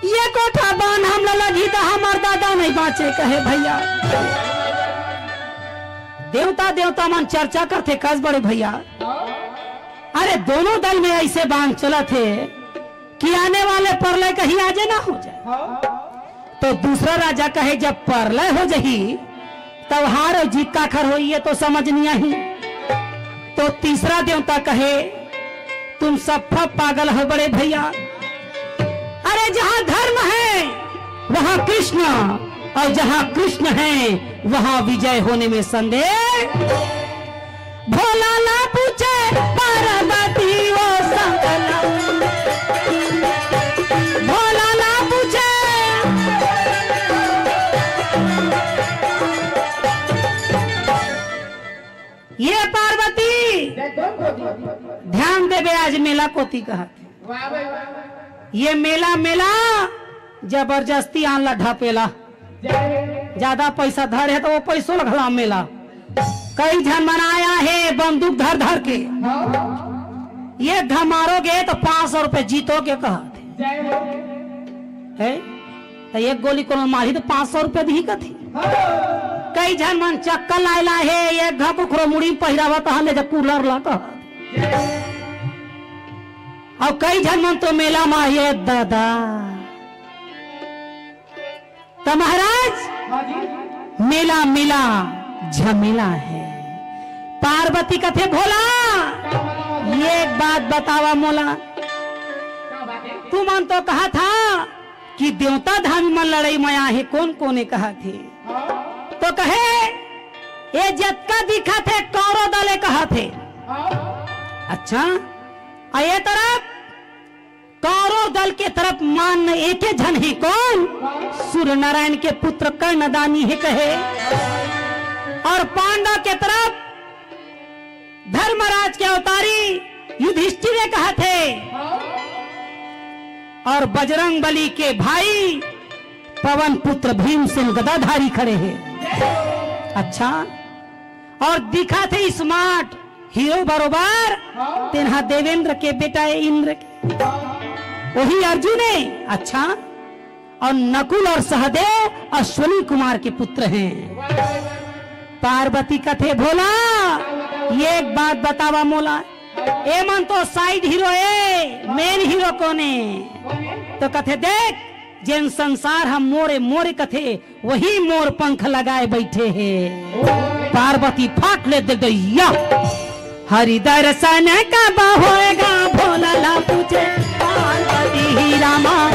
ये कोठा बान हमला लगी त हमर दादा नहीं बाँचे कहे भइया। देवता, देवता मन चर्चा करथे कस बड़े भइया। अरे दोनों दल में अइसे बान चलत हे कि आने वाले परलय कहीं आजे ना हो जाए। तो दूसरा राजा कहे, जब परलय हो जही, तब हार अउ जीत काखर होई, ये तो समझ नहीं आही। तो तीसरा देवता कहे, तुम सब पागल हो बड़े भइया। अरे जहाँ धर्म है, वहाँ कृष्ण, अउ जहाँ कृष्ण है, वहाँ विजय होने में संदेह। भोला ला पूछे पार्वती वो संगना, भोला ला पूछे। ये पार्वती, ध्यान देबे, आज मेला कोती कहत हे। ये मेला, मेला जबरदस्ती आन ला ढपेला। ज्यादा पैसा धरे हे त वो पैसो ला घला मेला। कई झन मन आया हे बंदूक धर धर के, एक घा मारोगे त पाँच सौ रुपए जीतोगे कहत हे। त एक गोली कोनो मारी त पाँच सौ रुपए दिही कथी। कई झन मन चक्कर लाए ला हे, एक घा कुखरो मुड़ी म पहिरावत हन, ले जा कूलर ला कह। अउ कई झन मन तो मेला म, ये दादा। त महाराज, हाँ जी। मेला, मेला झमेला हे। पार्वती कथे, "भोला, ये एक बात बतावा मोला, तुमन तो कहा था कि देवता धामी मन लड़ई म आहे, कोन कोन ए कहा थे?" तो कहे, "ये जतका दिखा थे, कौरव दल ए कहा थे।" अच्छा, अउ ये तरफ कौरव दल के तरफ मान न एके झन हे, कोन? सूर्य नारायण के पुत्र कर्णदानी हे कहे। अउ पांडव के तरफ धर्मराज के अवतारी युधिष्ठिर ए कहा थे। अउ बजरंग बली के भाई पवन पुत्र भीमसेन गदाधारी खड़े हे। अच्छा, अउ दिखा थे smart हीरो बरोबर, तेन हा देवेंद्र के बेटा हे इंद्र के, वही अर्जुन हे। अच्छा, अउ नकुल अउ सहदेव अश्विनी कुमार के पुत्र हे। पार्वती कथे, "भोला, ये एक बात बतावा मोला, ए मन तो side हीरो हे, main हीरो कोन हे?" तो कथे, "देख, जेन संसार ह मोरे मोरे कथे, वही मोर पंख लगाए बइठे हे।" पार्वती फाट ले दे गइया। हरि दर्शन कब होएगा, भोला ला पूछे पार्वती ही रामा।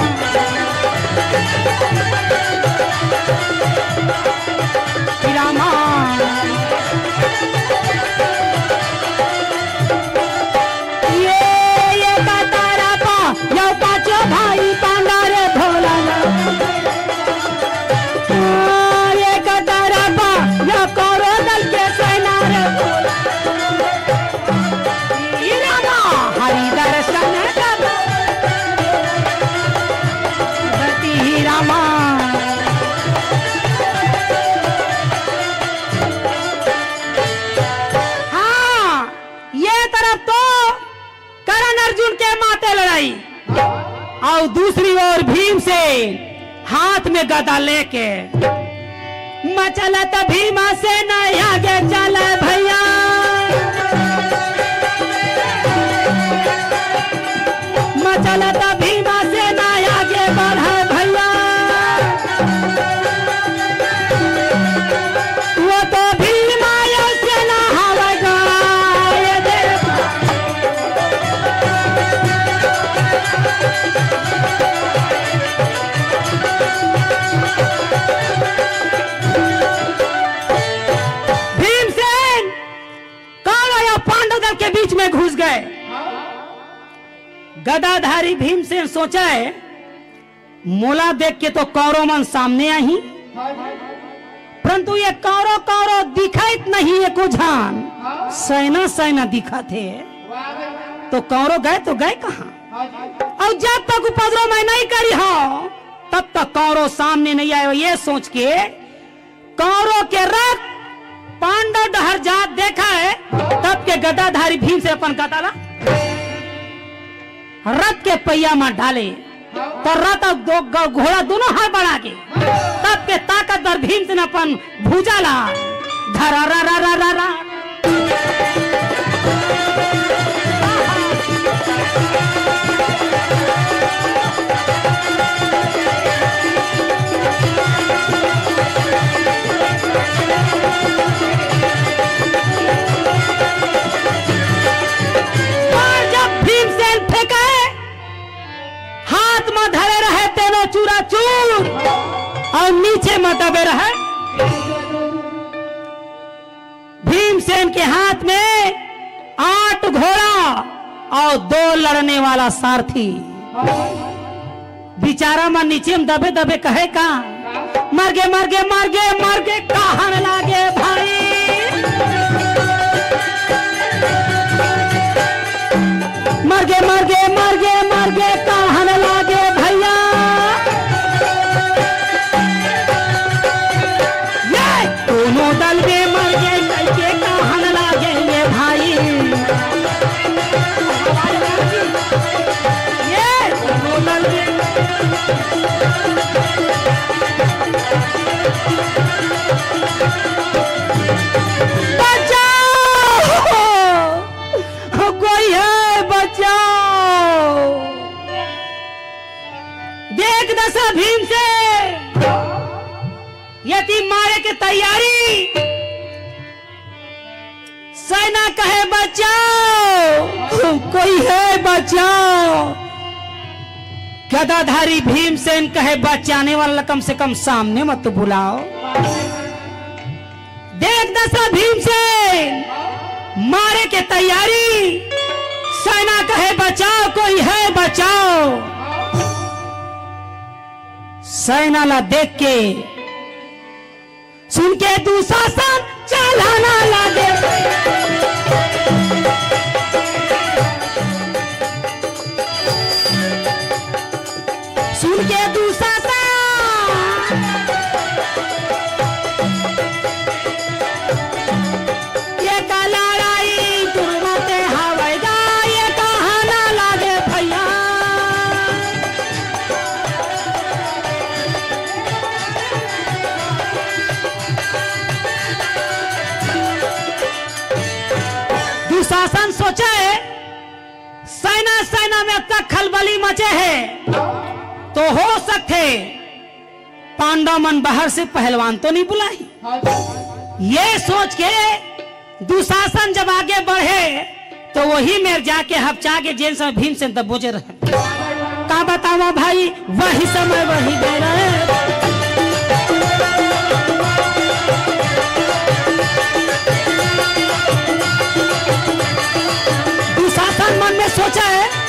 ही रामा। ये, ये कतारा पा, यो पाचो भाई पांडा रे भोला ना। ये कतारा पा, यो कौरव दल के सेना रे भोला। ई रामा, हरि दर्शन कर। गति ही रामा। हाँ, ये तरफ तो करण अर्जुन के माते लड़ई, अउ दूसरी ओर भीमसेन हाथ में गदा लेके, मचलत भीमसेन आगे चले भइया, मचलत भीमसेन आगे बढ़े भइया। वो तो भीम आयो से नहावे गा, ये देख। भीमसेन कौरव अउ पांडव दल के बीच में घुस गए। गदाधारी भीमसेन सोचे, मोला देख के तो कौरव मन सामने आही, परंतु ये कौरव, कौरव दिखाइत नहीं एको झन, सैना, सैना दिखत हे। तो कौरव गए तो गए कहाँ? अउ जब तक उपद्रव मैं नहीं करी हूँ, तब तक कौरव सामने नहीं आए। ये सोच के कौरव के रथ पांडव डहर जात देखा हे, तब के गदाधारी भीमसेन अपन गदा ला रथ के पहिया म डाले, त रथ अउ दो ग-, घोड़ा दोनों हड़बड़ा गे। तब के ताकतवर भीमसेन अपन भुजा ला धरा रा रा रा रा रा। अउ जब भीमसेन फेंके, हाथ म धरे रहे तेनो चूरा चूर, अउ नीचे म दबे रहे। भीमसेन के हाथ में आठ घोड़ा अउ दो लड़ने वाला सारथी। बिचारा मन नीचे म दबे दबे कहे का, "मर गे, मर गे, मर गे, मर गे, कहन लागे भाई। मर गे, मर गे, मर गे, मर गे, कहन लागे भइया।" ये दोनों दल में मर गे, कइके कहन लागे ये भाई। ये दोनों दल में बचाओ! कोई है, बचाओ! भीमसेन, ये ती मारे के तैयारी। सेना कहे, "बचाओ, कोई है, बचाओ।" गदाधारी भीमसेन कहे, "बचाने वाला कम से कम सामने मत बुलाओ।" देख दसा भीमसेन, मारे के तैयारी। सेना कहे, "बचाओ, कोई है, बचाओ।" सेना ला देख के, सुन के दुशासन चालाना लागे। सुन के दुशासन, ये का लड़ाई तुरंते हवय गा, ये कहाना लागे भैया। दुशासन सोचे, सेना, सेना में अतका खलबली मचे हे, तो हो सकथे पांडव मन बाहर से पहलवान तो नहीं बुलाही। ये सोच के दुशासन जब आगे बढ़े, तो वही मेर जाके हपचा के जेन समय भीमसेन तब बोजे रहे। का बतावा भाई, वही समय वही बेरा। दुशासन मन में सोचा है।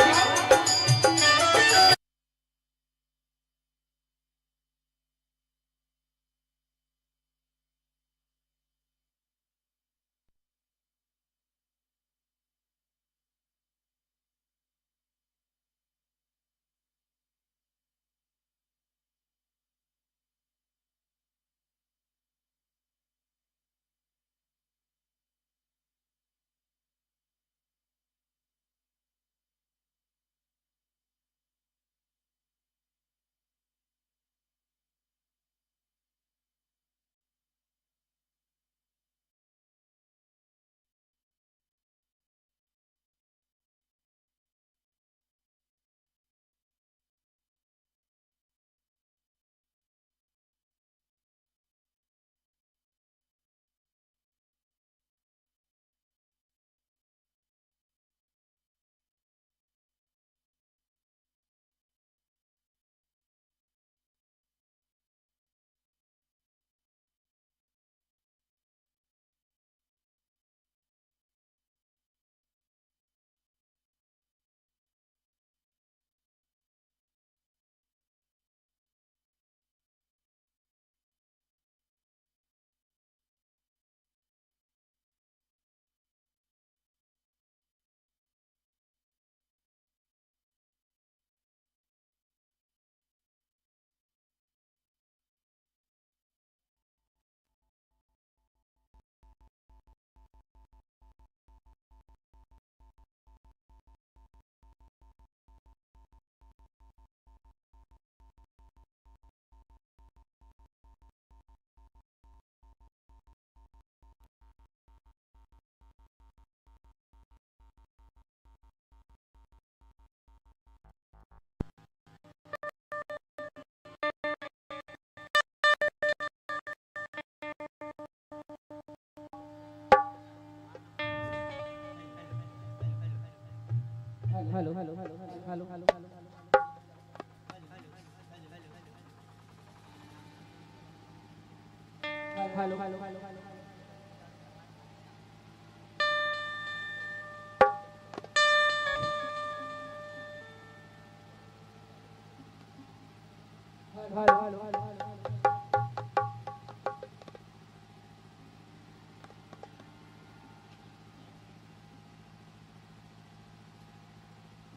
Hello, hello, hello, hello, hello, hello. Hello, hello, hello, hello. Hello, hello, hello, hello.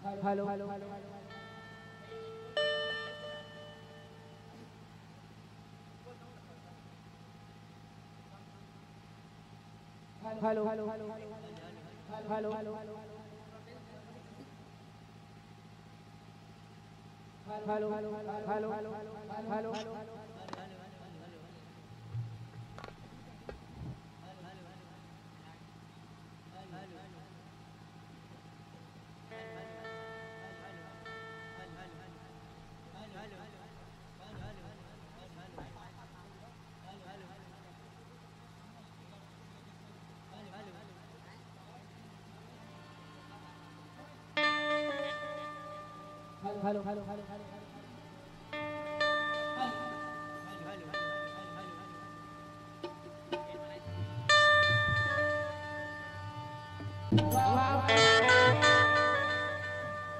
Hello, hello, hello, hello. Hello, hello, hello, hello. Hello, hello, hello, hello. Hello, hello, hello, hello, hello. Hello, hello, hello, hello.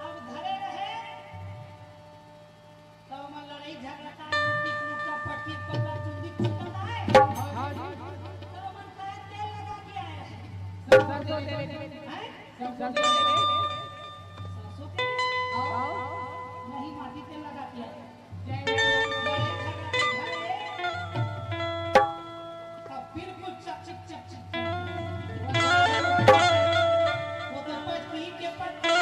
अब धरे रहे, तो हमर लड़ाई झगड़ा का, लूटा पटकी, पल्ला चुंदी फूटत आए। हाँ जी। तो हमर काहे तेल लगा के आए रहे? सरसों तेल। हैं? सरसों तेल। सरसों तेल? आओ। नहीं, माटी तेल लगा के आए। जय हो। लड़ाई झगड़ा के घरे। अब बिल्कुल चकचक, चकचक, चकचक। वो तो पति के पति।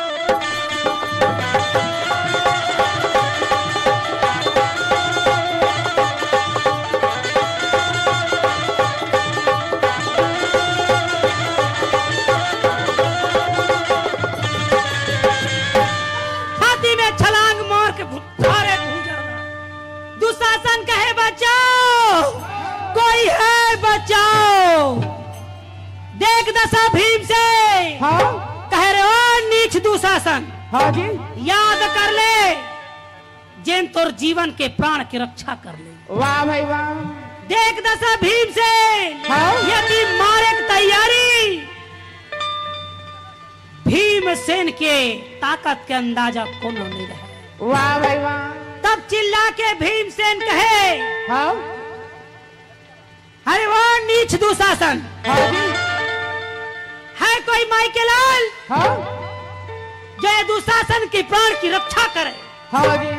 छाती में छलांग मार के भुत्थारे भूंजा। दुशासन कहे, "बचाओ, कोई है, बचाओ।" देख दशा भीमसेन। हाँ। कहे रे, "ओ नीच दुशासन, हाँ जी। याद कर ले, जेन तोर जीवन के प्राण के रक्षा कर ले।" वाह भाई वाह। देख दशा भीमसेन, हाँ। यदि मारे के तैयारी, भीमसेन के ताकत के अंदाजा कोनो नहीं रहे। वाह भाई वाह। तब चिल्ला के भीमसेन कहे, हाँ। "अरे वो नीच दुशासन, हाँ जी। है कोई माई के लाल, हाँ। जो ये दुशासन की प्राण की रक्षा करे? हाँ जी।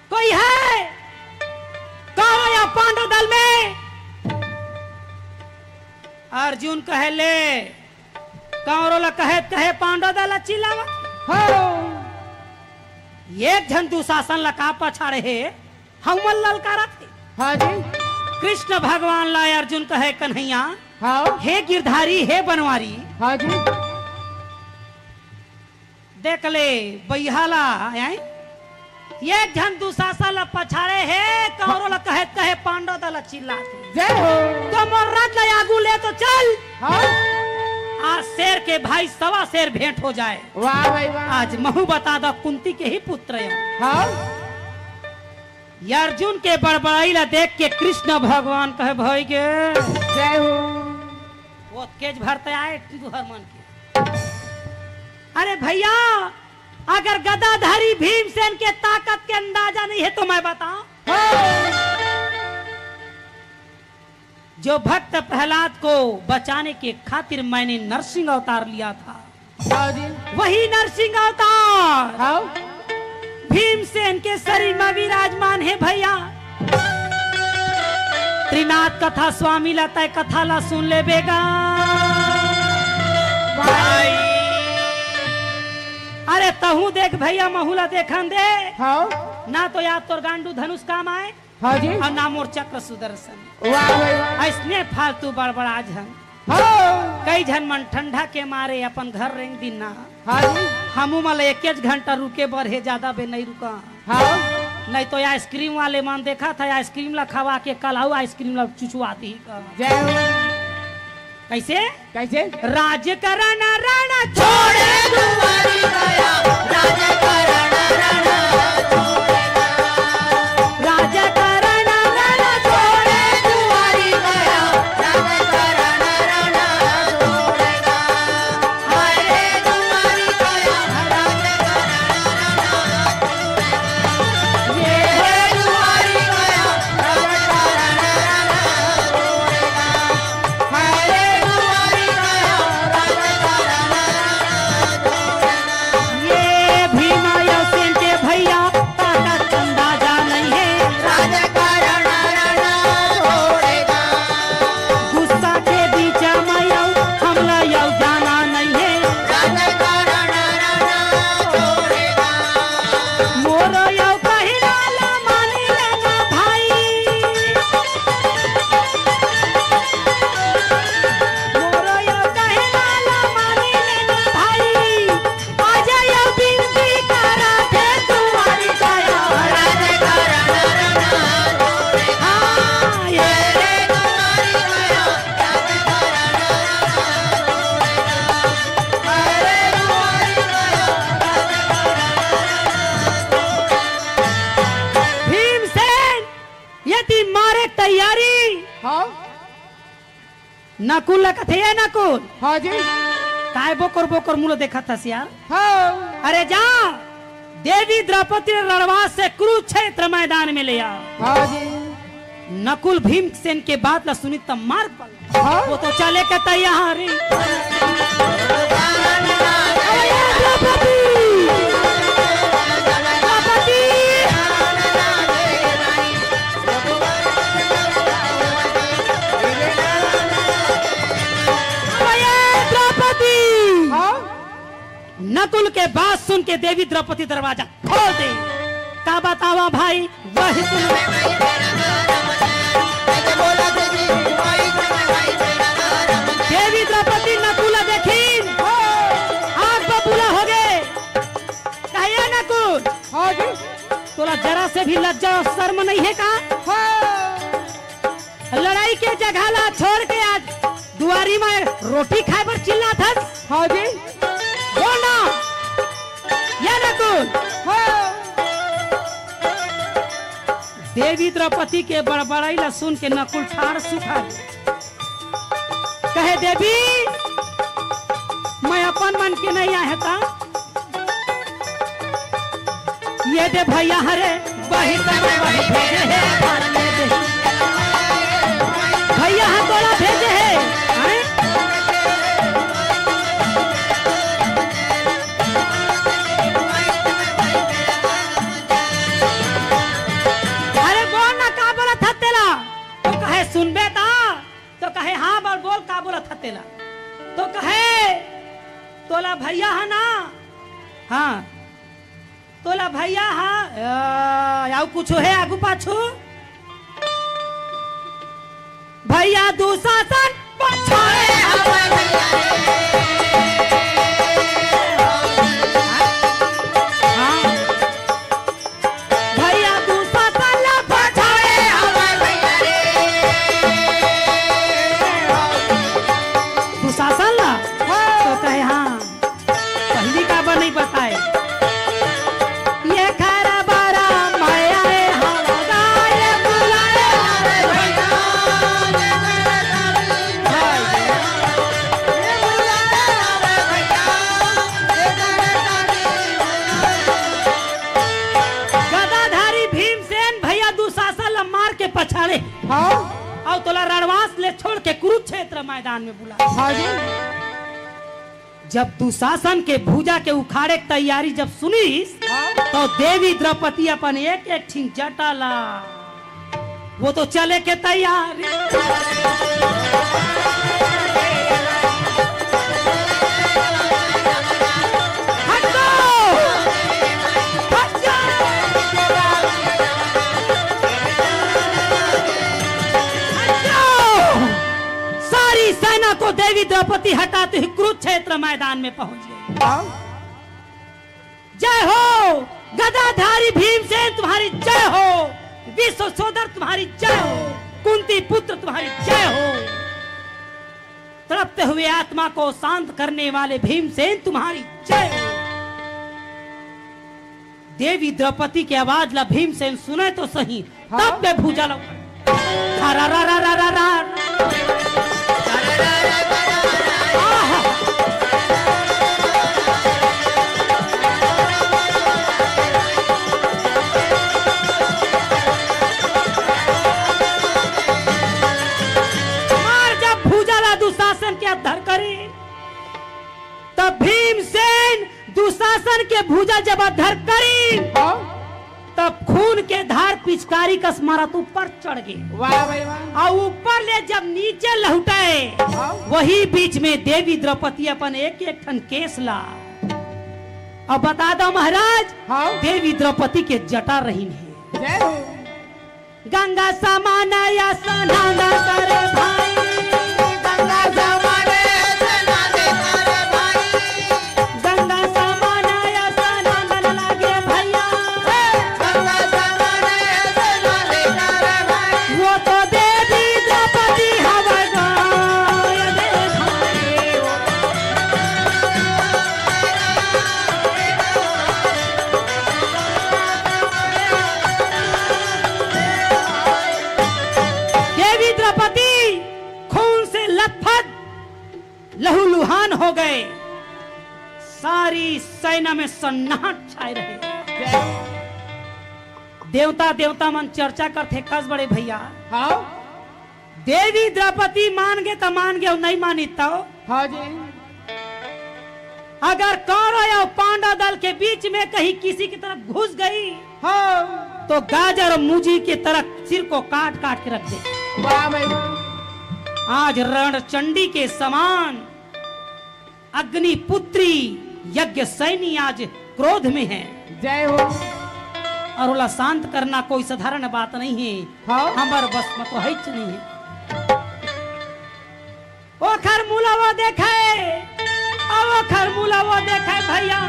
कोई है कौरव या पांडव दल में?" अर्जुन कहे, "ले, कौरव ला कहे, कहे पांडव दल ला चिल्लावा।" हाँ। एक झन दुशासन ला का पछाड़े हे, हमन ललकारत हे। हाँ जी। कृष्ण भगवान ला अर्जुन कहे, "कन्हैया, हाँ। हे गिरधारी, हे बनवारी।" हाँ जी। देख ले, बइहा ला, हैं? एक झन दुशासन ला पछाड़े हे, कौरव ला कहे, कहे पांडव दल ला चिल्लात हे। जय हो। तो मोर रथ ला आगू ले तो चल। हाँ। आज शेर के भाई सवा शेर भेंट हो जाए। वाह भाई वाह। आज महू बता दा कुंती के ही पुत्र हे। हाँ। ये अर्जुन के बड़बड़ाई ला देख के कृष्ण भगवान कहे, "भाई के।" जय हो। वो केज भरते आए तुहर मन के। अरे भैया, अगर गदाधारी भीमसेन के ताकत के अंदाजा नहीं है तो मैं बताऊं? हाँ। जो भक्त प्रहलाद को बचाने के खातिर मैंने नरसिंह अवतार लिया था, हाँ जी। वही नरसिंह अवतार हाँ। भीमसेन के शरीर में विराजमान है भैया। त्रिनाथ कथा स्वामी ला तय कथा ला सुन ले बेगा। भाई। अरे तहूँ देख भैया, महू ला देखन दे। हाँ। ना तो यार तोर गांडू धनुष काम आए। हाँ जी। अउ ना मोर चक्र सुदर्शन। वाह भाई वाह। अइसने फालतू बड़बड़ा झन। हाँ। कई झन मन ठंडा के मारे अपन घर रेंग दिन ना। हाँ जी। हमू मन ल एकेच घंटा रुके बर हे, ज्यादा बेर नइ रुका। हाँ। नहीं तो आइसक्रीम वाले मन देखा था, आइसक्रीम ला खवा के कल आऊ आइसक्रीम ला चुचवा दी का। जय हो। कैसे? कैसे? राजकरण रण छोड़े दुआरी गया, राजकरण रण छोड़े गया। राजकरण रण छोड़े दुआरी गया, राजकरण रण छोड़े गया। हाय रे दुआरी गया, राजकरण रण छोड़े गया। ये हे दुआरी गया, राजकरण रण छोड़े गया। ये भीमा या अरे तैयारी। हाँ। नकुल ला कथे, "ए नकुल।" हाँ जी। काय बोकर बोकर मुँह देखत हस यार? हाँ। अरे जा, देवी द्रौपदी ला रणवास से कुरुक्षेत्र मैदान में ले आ। हाँ जी। नकुल भीमसेन के बात ला सुनी त मार पल। हाँ। वो तो चले के तैयार हे। अरे द्रौपदी! द्रौपदी! अरे द्रौपदी! हाँ? नकुल के बात सुन के देवी द्रौपदी दरवाजा खोल दे। का बतावा भाई, वही सुन। देवी द्रौपदी नकुल देखिन, आग बबूला हो गे। कहे, "ए नकुल, हाँ जी। तोला जरा से भी लज्जा और शर्म नहीं हे का?" हाँ। लड़ाई के जगह ला छोड़ के आज दुआरी में रोटी खाए बर चिल्लात हस? हाँ जी। बोल ना। या नकुल। हाँ। देवी द्रौपदी के बड़बड़ाई ला सुन के नकुल ठाड़ सुखा गे। कहे, "देवी, मैं अपन मन के नहीं आहे ता।" ये दे भैया हरे, वही समय वही भेजे हे, घर में दे। भैया हम तोला भेजे हे, हैं? अरे बोल ना, का बोलत हस तेला? तो कहे, "सुनबे ता?" तो कहे, "हाँ, बोल, बोल, का बोलत हस तेला?" तो कहे, "तोला भैया हा ना?" हाँ। तोला भैया हा, अ, अउ कुछु हे आगू पाछू? भैया दुशासन पछाड़े हवय भैया रे। हाँ। भैया दुशासन ला पछाड़े हवय भैया रे। दुशासन ला? हाँ। तो कहे हाँ। पहिली काबर नइ बताए? ये खरा बरा माया रे हवा गाय बुलाए हवे भैया। गदाधारी भीमसेन भैया दुशासन ला मार के पछाड़े। हाँ। अउ तोला रणवास ले छोड़ के कुरुक्षेत्र मैदान में बुला। हाँ जी। जब दुशासन के भुजा के उखाड़े के तैयारी जब सुनिस, हाँ। तो देवी द्रौपदी अपन एक एक ठिन जटा ला, वो तो चले के तैयार। हटो! हट जाओ! हट जाओ! सारी सेना को देवी द्रौपदी हटाते हुए कुरुक्षेत्र मैदान में पहुंच गई। हाँ। जय हो गदाधारी भीमसेन, तुम्हारी जय हो। विश्व सोदर, तुम्हारी जय हो। कुंती पुत्र, तुम्हारी जय हो। तड़पते हुए आत्मा को शांत करने वाले भीमसेन, तुम्हारी जय हो। देवी द्रौपदी के आवाज ला भीमसेन सुने तो सही, हाँ। तब में भुजा ला। रा, रा, रा, रा, रा, रा, रा। आहा। मार जब भुजा ला दुशासन के अधर करी, तब भीमसेन दुशासन के भुजा जब अधर करी, हाँ। तब खून के धार पिचकारी कस मारत ऊपर चढ़ गे। वाह भाई वाह। अउ ऊपर ले जब नीचे लहुटे, हाँ। वही बीच में देवी द्रौपदी अपन एक एक ठन केस ला। अब बता दो महाराज, हाँ। देवी द्रौपदी के जटा रहिन हे। जय हो। गंगा समान या स्नान करे भाई। गंगा समान या स्नान करे भाई। गंगा समान या स्नान लागे भैया। गंगा समान या स्नान करे भाई। वो तो देवी द्रौपदी हवय गाय दे भाई। लुहान हो गए। सारी सेना में सन्नाट छाए रहे। देवता देवता मन चर्चा करथे, कस बड़े भैया। हाँ। देवी द्रौपदी मान गे त मान गे, अउ नहीं मानी त? हाँ जी। अगर कौरव अउ पांडव दल के बीच में कहीं किसी की तरफ घुस गई, हाँ। तो गाजर और मूजी की तरह सिर को काट काट के रख दे। वाह भाई। आज रणचंडी के समान अग्निपुत्री यज्ञ सैनी आज क्रोध में है। जय हो। और ओला शांत करना कोई साधारण बात नहीं है। हाँ। हमर बस में तो है नहीं है। ओखर मुला वो देखे, अब ओखर मुला वो देखे भैया,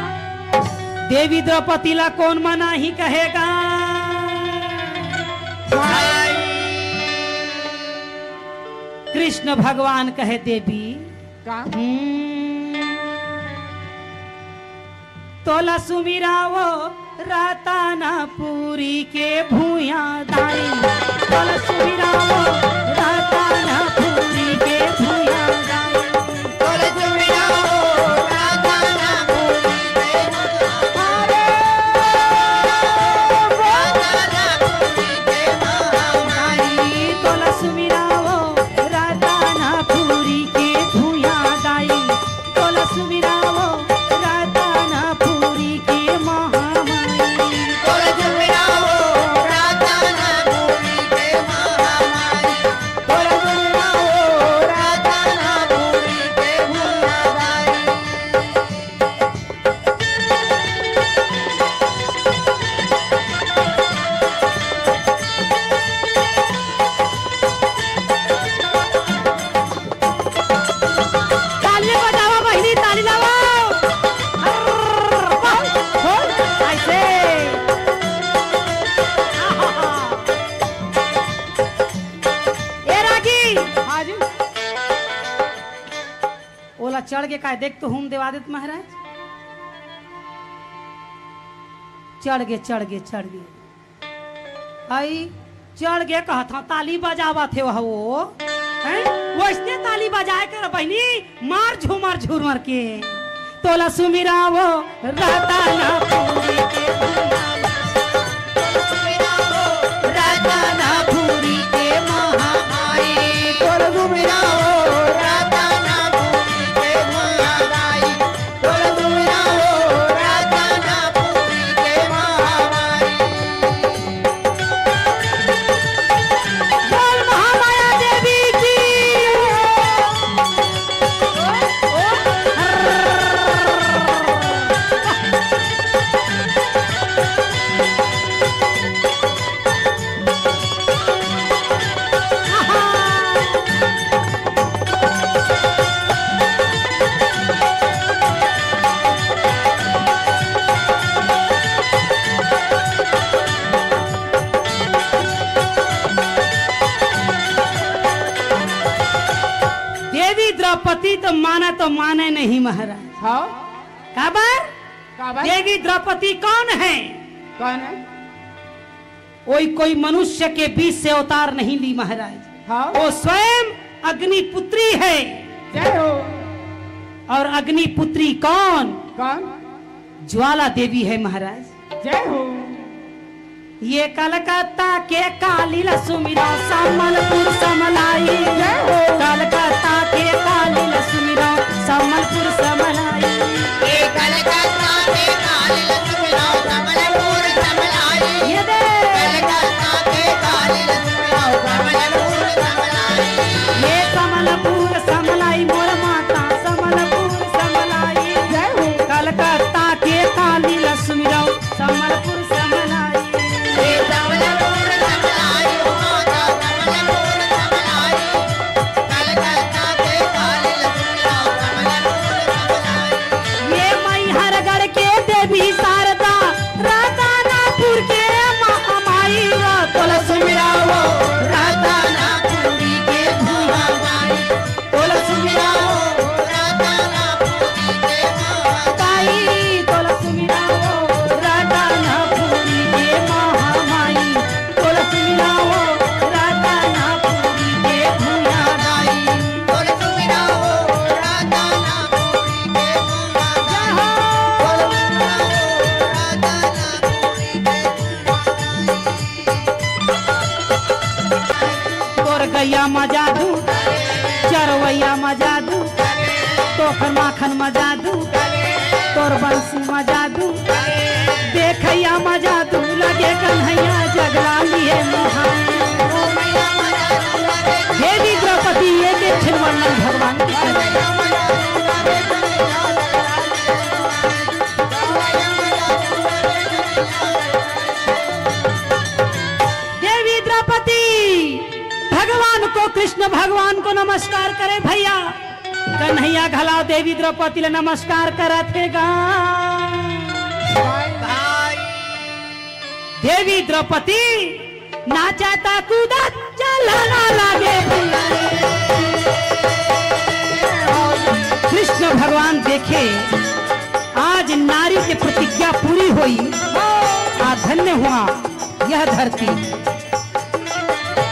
देवी द्रौपदी ला कौन मना ही कहेगा। कृष्ण भगवान कहे, देवी, का? हम्म। तोला सुमिरावो रतनपुरी के भुइयां दाई। तोला सुमिरावो रतनपुरी के भुइयां दाई। तोला सुमिरावो रतनपुरी के भुइयां दाई। रतनपुरी के महामाई। तोला सुमिरावो रतनपुरी के भुइयां दाई। तोला सुमिरावो रतनपुरी के महामाई। तोला सुमिरावो रतनपुरी के महामाई। तोला सुमिरावो रतनपुरी के महामाई। ताली बजावा बहिनी, ताली लावा। अर्र, बोल, बोल, ऐसे। ए रागी। हाँ जी। ओला चढ़ के काय देख तो हूम देवा देत महाराज। चढ़ गे, चढ़ गे, चढ़ गे। आई, चढ़ गे कहत हंव, ताली बजावत हे वह वो। हैं? वइसने ताली बजाए कर बहिनी, मार झूमर झूमर के। तोला सुमिरावो रतनपुरी के भुइयां दाई। रतनपुरी के महामाई। तोला सुमिरावो रतनपुरी के भुइयां दाई। बोल महामाया देवी की। देवी द्रौपदी तो माना तो माने नहीं महाराज। हाँ। काबर? काबर? देवी द्रौपदी कौन है? कौन है? कोई, कोई मनुष्य के बीच से अवतार नहीं ली महाराज। हाँ। वो स्वयं अग्निपुत्री है। जय हो। और अग्निपुत्री कौन? कौन? ज्वाला देवी है महाराज। जय हो। ये कलकत्ता के काली ला सुमिरंव, संबलपुर समलाई। जय हो। कलकत्ता के काली ला सुमिरंव, संबलपुर समलाई। ये कलकत्ता के काली ला सुमिरंव, संबलपुर समलाई। ये दे। कलकत्ता के काली ला सुमिरंव, संबलपुर समलाई। ये संबलपुर समलाई, मोर माता संबलपुर समलाई। जय हो। कलकत्ता के काली ला सुमिरंव, संबलपुर समलाई। गैया म जादू, चरवैया म जादू, तोखर माखन म जादू, तोर बंसी म जादू, देखैया म जादू, लगे कन्हैया जगला लिए मुहाई। देवी द्रौपदी एक एक ठिन वर्णन भगवान के। देवी द्रौपदी भगवान को, कृष्ण भगवान को नमस्कार करे भैया। कन्हैया घला देवी द्रौपदी ला नमस्कार करत हे गा। देवी द्रौपदी नाचत कूदत चलना लागे भैया। कृष्ण भगवान देखे, आज नारी के प्रतिज्ञा पूरी होई। आ धन्य हुआ यह धरती।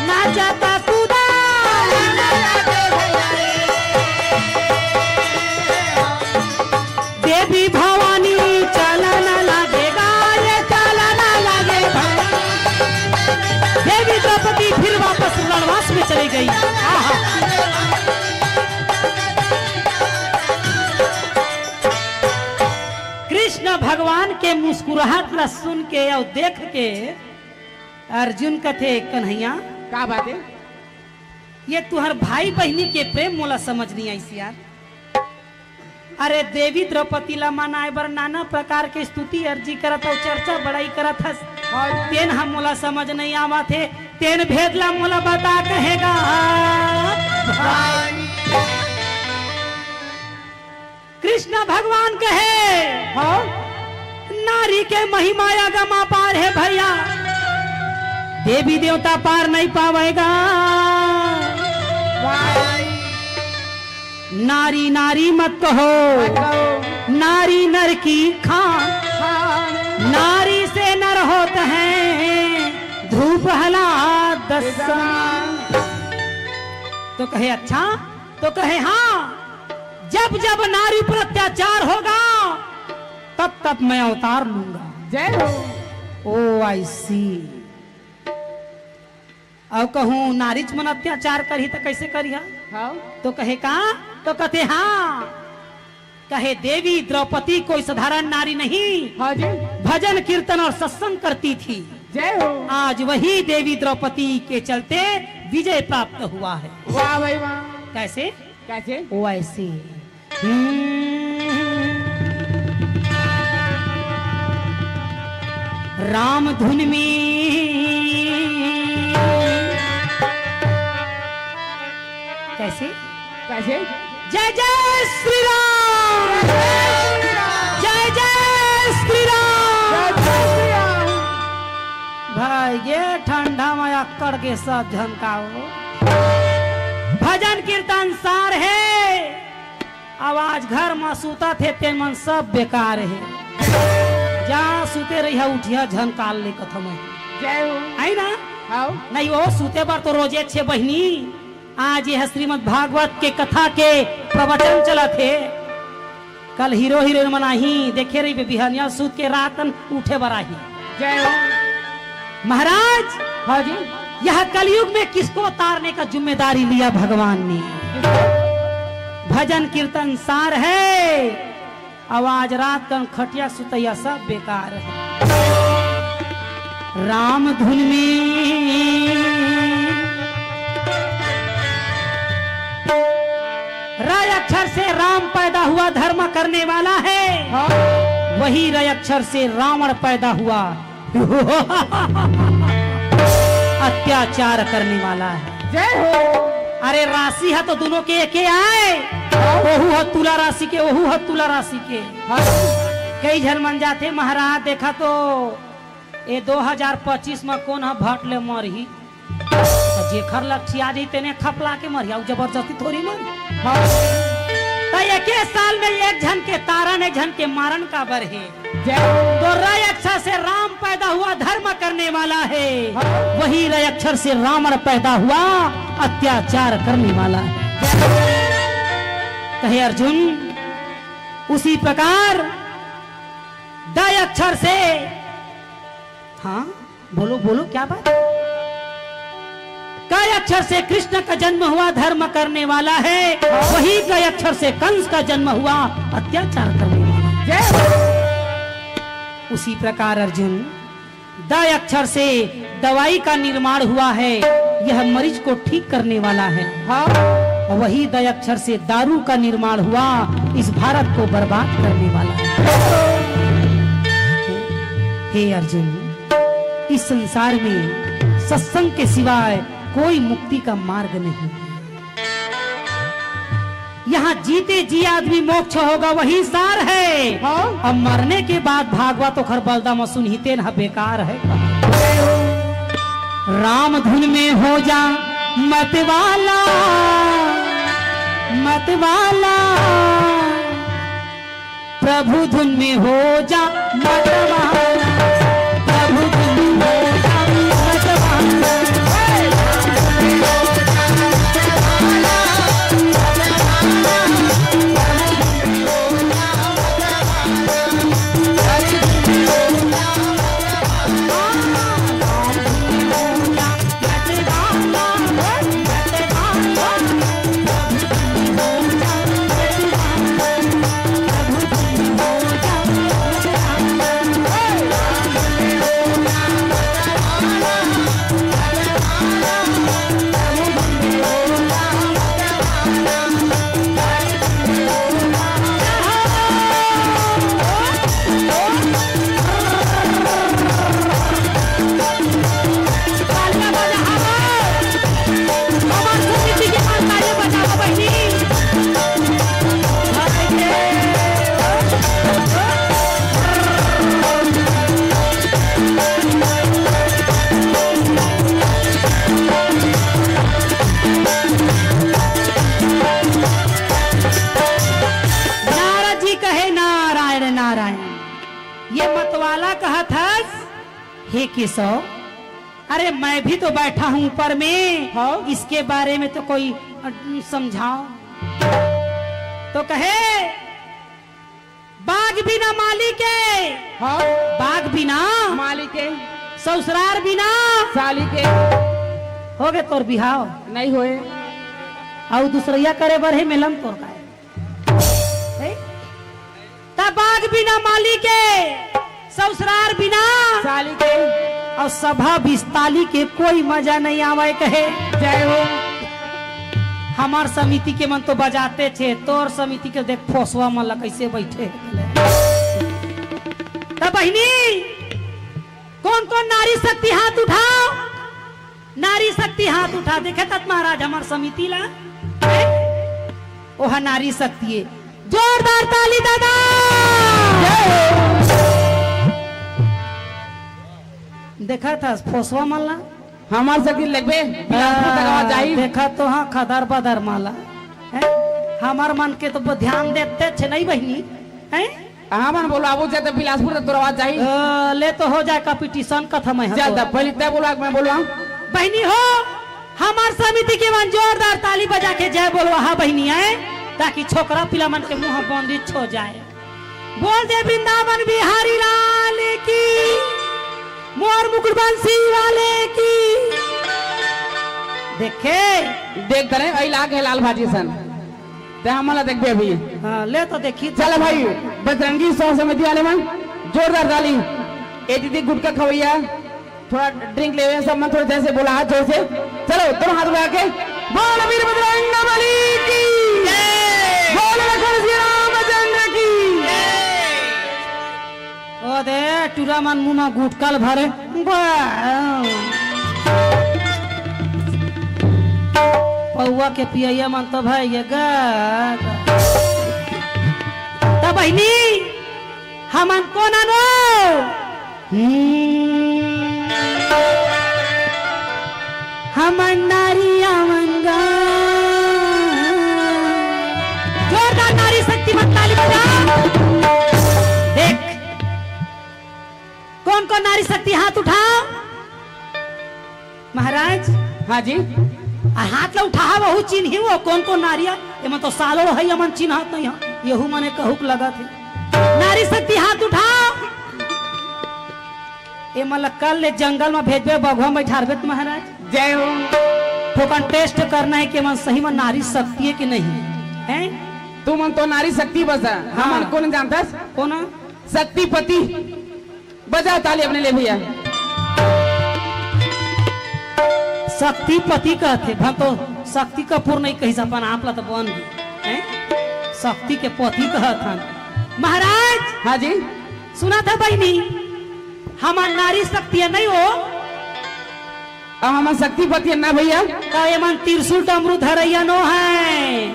नाचत कूदत देवी भवानी चलन लागे गा, ये चलन लागे भवानी। देवी द्रौपदी फिर वापस रणवास में चली गई। आहा। कृष्ण भगवान के मुस्कुराहट ला सुन के अउ देख के अर्जुन कथे, "कन्हैया, का बात हे?" ये तुहर भाई बहिनी के प्रेम मोला समझ नइ आइस यार। अरे देवी द्रौपदी ला मनाए बर नाना प्रकार के स्तुति अर्जी करत हव, चर्चा बड़ाई करत हस। हाँ जी। तेन ह मोला समझ नइ आवत हे, तेन भेद ला मोला बता कहे गा। कृष्ण भगवान कहे, हाँ? नारी के महिमा अगम अपार हे भैया, देवी देवता पार नइ पावय गा। नारी नारी मत कहो, मत कहो। नारी नर की खान, खान। नारी से नर होत हैं ध्रुव प्रहलाद दस समान। तो कहे, अच्छा? तो कहे, हाँ, जब जब नारी पर अत्याचार होगा, तब तब मैं अवतार लूंगा। जय हो। ओ आई सी। अउ कहूँ नारीच मन अत्याचार करही त कइसे करिहा? हाँ। तो कहे का? तो कथे हाँ। कहे देवी द्रौपदी कोई साधारण नारी नहीं। हाँ जी। भजन कीर्तन और सत्संग करती थी। जय हो। आज वही देवी द्रौपदी के चलते विजय प्राप्त हुआ है। वाह भाई वाह। कैसे? कैसे? वैसे। हम्म। राम धुन में कैसे? कैसे? जय जय श्री राम। जय जय श्री राम। जय जय श्री राम। भाई, ये ठंडा में अक्कड़ के सब झनकाओ। भजन कीर्तन सार हे। अब आज घर म सुतत हे, तेन मन सब बेकार हे। जहाँ सुते रहिहा, उठिहा झन काल ले कथम हे। जय हो। है ना? हाव। नहीं वो सुते बर तो रोजे छे बहिनी। आज ये श्रीमद् भागवत के कथा के प्रवचन चलत हे। कल हीरो हीरोइन मन आही, देखे रहिबे, बिहनिया सुत के रात कन उठे बर आही। जय हो। महाराज, हाँ जी। यह कलयुग में किसको तारने का जिम्मेदारी लिया भगवान ने? भजन कीर्तन सार हे, अब आज रात कन खटिया सुतैया सब बेकार हे। राम धुन में र अक्षर से राम पैदा हुआ, धर्म करने वाला हे। हाँ। वही र अक्षर से रावण पैदा हुआ, अत्याचार करने वाला हे। जय हो। अरे राशि ह तो दुनों के एके आय, ओहू ह तुला राशि के, ओहू ह तुला राशि के। हाँ। कई झन मन जाथे महाराज, देखा तो ए दो हजार पच्चीस म कोन ह भट ले मरही, त जेखर लट्ठी आ जाही तेने खपला के मरही, अउ जबरदस्ती थोड़ी मरही। हाँ। त एके साल में एक झन के तारन, एक झन के मारन काबर हे? जय हो। तो र अक्षर से राम पैदा हुआ, धर्म करने वाला हे। हाँ। वही र अक्षर से रावण पैदा हुआ, अत्याचार करने वाला हे। कहे अर्जुन, उसी प्रकार द अक्षर से, हाँ, बोलो, बोलो, क्या बात? क अक्षर से कृष्ण का जन्म हुआ, धर्म करने वाला है। वही क अक्षर से कंस का जन्म हुआ, अत्याचार करने वाला है। उसी प्रकार अर्जुन, द अक्षर से दवाई का निर्माण हुआ है, यह मरीज को ठीक करने वाला है। हाँ। और वही द अक्षर से दारू का निर्माण हुआ, इस भारत को बर्बाद करने वाला है। हे अर्जुन, इस संसार में सत्संग के सिवाय कोई मुक्ति का मार्ग नहीं। यहाँ जीते जी आदमी मोक्ष होगा, वही सार है। हाँ। अब मरने के बाद भागवत ओखर बलदा म सुनही तेन ह बेकार है। राम धुन में हो जा मतवाला, मतवाला। प्रभु धुन में हो जा मतवाला, प्रभु धुन में हो जा मतवाला। नारद जी कहे, "नारायण, नारायण।" ये मतवाला कहत हस, "हे केशव, अरे मैं भी तो बैठा हूँ ऊपर में, हाँ। इसके बारे में तो कोई, अ, समझाओ।" तो कहे, "बाग बिना माली के।" हाँ। "बाग बिना माली के, ससुरार बिना साली के।" हो गे तोर बिहाव? नहीं होए। अउ दूसरइया करे बर हे मेलम तोर काय? हे? त बाग बिना माली के, ससुरार बिना साली के, अउ सभा बिस्ताली के कोई मजा नहीं आवय कहे। जय हो। हमर समिति के मन तो बजाते थे, तोर समिति के देख फोसवा मन ला कैसे बैठे हे। त बहिनी, कोन कोन नारी शक्ति हाथ उठाओ, नारी शक्ति हाथ उठा। देखे तत महाराज हमर समिति ला, ओहा नारी शक्ति हे। जोरदार ताली दादा। देखत हस फोसवा मन ला? हमर शक्ति लगबे, बिलासपुर तक आवाज जाही। देखत तो हाँ, खदर बदर माला। हैं? हमर मन के तो ब-, ध्यान देते छे नहीं बहिनी, हैं? हमन बोलवाबो जे त बिलासपुर तक तोर आवाज जाही। अ, ले तो हो जाए competition कथा मैं जा तो। त पहले तय बोलवा, मैं बोलवा। बहिनी हो, हमर समिति के मन जोरदार ताली बजा के जय बोलवा हा बहिनी आए, ताकि छोकरा पिला मन के मुंह बंदिश हो जाए। बोल दे वृंदावन बिहारी लाल की, मोर मुकुट बंसी वाले की। देखे? देख तने, अई लाग हे लाल भाजी सन। ते हमन ला देखबे अभी। हाँ, ले तो देखी। चल भाई, बजरंगी सेवा समिति वाले मन, जोरदार ताली। ए दीदी गुटखा खवैया, थोड़ा drink लेवे, सब मन थोड़ा जैसे बोला, हाथ जोर से। चलो, दोनों हाथ उठा के। बोल वीर बजरंग बली की। जय। बोल लखन श्री रामचंद्र की। जय। ओ दे, टूरा मन मुंह म गुटखा ल भरे। बा। पौवा के पियैया मन तो भैया गा। त बहिनी, हमन कोन अनो? हम्म। हमन नारी आवन गा। जोरदार नारी शक्ति मन ताली बजा। देख, कोन कोन नारी शक्ति हाथ उठाओ। महाराज। हाँ जी। आ हाथ ला उठाहा, वहू चिन्ही वो कोन कोन नारी हे। एमन तो सालों हे, एमन चिन्हात नहीं हे। यहू मने कहूक लगत हे। नारी शक्ति हाथ उठाओ। एमन ला कल ले जंगल में भेजबे, बघवा में बैठारबे त महाराज। जय हो। ओकर टेस्ट करना हे कि एमन सही म नारी शक्ति हे कि नहीं, हैं? तुमन तो नारी शक्ति बस हे, हाँ। हमन कोन जानथस? कोन? शक्तिपति। बजाव ताली अपने ले भैया। शक्तिपति कहथे, भन तो शक्ति कपूर नहीं कहिस, अपन आप ला तो बन गे, हैं? शक्ति के पति कहत हन। महाराज! हाँ जी। सुनत हव बहिनी, हमन नारी शक्ति नहीं हो। अब हमन शक्तिपति ना भैया। त एमन त्रिशूल डमरू धरइया नो हे,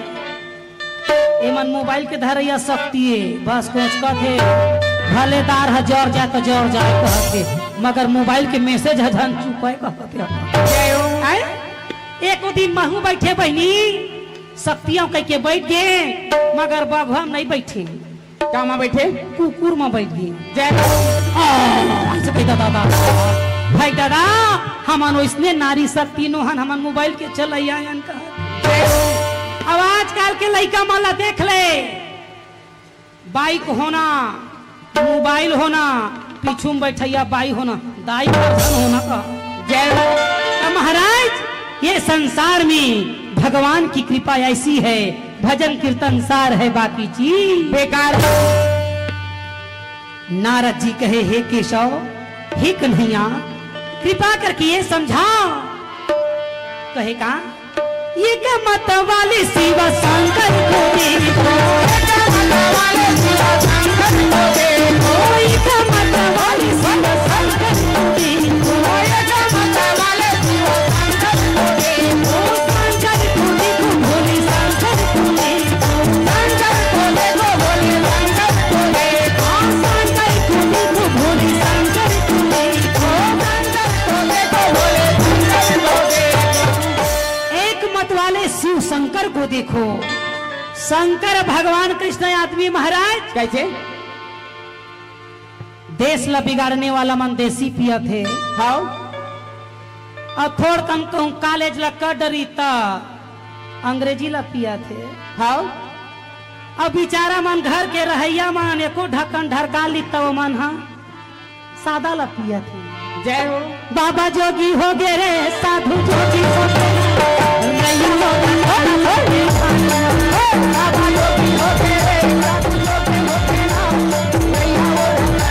एमन मोबाइल के धरइया शक्ति हे। बस कोचकत हे, भले दार ह जर जाय त जर जाय कहत हे, मगर मोबाइल के मैसेज ह झन चुकय कहत हे। जय हो। आय? एको दिन महूं बइठे बहिनी, शक्ति आंव कहिके बइठ गे, मगर बघवा म नहीं बइठे। का म बइठे? कुकुर म बइठ गे। जय हो। आ, अइसे कहि दादा, दादा। भाई दादा, हमन ओइसने नारी शक्ति नो हन, हमन मोबाइल के चलइया अन का। जय हो। अब आजकल के लइका मन ला देख ले, बाइक होना, मोबाइल होना, पीछू म बइठइया बाई होना, दाई परसन होना का। जय हो। त महाराज, ये संसार में भगवान की कृपा ऐसी है, भजन कीर्तन सार है, बाकी चीज बेकार। नारद जी कहे, हे केशव, हे कन्हैया, कृपा करके ये समझा। कहे का? एक मत वाले शिव शंकर को देखो। एक मत वाले शिव शंकर को देखो। एक मत वाले शिव शंकर को देखो। एक मत वाले शिव शंकर को देखो। शंकर को देखो, भोले शंकर को देखो। शंकर को देखो, भोले शंकर को देखो। शंकर को देखो, भोले शंकर को देखो। शंकर को देखो, भोले शंकर को देखो। एक मत वाले शिव शंकर को देखो। शंकर भगवान कृष्ण आदमी महाराज। कइसे? देश ला बिगाड़ने वाला मन देसी पियत हे। हाव। अउ थोड़ कन कहूं कॉलेज ला कर डरी त अंग्रेजी ला पियत हे। हाव। अब बिचारा मन घर के रहइया मन एको ढक्कन ढरका ली त ओमन ह सादा ला पियत हे। जय हो। बाबा जोगी हो गे रे, साधु जोगी हो गे। रैया हो गे, हो गे, हो गे। बाबा जोगी हो गे रे, साधु जोगी हो गे ना। रैया हो गे,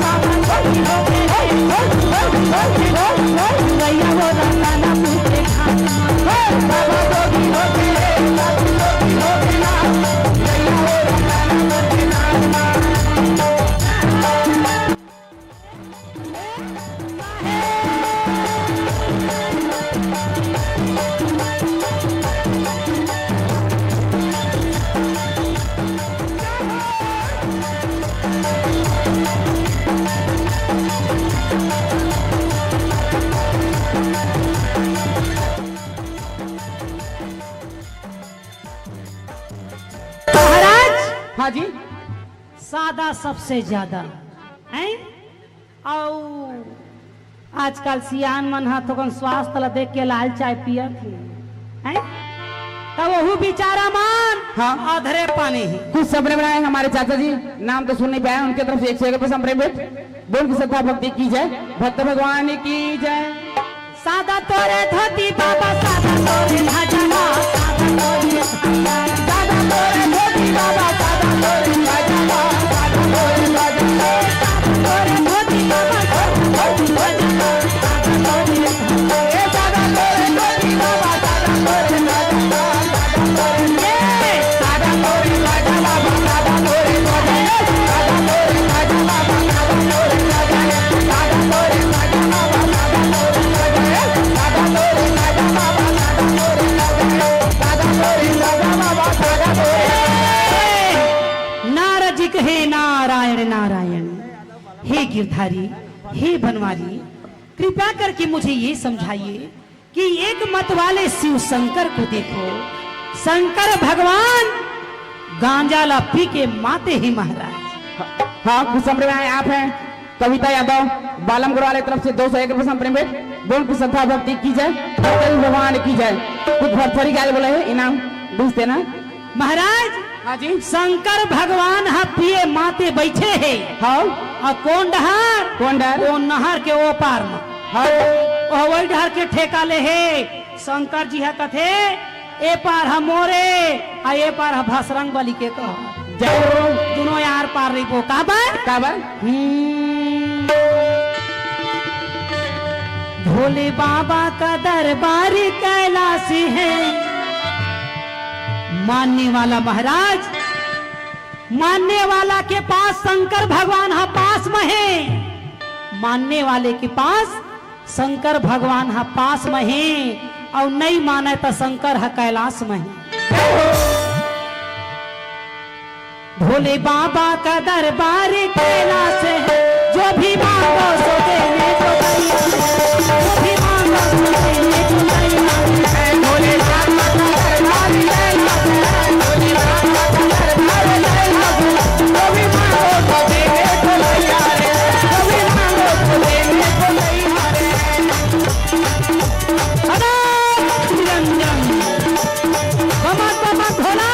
बाबा जोगी हो गे रे, हो गे, हो गे, हो गे, हो गे। रैया हो गे, ना पूछे खाना। हो, बाबा जोगी हो गे रे, साधु जोगी हो गे ना। रैया हो गे, ना पूछे खाना। महाराज, हाँ जी। सादा सबसे ज्यादा, हैं? अउ आजकल सियान मन ह थोकन स्वास्थ्य ला देख के लाल चाय पियत हे, हैं? त वहू बिचारा मन हाँ। अधरे पानी ही। कुछ संप्रेम बनाए हमारे चाचा जी, नाम तो सुन नहीं पाए, उनके तरफ से एक सौ एक रुपये संप्रेम भेंट। बोल की श्रद्धा भक्ति की जय, भक्त भगवान की जय। सादा तोरे धोती बाबा, सादा तोरे भजवा, सादा तोरे, सादा तोरे धोती बाबा, सादा तोरे भजवा, सादा तोरे भजवा, सादा तोरे धोती बाबा, सादा तोरे भजवा, सादा तोरे, ए सादा तोरे धोती बाबा, सादा तोरे भजवा। नारद जी कहे, नारायण नारायण, हे गिरधारी, हे बनवारी, कृपा करके मुझे ये समझाइए कि एक मत वाले शिव शंकर को देखो, शंकर भगवान गांजा ला पी के माते ही महाराज। हाँ, कुछ संप्रेम बनाए आप हैं, कविता यादव, बालम गढ़वाल की तरफ से दो सौ एक रुपये संप्रेम भेंट। बोल की श्रद्धा भक्ति की जय, भगवान की जय। कुछ भरथरी गाय बोले है, इनाम बीस देना। महाराज, हाँ जी। शंकर भगवान ह पिए माते बैठे हे। हाँ। अउ कोन डहर? कोन डहर? कोन नहर के ओ पार म। हाँ। ओह वही डहर के ठेका ले हे। शंकर जी ह कथे, "ए पार ह मोरे, आ ए पार ह भसरंग बली के कह।" जय हो। दुनों यार पार रहिबो। काबर? काबर? हम्म। भोले बाबा का दरबार कैलाश है, मानने वाला महाराज, मानने वाला के पास शंकर भगवान ह पास में हे, मानने वाले के पास शंकर भगवान ह पास में हे, अउ नइ माने त शंकर ह कैलाश में हे। भोले बाबा का दरबार कैलाश है, जो भी मांगो सो देने को तैयार है, जो भी मांगो सो देने को तैयार है। भोले बाबा का दरबार कैलाश है, भोले बाबा का दरबार कैलाश है, जो भी मांगो सो देने को तैयार है, जो भी मांगो सो देने को तैयार है। अनंत निरंजन, कमर कमर भोला,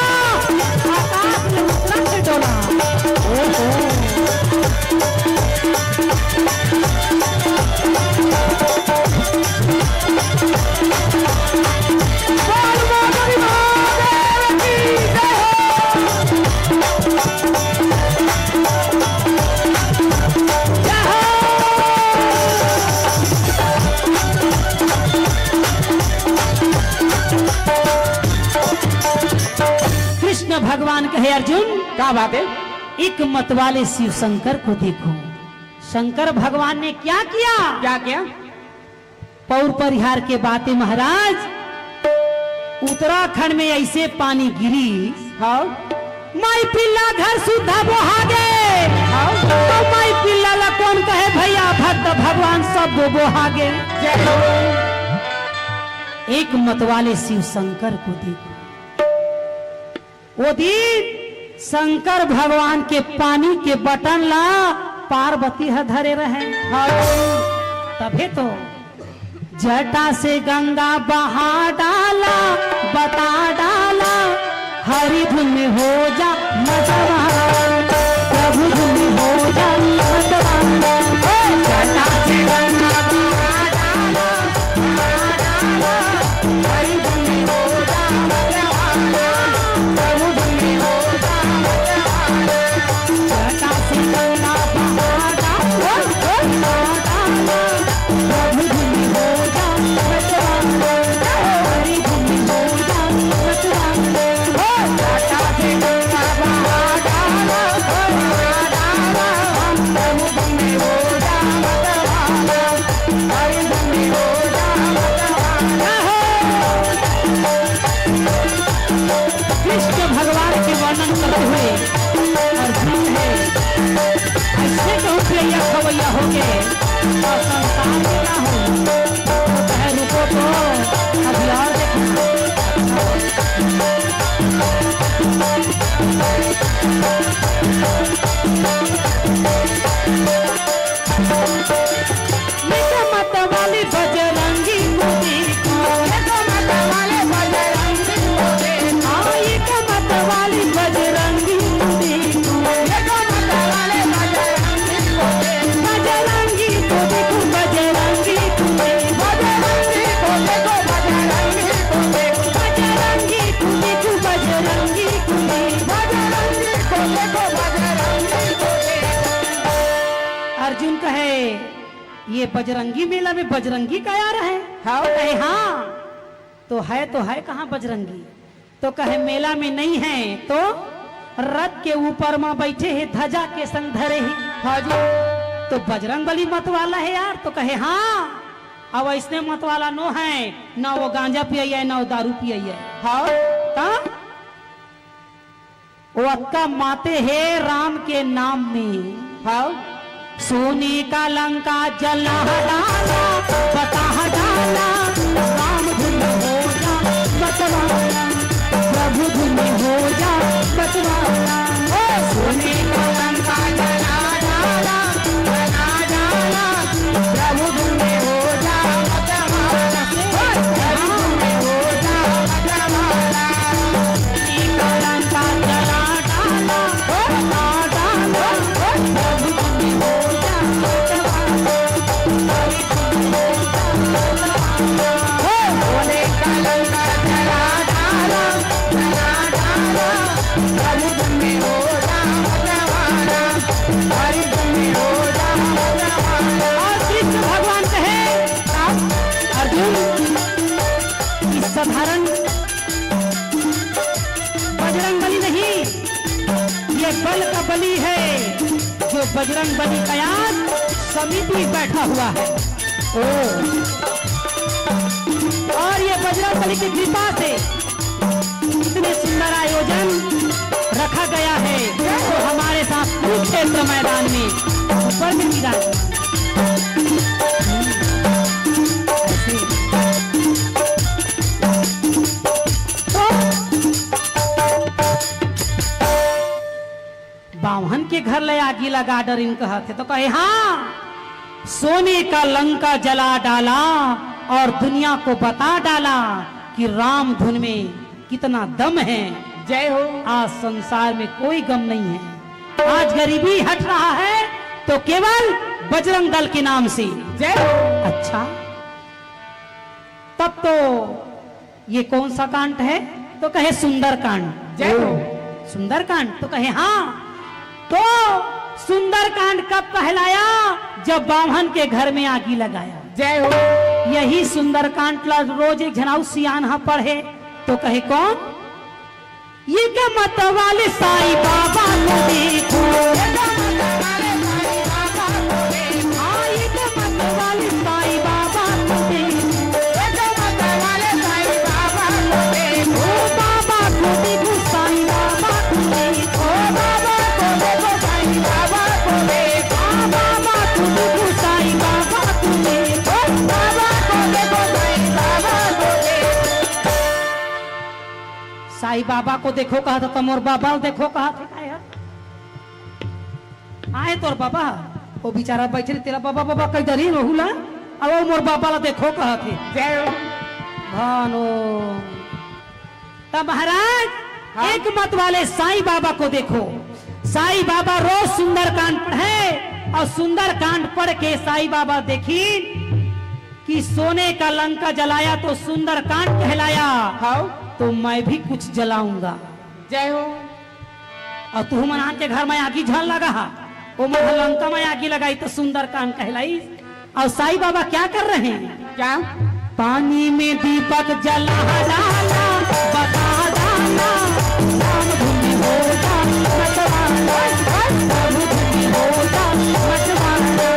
आकाश में उतरत डोला। ओहो। बोल बोल महादेव की जय हो। कृष्ण भगवान कहे, "अर्जुन, क्या बात है?" एक मत वाले शिव शंकर को देखो। शंकर भगवान ने क्या किया? क्या किया? पौर परिहार के बात हे महाराज, उत्तराखंड में अइसे पानी गिरी, हाँ। माई पिल्ला घर सुद्धा बोहा गे। हाँ। तो माई पिल्ला ला कोन कहे भइया, भक्त भगवान सब बोहा गे। जय हो। एक मत वाले शिव शंकर को देखो। ओ दिन शंकर भगवान के पानी के बटन ला पार्वती ह धरे रहे। हाँ। तभे तो जटा से गंगा बहा डाला, बता डाला, हरि धुन में हो जा मगन, प्रभु धुन में हो जा मगन। ओ जटा से गंगा बहा डाला, कृष्ण भगवान के वर्णन करते हुए अर्जुन है, ऐसे कहूँ प्रिया खवैया हो गए और संसार में ना हो, तो कहे, "रुको तो, अभी और देखो।" ये तो मत वाली बजरंगी को देखो। ये तो मत वाले बजरंगी को देखो। हाँ, ये तो मत वाली बजरंगी को देखो। ये तो मत वाले बजरंगी को देखो। बजरंगी को देखो, बजरंगी को देखो। बजरंगी को देखो, बजरंगी को देखो। बजरंगी को देखो, बजरंगी को देखो। बजरंगी को देखो, बजरंगी को देखो। अर्जुन कहे, ये बजरंगी मेला में बजरंगी का यार है? हाँ। कहे, "हाँ।" तो है, तो है कहाँ बजरंगी? तो कहे, "मेला में नहीं है, तो रथ के ऊपर में बैठे हैं, ध्वजा के संग धरे हैं।" हाँ जी। तो बजरंग बली मत वाला है यार? तो कहे, "हाँ।" अब ऐसने मत वाला नो है, ना वो गांजा पिया है, ना वो दारू पिया है। हाँ। ता? वो अतका माते हे राम के नाम में। हाँ। सोने का लंका जला डाला, बता डाला, राम धुन हो जा मतवाला, प्रभु धुन हो जा मतवाला। ओ सोने का लंका जला डाला, बता डाला, प्रभु धुन हो जा मतवाला। ओ प्रभु धुन हो जा मतवाला। हरण बजरंग बली नहीं, ये बल का बली है, जो बजरंग बली का आज समिति बैठा हुआ है। ओ, और ये बजरंग बली की कृपा से इतने सुंदर आयोजन रखा गया है, तो हमारे साथ कुरुक्षेत्र मैदान में ऊपर में विराजमान। बाम्हन के घर ले आगी लगा डरिन कहत हे, तो कहे, हाँ, सोने का लंका जला डाला और दुनिया को बता डाला कि राम धुन में कितना दम है। जय हो। आज संसार में कोई गम नहीं है, आज गरीबी हट रहा है तो केवल बजरंग दल के नाम से। जय हो। अच्छा, तब तो ये कौन सा कांड है? तो कहे, सुंदरकांड। जय हो। सुंदरकांड? तो कहे, हाँ। तो सुंदरकांड कब कहलाया? जब बाम्हन के घर में आगी लगाया। जय हो। यही सुंदरकांड ला रोज एक झन अउ सियान हा पढ़े, तो कहे, कौन? ये के मत वाले साईं बाबा को देखो। हाँ, ये के मत वाले साईं बाबा को देखो। ओ बाबा को देखो, साईं बाबा को देखो। हाँ, बाबा को देखो, साईं बाबा को देखो। साईं बाबा को देखो कहत हे, त मोर बाबा ल देखो कहत हे, काय हे? आए तोर बाबा, वो बेचारा बैठे रहे, तेला बाबा, बाबा कहि डरिन ओहू ला, अब वो मोर बाबा ला देखो कहत हे। जय हो। भानो। त महाराज, हाँ। एक मत वाले साईं बाबा को देखो। साईं बाबा रोज सुंदरकांड पढ़े और सुंदरकांड पढ़ के साईं बाबा देखिन कि सोने का लंका जलाया तो सुंदरकांड कहलाया, हाँ। तो मैं भी कुछ जलाऊंगा। जय हो। अउ तुहू मन आन के घर में आगी झन लगा हा, ओ मन ह लंका में आगी लगाई तो सुंदरकांड कहलाई। और साईं बाबा क्या कर रहे हैं? क्या? पानी में दीपक जला डाला, बता डाला, राम धुन हो जा मतवाला, प्रभु धुन हो जा मतवाला।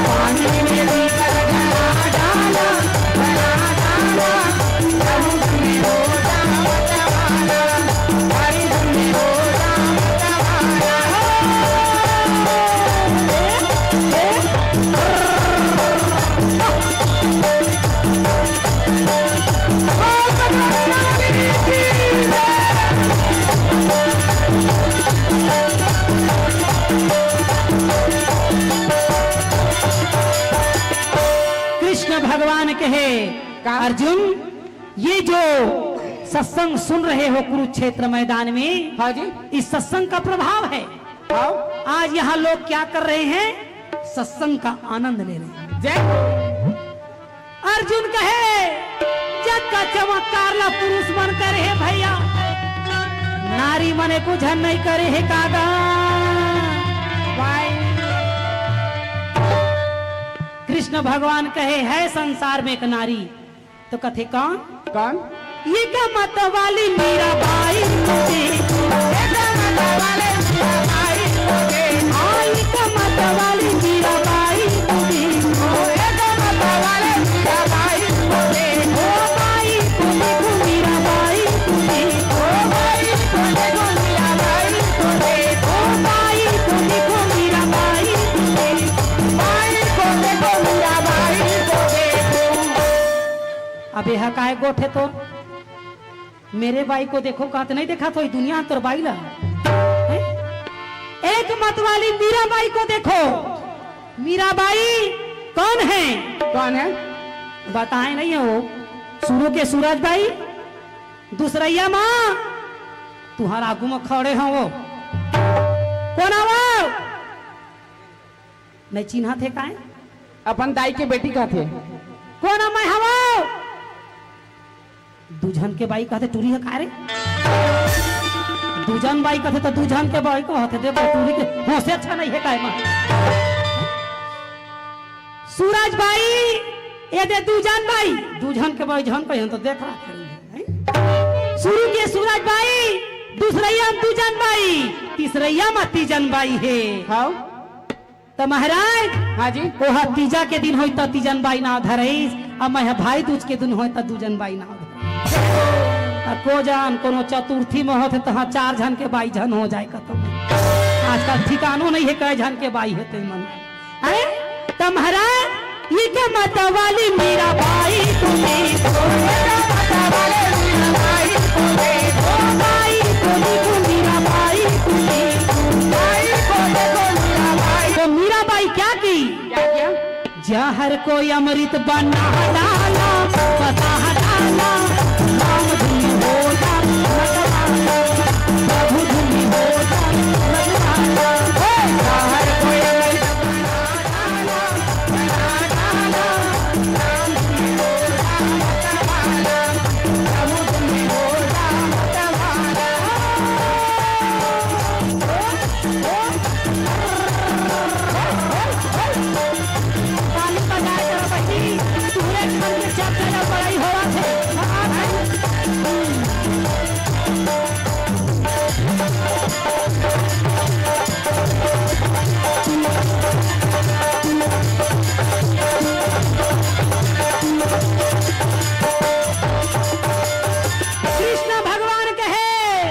पानी में दीपक जला डाला, जला डाला, प्रभु धुन हो जा मतवाला। कृष्ण भगवान कहे, का? अर्जुन, ये जो सत्संग सुन रहे हो कुरुक्षेत्र मैदान में, हाँ जी। इस सत्संग का प्रभाव है। हाँ। आज यहाँ लोग क्या कर रहे हैं? सत्संग का आनंद ले रहे हैं। जय। अर्जुन कहे, जग का चमत्कार ला पुरुष मन करे हे भैया, नारी मन एको झन नहीं करे हे कागा। भाई। कृष्ण भगवान कहे, है संसार में एक नारी, तो कथे कौन? कौन? ये का मत वाली मीरा बाई को देखो। ये का मत वाले मीरा बाई को देखो। हाँ, ये का मत वाली मीरा बाई को देखो। ये का मत वाले मीरा बाई को देखो। ओ बाई को देखो, मीरा बाई को देखो। ओ बाई को देखो, मीरा बाई को देखो। ओ बाई को देखो, मीरा बाई को देखो। बाई को देखो, मीरा बाई को देखो। अब एहा काय गोठ हे तोर? मेरे बाई को देखो, कहाँ ते नहीं देखा तो दुनिया तोर बाई ला। हैं? एक मत वाली मीरा बाई को देखो। मीरा बाई कौन है? कौन है? बताए नहीं हो। शुरू के सूरज बाई, दूसरैया माँ, तुम्हारा आगू में खड़े हैं वो। कौन है वो? नहीं चिन्हा थे काय? अपन दाई के बेटी कहथे। कोन मैं हवो? दू झन के बाई कहथे, टूरी हे का रे? दू झन बाई कहथे तो दू झन के बाई कहथे, देखो टूरी के होशे अच्छा नहीं है काय मा? सूरज बाई, ये दे दू झन बाई, दू झन के बाई झन कहे तो देख रहा है। शुरू के सूरज बाई, दूसरइया म दूजन बाई, तीसरइया म तीजन बाई हे। हाँ। त महाराज, हाँ जी। ओहा तीजा के दिन होय त तीजन बाई नाव धरइस, अब मैं भाई दूज के दिन होय त दूजन बाई नाव धरइस। त को जान कोनो चतुर्थी म होथे तहाँ चार झन के बाई झन हो जाय कतो। आजकल ठिकानो नइ हे कै झन के बाई हे ते मन। हैं? त महाराज, ये के मत वाली मीरा बाई तुम्हें, बाई तुम्हें, ओ बाई तुम्हें, मीरा बाई तुम्हें। तो मीरा बाई क्या की? क्या किया? जहर को अमृत बना डाला, बता डाला, राम धुन हो जा, मतवाला, प्रभु धुन हो जा, मतवाला। हे जहर को अमृत बना डाला, बता डाला, राम धुन हो जा, मतवाला, प्रभु धुन हो जा, मतवाला। ताली बजाए करो बहिनी, तुहरे घर में जब जब बड़ाई होवत हे। कृष्ण भगवान कहे,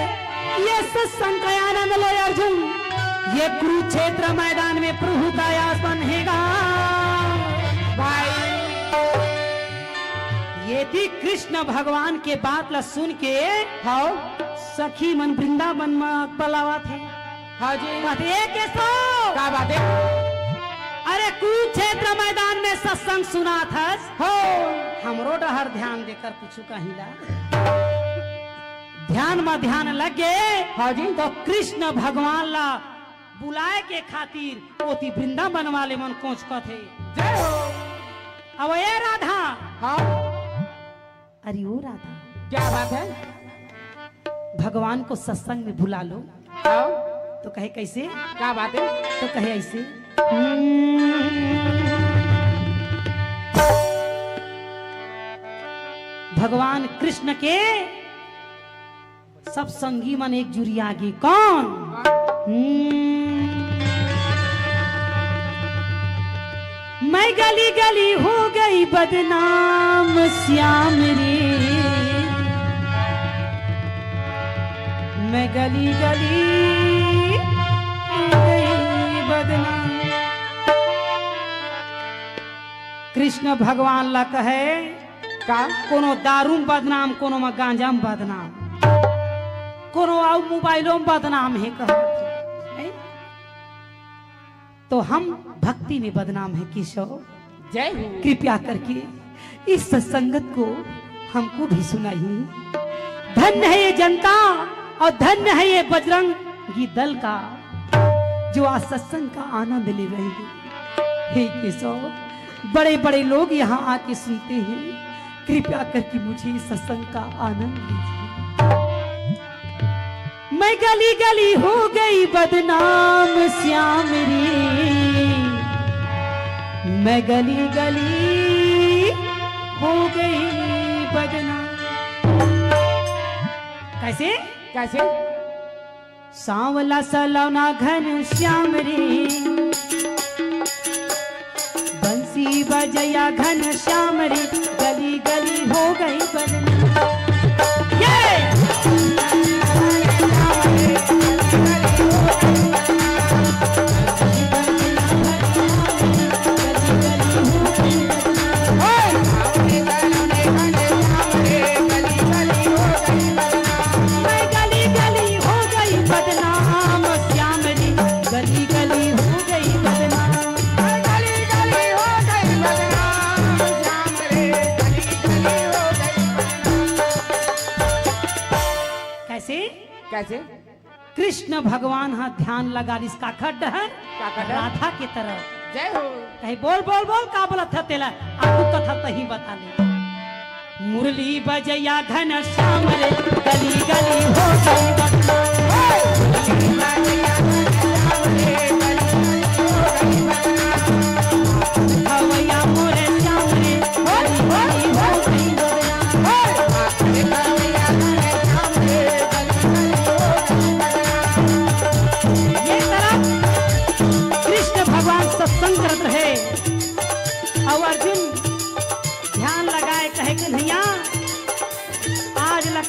ये सत्संग का आनंद लो अर्जुन, ये कुरुक्षेत्र मैदान में प्रभु का आसन हेगा। भाई, ये थी कृष्ण भगवान के बात ला सुन के, हाँ। सखी मन वृंदावन में बलावत हे। हाँ जी। कहत हे, "ए केशव, का बात हे?" अरे कुरुक्षेत्र मैदान में सत्संग सुनाथस, हो। हमरो डहर ध्यान देकर कुछ कहिला। ध्यान म ध्यान लग गे। हाँ जी। तो कृष्ण भगवान ला बुलाए के खातिर ओती वृंदावन वाले मन कोचकत हे। जय हो। अब ए राधा। हाँ। अरे ओ राधा। क्या बात है? भगवान को सत्संग में बुला लो। हाँ। तो कहे कैसे? क्या बात है? तो कहे ऐसे। भगवान कृष्ण के सब संगी मन एक जुरिया गे। कौन? हम्म। मैं गली गली हो गई बदनाम श्याम रे, मैं गली गली हो गई बदनाम। कृष्ण भगवान ला कहे, का? कोनो दारू म बदनाम, कोनो म गांजा म बदनाम, कोनो अउ मोबाइलो म बदनाम हे कहत हे, हैं? तो हम भक्ति में बदनाम है केशव। जय हो। कृपया करके इस सत्संगत को हमको भी सुनाइए। धन्य है ये जनता और धन्य है ये बजरंगी दल का, जो आज सत्संग का आनंद ले रहे हैं। हे केशव, बड़े-बड़े लोग यहाँ आके सुनते हैं, कृपया करके मुझे इस सत्संग का आनंद दीजिए। मैं गली गली हो गई बदनाम श्याम रे, मैं गली गली हो गई बदनाम। कैसे? कैसे? सांवला सलौना घन श्याम रे, बंसी बजैया घन श्याम रे, गली गली हो गई बदनाम। ये! मैं गली गली हो गई बदनाम श्याम रे, गली गली हो गई बदनाम। मैं गली गली हो गई बदनाम श्याम रे, गली गली हो गई बदनाम। कैसे? कैसे? कृष्ण भगवान हा ध्यान लगा लिस काखर डहर? काखर डहर? राधा के तरफ। जय हो। कहे, "बोल, बोल, बोल, का बोलत ह तेला? आगू कथा तही बता ले।" मुरली बजैया घन श्याम रे, गली गली हो गई बदनाम। मुरली बजैया घन श्याम रे, गली गली हो गई बदनाम। गवैया मोरे श्याम रे, गली गली हो गई बदनाम।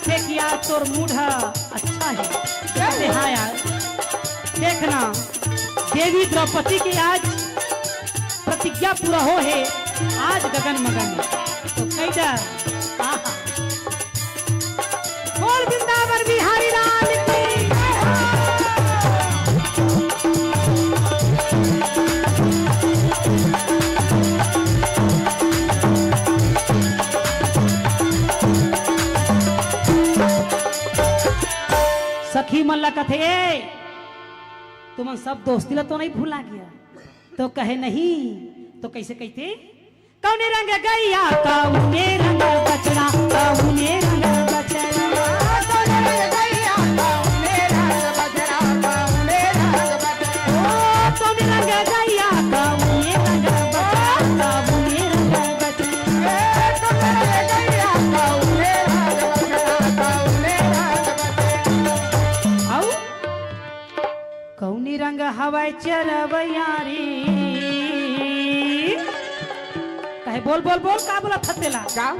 देख यार, तोर मूड ह अच्छा हे। अरे हाँ यार, देखना, देवी द्रौपदी के आज प्रतिज्ञा पूरा हो हे, आज गगन मगन हे। तो कई डर, आहा। बोल वृंदावन बिहारी लाल की। सखी मन ला कथे, "ए, तुमन सब दोस्ती ला तो नहीं भुला गया?" तो कहे, "नहीं।" तो कैसे कहते? कौने रंग गैया, कौने रंग बछड़ा, कौने रंग बछड़ा। कौने रंग गैया, कौने रंग बछड़ा, कौने रंग बछड़ा। ओ, कौने रंग गैया, कौने रंग बछड़ा, कौने रंग बछड़ा। ए, कौने रंग गैया, कौने रंग बछड़ा, कौने रंग बछड़ा। अउ कौनी रंग हवय चरवैया रे? कहे, बोल, बोल, बोल, का बोलत हस तेला? का?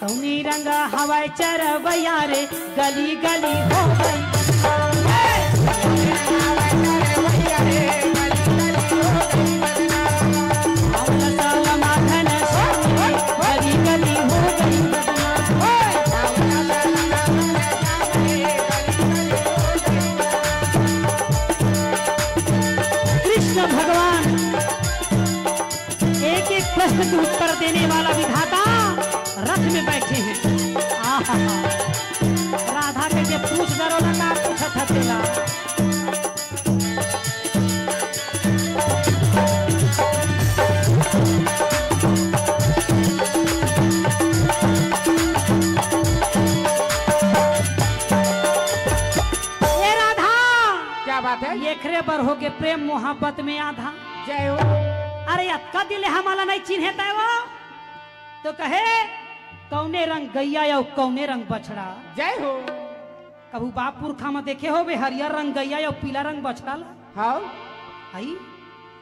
कौनी रंग हवय चरवैया रे, गली गली हो गई। कृष्ण भगवान एक एक प्रश्न के उत्तर देने वाला विधाता रथ में बैठे हैं। आहा, राधा के जे पूछ डरो ना, का पूछत हतेला। ए राधा, क्या बात है? एकरे बर हो के प्रेम मोहब्बत में आधा। जय हो। अरे अतका दिन ले हमला नहीं चिन्हे तय वो, तो कहे, कौने रंग गैया अउ कौने रंग बछड़ा। जय हो। कभू बाप पुरखा म देखे होबे हरियर रंग गैया अउ पीला रंग बछड़ा ला? हाँ। हई?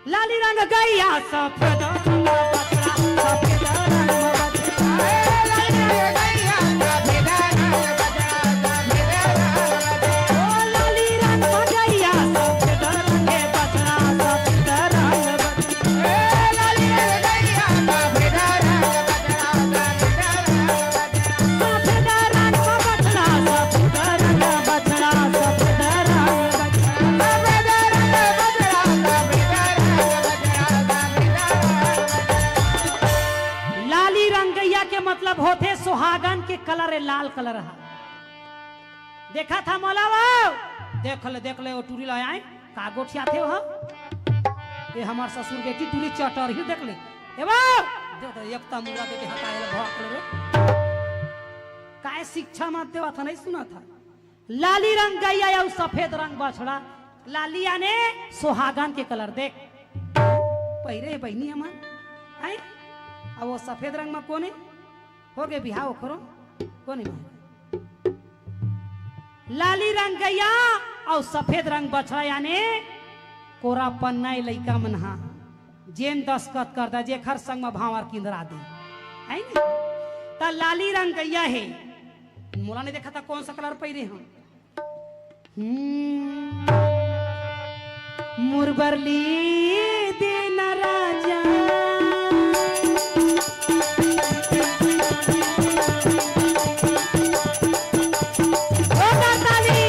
लाली रंग गैया, सफेद रंग बछड़ा, सफेद रंग बछड़ा। ए, लाली रंग गैया, सफेद रंग बछड़ा, सफेद रंग बछड़ा। ओ, लाली रंग गैया, सफेद रंग बछड़ा, सफेद रंग बछड़ा। ए, लाली रंग गैया, सफेद रंग बछड़ा, सफेद रंग बछड़ा। लाली रंग गैया के मतलब होथे सुहागन के कलर, ए लाल कलर हा। देखा था मोला वो? देख ले, देख ले, वो टूरी ला आए, का गोठियाथे वो? ये हमार ससुर बेटी टूरी चटर ही देख ले। ए वो? दे दे, एक तमुआ दे दे, हटा, ये भड़क ले रे। काय शिक्षा मत देवा था, नहीं सुना था। लाली रंग गैया अउ सफेद रंग बछड़ा। लाली आने सुहागन के कलर देख। पहिरे हे बहिनी हमन। हैं? अब वो सफेद रंग में कोन हे? हो गे बिहाव ओखरो? कोन हे? लाली रंग गैया अउ सफेद रंग बछड़ा, याने कोरा पन्ना ए लइका मन हा, जेन दस्खत कर दा, जेखर संग म भांवर किंदरा दे, है नी? त लाली रंग गैया हे, मोला नहीं देखा था कौन सा कलर पहिरे हंव। हम्म, मुरबरली देना राजा। ओ ताली।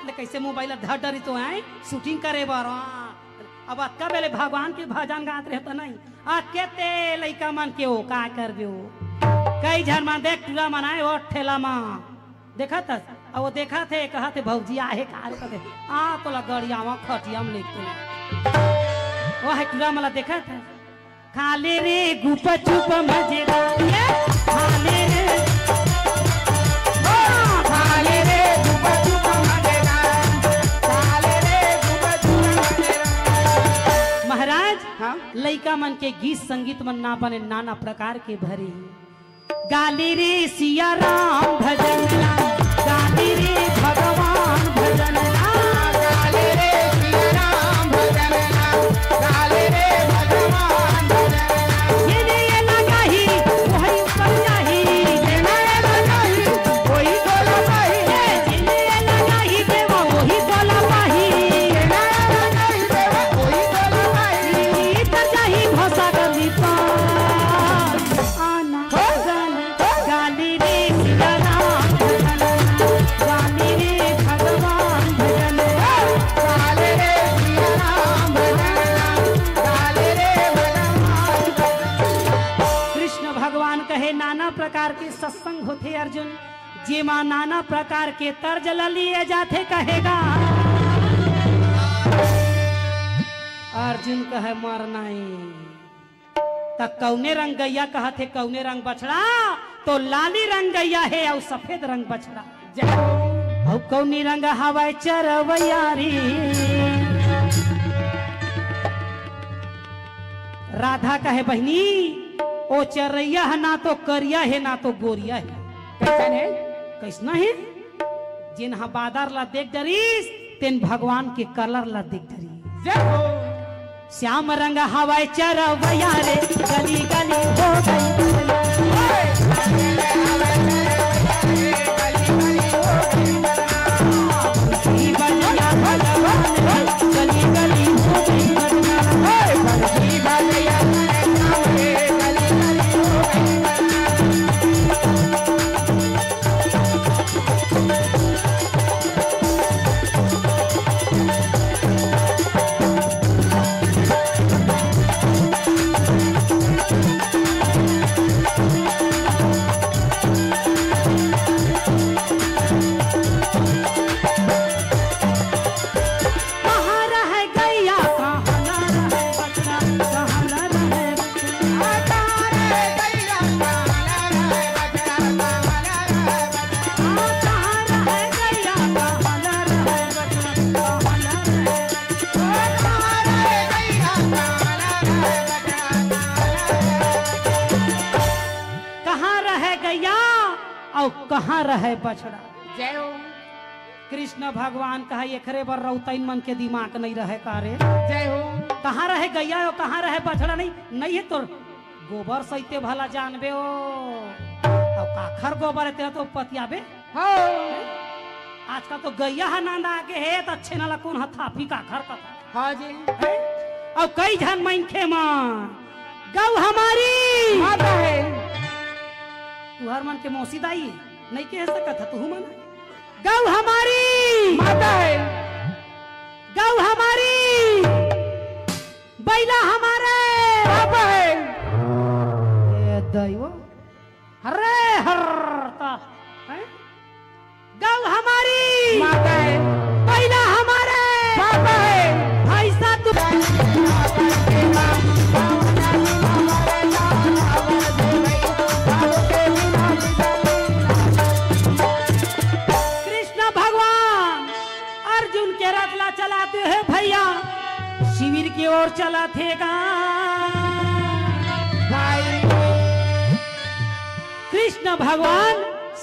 ले कइसे मोबाइल धर डरी तो है शूटिंग करे बर। अब अतका बेले भगवान के भजन गात रहे तो नहीं। आ केते लइका मन के ओ का करबे ओ। कई झन मन देख टूरा मन आए ओ ठेला मा। देखत हस? आ वो देखत हे, कहत हे, "भौजी आहे का रे?" कहत हे, "आ तोला गड़ियावा खटिया में लेके।" वो है टूरा मन ला देखत हे। खा ले रे गुपचुप मजेदार, ये खा ले रे। हाँ, खा ले रे गुपचुप मजेदार, खा ले रे गुपचुप मजेदार। महाराज, हाँ? लइका मन के गीत संगीत मन ना बने, नाना प्रकार के भरे। गाली रे सिया राम भजन ला, गाली रे भगवान भजन ला। गाली रे सिया राम भजन ला, गाली रे भगवान भजन ला। ये रे ये लगाही, वही ऊपर जाही। ये रे ये लगाही, वही गोला पाही। ये रे ये लगाही, देवा वही गोला पाही। ये रे ये लगाही, देवा वही गोला पाही। इधर जाही भौसा गली पार। आना, गाना, गाली रे सिया राम भजन, गाली रे भगवान भजन, गाली रे सिया राम भजन, गाली रे भगवान भजन। कृष्ण भगवान कहे, नाना प्रकार के सत्संग होथे अर्जुन, जेमा नाना प्रकार के तर्ज ल लिए जाथे कहेगा। अर्जुन कहे, मरना ही। त कौने रंग गैया कहत हे, कौने रंग बछड़ा? तो लाली रंग गैया हे अउ सफेद रंग बछड़ा। जय हो। अउ कौनी रंग हवय चरवैया रे? राधा कहे, बहिनी, ओ चरैया ह ना तो करिया हे, ना तो गोरिया हे। कैसन हे? कैसना हे? जेन ह बादर ला देख डरिस, तेन भगवान के कलर ला देख डरिस। जय हो। श्याम रंग हवय चरवैया रे, गली गली हो गई। गली गली हो गई। कहाँ रहे गैया, कहाँ ना रहे बछड़ा, कहाँ ना रहे बछड़ा। कहाँ रहे गैया, कहाँ ना रहे बछड़ा, कहाँ ना रहे बछड़ा। कहाँ रहे गैया, कहाँ ना रहे बछड़ा, कहाँ ना रहे बछड़ा। कहाँ रहे गैया अउ कहाँ रहे बछड़ा? जय हो। कृष्ण भगवान कहा, "एकरे बर रउतइन मन के दिमाग नइ रहे का रे?" जय हो। कहाँ रहे गैया अउ कहाँ रहे बछड़ा? नहीं, नहीं हे तोर गोबर सहिते भला जानबे ओ। अउ काखर गोबर हे तेला तो पतियाबे। हाँ। आजकल तो गैया ह नांदा आगे हे, त अच्छे नाला कोन ह थापही काखर कथा। हाँ जी। हैं? अउ कई झन मनखे मन, "गऊ हमारी माता है।" तुहर मन के मौसी दाई नइ कह सकत ह, तुहू मन। "गऊ हमारी माता है।" "गऊ हमारी, बैला हमारे पापा है।" ए दैव, हरे हर ता, हैं? गऊ हमारी माता है, बैला हमारे पापा है। भैंसा तू कृष्ण भगवान अर्जुन के रथ ला चलाते हे भैया, शिविर के ओर चलाथे गा। भाई। कृष्ण भगवान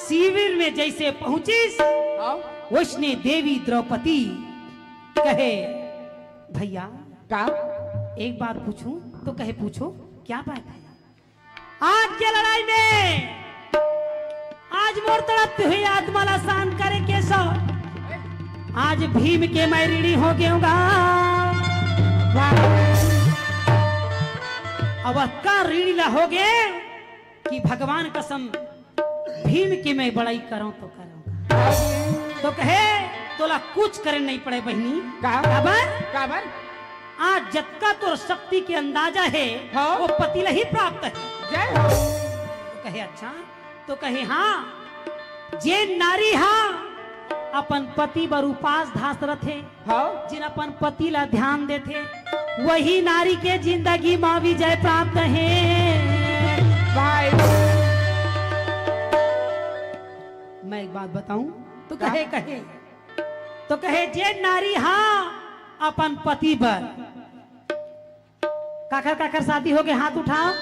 शिविर में जैसे पहुंचिस, हाँ। वैसने देवी द्रौपदी कहे, "भैया, का? एक बात पूछूं?" तो कहे, "पूछो, क्या बात है?" आज के लड़ाई में आज मोर तड़पते हुए आत्मा ला शांत करे केशव, आज भीम के मैं ऋणी हो गए हूँ गा। अब का ऋणी ला हो गए कि भगवान कसम भीम के मैं बड़ाई करूं तो करूं। तो कहे, तोला कुछ करे नहीं पड़े बहिनी। का? काबर? काबर? आज जतका तोर शक्ति के अंदाजा हे, हाँ। वो पति ला ही प्राप्त हे। जय हो। तो कहे, "अच्छा?" तो कहे, "हाँ, जेन नारी हा अपन पति बर उपास धास रथे, हाँ। जेन अपन पति ला ध्यान देथे, वही नारी के जिंदगी मा विजय प्राप्त हे।" भाई। मैं एक बात बताऊं? तो का? कहे, कहे। तो कहे, "जेन नारी हा अपन पति बर।" काखर काखर शादी होगे, हाथ उठाव।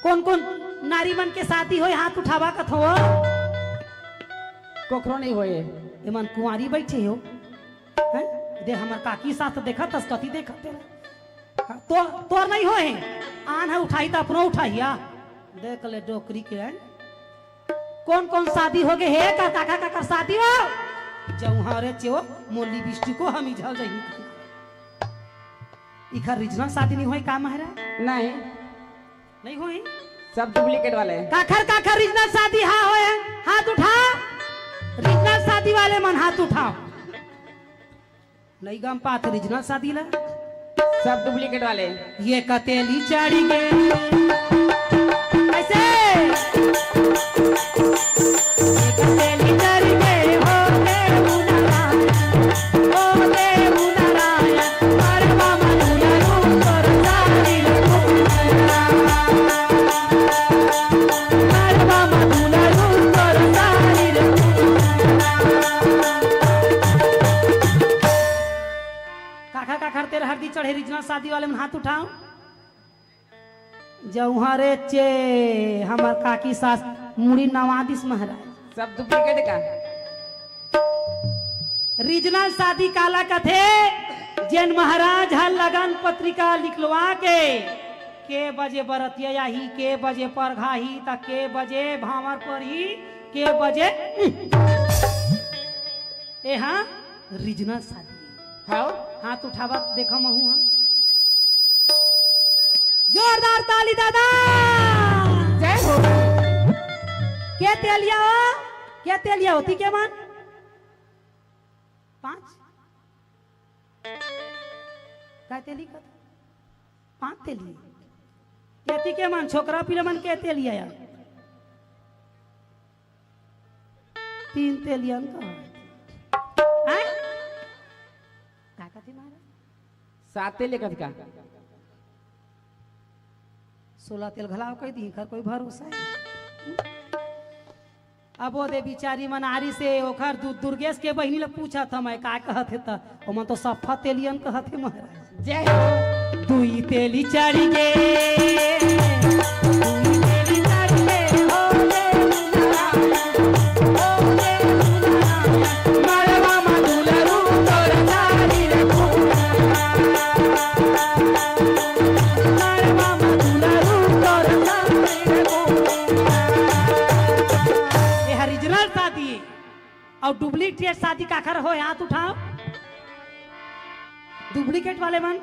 कोन कोन नारी मन के शादी होय, हाथ उठावा कथो। कोखरो नहीं होए। एमन कुंवारी बैठे हो। हैं? दे हमर काकी सास देखत हस, कति देखत हे। तो तोर नहीं होए। आन हे उठाही त अपनो उठाही आ। देख ले डोकरी के, हैं? कोन कोन शादी होगे हे, का काखर काखर शादी हो? जऊहा रे चेव, मोर लिपस्टिको हमी झल जही। इखर रिजनल शादी नहीं होय का महाराज? नहीं। नहीं होय? सब डुप्लीकेट वाले हैं। काखर काखर रिजनल शादी हा होय, हाथ उठा। रिजनल शादी वाले मन हाथ उठाव। नहीं गम पात रिजनल शादी ला। सब डुप्लीकेट वाले। ये कतेली चढ़ी गे। कैसे? ये कतेली चढ़ी गे, हो देव नारायण, हो देव नारायण, परवा मधुर रूप तोर सारी रे फूल। परवा मधुर रूप तोर सारी रे फूल। काखर काखर तेल हरदी चढ़े रिजनल शादी वाले मन हाथ उठाव। जऊहा रे चे, हमर काकी सास मुड़ी नवा दिस महाराज। सब डुप्लीकेट का। रिजनल शादी काला कथे? जेन महाराज ह लगन पत्रिका लिखलवा के, के बजे बरतिया आही, के बजे परघाही, त के बजे भांवर परही, के बजे ए हाँ, रिजनल शादी। हाँ। हाथ उठावा, देखा महू हाँ। जोरदार ताली दादा। जय हो। के तेलिया हो? के तेलिया होती के मन? पांच? का तेली का? पांच तेली। एती के मन, छोकरा पीला मन के तेलिया यार। तीन तेलियन का। हैं? का कथे महाराज? सात तेल कथे का? सोलह तेल घलाव कह दी, कर कोई भरोसा है? अब वो दे बिचारी मनारी से ओखर दु-, दुर्गेश के बहिनी ले पूछा था मैं का कहत हे त, ओमन तो सफा तेलियन कहत हे महाराज। जय हो। दुई तेली चढ़ी गे, दुई तेली चढ़ी गे, हो रे दुलारा, हो रे दुलारा, मड़वा मा दुलरू तोर सारी रे फूल। मड़वा मा दुलरू तोर सारी रे फूल। ये हरिजनल शादी। अउ डुप्लीकेट शादी काखर होय, हाथ उठाव। डुप्लीकेट वाले मन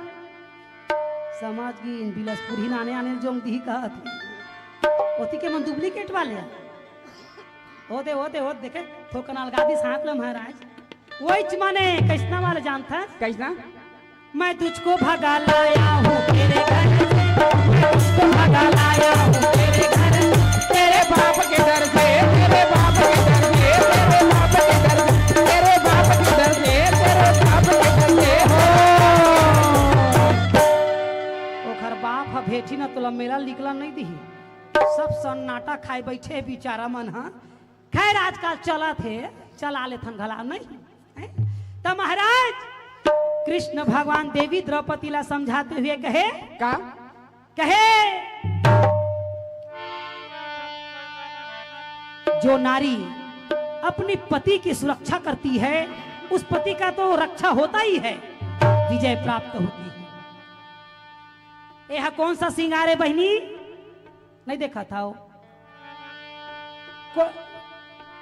समाज की इन बिलासपुर ही नाने आने जोंग दी कहत हे। ओती के मन डुप्लीकेट वाले हे। ओ दे, ओ दे, ओ देखे, थोकन अलगा दिस हाथ ल महाराज। वहीच माने कइसना वाला जानथस? कइसना? मैं तुझको भगा लाया हूँ तेरे घर से, मैं तुझको भगा लाया हूँ तेरे घर से। तेरे बाप के दर से, तेरे बाप के दर से, तेरे बाप के दर से, तेरे बाप के दर से, तेरे बाप के दर से हो। ओखर बाप ह भेठी न तोला मेला निकला नहीं दिही। सब सन्नाटा खाए बैठे बिचारा मन ह। खैर, आजकल चलत हे, चला लेथन घला नहीं। हैं? त महाराज, कृष्ण भगवान देवी द्रौपदी ला समझाते हुए कहे, का? कहे, जो नारी अपने पति की सुरक्षा करती है, उस पति का तो रक्षा होता ही है, विजय प्राप्त होती है। यह कौन सा श्रृंगार है बहिनी? नहीं देखा था वो। को-,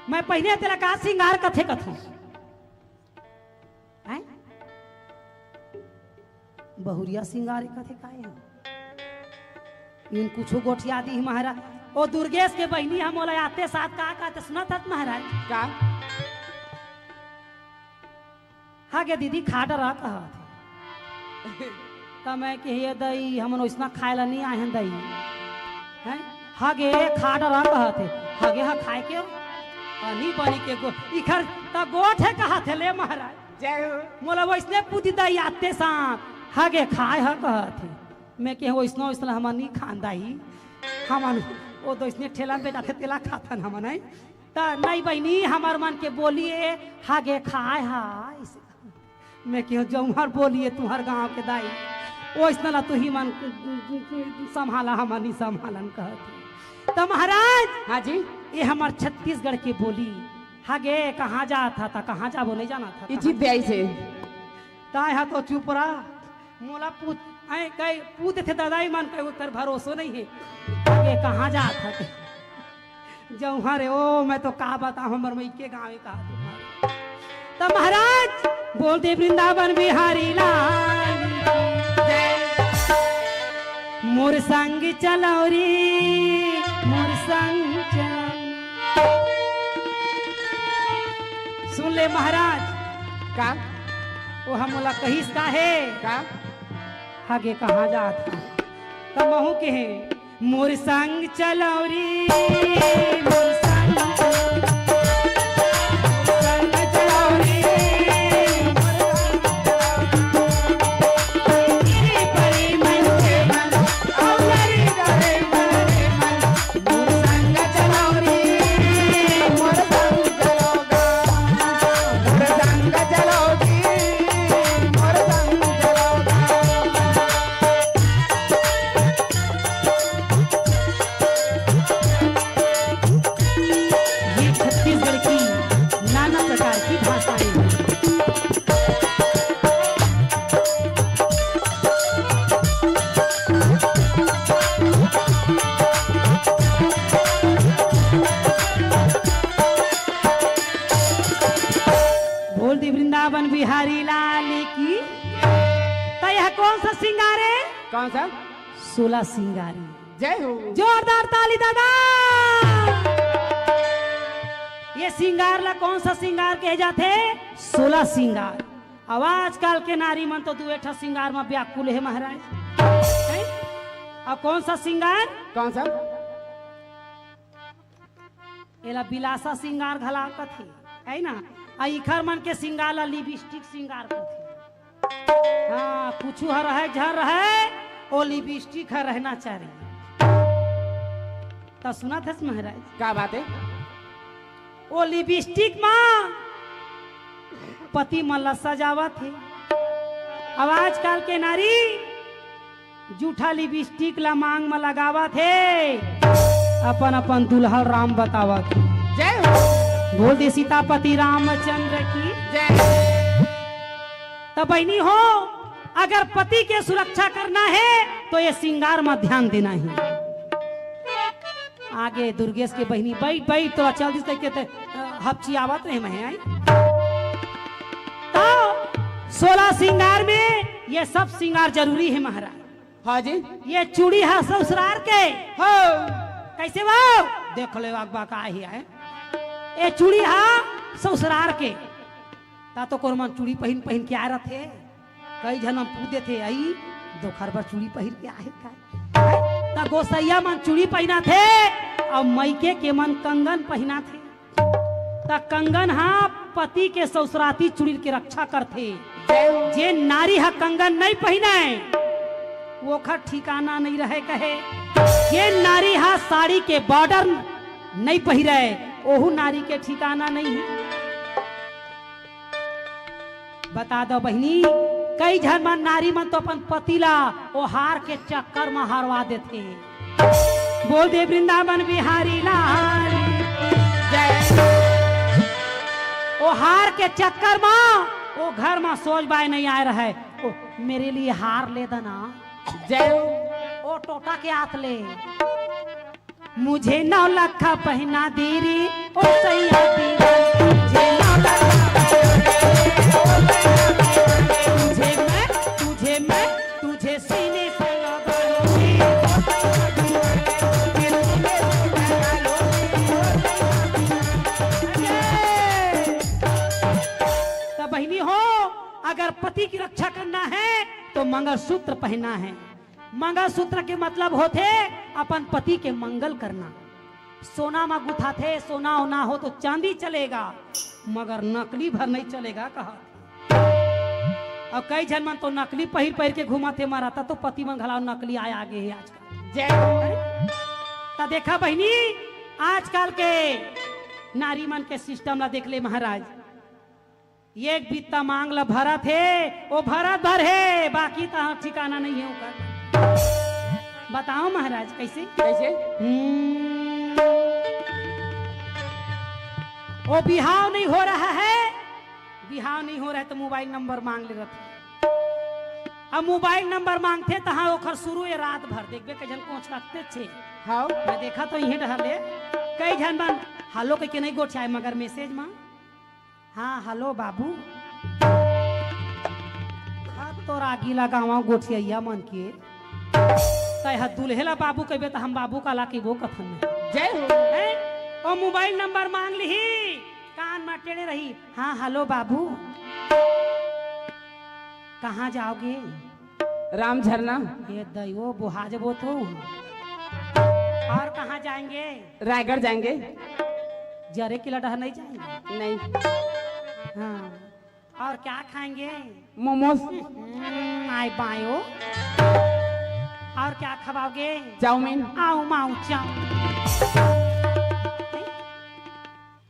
मैं पहिने तेला का श्रृंगार कथे कथों। हैं? बहुरिया श्रृंगार कथे काहे हम? इन कुछो गोठिया दी महाराज। ओ दुर्गेश के बहिनी हम ओला आते साथ का कहते सुनत हत महाराज? का? के दीदी खा डरा कहत हे। त मैं कहे, "ये दई, हमन ओइसना खाए ला नहीं आए हन दई।" हैं? हगे खा डरा कहत हे। हगे ह खाए के? अनी बनी के गो-, इखर त गोठ हे कहत हे ले महाराज। जय हो। मोला ओइसने पूछी दई आते साथ, हगे खाए ह कहत हे। मैं कहे, "ओइसना, ओइसना हमन नहीं खान दई। हमन ओ दोइसने ठेला में बेचाथे तेला खाथन हमन, हैं?" त नहीं बहिनी, हमर मन के बोली ए, हगे खाए ह। मैं कहे, "जौहर बोली ए तुहर गांव के दाई, ओइसना ला तुही मन संभाला, हमन नहीं संभालन," कहत हे। त महाराज, हाँ जी। ये हमर छत्तीसगढ़ के बोली, हगे कहाँ जात ह, त कहाँ जाबो नहीं जानत ह, ये कहाँ जीत जाई से। ताय हा तो चुप रहा। मोला पूछ, ऐ कई पूछ देथे दादा ही मन कई ओकर भरोसो नहीं है। आगे कहाँ जात हके? जौहर हे, ओ, मैं तो का बताऊं, हमर मइके गाँव का। त महाराज, बोल दे वृंदावन बिहारी लाल। मोर संग चलौरी, मोर संग चलौरी। सुन ले महाराज। का? ओ हमला कहिस का हे? का? हगे कहाँ जात हे? त महू के हे, मोर संग चलौरी, मोर संग, संग चलौरी। ये छत्तीसगढ़ की नाना प्रकार की भाषाएं हैं। बोल दे वृंदावन बिहारी लाल की। त यह कौन सा श्रृंगार है? कौन सा? सोलह श्रृंगारी। जय हो। जोरदार ताली दादा। ये श्रृंगार ला कौन सा श्रृंगार कहे जाथे? सोलह श्रृंगार। अब आजकल के नारी मन तो दुए ठा श्रृंगार में व्याकुल हे महाराज। हैं? अब कौन सा श्रृंगार? कौन सा? एला बिलासा श्रृंगार घला कथे, है ना? आ इखर मन के श्रृंगार ला लिपस्टिक श्रृंगार कथे। हाँ, कुछु ह रहय, झन रहय, ओ लिपस्टिक ह रहना चाहिए। त सुनत हस महाराज? का बात है? ओ लिपस्टिक मा पति मन ला सजावत हे। अब आजकल के नारी जूठा लिपस्टिक ला मांग म लगावत हे, अपन अपन दुल्हन राम बतावत हे। जय हो। बोल दे सीतापति रामचंद्र की। जय। त बहिनी हो, अगर पति के सुरक्षा करना हे तो ये श्रृंगार म ध्यान देना हे। आगे दुर्गेश के बहिनी, "बैठ, बैठ, तोला चल दिस," कहिके ते, अ, हपचियावत रहे मैं, आई। तो सोलह श्रृंगार में ये सब श्रृंगार जरूरी हे महाराज। हाँ जी। ये चूड़ी हा ससुरार के। हो। कैसे वो? देख ले अगबा का ही है। ये चूड़ी हा ससुरार के। त तो कोनो मन चूड़ी पहिन, पहिन के आए रथे। कई झन मन पूछ देथे, "अई, दोखर बर चूड़ी पहिर के आहे का?" त गोसैया मन चूड़ी पहिनाथे, अउ मइके के मन कंगन पहिनाथे। त कंगन हा पति के ससुराती चूड़ी के रक्षा करथे। जे नारी हा कंगन नइ पहिने, ओखर ठिकाना नइ रहे कहे। जे नारी हा साड़ी के बॉर्डर नइ पहिरे, ओहू नारी के ठिकाना नइ हे। बता दो बहिनी, कई झन मन नारी मन तो अपन पति ला ओ हार के चक्कर म हारवा देथे। बोल दे वृंदावन बिहारी लाल की जय। ओ हार के चक्कर म ओ घर म सोज बाय नइ आय रहय, ओ मेरे लिए हार ले देना। जय। ओ टोटा के हाथ ले। मुझे नौ लखा पहना दे री, ओ सैया दी री। मुझे नौ लखा पहना दे री, ओ सैया दी री। तुझे मैं, तुझे मैं, तुझे सीने से लगा लूंगी। त बहिनी हो, अगर पति की रक्षा करना है तो मंगलसूत्र पहनना है। मंगलसूत्र के मतलब होथे अपन पति के मंगल करना। सोना म गुथाथे, सोना ओना हो तो चांदी चलेगा, मगर नकली भर नहीं चलेगा कहा। अउ कई झन मन तो नकली पहिर पहिर के घूमत हे, मरता तो पति मन घलाव नकली आय आगे हे आजकल। जय हो। त देखा बहिनी, आजकल के नारी मन के सिस्टम ला देख ले महाराज। एक बित्ता मांग ल भरत हे, ओ भरत भर हे, बाकी तहां ठिकाना नहीं हे ओकर। बताओ महाराज, कैसे? कैसे? हम्म। ओ बिहाव नहीं हो रहा है, बिहाव नहीं हो रहा है तो मोबाइल नंबर मांग ले रथे। अब मोबाइल नंबर मांगथे तहां ओखर शुरू ए रात भर, देखबे कई झन कोंच रखते छे। हाव। मैं देखा तो इहे डहर ले, कई झन मन हेलो कहिके नहीं गोठियाय मगर मैसेज मा हाँ, हेलो बाबू। अब तोर आगी लगावा गोठियैया मन के। तै ह दूल्हे ला बाबू कहिबे त हम बाबू काला कहिबो कथन में। जय हो। हैं? ओ मोबाइल नंबर मांग लिही, कान म टेढ़े रही। हाँ, हेलो बाबू। कहाँ जाओगे? राम झरना। ये दइयो बुहा जबो तो। और कहाँ जाएंगे? रायगढ़ जाएंगे। जरे किला डहर नहीं जाएंगे? नहीं। हाँ। और क्या खाएंगे? मोमोज। हम्म, आय बायो। और क्या खवाओगे? चाउमीन। आऊ माऊ चाउमीन।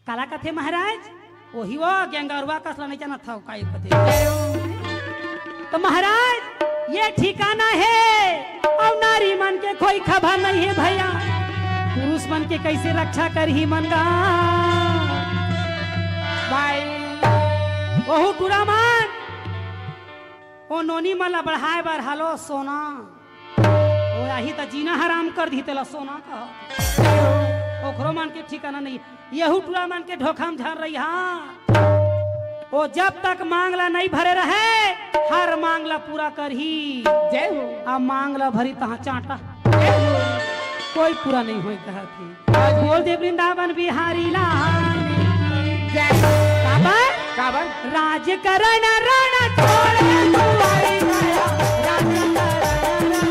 काला कथे महाराज, वही वो गेंगरुआ कस ला नहीं जानत हव, का एक कथे। तो महाराज, ये ठिकाना है, अउ नारी मन के कोई खबर नहीं है भैया। पुरुष मन के कैसे रक्षा करही मन गा? भाई। ओहू टूरा मन, ओ नोनी मन ला बढ़ाए बर हेलो सोना। ओ आही त जीना हराम कर दिही तेला सोना कहा। ओखरो मन के ठिकाना नहीं। यहू टूरा मन के धोखा म झन रही हाँ। ओ जब तक मांग ला नहीं भरे रहे, हर मांग ला पूरा करही। जय हो। अब मांग ला भरी तहाँ चांटा। कोई पूरा नहीं होय कहत हे। बोल दे वृंदावन बिहारी लाल। जय। काबर? काबर? राजकरण रण छोड़े दुआरी गया। राजकरण रण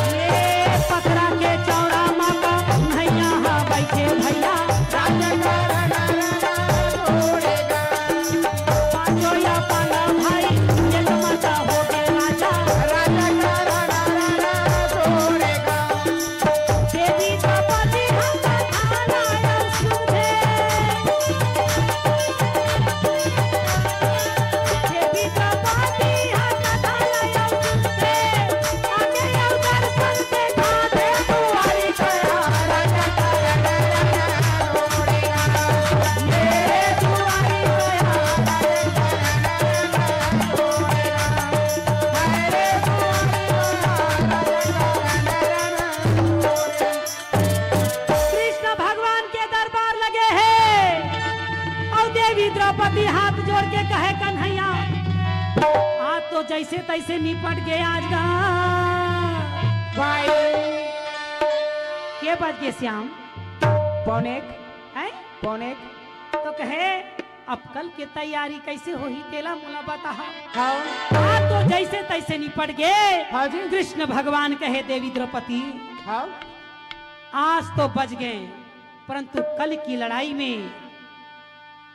ये पथरा के चौड़ा मा कन्हैया हा बइठे भैया। पांचों या पांडव भाई, एक माता हो गे राजा। देवी द्रौपदी हा कथा लायो सुधे। कृष्ण भगवान के दरबार लगे हे अउ देवी द्रौपदी हाथ जोड़ के कहे, "कन्हैया, आज तो जैसे तैसे निपट गे आज गा।" भाई। के बज गे श्याम? पौने एक। हैं? पौने एक। तो कहे, अब कल के तैयारी कैसे होही, तेला मोला बताहा। हाँ। आज तो जैसे तैसे निपट गे। हाँ जी। कृष्ण भगवान कहे, देवी द्रौपदी, हाँ। आज तो बच गए, परंतु कल की लड़ाई में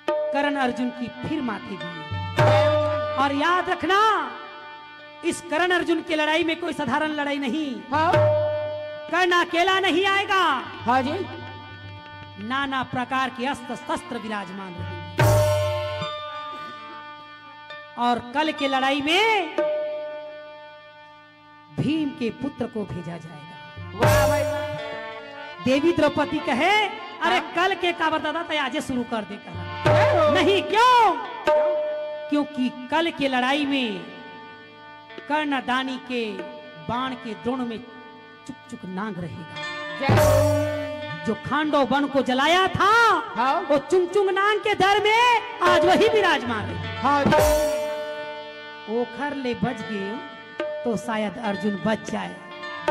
कर्ण अर्जुन की फिर माथे दिए। और याद रखना, इस कर्ण अर्जुन की लड़ाई में कोई साधारण लड़ाई नहीं। हाँ। कर्ण अकेला नहीं आएगा। हाँ जी। नाना प्रकार के अस्त्र शस्त्र विराजमान रहेंगे। और कल के लड़ाई में भीम के पुत्र को भेजा जाएगा। वाह भाई वाह। देवी द्रौपदी कहे, "अरे हाँ। कल के काबर दादा, तैं आजे शुरू कर दे," कहा। जय हो। नहीं, क्यों? क्योंकि कल के लड़ाई में कर्णदानी के बाण के द्रोण में चुक चुक नांग रहेगा। जय हो। जो खांडव वन को जलाया था, हाँ। वो चुंग चुंग नांग के दर में आज वही विराजमान है। हाँ। ओखर ले बच गए तो शायद अर्जुन बच जाए,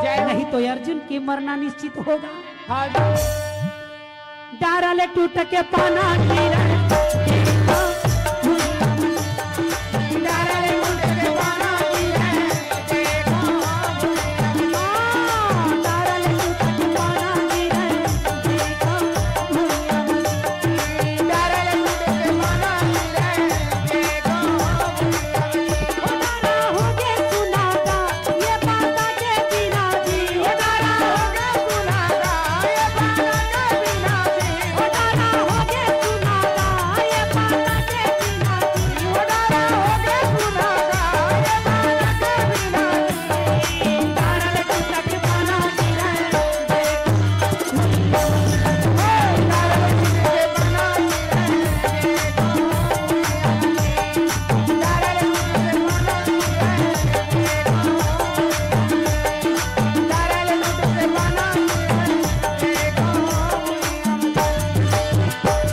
जय हो। नहीं तो अर्जुन के मरना निश्चित होगा। हाँ। डारा ले टूट के पाना गिरे।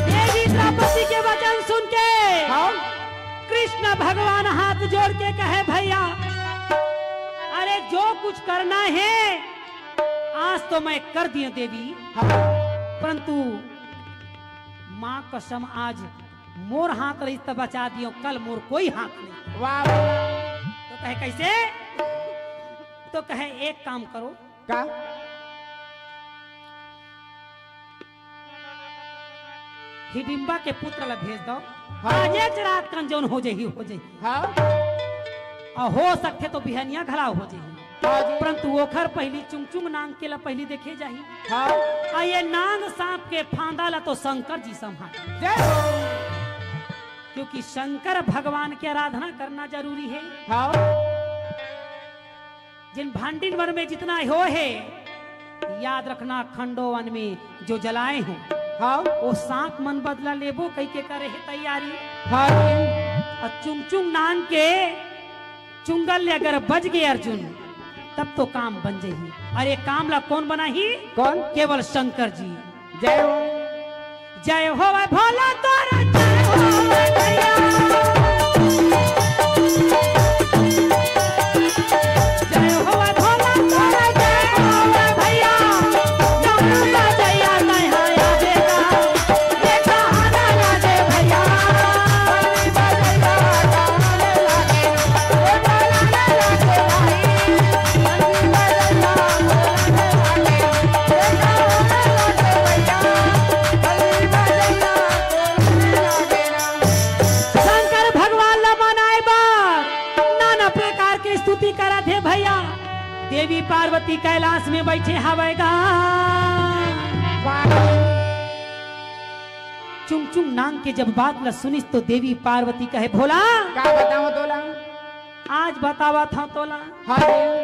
देवी द्रौपदी के वचन सुन के हाँ। कृष्ण भगवान हाथ जोड़ के कहे, भैया, अरे जो कुछ करना है आज तो मैं कर दियो देवी, हाँ। परंतु माँ कसम आज मोर हाथ रहिस त बचा दियो, कल मोर कोई हाथ नहीं। वाह। तो कहे कैसे? तो कहे एक काम करो, का? हिडिम्बा के पुत्र ला भेज दो। हाँ। आज एक रात कन जौन हो जाही, हो जाही। हाँ। और हो सकथे तो बिहनिया घला हो जाही। हाँ जी। परंतु ओखर पहिली चुंगचुंग नांग के ला पहिली देखे जाही। हाँ। आ ये नांग सांप के फांदा ला तो शंकर जी संभाल। जय हो। क्योंकि शंकर भगवान की आराधना करना जरूरी है। हाँ। जिन भांडिन वन में जितना हो है, याद रखना, खंडो वन में जो जलाए हो, हाँ। वो सांप मन बदला लेबो कहि के करे है तैयारी। हाँ। और चुंगचुंग नांग के चुंगल ले अगर बज गए अर्जुन, तब तो काम बन जाही। अरे काम ला कौन बनाही? कौन? केवल शंकर जी। जय हो। जय हो भोला तोरा, जय हो भैया। जय हो भोला तोरा, जय हो भैया। जमुना जया नहाया बेटा। शंकर भगवान ला मनाए बर नाना प्रकार के स्तुति करत हे भैया। देवी पार्वती कैलाश में बैठे हवय गा। चुंगचुंग नांग के जब बात ला सुनिस तो देवी पार्वती कहे, भोला, का बतावं तोला? आज बतावत हंव तोला। हाँ जी।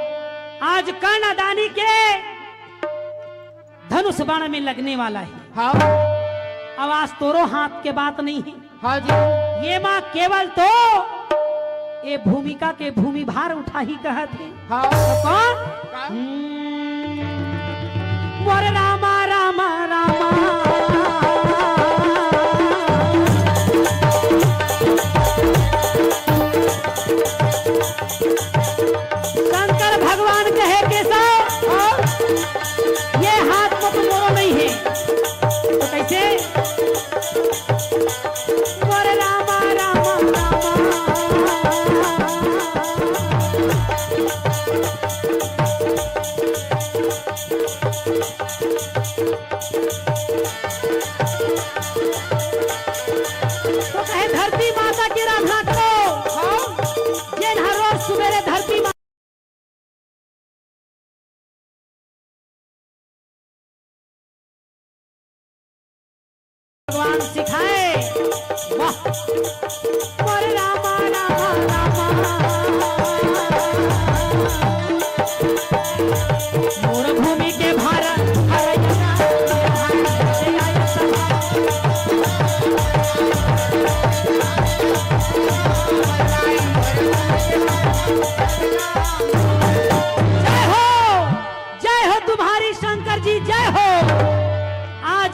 आज कर्णदानी के धनुष बाण में लगने वाला है। हाँ। अब आज तोरो हाथ के बात नहीं है। हाँ जी। ये माँ केवल तो ये भूमिका के भूमि भार उठाही कहत हे। हाँ। तो कौन? का? हम्म, मोर रामा, रामा, रामा। शंकर भगवान कहे, केशव, ये हाथ में तो मोरो नहीं है। तो कैसे? मोर रामा, रामा, रामा। तो कहे, धरती माता की आराधना करो। हाँ। जेन हर रोज सुबेरे धरती मा- भगवान सिखाए। वाह। मोर रामा, रामा, रामा। मोर भूमि के भारत, हरैया।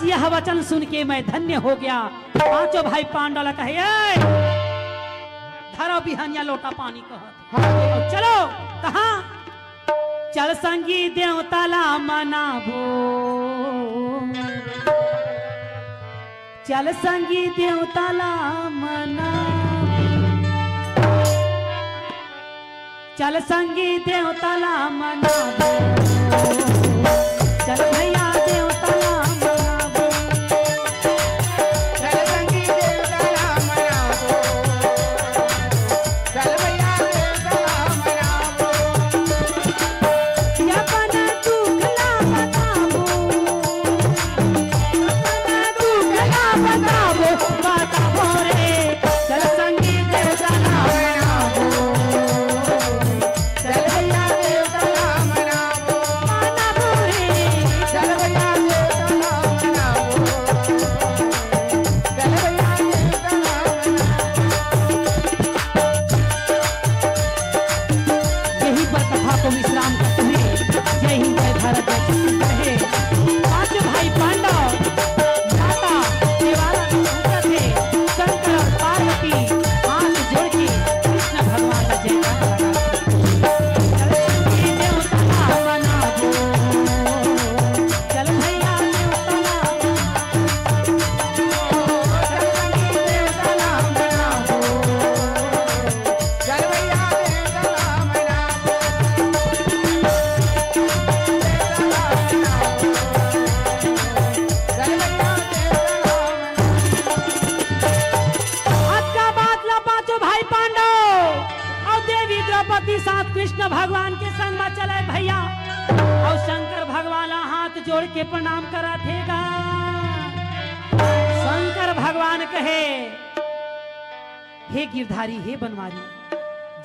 यह वचन सुन के मैं धन्य हो गया। पांचों भाई पांडव ला कहे, "ए, धरो बिहनिया लोटा पानी," कहत। हाँ। "चलो।" कहाँ? "चल संगी देवता ला मनाबो, चल संगी देवता ला मनाबो, चल संगी देवता ला मनाबो, चल भैया देवता ला मनाबो।" चल संगी देवता ला मनाबो, चल भैया देवता ला मनाबो। अपन दुख ला बताबो, अपन दुख ला बताबो, बताबो रे। चल संगी देवता ला मनाबो, चल भैया देवता ला मनाबो, मनाबो रे। चल भैया देवता ला मनाबो, चल भैया देवता ला मनाबो। यहीं पर कथा को विश्राम करते हुए जय हिंद, जय भारत, जय छत्तीसगढ़ है। पांचों भाई पांडव माता केवारा में पहुंचत हे। शंकर और पार्वती हाथ जोड़ के कृष्ण भगवान का जयकारा लगा। चल संगी देवता ला मनाबो, चल भैया देवता ला मनाबो, चल संगी देवता ला मनाबो। चल भैया देवता ला मनाबो। देवता ला मनाबो। चल भैया देवता ला मनाबो। आज का बात ला पांचों भाई पांडव अउ देवी द्रौपदी साथ कृष्ण भगवान के संग म चले भैया। अउ शंकर भगवान ला हाथ जोड़ के प्रणाम करत हे गा। शंकर भगवान कहे, हे गिरधारी, हे बनवारी,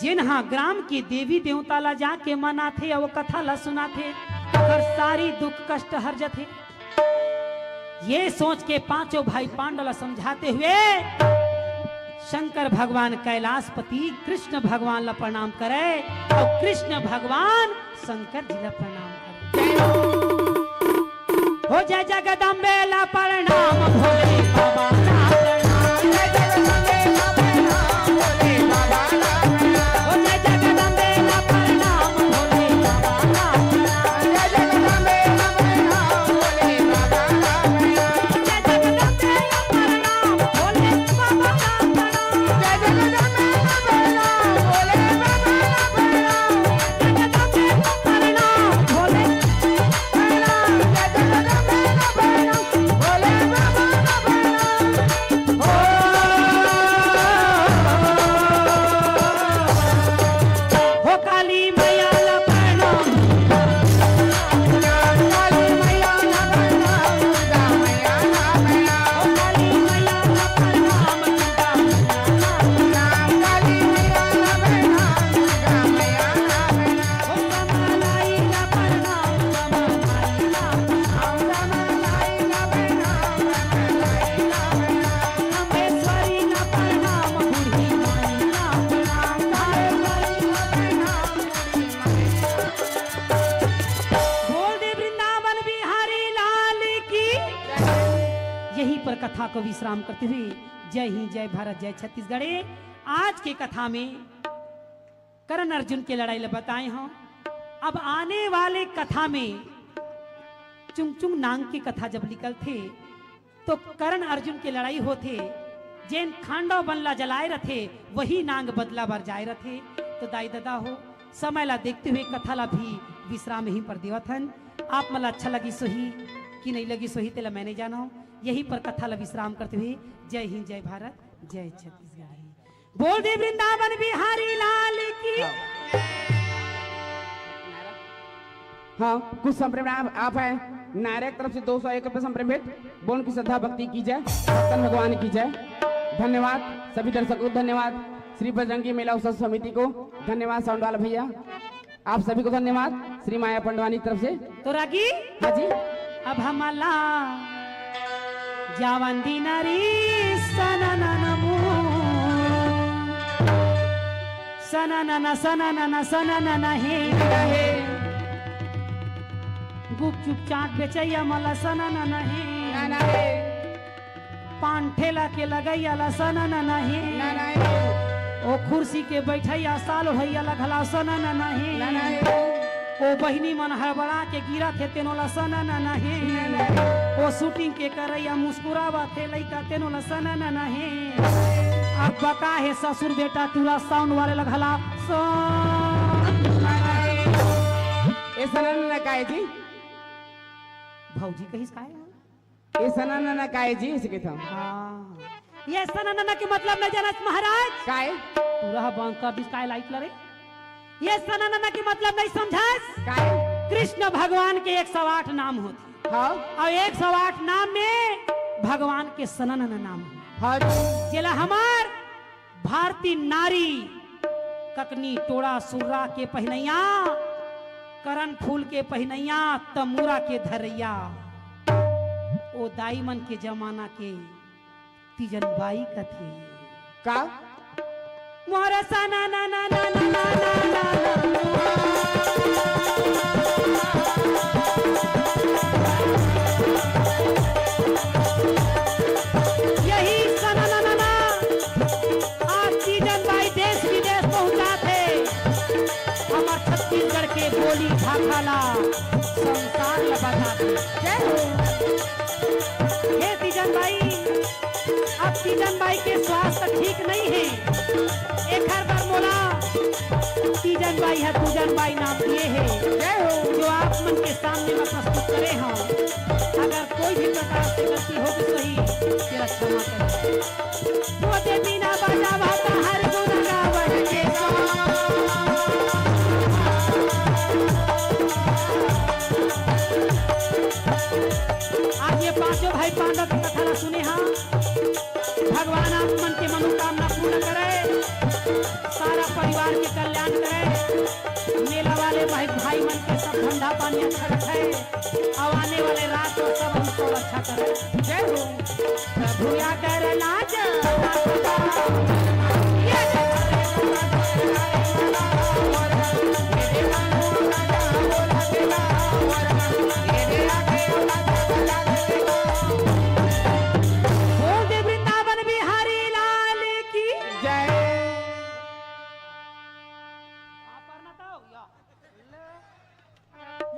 जेन हा ग्राम के देवी देवता ला जाके मनाथे अउ कथा ला सुनाथे, ओकर सारी दुख कष्ट हर जथे। ये सोच के पांचों भाई पांडव ला समझाते हुए शंकर भगवान कैलाशपति कृष्ण भगवान ला प्रणाम करे अउ कृष्ण भगवान शंकर जी ला प्रणाम करे। हो जय जगदम्बे ला प्रणाम, भोले बाबा ला प्रणाम। जय जगदम्बे ला प्रणाम, भोले बाबा ला प्रणाम। हो जय जगदम्बे ला प्रणाम, भोले बाबा ला प्रणाम। जय जगदम्बे ला प्रणाम, भोले बाबा ला प्रणाम। जय जगदम्बे ला प्रणाम, भोले बाबा ला प्रणाम। जय जगदम्बे ला प्रणाम, भोले बाबा ला प्रणाम। जय जगदम्बे ला प्रणाम, भोले बोल दे वृंदावन बिहारी लाल की। यहीं पर कथा को विश्राम करते हुए जय हिंद, जय भारत, जय छत्तीसगढ़। आज के कथा में करण अर्जुन के लड़ाई ल बताए हंव। अब आने वाले कथा में चुंगचुंग नांग के कथा जब निकलथे, तो करण अर्जुन के लड़ाई होथे। जेन खांडव बन ला जलाए रथे, वही नांग बदला बर जाए रथे। तो दाई ददा हो, समय ला देखते हुए कथा ला भी विश्राम यहीं पर देवत हन। आप मन ला अच्छा लगिस होही कि नहीं लगिस होही, तेला मैं नहीं जानव। यहीं पर कथा ला विश्राम करते हुए जय हिंद, जय भारत, जय छत्तीसगढ़। बोल दे वृंदावन बिहारी लाल की। हाँ, कुछ संप्रेम आप, आप है नायरा की तरफ से दो सौ एक रुपये संप्रेम भेंट, बोल की श्रद्धा भक्ति की जय, भक्तन भगवान की जय। धन्यवाद सभी दर्शकों को, धन्यवाद श्री बजरंगी मेला उत्सव समिति को, धन्यवाद साउंड वाला भैया, आप सभी को धन्यवाद श्री माया पंडवानी की तरफ से। तो रागी, हाँ जी। अब हमला जावन दीना री सननन मू। सननन, सननन, सननन हे। गुपचुप चाट बेचैया मला सननन हे। पान ठेला के लगइया ला सनन नहीं। ना, नहीं। ओ कुर्सी के बैठइया साल होइया ला घला सनन नहीं। ना, नहीं। ओ बहिनी मन हड़बड़ा के गिरत हे तेनो ला सनन नहीं। ना, नहीं। ओ शूटिंग के करइया मुस्कुरावत हे लइका तेनो ला सनन नहीं। अब बका हे ससुर बेटा टूरा साउंड वाले ला घला सनन नहीं। ए सनन न काय जी? भौजी कहिस काय? ए सनन न काय जी, इसे कहता हूँ। हाँ। ये सनन न के मतलब नहीं जानस महाराज? काय? पूरा बंद कर दिस काय लाइट लरे? ये सनन न के मतलब नहीं समझस? काय? कृष्ण भगवान के एक सौ आठ नाम होथे। हाँ। अउ एक सौ आठ नाम में भगवान के सनन न नाम हे। हाँ जी। जेला हमर भारतीय नारी ककनी टोड़ा सुर्रा के पहिनइया, करन फूल के पहिनइया, तमूरा के धरइया, ओ दाई मन के जमाना के तीजन बाई कथे। का? मोर सना ना ना ना ना ना ना ना ना। यही सना ना ना ना। आज तीजन बाई देश विदेश पहुंचाथे। हमर छत्तीसगढ़ के बोली भाखा ला संसार ला बताथे। जय हो। हे तीजन बाई, अब तीजन बाई के स्वास्थ्य ठीक नहीं हे, एखर बर मोला तीजन बाई ह पूजन बाई नाम दिए हे। जय हो। जो आप मन के सामने मैं प्रस्तुत करे हूँ, अगर कोई भी प्रकार से गलती हो तो सही, तेरा क्षमा करें। तोते बिना बजावा त हर गुण गावत के सो। आज ये पांचों भाई पांडव की कथा ला सुने हा। भगवान आप मन के मनोकामना पूर्ण करे, सारा परिवार के कल्याण करे, मेला वाले भाई, भाई मन के सब धंधा पानी अच्छा रखे। अब आने वाले रात को सब हमको अच्छा करे। जय हो। प्रभु या कर लाज। बोल दे वृंदावन बिहारी लाल की जय।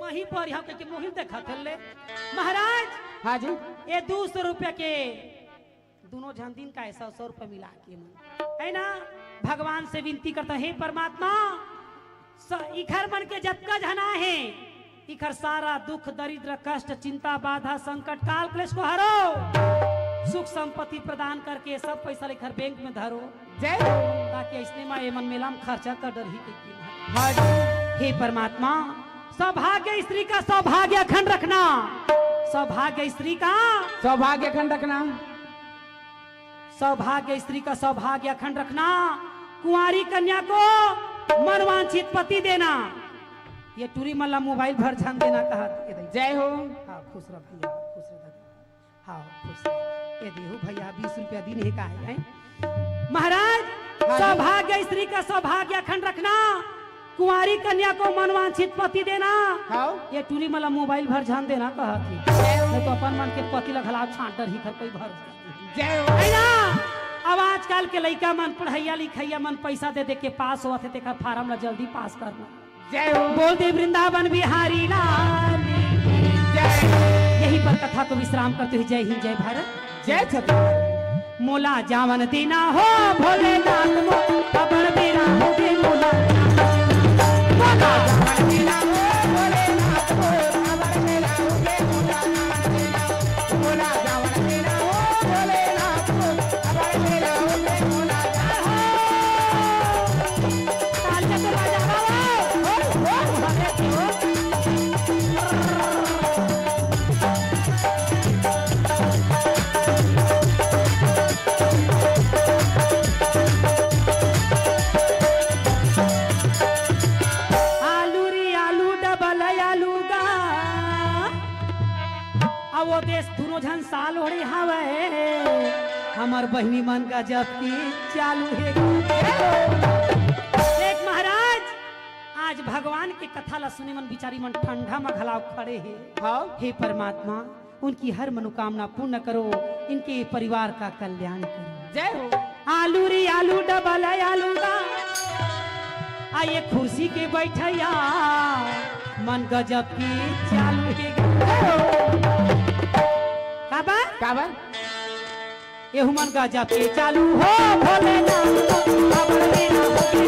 मही पर यहाँ के मोहिल देखा थे ले। महाराज, हाँ जी। ये दो सौ रुपया के दोनों झन दिन का ऐसा सौ रुपया मिला के मन, है ना, भगवान से विनती करता, हे परमात्मा, स-, इखर मन के जतका झना हे, इखर सारा दुख, दरिद्र, कष्ट, चिंता, बाधा, संकट, काल, क्लेश को हरो, सुख संपत्ति प्रदान करके सब पैसा लेकर बैंक में धरो। जय हो। ताकि अइसने मा एमन मेला म खर्चा कर डरही कहिके। हाँ जी। हे परमात्मा, सौभाग्य स्त्री का सौभाग्य अखंड रखना। सौभाग्य स्त्री का सौभाग्य अखंड रखना। सौभाग्य स्त्री का सौभाग्य अखंड रखना। कुंवारी कन्या को मनवांछित पति देना। ये टूरी मन ला मोबाइल भर झन देना कहा थे। जय हो। हाँ, खुश रह भैया, खुश रह दादा। हाँ, खुश रह। ये देहू भैया, बीस रुपया दिन हे का हे, हैं? महाराज, हाँ जी। सौभाग्य स्त्री का सौभाग्य अखंड रखना, कुंवारी कन्या को मनवांछित पति देना। हाँ। ये टूरी मन ला मोबाइल भर झन देना कहा थे। जय हो। नहीं तो अपन मन के पति ला घला छांट डरही घर कोई भर। जय हो। है ना? अब आजकल के लइका मन पढ़इया लिखइया मन पैसा दे दे के पास होवत हे, तेकर फार्म ला जल्दी पास करना। जय हो। बोल दे वृंदावन बिहारी लाल की जय। यहीं पर कथा को विश्राम करते हुए जय हिंद, जय भारत, जय छत्तीसगढ़। मोला जावन देना हो भोलेनाथ मो, अबड़ बेरा हो गे मोला। मोला जावन देना हो भोलेनाथ मो, अबड़ बेरा हो गे मोला। मोला जावन देना हो भोलेनाथ मो, अबड़ बेरा हो गे मोला। तालियां तो बजावा हो। हो, हो, हो, हो। आलू री आलू डबल आलू गा। अब वो देश दोनों झन साल ओढ़े हवे, हमर बहिनी मन का जब की चालू हे। देख महाराज, आज भगवान के कथा ला सुने मन बिचारी मन ठंडा म घलाव खड़े हे। हाँ। हे परमात्मा, उनकी हर मनोकामना पूर्ण करो, इनके परिवार का कल्याण करो। जय हो। आलू रे आलू, डबल आलू का, आ ये कुर्सी के बैठैया, मन गजब के चालू के। काबर? काबर? एहू मन गजब के चालू हो भोलेनाथ, अबर बेरा हो गे।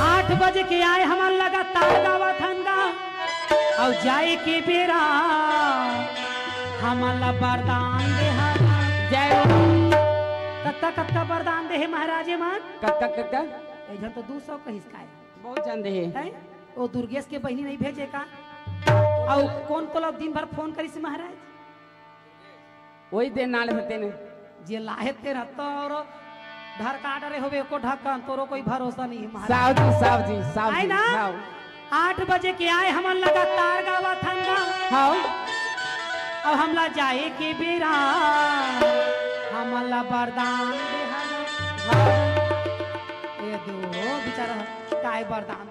आठ बजे के आए हमन लगातार गावत हन गा, अउ जाए के बेरा हमन ला वरदान दे हन। जय हो। कतका कतका वरदान दे हे महाराज मन? कतका कतका? एक झन तो दू सौ कहिस काय? बहुत झन दे हे। हैं? ओ दुर्गेश के बहिनी नहीं भेजे का? अउ कोन तोला दिन भर फोन करिस महाराज? वही दे नाल हे तेने। जे लाहे तेरा तोरो ढरका डरे होबे, एको ढक्कन तोरो कोई भरोसा नहीं है महाराज। साहु जी, साहु जी, साहु आए जी, ना? साहु। आठ बजे के आए हमन लगातार गावत हन गा। हाँ। अब हमला जाए के बेरा, हमला वरदान दे हन। हाँ। ये दो बेचारा काय वरदान।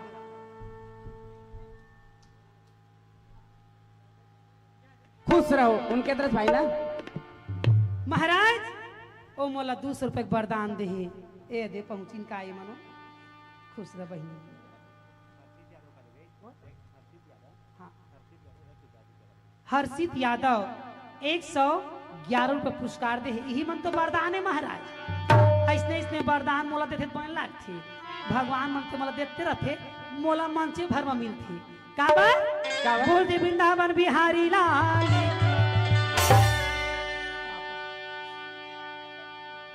खुश रहो, उनके तरफ भाई ना। महाराज, ओ मोला दू सौ रुपए के वरदान दे हे। ए दे पहुंचिन का ए मनो। खुश रह बहिनी। हाँ। हर्षित यादव एक सौ ग्यारह रुपए पुरस्कार दे हे। इही मन तो वरदान हे महाराज। ऐसने ऐसने वरदान मोला देथे त बने लागथे। भगवान मन तो मोला देते रहथे, मोला मंचे भर म मिलथे। काबर? काबर? बोल दे वृंदावन बिहारी लाल।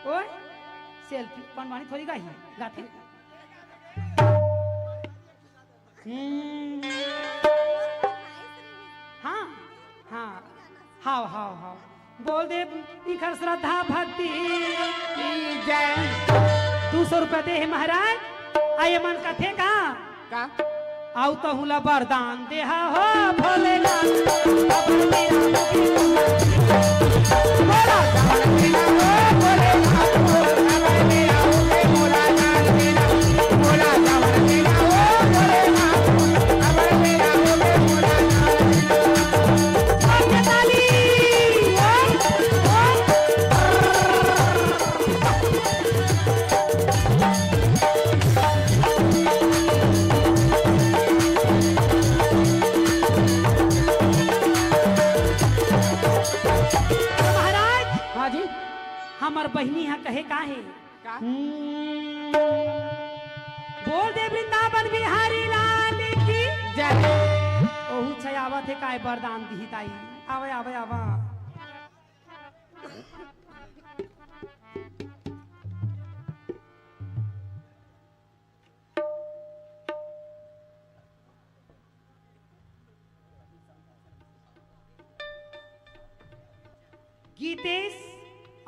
ओए, सेल्फी, पंडवानी थोड़ी गाही, गाथे। हम्म। हाँ, हाँ, हाव, हाव, हाव। बोल दे, इखर श्रद्धा भक्ति की जय। दू सौ रुपया दे हे महाराज। आ ये मन कथे का? का? आउ तहूँ ला वरदान देहा हो भोलेनाथ। महाराज, हाँ जी। हमर बहिनी ह कहे का हे? का? हम्म, बोल दे वृंदावन बिहारी लाल की जय। ओहू छै आवत हे, काय वरदान दिही ताई। आवे, आवे, आवा। गीतेश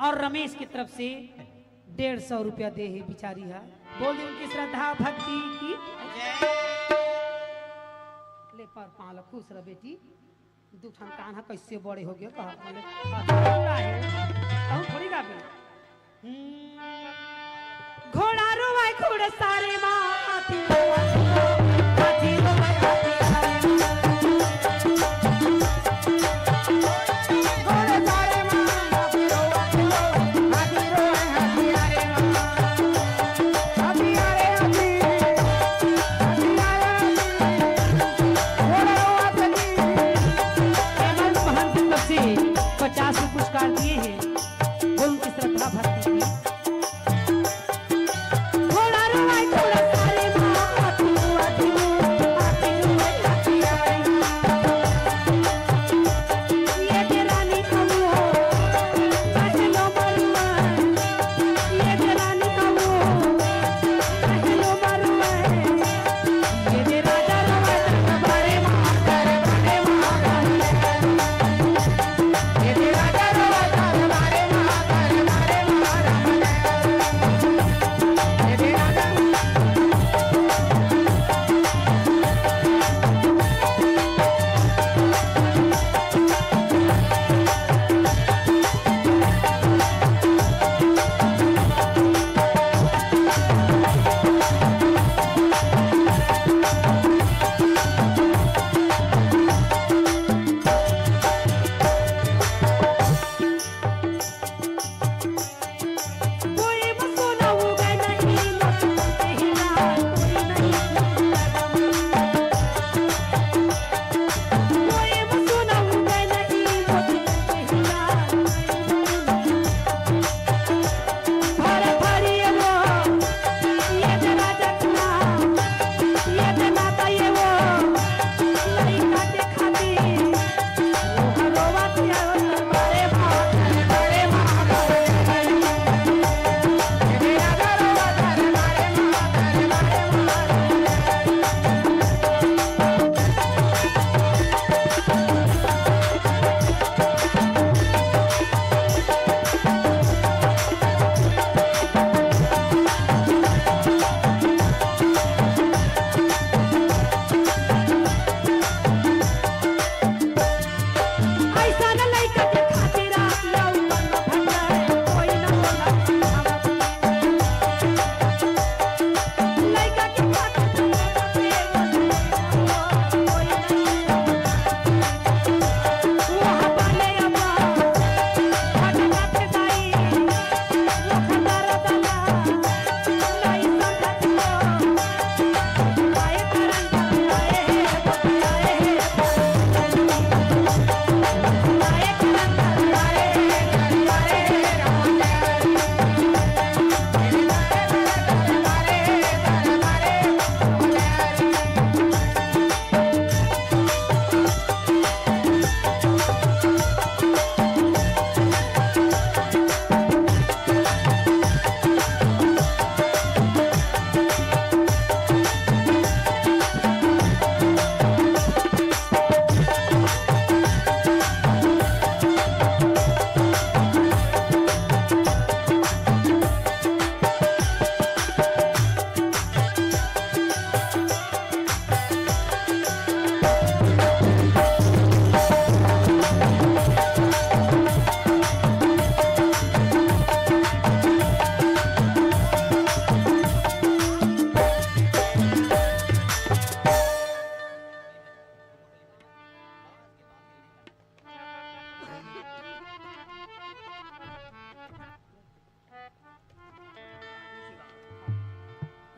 और रमेश की तरफ से डेढ़ सौ रुपया दे हे बिचारी हा। बोल दे उनकी श्रद्धा भक्ति की। ले पर पाँव ल, खुश रह बेटी। दू ठन कान ह कइसे बड़े हो गए, कहा बोले, पूरा हे। कहूँ थोड़ी गाबे। हम्म। घोड़ा रोवाय घोड़सारे मा, हाथी रोवाय, हाथी रोवाय, हाथी रोवाय। घोड़सारे मा, हाथी रोवाय, हाथी रोवाय, हाथी रोवाय, हाथी रोवाय। एमएल महंत की तरफ से पचास रुपये पुरस्कार दिए हैं। बोल उनकी श्रद्धा भक्ति की। घोड़ा रो भाई, घोड़ा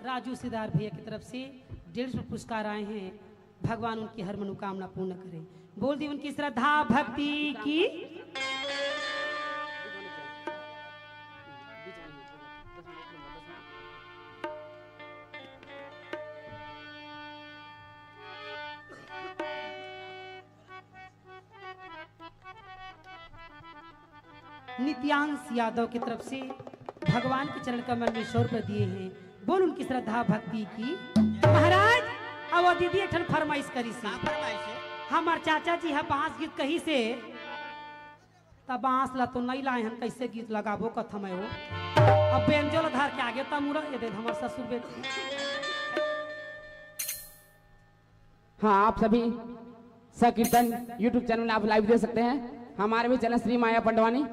राजू सिदार भैया की तरफ से डेढ़ सौ पुरस्कार आए हैं। भगवान उनकी हर मनोकामना पूर्ण करें। बोल दी उनकी श्रद्धा भक्ति की। नित्यांश यादव की तरफ से भगवान के चरण कमल में सौ रुपए दिए हैं। बोल उनकी श्रद्धा भक्ति की। महाराज, अब वो दीदी एक ठन फरमाइश करी से। का फरमाइश है? हमार चाचा जी ह बांस गीत कही से, त बांस ला तो नहीं लाए हन, कैसे गीत लगाबो कथम है वो। अब बेंजो ला धर के आगे त मुरा ये दे हमार ससुर बेटी। हाँ, आप सभी संकीर्तन YouTube चैनल में आप लाइव देख सकते हैं। हमारे भी चैनल श्री माया पंडवानी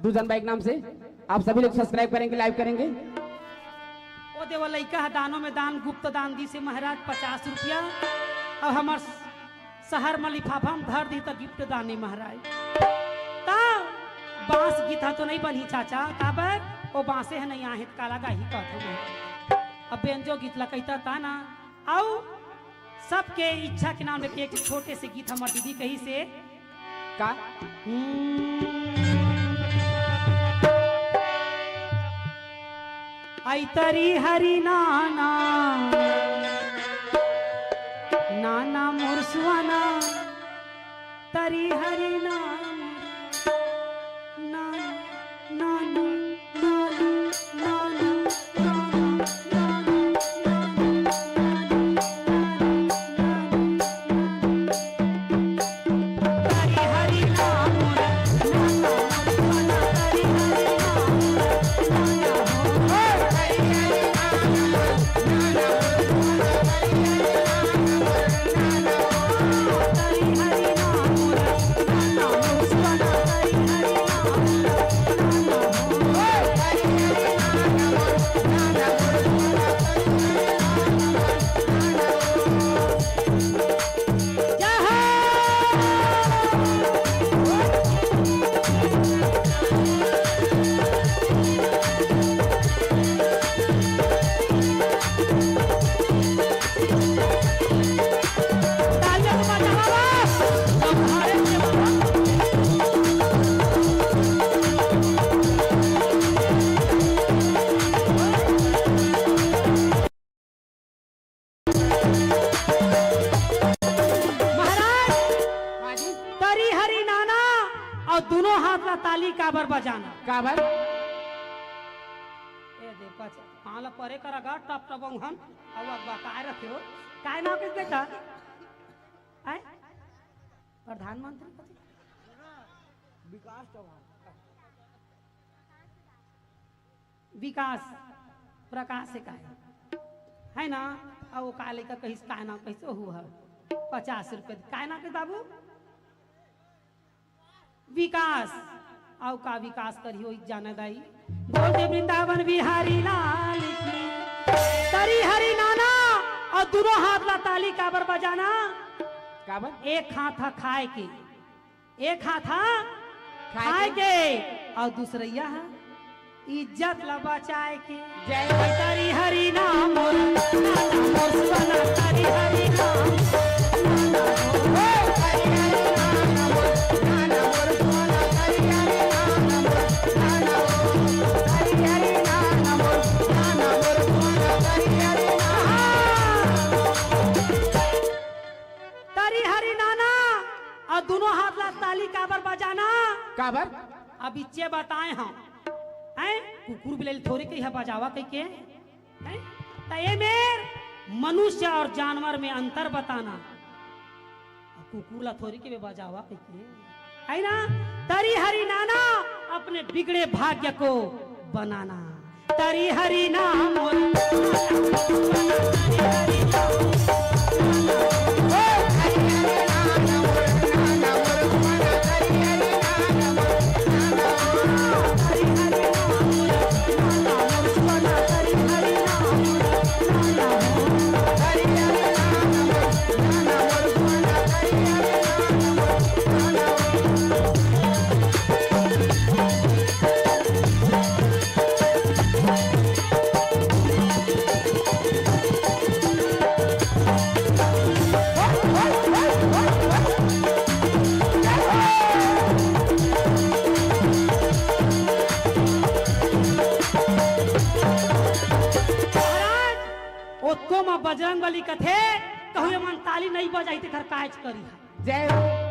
दूजन बाई के नाम से आप सभी लोग सब्सक्राइब करेंगे, लाइव करेंगे। ओ देवा, लइका ह दानों में दान, गुप्त दान दी से महाराज पचास रुपया, और हमार शहर में लिफाफा में धर दी त गिफ्ट दान है महाराज। त बांस गीत ह तो नहीं बनही चाचा, काबर ओ बांसे है नहीं आहे त काला गाही कहत हूँ। अब बेंजो गीत ला कहता था ना, अउ सबके इच्छा के नाम लेके एक छोटे से गीत हमर दीदी कही से। का? हम्म। आई तरी हरी नाना, नाना मोर सुहाना, तरी हरी नाम, नाना, नाना, नाना, नाना। महाराज, हाँ जी। तरी हरी नाना और दोनों हाथ ला ताली काबर बजाना? काबर? ए दे, पच-, हाँ ला परे करा गा, टप टप औंघन, अउ अगवा काय रखे हो? काय नाम किस बेटा? आय? प्रधानमंत्री कथी? विकास चौहान। विकास प्रकाश हे काय, है ना? अउ वो का लइका कहिस, काय नाम कहिस, ओहू ह पचास रुपया, काय नाम कहिस बाबू? विकास। अउ का विकास करिहो, जाने दाई। बोल दे वृंदावन बिहारी लाल की। तरी हरी नाना अउ दोनों हाथ ला ताली काबर बजाना? काबर? एक हाथ ह खाए के, एक हाथ ह खाए खाए के। के, अउ दूसरइया ह इज्जत ला बचाए के। जय हो। तरी हरी नाम मोर, नाना मोर सुहाना, तरी हरी नाम, नाना मोर, तरी हरी नाम मोर, नाना मोर सुहाना, तरी हरी नाम मोर, नाना मोर, तरी हरी नाम मोर, नाना मोर सुहाना, तरी हरी नाम। तरी हरी नाना, अउ दोनों हाथ ला ताली काबर बजाना? काबर? अब इच्चे बताए हम, हैं? कुकुर बिलई ल थोरे कहिहा बजावा कहिके, हैं? त ए मेर मनुष्य अउ जानवर में अंतर बताना। कुकुर ला थोरे कहिबे बजावा कहिके, है ना? तरी हरी नाना, अपने बिगड़े भाग्य को बनाना। तरी हरी नाम। ओतको म बजरंग बली कथे, कहूँ एमन ताली नइ बजाही तेखर कायच करिहा। जय हो।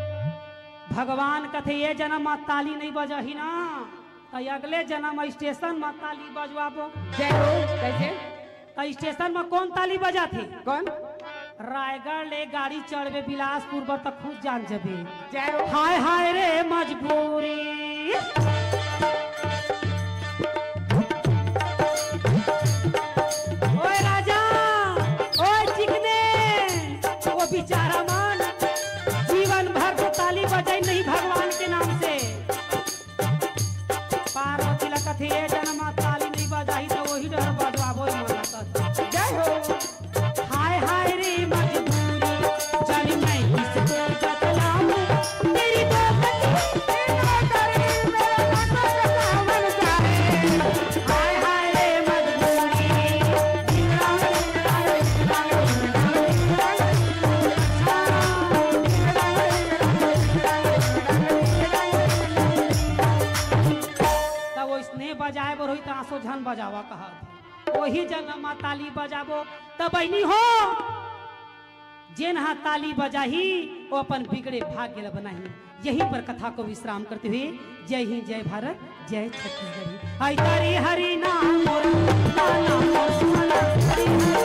भगवान कथे, "ये जनम म ताली नइ बजाही ना, त अगले जनम म स्टेशन म ताली बजवाबो।" जय हो। कइसे? त स्टेशन म कोन ताली बजाथे? कोन? रायगढ़ ले गाड़ी चढ़बे बिलासपुर बर, त खुद जान जबे। जय हो। हाय हाय रे मजबूरी। ओए राजा, ओए चिकने, ओ बेचारा मन जीवन भर तो ताली बजाइन नहीं भगवान के नाम से। पार्वती ला कथे, "ये जनम म ताली नहीं बजाही, त ओही डहर बजवाबो," मन ला कथे। जय हो। हाय हाय रे मजबूरी, जानी मैं किसको जतलाऊं, मेरी दो कली तेरा डरे, मेरा नाता सावन जाए। हाय हाय रे मजबूरी। त ओइसने बजाए बर होही त आंसू झन बजावा कहत हे। ओही जनम म ताली बजाबो त बहिनी हो, जेन ह ताली बजाही, ओ अपन बिगड़े भाग्य ल बनाही। यहीं पर कथा को विश्राम करते हुए जय हिंद, जय भारत, जय छत्तीसगढ़। हाय तारी हरि नाम मोर, नाम मोर सुना, हरि हरि नाम।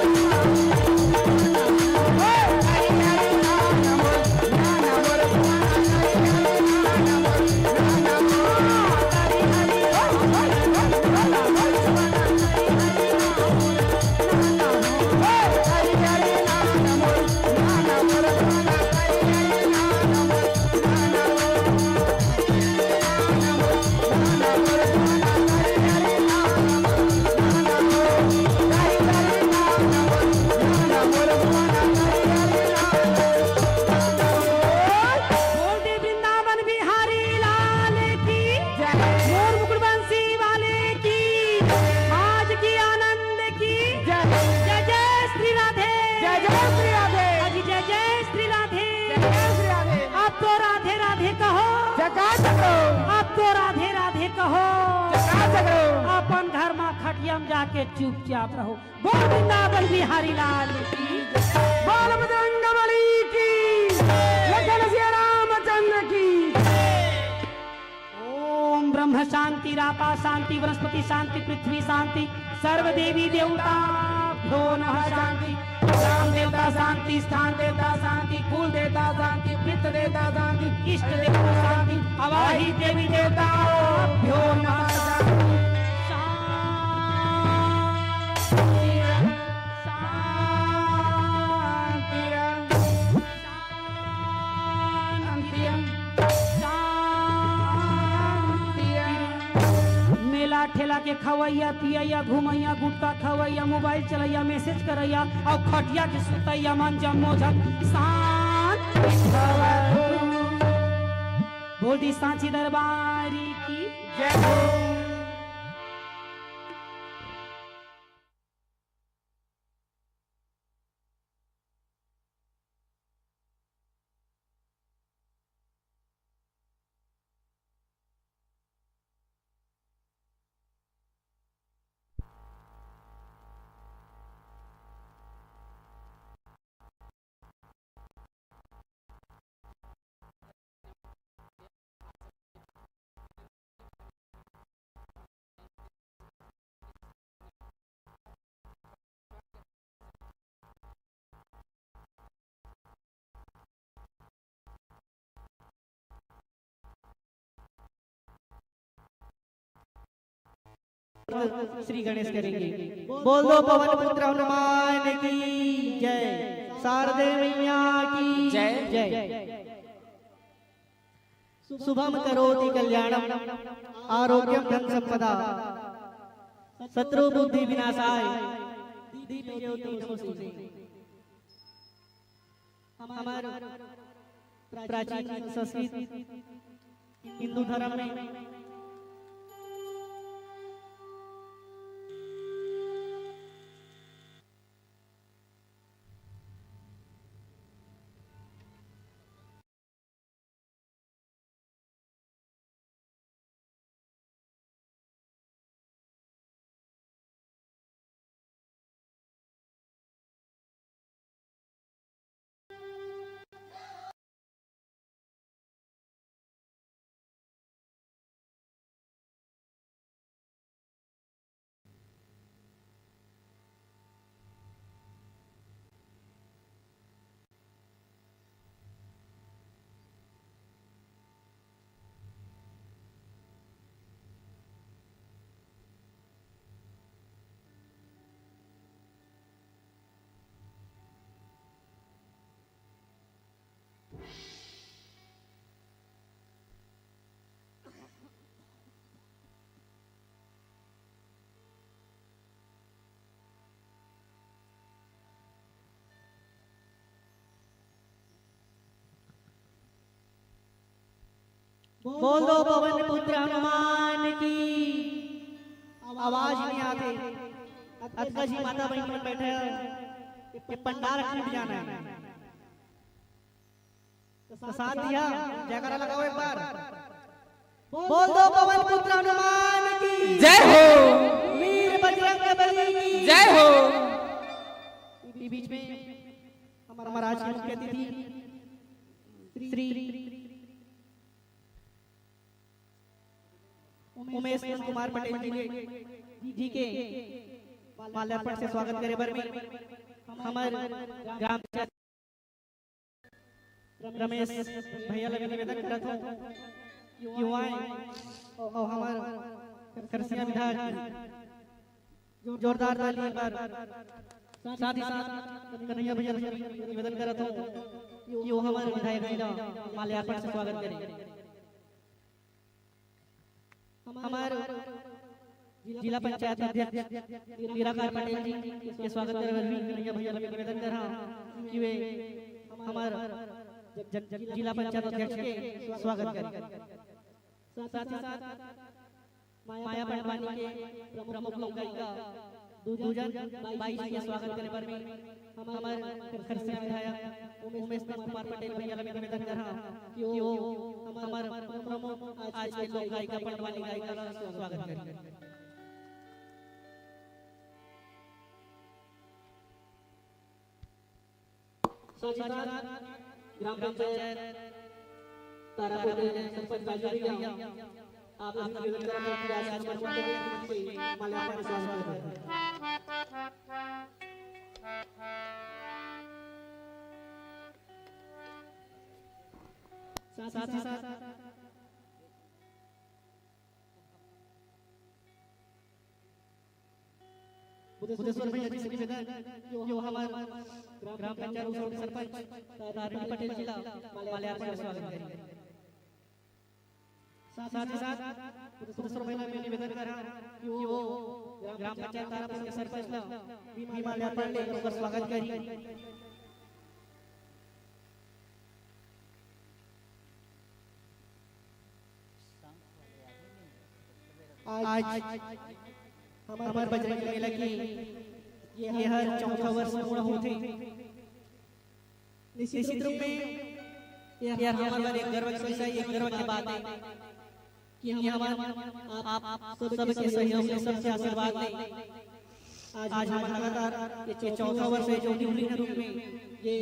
बोल दे वृंदावन बिहारी लाल की, जय। मोर मुकुट बंसी वाले की, आज की आनंद की, जय। जय जय श्री राधे। जय जय श्री राधे। अजी जय जय श्री राधे। जय जय श्री राधे। अब तो राधे राधे कहो। जयकार करो। अब तो राधे राधे कहो। जयकार करो। अपन घर मा खटिया म जाके चुपचाप रहो। बोल वृंदावन बिहारी लाल की। बोल बजरंग बली की। लखन सिया रामचंद्र की। ओम ब्रह्म शांति, रापा शांति, वनस्पति शांति, पृथ्वी शांति, सर्व देवी देवताभ्यो नमः शांति। ग्राम देवता शांति, स्थान देवता शांति, कुल देवता शांति, पितृ देवता शांति, इष्ट देवता शांति, अवाही देवी देवताभ्यो नमः शांति। शांति, शांति। शांति, शांति। मेला ठेला के खवैया, पियैया, घुमैया, गुटखा खवैया, मोबाइल चलैया, मैसेज करैया अउ खटिया के सुतैया मन जम्मो झन शांति भवतु। बोल दी सांची दरबारी की जय हो। श्री गणेश करेंगे। बोल दो पवन पुत्र हनुमान की जय, शारदे मैया की जय। जय। शुभम करोति कल्याणम आरोग्यम धन संपदा शत्रु बुद्धि विनाशाय दीपे ज्योति नमोस्तुते। हमर प्राचीन संस्कृत हिंदू धर्म में बोल दो पवन पुत्र हनुमान की। आवाज नहीं आते। अतका जी माता बहन मन बैठे हैं। ये पंडाल टूट जाना है। तो साथ दिया, जयकारा लगाओ एक बार। बोल दो पवन पुत्र हनुमान की। जय हो। वीर बजरंग बली की। जय हो। ये बीच में हमारा, हमारा आज के मुख्य अतिथि श्री उमेश कुमार पटेल जी के, जी के माल्यार्पण से स्वागत करे बर में हमर ग्राम पंचायत रमेश भैया लगे निवेदन करत हूँ, युवाएं और हमार खरसिया विधायक जोरदार ताली पर साथ ही साथ कन्हैया भैया से निवेदन करत हूँ कि वो हमारे विधायक जी ला माल्यार्पण से स्वागत करें। हमार जिला पंचायत अध्यक्ष निराकार पटेल जी के स्वागत करे बर भी कन्हैया भैया ला निवेदन कर रहा हूँ कि वे हमार ज-, ज-, जिला पंचायत अध्यक्ष के स्वागत करें। साथ ही साथ माया पंडवानी के प्रमुख लोक गायिका दूजन बाई के स्वागत करे बर में हमर खरसिया विधायक उमेश कुमार पटेल भैया ला निवेदन कर रहा कि वो हमर प्रमुख आज के लोक गायिका पंडवानी गायिका ला स्वागत करें। साथ ही साथ ग्राम पंचायत तारापुर के सरपंच राजू भैया, आप सभी निवेदन कर रहे हैं कि आज समर्पण के लिए माल्यार्पण स्वागत करें। साथ ही साथ बुद्धेश्वर भैया जी से निवेदन, जो हमार ग्राम पंचायत उसौर के सरपंच तारिणी पटेल जी ला माल्यार्पण के स्वागत करें। साथ ही साथ बुद्धेश्वर भैया मैं निवेदन कर रहा हूँ कि वो ग्राम पंचायत तारापुर के सरपंच ला भी माल्यार्पण ले ओकर स्वागत करी। आज हमर बजरंग मेला के ये हर चौथा वर्ष पूरा होथे। निश्चित रूप में ये हर हमर बर एक गर्व के विषय, एक गर्व के बात है कि हमन आप सबके सहयोग ले, सबके आशीर्वाद ले आज हमन लगातार ये चौथा वर्ष है जो वृहद रूप में, ये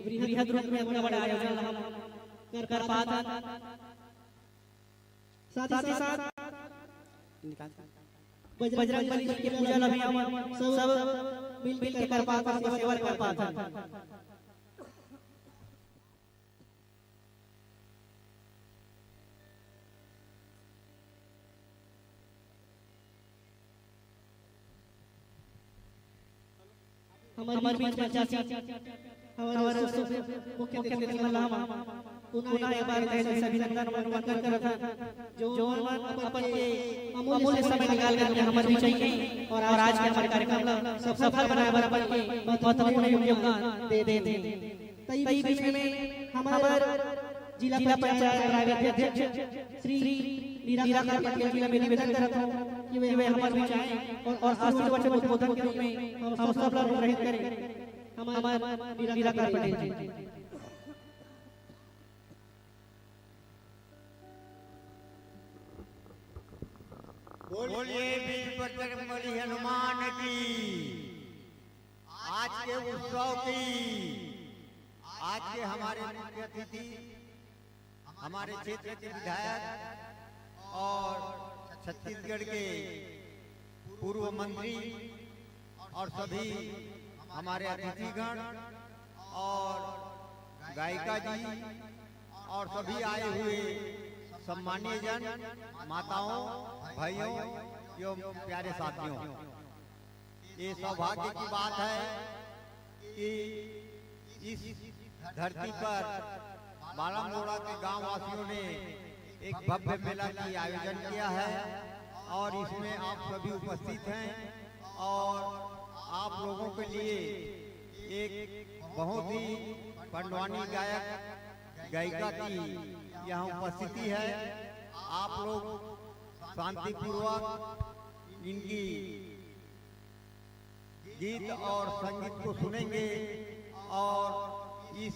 वृहद रूप में इतना बड़ा आयोजन हम कर, कर पात हन। साथ ही साथ बजरंग बली जी के पूजा ला भी हमन सब मिल, मिल के कर पात हन, सेवा कर पात हन। हमर बीच में जासी हमर मुख्य अतिथि मन ला हम पुनः एक बार तहे दिल से अभिनंदन, वंदन करत हन, जो मन अपन के अमूल्य समय निकाल करके हमर बीच आइए और आज के हमर कार्यक्रम ला सफल बनाए बर अपन के महत्वपूर्ण योगदान दे, दे, दे। तई बीच में हमर जिला पंचायत रायगढ़ के अध्यक्ष श्री निराकार पटेल जी ला मैं निवेदन करत हूँ कि वे हमर बीच आए और आशीर्वचन उद्बोधन के रूप में हम सब ला अनुग्रहित करें। हमर निराकार पटेल जी। बोलिए वीर बजरंगबली हनुमान की। आज के उत्सव की, आज के हमारे मुख्य अतिथि, हमारे क्षेत्र के विधायक और छत्तीसगढ़ के पूर्व मंत्री और सभी हमारे अतिथिगण और गायिका जी और सभी आए हुए सम्मानीय जन, माताओं, भाइयों एवं प्यारे साथियों, ये सौभाग्य की बात है कि इस धरती पर बालामोड़ा के गांव वासियों ने एक भव्य मेला की आयोजन किया है और इसमें आप सभी उपस्थित हैं और आप लोगों के लिए एक बहुत ही पंडवानी गायक गायिका की यहाँ उपस्थिति है, आप लोग शांतिपूर्वक इनकी गीत और संगीत को सुनेंगे और इस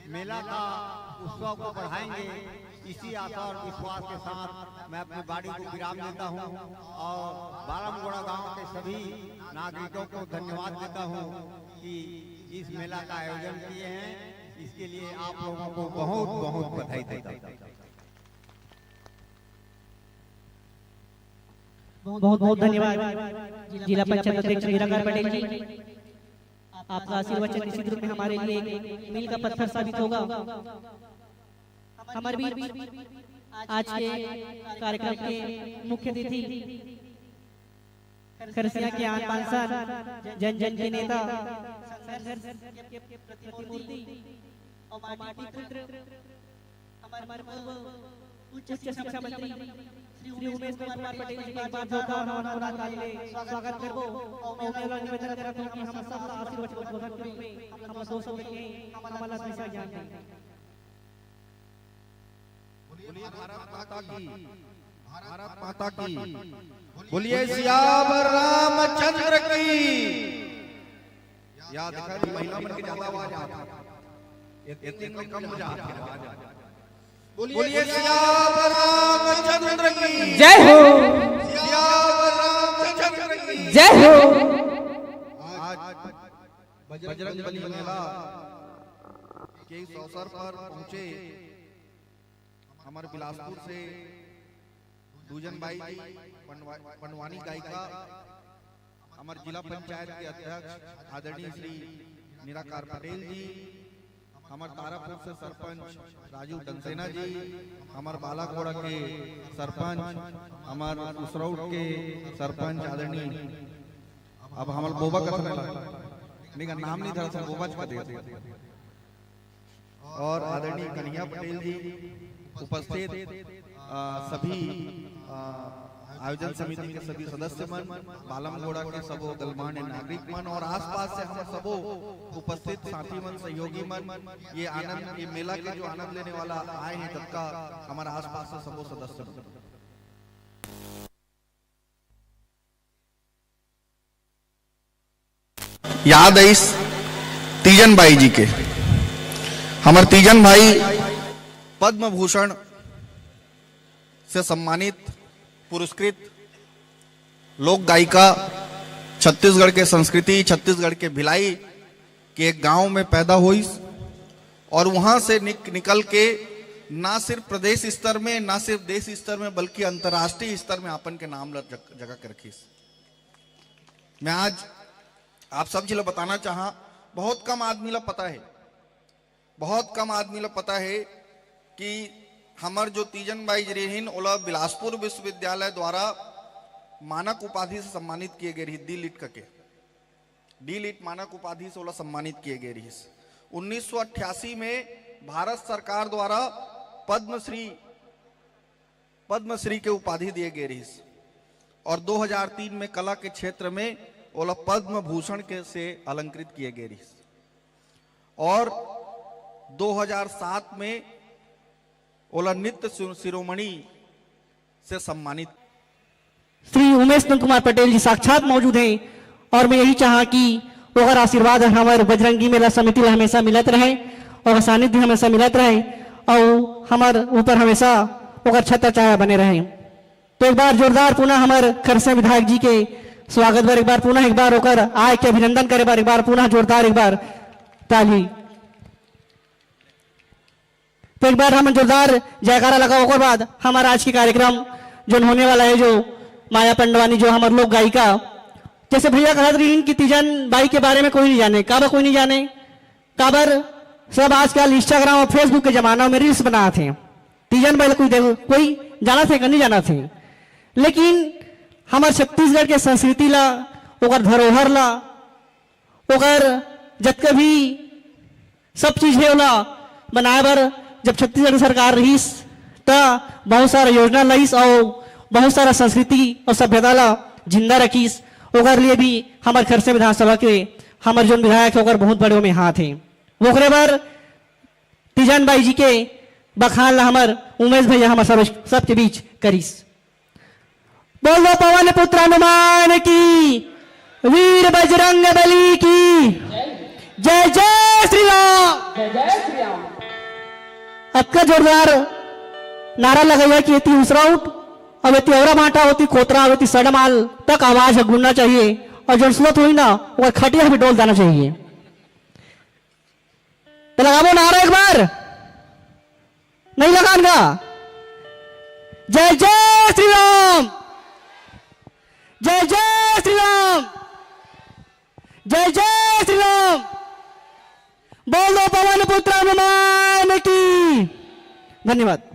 मेला का उत्सव को बढ़ाएंगे। इसी आशा और विश्वास के साथ मैं अपनी वाणी को विराम देता हूँ और बालमगोड़ा गांव के सभी नागरिकों को धन्यवाद देता हूँ कि इस मेला का आयोजन किए हैं। इसके लिए आप लोगों को बहुत बहुत बधाई देता हूँ। बहुत बहुत धन्यवाद जिला पंचायत अध्यक्ष निराकार पटेल जी। आपका आशीर्वचन निश्चित रूप में हमारे लिए एक मील का पत्थर साबित होगा। हमारे बीच आज के कार्यक्रम के मुख्य अतिथि खरसिया के आन बान शान, जन जन के नेता, संघर्ष के प्रतिमूर्ति और माटी पुत्र हमारे पूर्व उच्च शिक्षा मंत्री श्री उमेश कुमार पटेल जी के एक बार जोरदार हमारा ताली ले स्वागत करबो और मैं निवेदन करत हूँ कि हम सब ला आशीर्वाद के रूप में हम दो सौ के हमारा दिशा ज्ञान दें। बोलिए भारत माता की, भारत माता की। बोलिए सियावर रामचंद्र की। या देखा भी महिला मन के ज्यादा आवाज आत हे, इतने में कम हो जात हे आवाज। बोलिए सियावर रामचंद्र की। जय हो। सियावर रामचंद्र की। जय हो। आज बजरंग बली मेला के इस अवसर पर पहुंचे हमारे बिलासपुर से दूजन बाई जी, पंडवा- पंडवानी गायिका, हमारे जिला पंचायत के अध्यक्ष आदरणीय श्री निराकार पटेल जी, हमारे तारापुर से सरपंच राजू डंसेना जी, हमारे बालाकोड़ा के सरपंच, हमारे उसरौट के सरपंच आदरणीय, अब हमारे बोबा कथने लगा, नहीं का नाम नहीं धरा था, बोबा चुका दे और आदरणीय कन्हैया पटेल जी, उपस्थित अ, सभी अ, आयोजन समिति के सभी सदस्य मन, बालमगोड़ा के सबो गणमान्य नागरिक मन और आसपास से हम सबो उपस्थित साथी मन, सहयोगी मन, ये आनंद, ये मेला के जो आनंद लेने वाला आए हैं, जबका हमारे आसपास से सबो सदस्य मन। याद आइस तीजन बाई जी के। हमर तीजन भाई पद्म भूषण से सम्मानित, पुरस्कृत लोक गायिका, छत्तीसगढ़ के संस्कृति, छत्तीसगढ़ के भिलाई के एक गांव में पैदा होइस और वहां से निक, निकल के ना सिर्फ प्रदेश स्तर में, ना सिर्फ देश स्तर में, बल्कि अंतर्राष्ट्रीय स्तर में आपन के नाम ल जग, जगह के रखिस। मैं आज आप सब जी ल बताना चाहा, बहुत कम आदमी ल पता है, बहुत कम आदमी ल पता है कि हमर जो तीजन बाई जी रहिन, ओला बिलासपुर विश्वविद्यालय द्वारा मानक उपाधि से सम्मानित किए गए रही, डी लिट करके, डी लिट मानक उपाधि से ओला सम्मानित किए गए रहिस। उन्नीस सौ अट्ठासी में भारत सरकार द्वारा पद्मश्री, पद्मश्री के उपाधि दिए गए रहिस और दो हज़ार तीन में कला के क्षेत्र में ओला पद्म भूषण के से अलंकृत किए गए रहिस और दो हज़ार सात में ओला नित्य शिरो-, शिरोमणि से सम्मानित। श्री उमेश नंद कुमार पटेल जी साक्षात मौजूद हैं और मैं यही चाहा कि ओकर आशीर्वाद हमर बजरंगी मेला समिति ला हमेशा मिलत रहे और सानिध्य हमेशा मिलत रहे और हमर ऊपर हमेशा ओकर छत्र छाया बने रहे। तो एक बार जोरदार पुनः हमर खरसिया विधायक जी के स्वागत बर एक बार पुनः एक बार ओकर आय के अभिनंदन करे बर एक बार पुनः जोरदार एक बार ताली। तो एक बार हम जोरदार जयकारा लगा, ओकर बाद हमारा आज के कार्यक्रम जोन होने वाला है, जो माया पंडवानी, जो हमारे लोक गायिका, जैसे भैया कहत रहिन कि तीजन बाई के बारे में कोई नहीं जाने, काबर कोई नहीं जाने, काबर सब आजकल Instagram और Facebook के जमाना में reels बनात हैं, तीजन बाई ला कोई देख, कोई जानत हे कि नहीं जानत हे, लेकिन हमारे छत्तीसगढ़ के संस्कृति ला, ओकर धरोहर ला, ओकर जतका भी सब चीज हे ओला बनाए बर जब छत्तीसगढ़ सरकार रहिस त बहुत सारा योजना लाइस और बहुत सारा संस्कृति और सभ्यता ला जिंदा रखिस। ओकर लिए भी हमर खरसिया विधानसभा के हमर जोन विधायक हे ओकर बहुत बड़े ओमे हाथ हे। ओकरे बर तीजन बाई जी के बखान ला हमर उमेश भैया हमर सब, सबके बीच करिस। बोलो पवन पुत्र हनुमान की, वीर बजरंग बली की, जय जय श्री राम। अतका जोरदार नारा लगइया कि एती उसरा उठ, अब एती औरा भांटा होती खोतरा होती सडमाल तक आवाज ह गूंजना चाहिए, और जोन सुनत होही ना ओकर खटिया भी डोल देना चाहिए। तो लगाबो नारा एक बार, नहीं लगान का? जय जय श्री राम, जय जय श्री राम, जय जय श्री राम। बोल दो पवन पुत्र हनुमान की। धन्यवाद।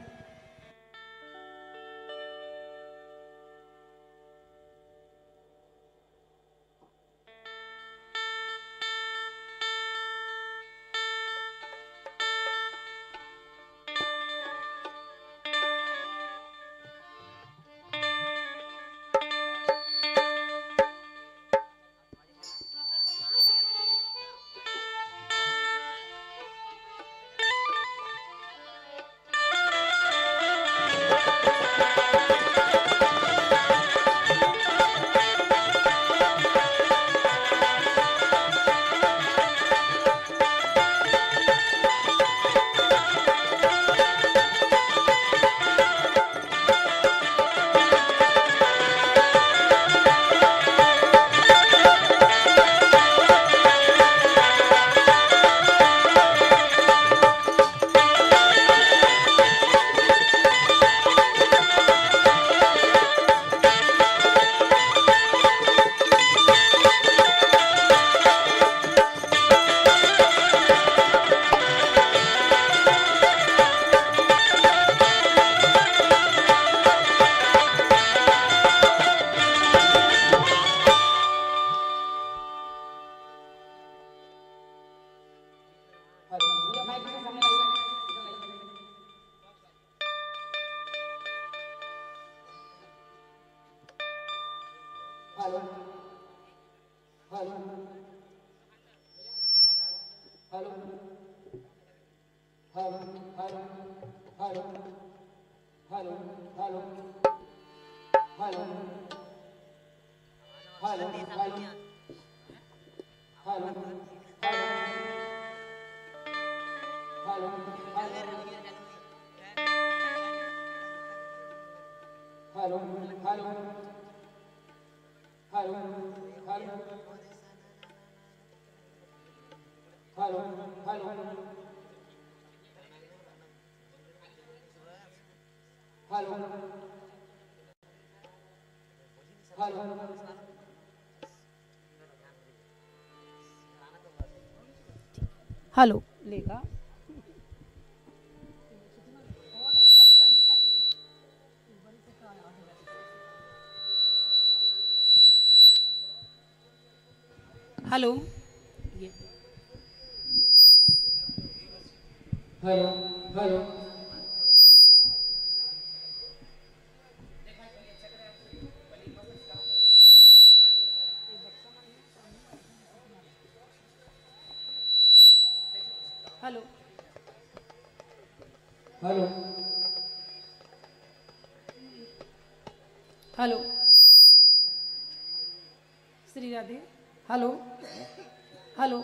हेलो। लेगा। Hello. Hello. Hello. Hello. Hello. Hello. Shri Radhe. Hello. Hello.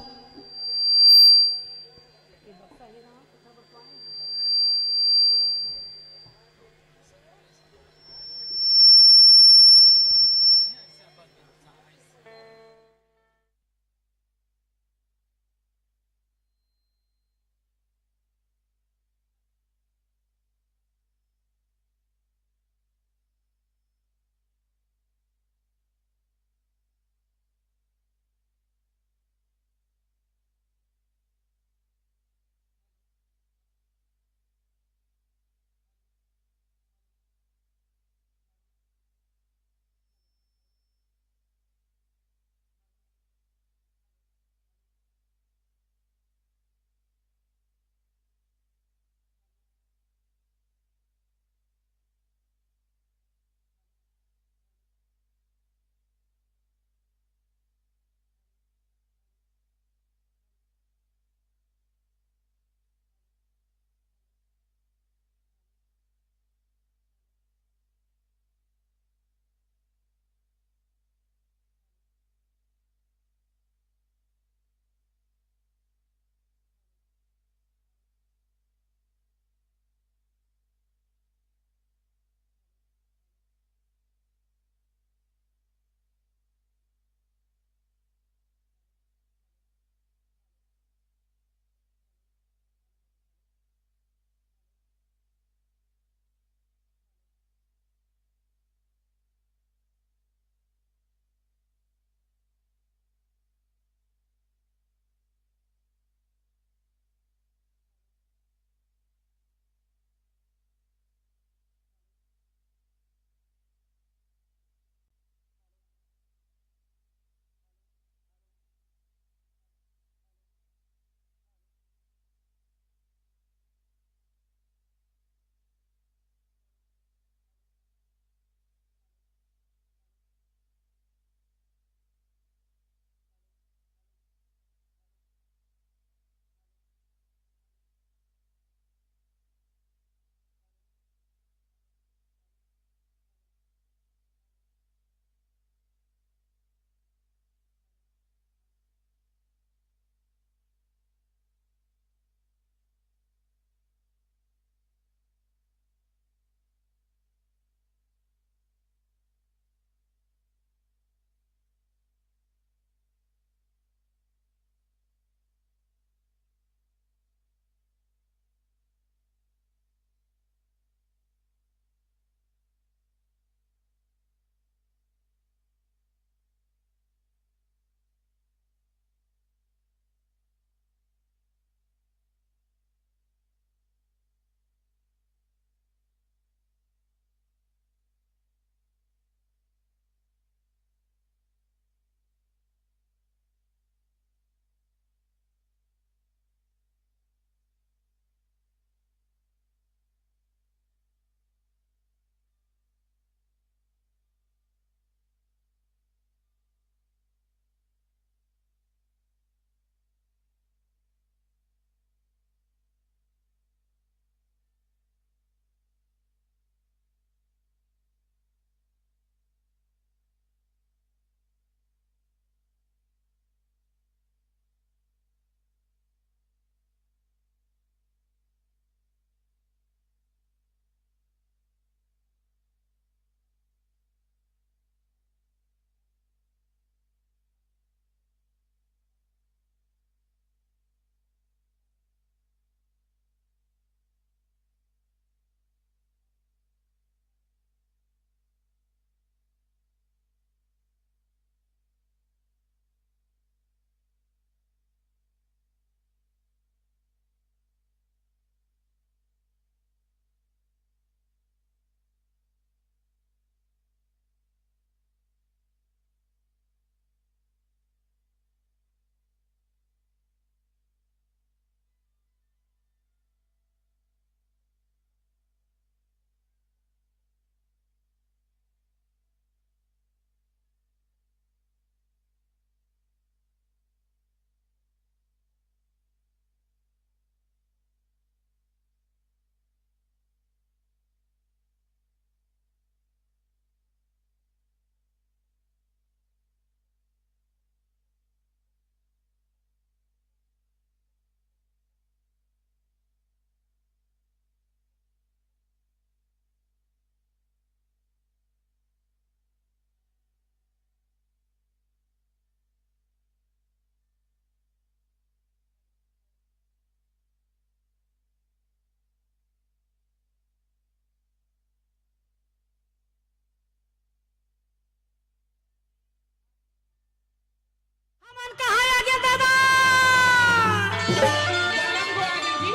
Ram Gora ji,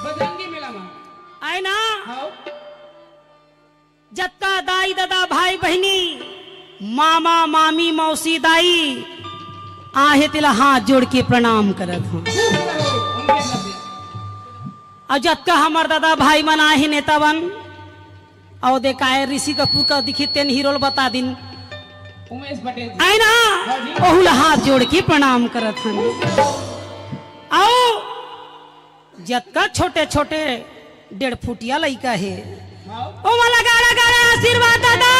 Bajrangi मेला मा। आए ना? हाँ। जतका दाई ददा भाई बहिनी, मामा मामी मौसी दाई, आहे तेला हाथ जोड़ के प्रणाम करत हूँ। खुश रहो, उनके साथ। अउ जतका हमर ददा भाई मन आए हे नेता मन, अउ दे काय ऋषि कपूर का दिखी तेन हीरो ल बता दिन। उमेश पटेल जी। आए ना? हाँ जी। ओहू ला हाथ जोड़ के प्रणाम करत हन। खुश रहो। अउ जतका छोटे-छोटे डेढ़ फुटिया लइका हे, हाँ। ओमन ला गाड़ा-गाड़ा आशीर्वाद ददा।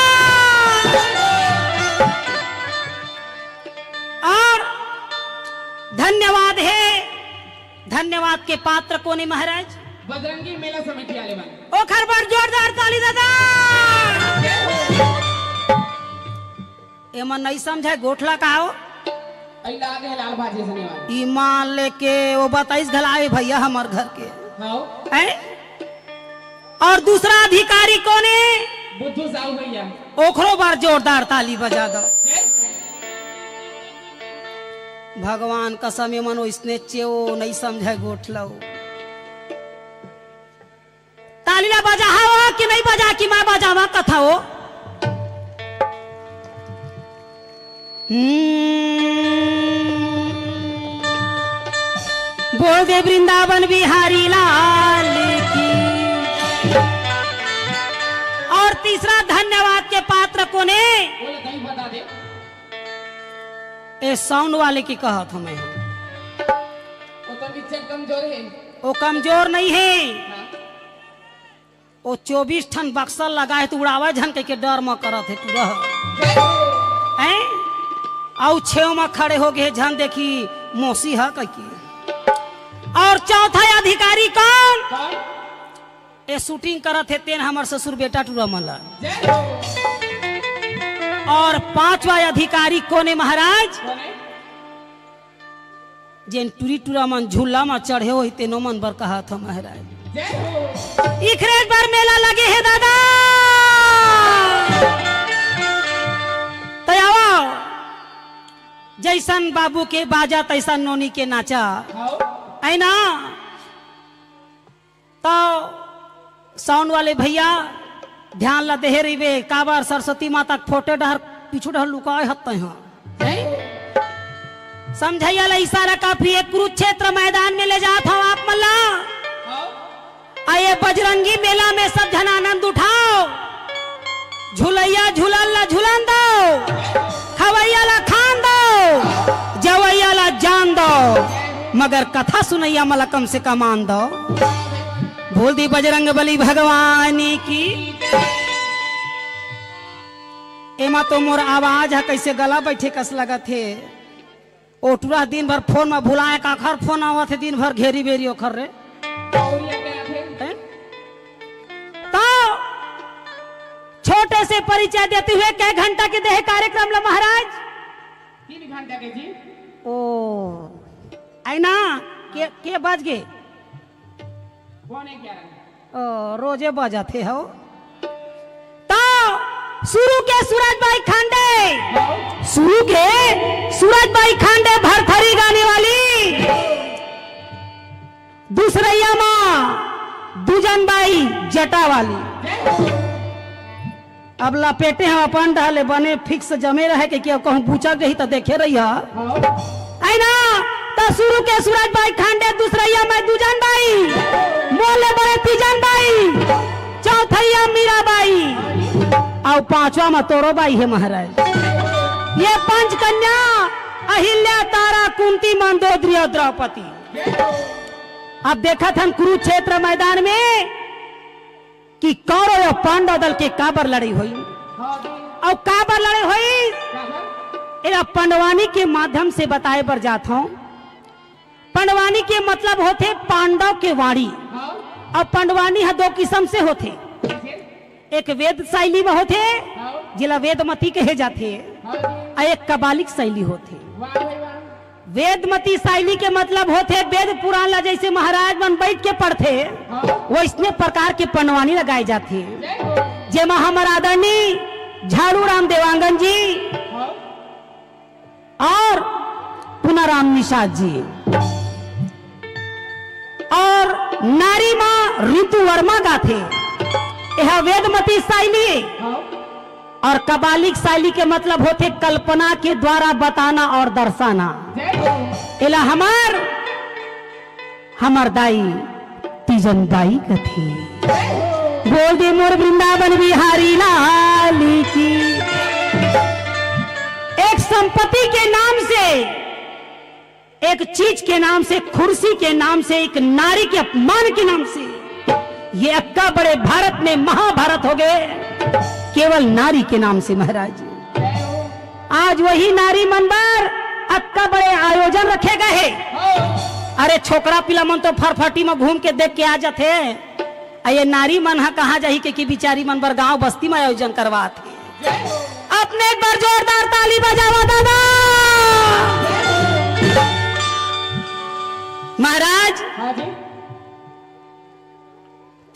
अउ धन्यवाद हे, धन्यवाद के पात्र कोन हे महाराज? बजरंगी मेला समिति वाले मन। ओखर बर जोरदार ताली ददा। एमन नइ समझय गोठ ला का हो? अई लागे हे लाल बाजे सने वाला। ईमान लेके ओ बताइस घला हे भइया हमर घर के। हाँ। हैं? अउ दूसरा अधिकारी कोन हे? बुद्धू साहू भइया। ओखरो बर जोरदार ताली बजा दव। जय। भगवान कसम, एमन ओइसने चेव नइ समझय गोठ ला। ताली ला बजाहा हो कि नइ बजा कि मैं बजावा कथा हो? हम्म। बोल दे वृंदावन बिहारी लाल की। अउ तीसरा धन्यवाद के पात्र कोन हे? बोले, कहीं बता दे। ए साउंड वाले की कहत हँव मैं। वो तो निच्चट कमजोर हे। वो कमजोर नइ हे। हाँ। वो चौबीस ठन बक्सा लगा हे त उड़ावय झन कहिके डर म करत हे टूरा ह। हैं? अउ छेव म खड़े हो गे हे झन देखी मौसी ह कहिके। अउ चौथा अधिकारी कोन? कोन? ए शूटिंग करत हे तेन हमर ससुर बेटा टूरा मन ला। जय हो। अउ पांचवा अधिकारी कोन हे महाराज? कोन हे? जेन टूरी टूरा मन झूला म चढ़े होही तेनो मन बर कहत हँव महाराज। जय हो। इखरे बर मेला लगे हे दादा। त आवा, जइसन बाबू के बाजा तइसन नोनी के नाचा। हाँ। है ना? त साउंड वाले भइया ध्यान ला देहे रहिबे, काबर सरस्वती माता के फोटो डहर पीछू डहर लुकाय हत तैं ह। हैं? समझइया ला इशारा काफी हे, कुरुक्षेत्र मैदान में ले जात हँव आप मन ला। आ ये बजरंगी मेला में सब झन आनंद उठाव। झुलइया झुलन ला झुलन दव, खवइया ला खान दव, जवइया ला जान दव, मगर कथा सुनइया मन ला कम से कम आन दव। बोल दी बजरंग बली भगवान की। एमा तो मोर आवाज ह कइसे गला बइठे कस लगत हे। ओ टूरा दिन भर फोन म भुलाए, काखर फोन आवत हे दिन भर घेरी बेरी ओखर रे। हैं? त छोटे से परिचय देते हुए कै घंटा के देहे कार्यक्रम ल महाराज? तीन घंटा के जी। ओ, आय ना, के, के बज गे? पौने ग्यारह। ओ, रोजे बजाथे हो। त सुरू के सूरज बाई खांडे, सुरू के सूरज बाई खांडे भरथरी गाने वाली, दूसरइया मा दूजन बाई जटा वाली। अब लपेटे हँव अपन डहर ले बने फिक्स जमे रहे के, के कहूँ बुचक जही त देखे रहिहा। है ना? त सुरू के सूरज बाई खांडे, दूसरइया मैं दूजन बाई, मोले बड़े तीजन बाई, चौथइया मीरा बाई, अउ पांचवा म तोरो बाई हे महाराज। ये पंच कन्या अहिल्या, तारा, कुंती, मंदोदरी अउ द्रौपदी। अब देखत हन कुरुक्षेत्र मैदान में कि कौरव अउ पांडव दल के काबर लड़ई होई अउ काबर लड़ई होई, एला पंडवानी के माध्यम से बताए बर जात हँव। पंडवानी के मतलब होथे पांडव के वाणी। अउ पंडवानी ह दो किसम से होथे, एक वेद शैली म होथे, जेला वेदमती कहे जाथे, अउ एक कबालिक शैली होथे। वेदमती शैली के मतलब होथे वेद पुराण ला जइसे महाराज मन बइठ के पढ़थे, हाँ। वइसने प्रकार के पंडवानी लगाए जाथे, जय हो। जेमा हमर आदरणीय झाड़ू राम देवांगन जी हाँ। अउ पुनाराम निषाद जी, नारी माँ रितु वर्मा गाथे। एहा वेदमती शैली ए। हाँ। और कबालिक शैली के मतलब होथे कल्पना के द्वारा बताना और दर्शाना। जय हो। एला हमर, हमर दाई तीजन बाई कथे। जय हो। बोल दे मोर वृंदावन बिहारी लाल की। एक संपत्ति के नाम से, एक चीज के नाम से, कुर्सी के नाम से, एक नारी के अपमान के नाम से, ये अक्का बड़े भारत में महाभारत हो गए, केवल नारी के नाम से महाराज। आज वही नारी मन बर अक्का बड़े आयोजन रखे गए हे। अरे छोकरा पिला मन तो फरफटी में घूम के देख के आ जाथे, अ ये नारी मन ह कहाँ जाही के कि बिचारी मन बर गांव बस्ती में आयोजन करवात हे। अपने एक बार जोरदार ताली बजावा दादा। महाराज, हाँ जी।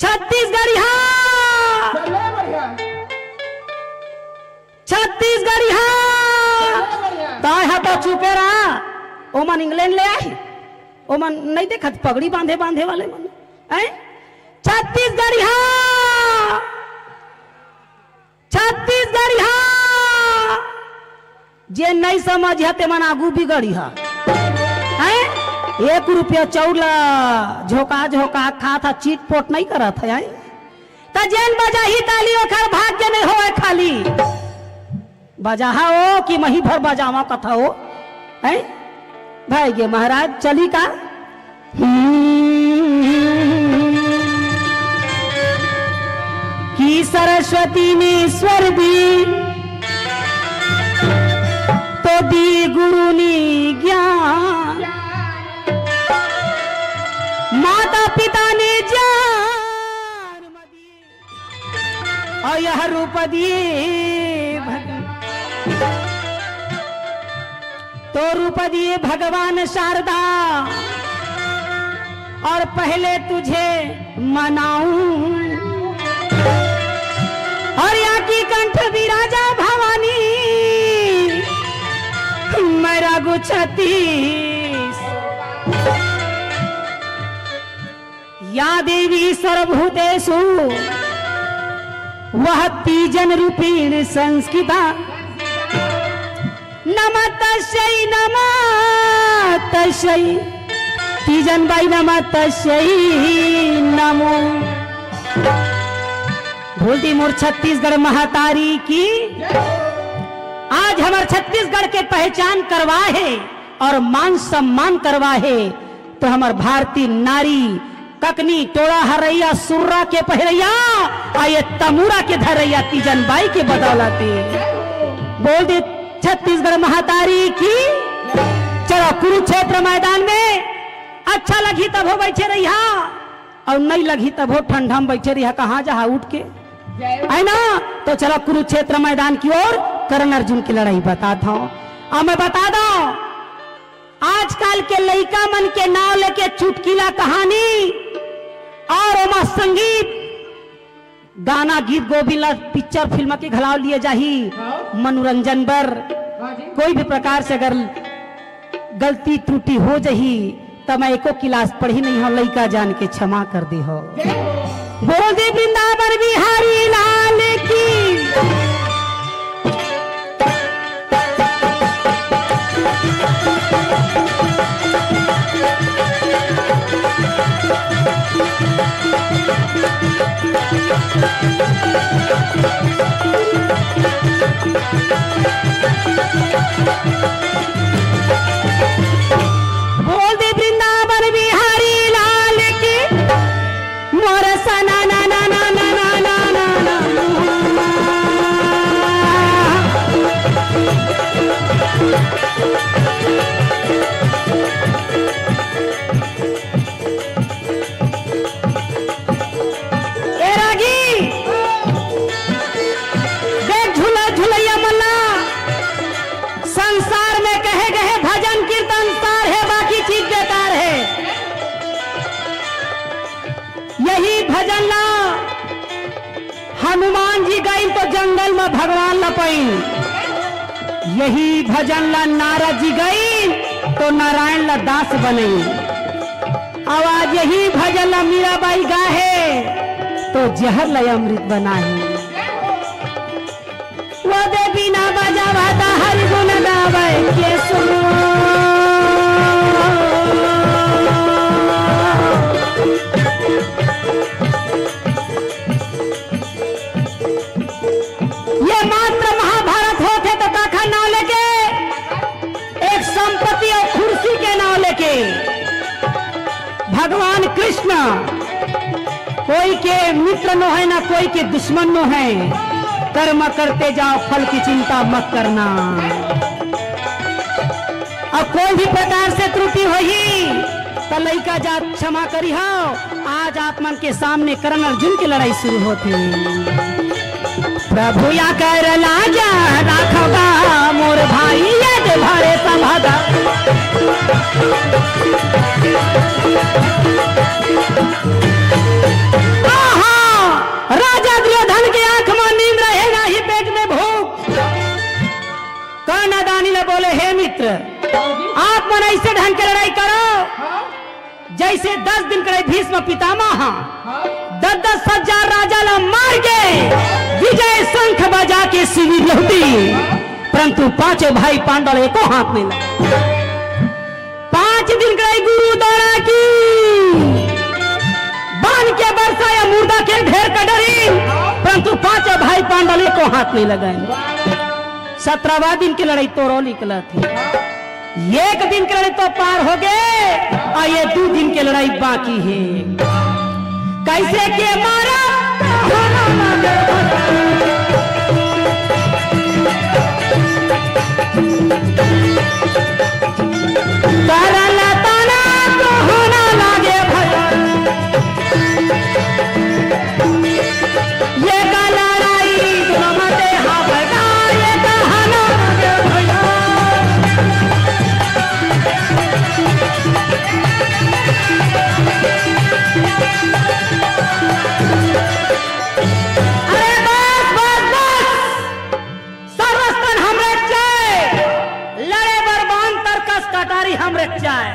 छत्तीसगढ़िया, चले बढ़िया। छत्तीसगढ़िया। चले बढ़िया। ताय हा तो चुपे रहा। ओमन इंग्लैंड ले आही, ओमन नहीं देखत पगड़ी बांधे बांधे वाले मन, हैं? छत्तीसगढ़िया। छत्तीसगढ़िया। जे नइ समझिहा, ते मन आगू बिगड़िहा। हैं? एक रुपया चाउर ला झोंका झोंका खात हा, चिटपोट नइ करत हे, हैं? त जेन बजाही ताली, ओखर भाग्य नइ होवय खाली। बजाहा ओ कि मही भर बजावा कथा ओ, हैं? भय गे महाराज, चली का? हम्म, कि सरस्वती ने स्वर दी, तो दी गुरु ने ज्ञान। माता पिता ने ज्ञान, और यह रूप दिए भग-, तो रूप दिए भगवान शारदा, और पहले तुझे मनाऊं, और या कि कंठ विराजा भवानी, मैं रघु छत्तीस। या देवी सर्वभूतेषु, वह तीजन रूपीण संस्कृता। नमः तस्यै, नमः तस्यै, तीजन बाई नमः तस्यै नमो। बोल दी मोर छत्तीसगढ़ महतारी की। आज हमर छत्तीसगढ़ के पहचान करवा हे और मान सम्मान करवा हे। तो हमर भारतीय नारी, ककनी टोड़ा हरैया, सुर्रा के पहिरैया, आ ये तमूरा के धरैया तीजन बाई के बदौलत। बोल दे छत्तीसगढ़ महतारी की। चलो कुरुक्षेत्र मैदान में अच्छा लगही तभो बैठे रहिहा, और नहीं लगही तभो ठंडा में बैठे रहिहा, कहाँ जहा उठ के, है ना? तो चलो कुरुक्षेत्र मैदान की ओर कर्ण अर्जुन की लड़ाई बताता हूँ। अब मैं बता दूं, आजकल के लइका मन के नाव लेके चुटकिला कहानी और ओमा संगीत, गाना, गीत, गोविंद ला पिक्चर फिल्म के घलाव लिए जाही। हाँ। मनोरंजन बर हाँ जी। कोई भी प्रकार से अगर गलती त्रुटि हो जही, त मैं एको किलास पढ़ी नहीं हूँ, लइका जान के क्षमा कर दे हो। बोल दे वृंदावन बिहारी लाल की। बोल दे वृंदावन बिहारी लाल की। मोर सना ना ना ना ना ना ना ना ना। ए रागी, देख झूला झुलैया मन ला, संसार में कहे गए भजन कीर्तन सार हे, बाकी चीज बेकार हे। यही भजन ला हनुमान जी गइन तो जंगल में भगवान ला पाइन, यही भजन ला नारद जी गइन तो नारायण ला दास बनइन। आवाज यही भजन ला मीराबाई गाहे, तो जहर ला अमृत बनाही। वो दे बीना बजावा ता हरि गुण गावे के सुनो। ये मात्र महाभारत होथे तो काखर नाव लेके, एक संपत्ति अउ कुर्सी के नाव लेके भगवान कृष्ण कोई के मित्र नो है, ना कोई के दुश्मन नो है। कर्म करते जाओ, फल की चिंता मत करना। अउ कोई भी प्रकार से त्रुटि होही, त लइका जात क्षमा करिहव। आज आप मन के सामने करण अर्जुन के लड़ाई शुरू होथे। प्रभु या कर लाजा राखबा मोर भाई, ये दे भरे सभागा। आहा! राजा दुर्योधन के आंख म नींद रहे, ना ही पेट में भूख। कर्णदानी ला बोले, "हे मित्र, आप मन ऐसे ढंग के लड़ाई करो, जैसे दस दिन के लड़ाई भीष्म पितामह दस दस हजार राजा ला मार के विजय शंख बजा के शिविर लौटी, परंतु पांचों भाई पांडव ला एको हाथ नहीं लगा।" पांच दिन के लड़ाई गुरु द्रोण के बाण के बरसा या मुर्दा के ढेर का डरी, परंतु पांचों भाई पांडव ला एको हाथ नहीं लगाए। सत्रहवाँ दिन के लड़ाई तोरो निकलत हे। एक दिन के लड़ाई तो पार हो गे, अउ ये दू दिन के लड़ाई बाकी हे। कैसे के मारा करन ला ताना कोहना लागे भया। ये का लड़ाई दुनो मते हावय गा, ये का हना रे भैया। अरे बस, बस, बस। सर्वस्तन हमरे चाय, लड़े बर बान तरकस कटारी हमरे चाय।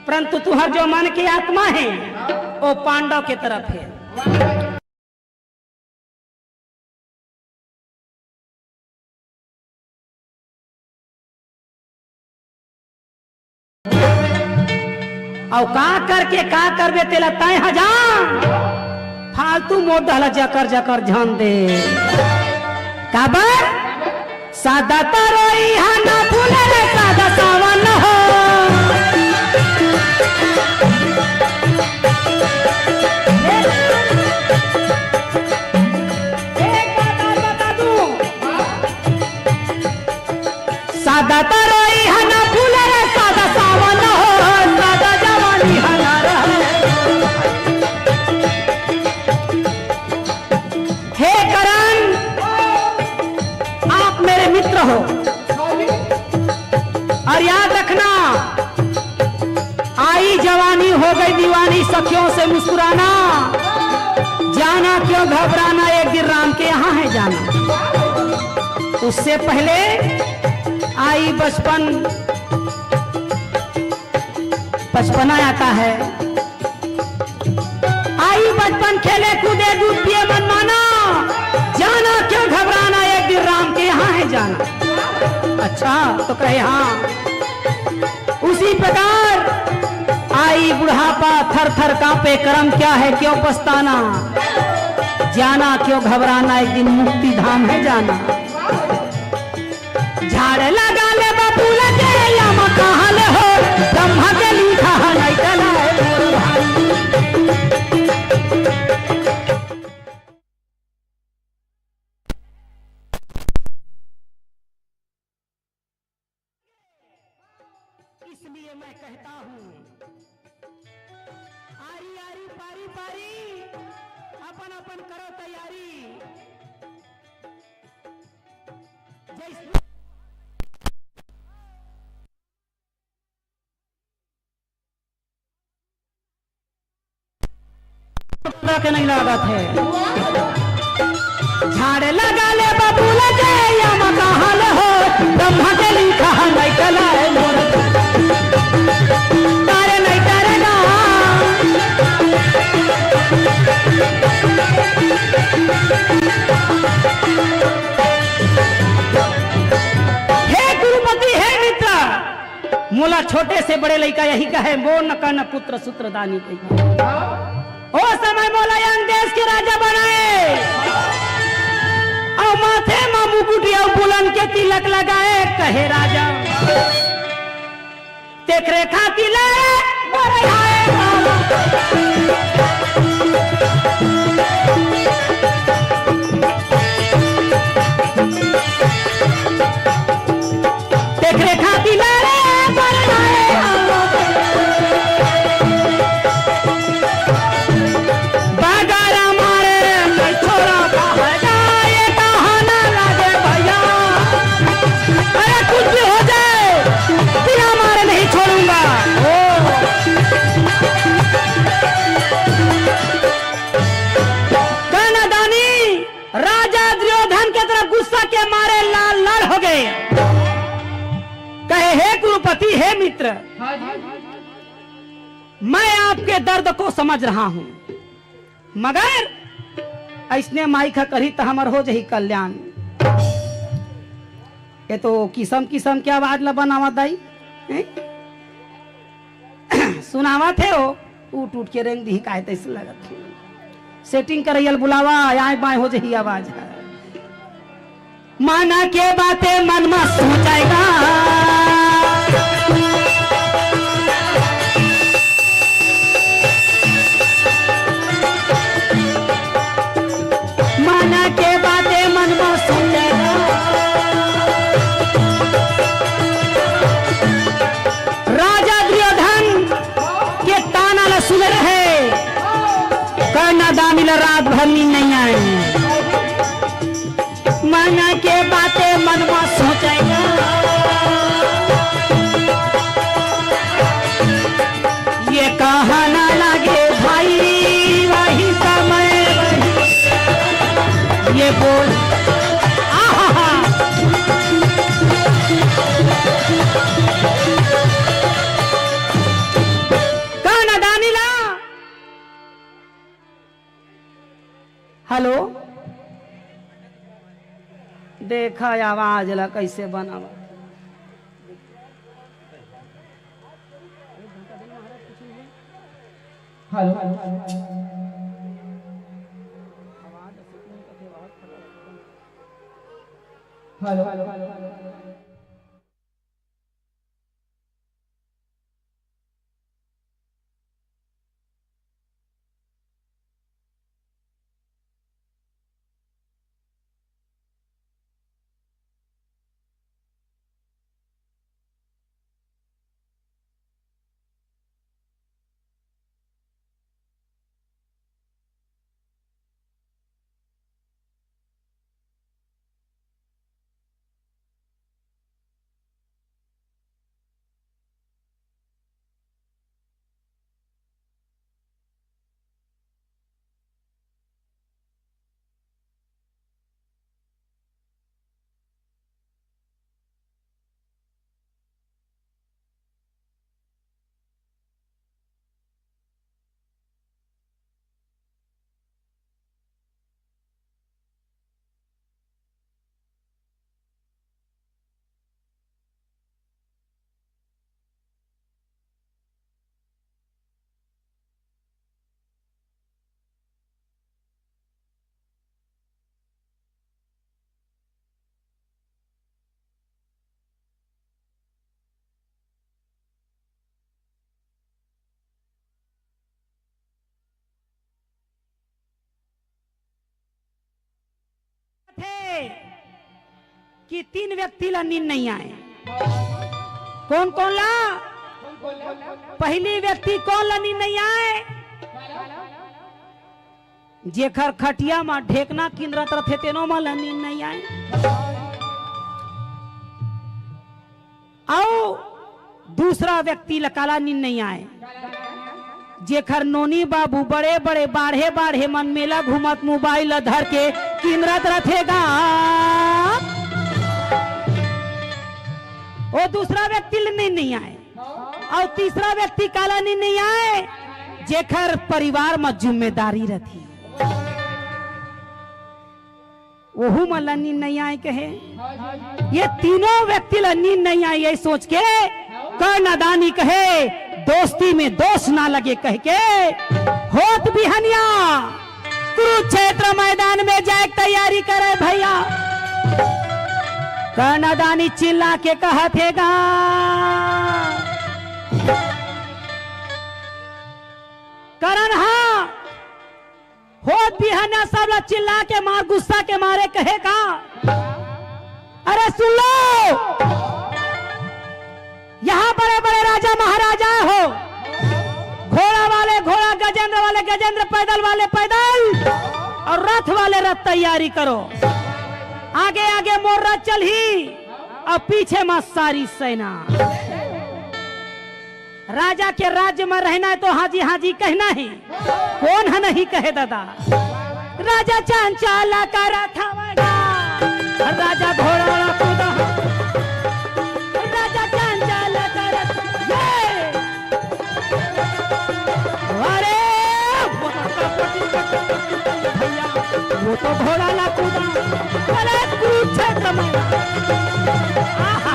परंतु तुहर जो मन के आत्मा हे, वो पांडव के तरफ हे। अउ का करके का करबे, तेला तय ह जान। फालतू मोर डहला जकर जकर झन दे। काबर? सादा तरोई हा ना फूले रे, सादा सावन हो। एक बात और बता दूं, सादा तरोई हा ना फूले रे, सादा सावन हो, सादा जवानी हा ना रहे। हे करण, आप मेरे मित्र हो, और याद रखना, आई जवानी हो गई दीवानी, सखियों से मुस्कुराना, जाना क्यों घबराना, एक दिन राम के यहाँ है जाना। उससे पहले आई बचपन, बचपना आता है। आई बचपन, खेले कूदे दूध पिए मन माना, जाना क्यों घबराना, एक दिन राम के यहाँ है जाना। अच्छा, तो कहे हाँ। उसी प्रकार आई बुढ़ापा, थर थर कांपे करम, क्या है क्यों पछताना, जाना क्यों घबराना, एक दिन मुक्ति धाम है जाना। झाड़ लगा ले बबूल के, या मकान हो, ब्रह्मा के लिखा है, नहीं चला है मोर भाई। इसलिए मैं कहता हूँ, आरी आरी पारी पारी, अपन अपन करो तैयारी। जय श्री के नहीं लागत है। झाड़ लगा ले बबूल के, या मकान हो, ब्रह्मा के लिखा है, नहीं चला है मोर। तारे नहीं मोला छोटे से बड़े लइका यही कहे, "मोर न कन पुत्र सूत्रदानी कही।" ओ समय मोला यन देश के राजा बनाए, अउ माथे म मुकुट अउ बुलंद के तिलक लगाए, कहे राजा, तेकरे खातिर ले मोर आए। तेकरे खातिर ले रे मोर आए। बगरा मारे नहीं छोड़ा बहरा, ये कहा ना लगे भैया। अरे कुछ भी हो जाए, बिना मारे नहीं छोड़ूंगा। ओ। कर्णदानी राजा दुर्योधन के तरफ गुस्सा के मारे लाल लाल हो गए। कहे, "हे कुरुपति, हे मित्र, मैं आपके दर्द को समझ रहा हूं, मगर अइसने माई का करी त हमर हो जही कल्याण।" ये तो किसम किसम के आवाज ला बनावत दाई, हैं? सुनावत हे ओ, उठ उठ के रेंग दिही, काहे तइसे लगत हे। Setting करइया ल बुलावा, आय बाय हो जही आवाज ह। मन के बाते मन म सोचेगा। मन के बाते मन म सोचेगा। राजा दुर्योधन के ताना ल सुने रहे, कर्णदानी ल रात भर नींद नहीं आए। मन के बाते मन म सोचेगा। ये कहा ना लगे भाई, वही समय, वही ये बोल। आहा। कर्णदानी ला। Hello, देखा आवाज ला कइसे बनावा। Hello, hello, hello, hello। थे कि तीन व्यक्ति ला नींद नहीं आए। कौन कौन ला? पहली व्यक्ति कौन ला नींद नहीं आए? जेखर खटिया म ढेकना किंदरत रथे, तेनो म ला नींद नहीं आए। अउ दूसरा व्यक्ति ल काला नींद नहीं आए, जेखर नोनी बाबू बड़े-बड़े बाढ़े-बाढ़े मन मेला घूमत मोबाइल ल धर के किंदरत रथे गा। ओ दूसरा व्यक्ति ल नींद नहीं आए। अउ तीसरा व्यक्ति काला नींद नहीं आए, जेखर परिवार म जिम्मेदारी रथे। ओहू मन ला नींद नहीं आए कहे। ये तीनों व्यक्ति ला नींद नहीं आए, यही सोच के कर्णदानी कहे, "दोस्ती में दोष ना लगे," कह के होत बिहनिया कुरुक्षेत्र मैदान में जाए के तैयारी करे भैया। कर्णदानी चिल्ला के कहत हे गा, करण हा होत बिहनिया सब ला चिल्ला के मार, गुस्सा के मारे कहे का, "अरे सुन लो, यहाँ बड़े बड़े राजा महाराजा हो, घोड़ा वाले घोड़ा, गजेंद्र वाले गजेंद्र, पैदल वाले पैदल और रथ वाले रथ तैयारी करो। आगे आगे मोर रथ चलही और पीछे मा सारी सेना।" राजा के राज्य में रहना है तो हाँ जी, हाँ जी कहना है। कोन ह नहीं कहे दादा? राजा चांचाला का रथवा गा, राजा घोड़ा वाला कूदा, राजा चांचाला का रथ, ये! अरे! वो तो घोड़ा ला कूदा, अरे कुरुक्षेत्र में। आहा!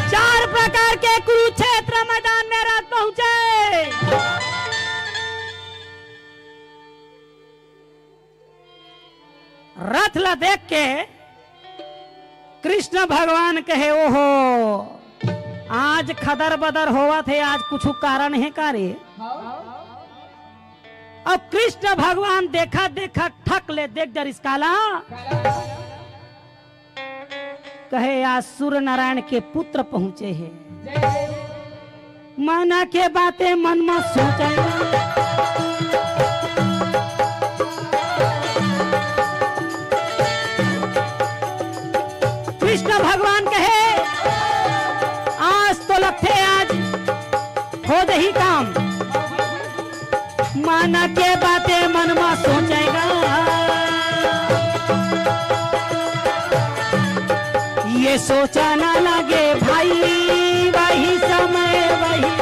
चार प्रकार के कुरुक्षेत्र मैदान में रथ पहुंचे। रथ ला देख के कृष्ण भगवान कहे, "ओहो, आज खदर बदर होवत हे, आज कुछ कारण हे का रे?" अब कृष्ण भगवान देखा देखा ठक ले देख डरिस काला, कहे, "आज सूर्य नारायण के पुत्र पहुंचे हे।" मना के बातें मन में सोचे। कृष्ण भगवान कहे, "आज तो लगथे, आज हो जही काम।" मन के बातें मन में सोचे गा, ये सोचा ना लगे भाई, वही समय वही।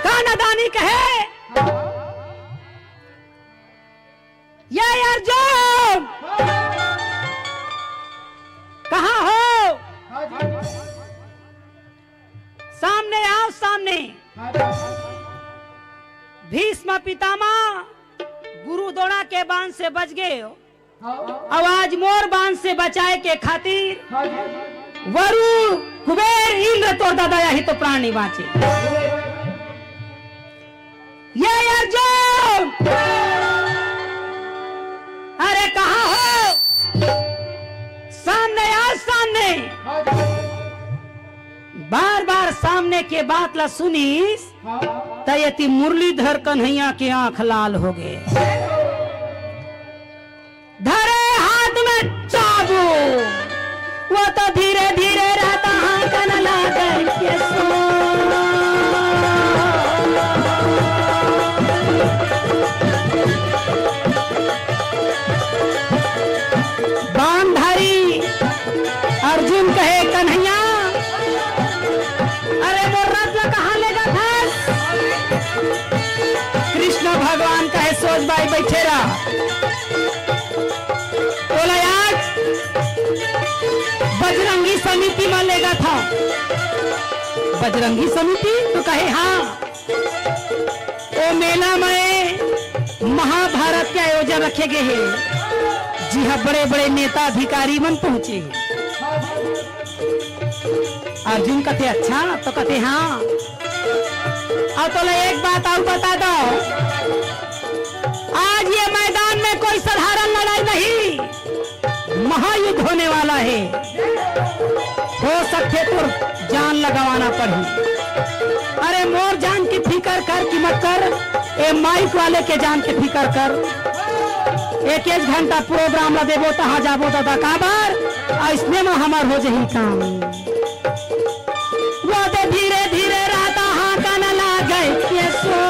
कर्णदानी कहे, "ये अर्जुन, कहाँ हो? सामने आओ, सामने।" भीष्म पितामह गुरु द्रोण के बाण से बच गए हो। अब आज मोर बाण से बचाए के खातिर वरु कुबेर इंद्र तोर दादा यही तो प्राण नहीं बाँचे। ये अर्जुन, अरे कहाँ हो? सामने आ, सामने। बार बार सामने के बात ला सुनिस, त एती मुरलीधर कन्हैया के आंख लाल हो गए। धरे हाथ में चाबुक, वो तो धीरे धीरे रहता हाँकन लागे के सो। बाण धारी अर्जुन कहे, "कन्हैया, अरे मोर रथ ला कहाँ लेगत हस?" कृष्ण भगवान कहे, "सोज बाई बइठे रह, तोला आज बजरंगी समिति म लेगत हँव।" बजरंगी समिति? तो कहे, "हाँ।" ओ मेला में महाभारत के आयोजन रखे गए हे, जिहाँ बड़े-बड़े नेता अधिकारी मन पहुँचे हे। अर्जुन कथे, "अच्छा?" तो कथे, "हाँ।" अउ तोला एक बात अउ बता दँव, आज ये मैदान में कोई साधारण लड़ाई नहीं, महायुद्ध होने वाला हे। हो सकथे तोर जान ला गँवाना पड़ही। अरे मोर जान के फिकर कर कि मत कर, ए माइक वाले के जान के फिकर कर। एक एक घंटा प्रोग्राम ला देबो तहाँ जाबो दादा, काबर अइसने म हमर हो जही काम। वो दे धीरे धीरे रहता हाँकन लागे के सो।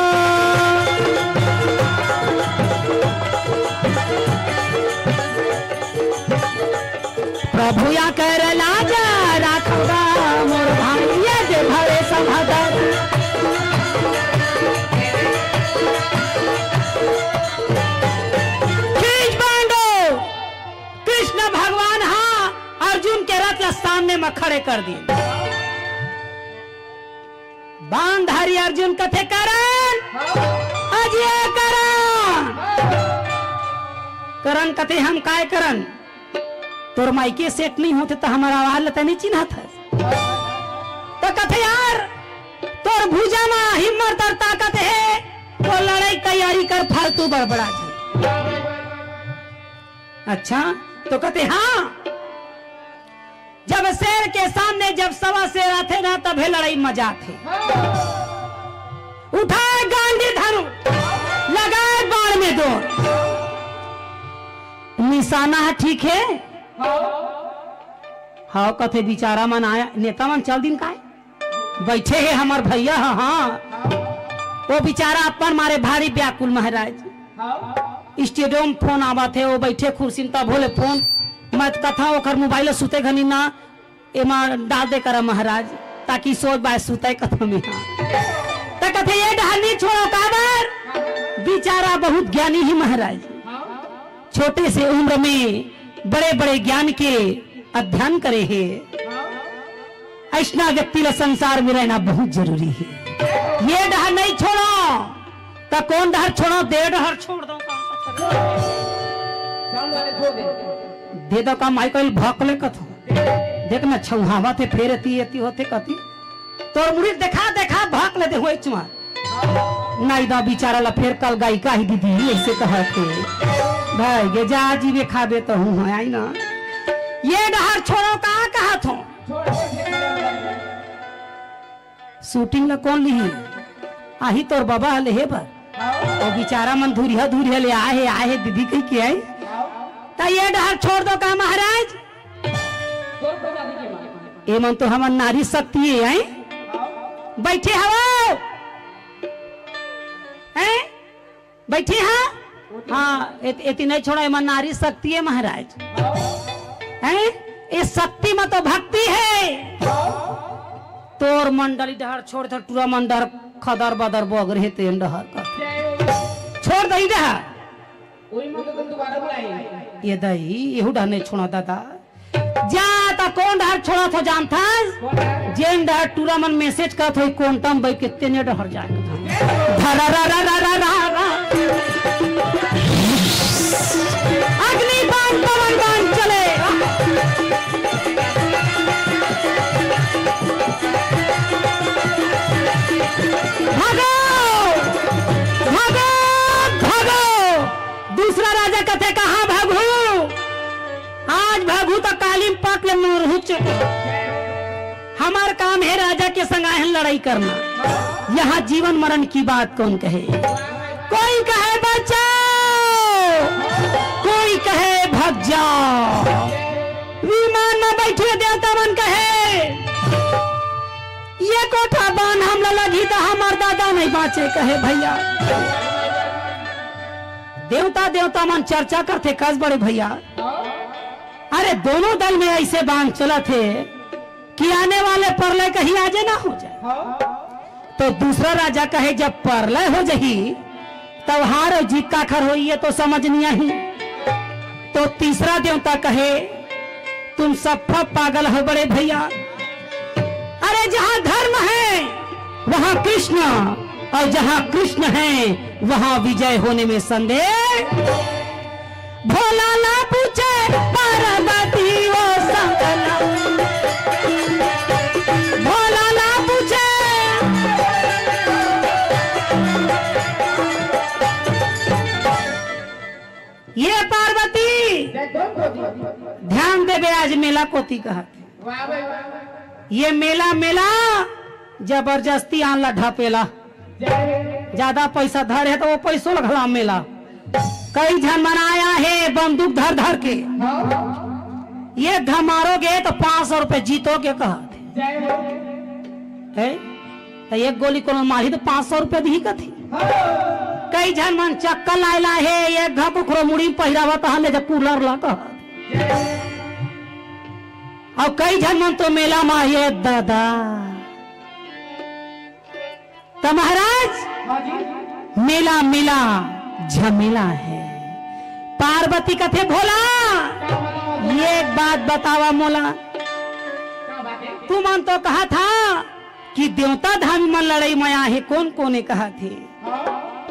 प्रभु या कर लाज के सामने म खड़े कर दिस। बाणधारी अर्जुन कथे, "करण, अजय करण।" करण कथे, "हम काय करन? तोर माइके सेट नइ होथे त हमर आवाज ल तैं नइ चिन्हत हस?" त कथे, "यार, तोर भुजा म हिम्मत अउ ताकत हे, त लड़ई तैयारी कर, फालतू बड़बड़ा झन।" अच्छा, त कथे, "हाँ।" जब शेर के सामने जब सवा शेर आथे ना, तभे लड़ई मजा आथे। उठाए गांधी धनुष, लगाए बाण में दौड़। निशाना ह ठीक हे? हाँ, कथे बिचारा मन आय, नेता मन चल दिन काय? बइठे हे हमर भइया ह, हाँ। ओ बिचारा अपन मारे भारी व्याकुल महाराज। स्टूडियो म फोन आवत हे, ओ बइठे कुर्सी म, तभो ले फोन। मैं त कथंव ओकर मोबाइल ल सुते घनी ना एमा डाल दे करा महाराज, ताकि सोच बाय सुते कथंव मैं। त कथे, "ये डहर नइ छोड़ंव।" काबर? बिचारा बहुत ज्ञानी हे महाराज। छोटे से उम्र में बड़े-बड़े ज्ञान के अध्ययन करे हे। अइसना व्यक्ति ला संसार में रहना बहुत जरूरी हे। ये डहर नइ छोड़ंव, त कोन डहर छोड़ंव? दे डहर छोड़ दंव। दे दंव का माई कइल भक ले कथंव। देख ना छौहावत हे, फेर एती एती होथे कथी। तोर मुड़ी देखा देखा भक ले देहूं एचमा। नइ दंव बिचारा ला, फेर कल गायिका ही दीदी अइसे कहत हे, "भाई गे जा जीबे खाबे तहूं हो, आय ना।" ये डहर छोड़ंव का कहत हों? शूटिंग ला कोन लिही? आही तोर बबा ह लेहे बर। ओ बिचारा मन धुरिहा धुरिहा ले आए हे, आए हे दीदी कहिके आए। त ये डहर छोड़ दंव का महाराज? एमन तो हमर नारी शक्ति हे, हैं? बइठे हवव? हैं? बइठे हा? हाँ, एत-, एती नइ छोड़ंव, एमन नारी शक्ति हे महाराज। हैं? ए शक्ति म तो भक्ति हे। तोर मंडली डहर छोड़, तोर टूरा मन डहर खदर बदर बगरे हे, तेन डहर का। छोड़ दही डहर। ये दही, एहू डहर नइ छोड़ंव दादा। जा त कोन डहर छोड़त हों जानथस? जेन डहर टूरा मन message करत होही, कोंटा म बइठ के तेने डहर जाए। धरा रा रा रा रा रा रा। अग्नि बाण पवन बाण चले। भागो, भागो, भागो। दूसरा राजा कथे, "कहाँ भागहूँ? आज भागहूँ त काली म पट ले मरहूँ चुप।" हमर काम हे राजा के संग आए हन लड़ई करना। यहाँ जीवन मरण की बात कौन कहे? कोई कहे बचाओ, कोई कहे भाग जाओ। विमान म बइठे देवता मन कहे, "ये कोठा बान हमला लगही त हमर दादा नइ बाँचे," कहे भइया। देवता, देवता मन चर्चा करथे, कस बड़े भइया। अरे, दोनों दल में अइसे बान चलत हे कि आने वाले परलय कहीं आजे ना हो जाए। त दूसरा राजा कहे, "जब परलय हो जही, तब हार अउ जीत काखर होही, ये तो समझ नइ आही।" त तीसरा देवता कहे, "तुम सब पागल हो बड़े भइया। अरे, जहाँ धर्म है, वहाँ कृष्ण, और जहाँ कृष्ण है, वहाँ विजय होने में संदेह।" भोला ला पूछे पार्वती वो संगना, भोला ला पूछे। ये पार्वती, ध्यान देबे, आज मेला कोती कहत हे। ये मेला, मेला जबरदस्ती आन ला ढपेला। जादा पइसा धरे हे त ओ पइसो ल घला मेला। कई झन मन आए हे बंदूक धर धर के, एक घा मारोगे त पाँच सौ रुपये जीतोगे कहत हे। त एक गोली कोनो मारही त पाँच सौ रुपये दिही कथे। कई झन मन चक्कर लाए ला हे, एक घा कुकरो मुड़ी म पहिरावत हन ले जा कूलर ला कहत। अउ कई झन मन तो मेला म, ये दादा। त महाराज, मेला, मेला झमेला हे। पार्वती कथे, "भोला, एक बात बतावा मोला, तुमन तो कहत हा कि देवता धामी मन लड़ई म आहे, कोन कोन ए कहत हे?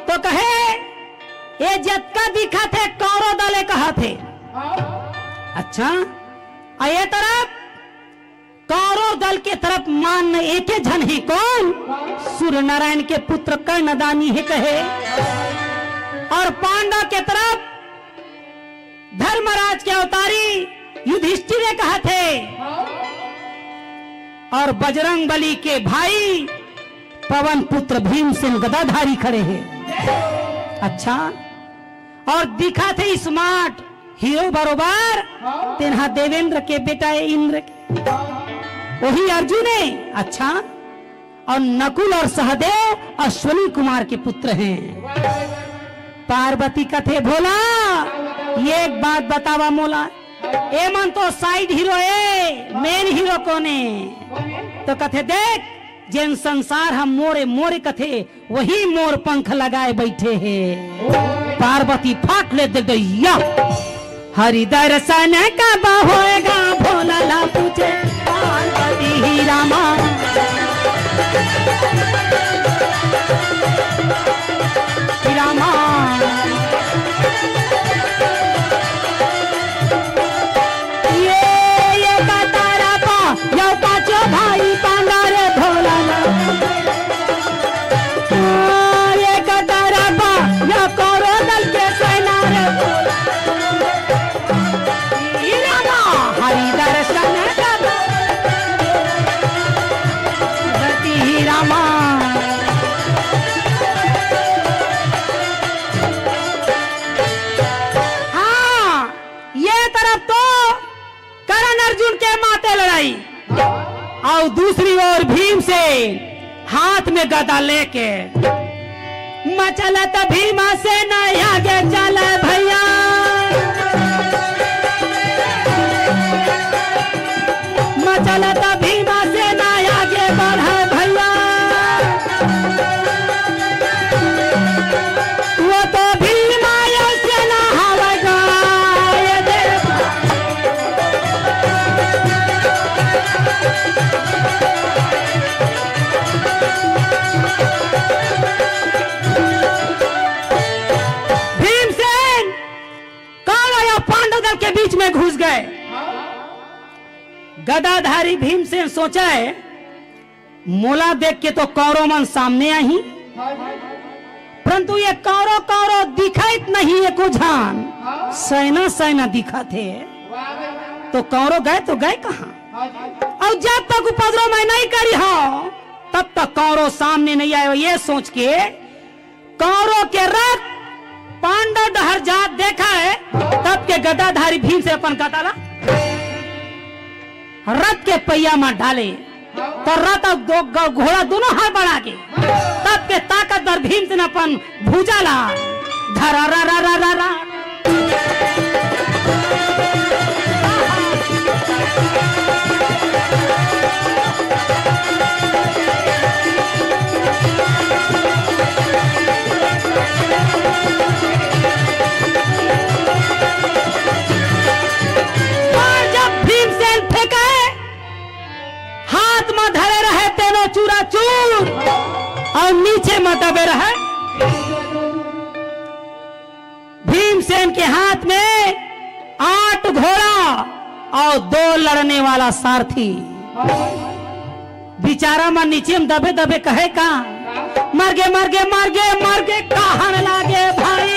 तो कहे, ए जतका दिखत हे कौरव दल ए कहत हे। अच्छा, अउ ए तरफ कौरव दल के तरफ मान न एके झन ही, कोन? सूर्य नारायण के पुत्र कर्णदानी हे कहे। अउ पांडव के तरफ धर्मराज के अवतारी युधिष्ठिर ए कहत हे। अउ बजरंग बली के भाई पवन पुत्र भीमसेन गदाधारी खड़े हे। अच्छा, अउ दिखत हे smart हीरो बरोबर। तेन हा देवेंद्र के बेटा ए इंद्र के, ओही अर्जुन ए। अच्छा, अउ नकुल अउ सहदेव अश्विनी कुमार के पुत्र हे। पार्वती कथे, भोला, एक बात बतावा मोला, ए मन तो side हीरो ए, main हीरो कोन ए? तो कथे, देख, जेन संसार ह मोरे मोरे कथे, वही मोर पंख लगाए बइठे हे। पार्वती फाट ले दे दैया। हरि दर्शन कब होएगा, भोला ला पूछे पार्वती ही रामा। ही रामा। ये, ये कतारा पा, यो पाँचों भाई पांडा रे भोला ना। ये कतारा पा, यो कौरव दल के सेना रे भोला। ही रामा, हरि दर्शन कर। गति ही रामा। हाँ, ये तरफ तो करण अर्जुन के माते लड़ाई, अउ दूसरी ओर भीमसेन हाथ में गदा लेके, मचलत भीमसेन आगे चल भैया, मचलत भीमसेन आगे बढ़ भैया। वो तो भीमा ऐसे ना हवे गाय दे। भीमसेन कौरव अउ पांडव दल के बीच में घुस गए। गदाधारी भीमसेन सोचा हे, मोला देख के तो कौरव मन सामने आही, परंतु ये कौरव, कौरव दिखाइत नहीं, एको झन सैना, सैना दिखत हे। तो कौरव गए तो गए कहाँ? अउ जब तक उपद्रव मैं नहीं करी हूँ, तब तक कौरव सामने नहीं आए। ये सोच के कौरव के रथ पांडव डहर जात देखा हे, तब के गदाधारी भीमसेन अपन गदा ला रथ के पहिया म डाले, त रथ अउ दो-, ग-, घोड़ा दूनों हड़बड़ा गे। तब के ताकतवर भीमसेन अपन भुजा ला धरा रा रा रा रा रा। अउ जब भीमसेन फेंके, हाथ म धरे रहे तेनो चूरा चूर, अउ नीचे म दबे रहे। भीमसेन के हाथ में आठ घोड़ा अउ दो लड़ने वाला सारथी। बिचारा मन नीचे म दबे दबे कहे का, "मर गे, मर गे, मर गे, मर गे, कहन लागे भाई।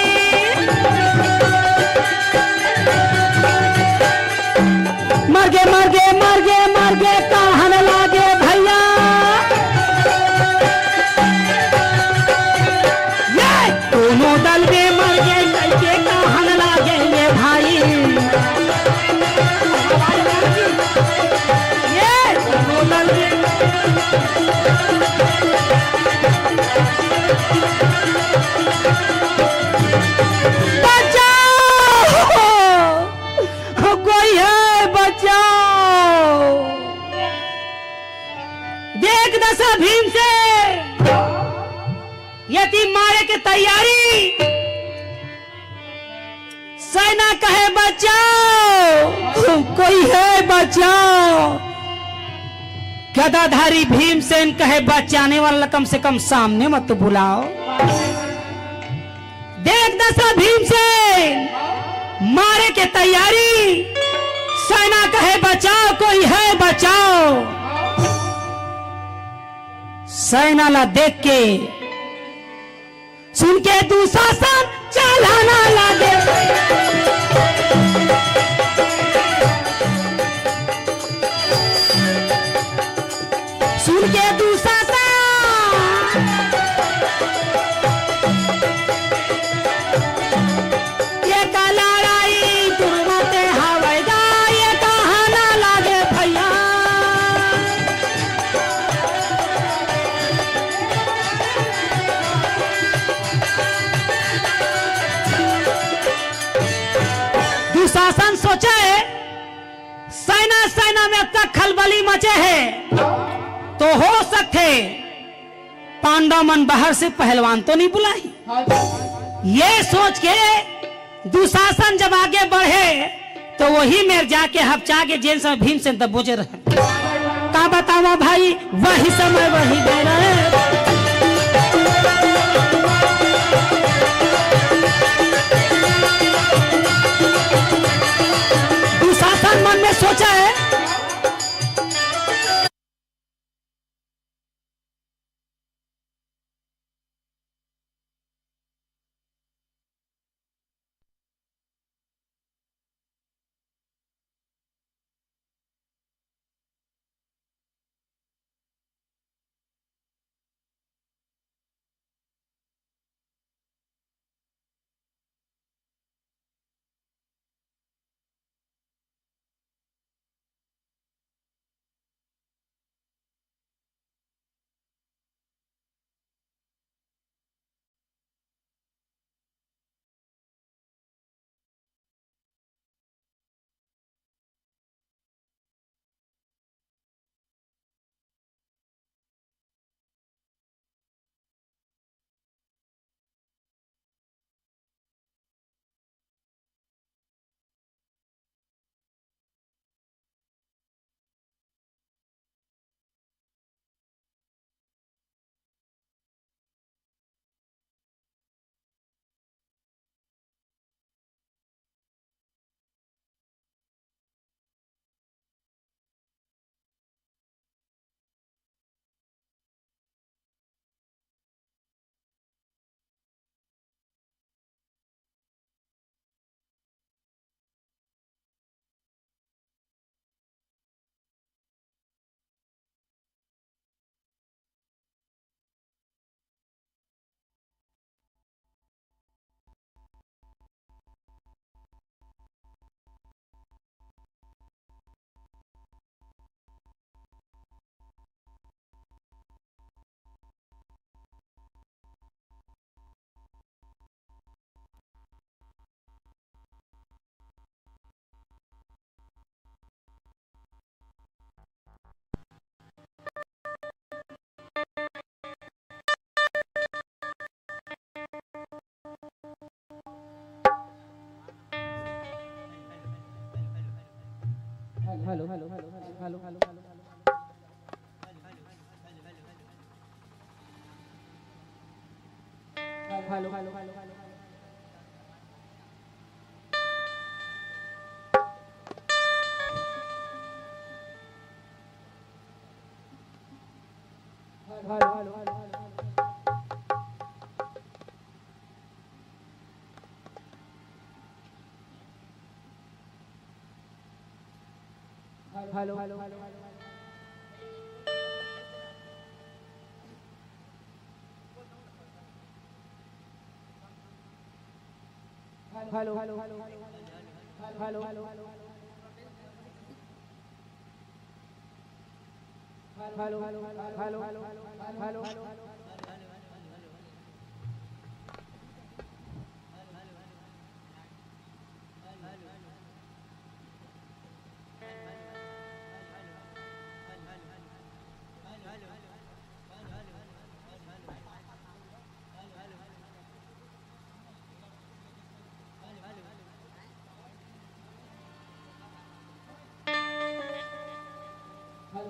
मर गे, मर गे, मर गे, मर गे, कहन लागे भैया। ये दोनों दल में मर गे, कइके कहन लागे ये भाई। ये दोनों दल में बचाओ, कोई है बचाओ।" देख दसा भीमसेन, यति मारे के तैयारी। सैना कहे, "बचाओ, कोई है, बचाओ।" गदाधारी भीमसेन कहे, बचाने वाला कम से कम सामने मत बुलाओ। देख दशा भीमसेन, मारे के तैयारी। सेना कहे, बचाओ, कोई है बचाओ। सेना ला देख के सुन के दुशासन चलाना लागे। सुन के दुशासन, ये का लड़ाई तुरमते हवैदा, ये कहाना लागे भैया। दुशासन सोचे, सेना सेना में अतका खलबली मचे हे, तो हो सकथे पांडव मन बाहर से पहलवान तो नहीं बुलाही। ये सोच के दुशासन जब आगे बढ़े, तो वही मेर जाके हपचा के जेन समय भीमसेन दबोचे रहे। का बतावा भाई, वही समय वही बेरा। दुशासन मन में सोचा है,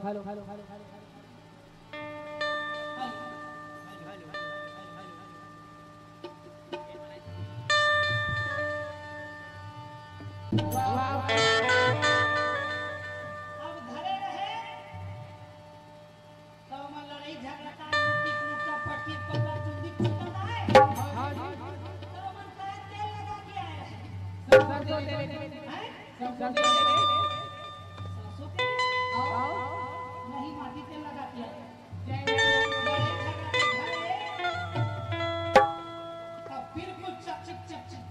hello, hello, hello, hello, hello. अब धरे रहे, त ओमा लड़ई झगड़ा, काट पीट, लूटा पटकी, पकड़ा चुंदी, पकड़ा है। त ओमन काहे तेल लगा के आए रहे? सरसों तेल। हैं? सरसों तेल। सरसों तेल? नहीं, माटी तेल लगा के आए। लड़ई झगड़ा के घर है। तब बिल्कुल चकचक, चकचक।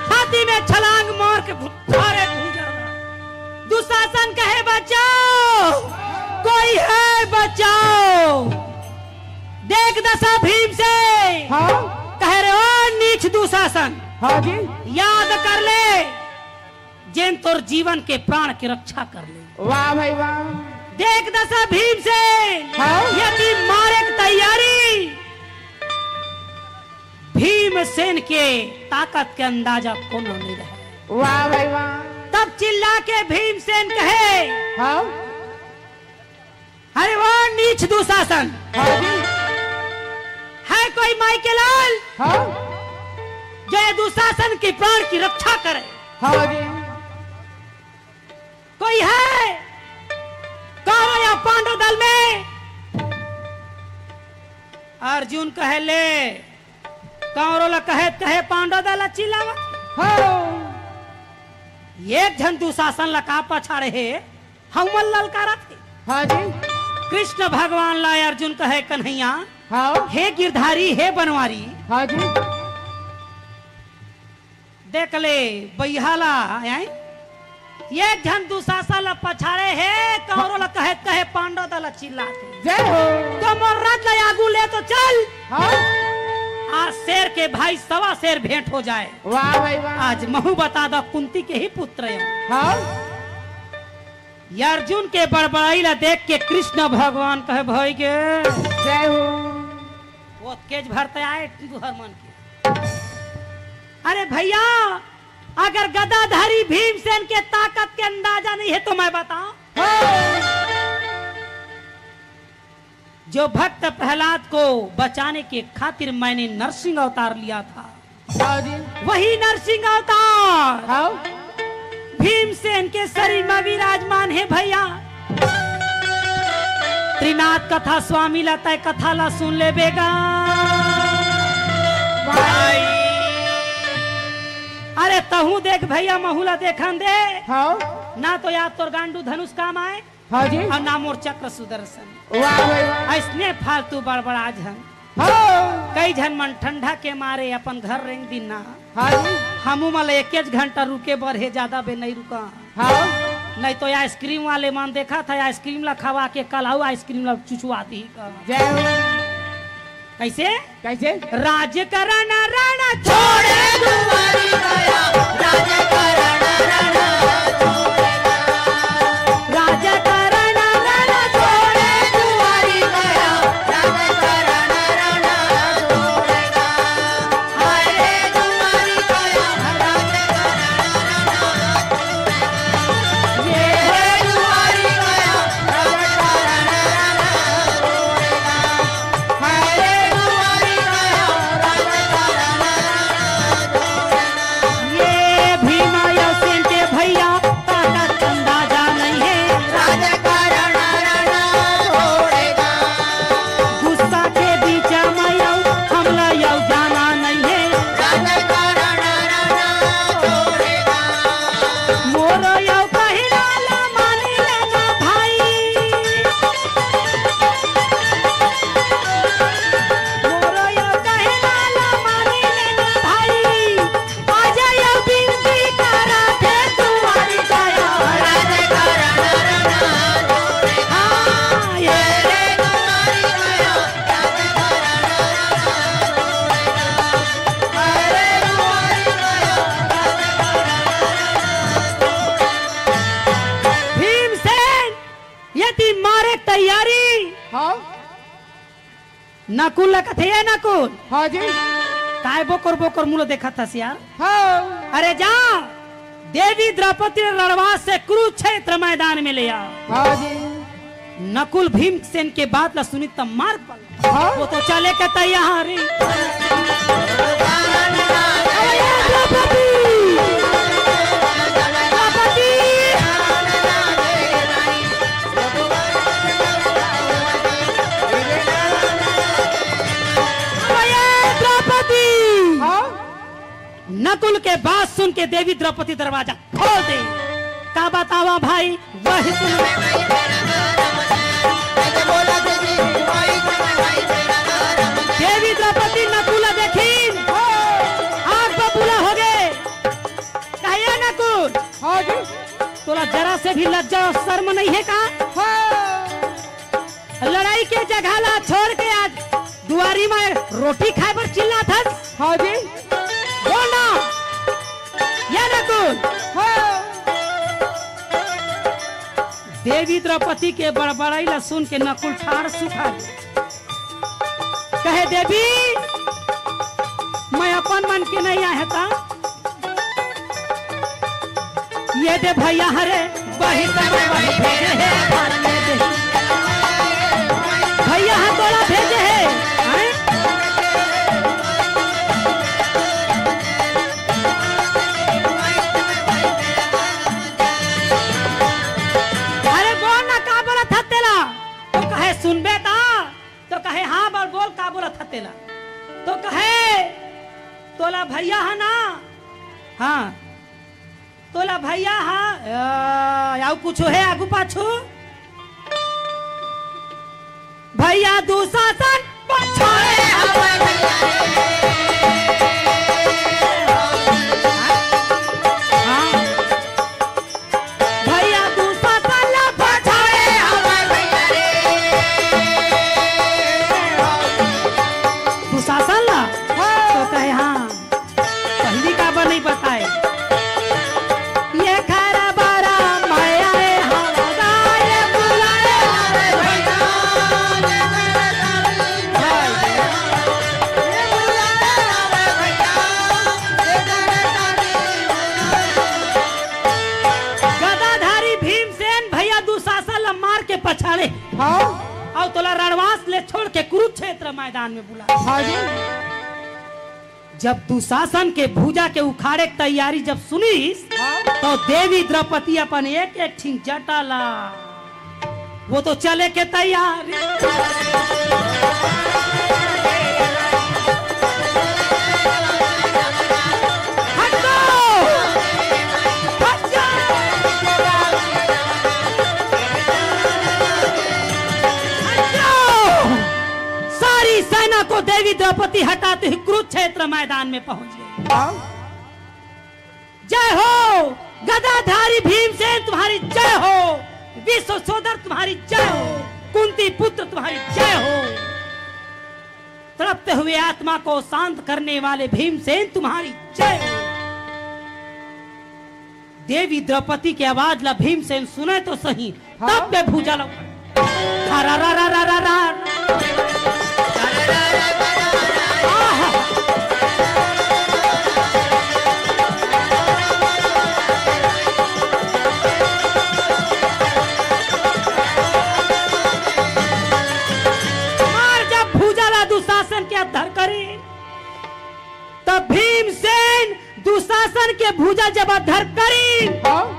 छाती में छलांग मार के भुट्ठारे घूम जाना। दुशासन कहे, "बचाओ, कोई है, बचाओ।" देख दशा भीमसेन, हाँ? कहे रे, "ओ नीच दुशासन, हाँ जी। याद कर ले, जेन तोर जीवन के प्राण के रक्षा कर ले।" वाह भाई वाह। देख दशा भीमसेन, हाँ? यदि मारे के तैयारी, भीमसेन के ताकत के अंदाजा कोनो नहीं रहे। वाह भाई वाह। तब चिल्ला के भीमसेन कहे, हाँ? "अरे वो नीच दुशासन, हाँ जी। है कोई माई के लाल, हाँ। जो ये दुशासन की प्राण की रक्षा करे? हाँ जी। कोई है कौरव या पांडव दल में?" अर्जुन कहे, "ले, कौरव ला कहे, कहे पांडव दल ला चिल्लावत।" हाँ। एक झन दुशासन ला का पछाड़े हे, हमन ललकारत हे। हाँ जी। कृष्ण भगवान ला अर्जुन कहे, "कन्हैया, हाँ। हे गिरधारी, हे बनवारी, हाँ जी। देख ले, बइहा ला, हैं? एक झन दुशासन ला पछाड़े हे, कौरव ला कहे, कहे पांडव दल ला चिल्लात हे। जय हो। तो मोर रथ ला आगू ले तो चल। हाँ। आज शेर के भाई सवा शेर भेंट हो जाए। वाह भाई वाह। आज महू बता दा कुंती के ही पुत्र हूँ।" हाँ। ये अर्जुन के बड़बड़ाई ला देख के कृष्ण भगवान कहे, "भाई के।" जय हो। वो केज भरते आए तुहर मन के। अरे भैया, अगर गदाधारी भीमसेन के ताकत के अंदाजा नहीं है तो मैं बताऊं। हाँ। जो भक्त प्रहलाद को बचाने के खातिर मैंने नरसिंह अवतार लिया था, हाँ जी। वही नरसिंह अवतार, हाँ। भीमसेन के शरीर में विराजमान है भैया। त्रिनाथ कथा स्वामी ला तय कथा ला सुन ले बेगा। भाई। अरे तहूँ देख भैया, महू ला देखन दे। हाँ। ना तो यार तोर गांडू धनुष काम आए। हाँ जी। अउ ना मोर चक्र सुदर्शन। वाह भाई वाह। अइसने फालतू बड़बड़ा झन। हाँ। कई झन मन ठंडा के मारे अपन घर रेंग दिन ना। हाँ जी। हमू मन ल एकेच घंटा रुके बर हे, ज्यादा बेर नइ रुका। हाँ। नहीं तो आइसक्रीम वाले मन देखा था, आइसक्रीम ला खवा के कल अउ आइसक्रीम ला चुचवा दी का। जय हो। कैसे? कैसे? राजकरण रण छोड़े दुआरी गया, राजकरण रण छोड़े गया। राजकरण रण छोड़े दुआरी गया, राजकरण रण छोड़े गया। हाय रे दुआरी गया, राजकरण रण छोड़े गया। ये है दुआरी गया, राजकरण रण छोड़े गया। नकुल ला कथे, "ए नकुल।" हाँ जी। "काय बोकर बोकर मुँह ल देखत हस यार?" हाँ। "अरे जा, देवी द्रौपदी ल रणवास से कुरुक्षेत्र मैदान में ले आ।" हाँ जी। नकुल भीमसेन के बात ला सुनिस त मार पल। हाँ। वो तो चले के तैयार हे। अरे द्रौपदी! द्रौपदी! अरे द्रौपदी! हाँ? नकुल के बात सुन के देवी द्रौपदी दरवाजा खोल दे। का बतावा भाई, वही सुन। देवी द्रौपदी नकुल देखिन, आग बबूला हो गे। कहे, "ए नकुल, हाँ जी। तोला जरा से भी लज्जा और शर्म नहीं है का?" हाँ। लड़ाई के जगह ला छोड़ के आज दुआरी में रोटी खाए बर चिल्लाथस। हाँ जी। बोल ना, ए नकुल। हाँ। देवी द्रौपदी के बड़बड़ाई ला सुन के नकुल ठाड़ सुखा गे। कहे, "देवी, मैं अपन मन के नहीं आहे ता।" ये दे भैया हरे, वही समय वही भेजे हे, भारत में दे। भैया हम तोला भेजे हे, हैं? अरे बोल ना, का बोलत हस तेला? तो कहे, "सुनबे ता?" तो कहे, "हाँ, बोल, बोल, का बोलत हस तेला?" तो कहे, "तोला भैया हा ना?" हाँ। तोला भैया हा, आ, अउ कुछो हे आगू पाछू? भैया दुशासन पछाड़े हवय भैया रे। हाँ। भैया दुशासन ला पछाड़े हवय भैया रे। दुशासन ला? हाँ। तो कहे, "हाँ।" पहिली काबर नहीं बताए? ये खरा बरा माया रे हवा गाय बुलाए हवे भैया। गदाधारी भीमसेन भैया दुशासन ल मार के पछाड़े। हाँ। अउ तोला रणवास ले छोड़ के कुरुक्षेत्र मैदान में बुला। हाँ जी। जब दुशासन के भुजा के उखाड़े के तैयारी जब सुनिस, हाँ। तो देवी द्रौपदी अपन एक एक ठिन जटा ला, वो तो चले के तैयार। हटो! हट जा! हट जाओ! सारी सेना को देवी द्रौपदी हटाते हुए कुरुक्षेत्र मैदान में पहुंच गई। हाँ। जय हो गदाधारी भीमसेन, तुम्हारी जय हो। विश्व सोदर, तुम्हारी जय हो। कुंती पुत्र, तुम्हारी जय हो। तड़पते हुए आत्मा को शांत करने वाले भीमसेन, तुम्हारी जय हो। देवी द्रौपदी के आवाज ला भीमसेन सुने तो सही, हाँ। तब के भुजा ला। रा, रा, रा, रा, रा, रा। आहा। मार जब भुजा ला दुशासन के अंदर करी, तब भीमसेन दुशासन के भुजा जब अधर करीन, हाँ।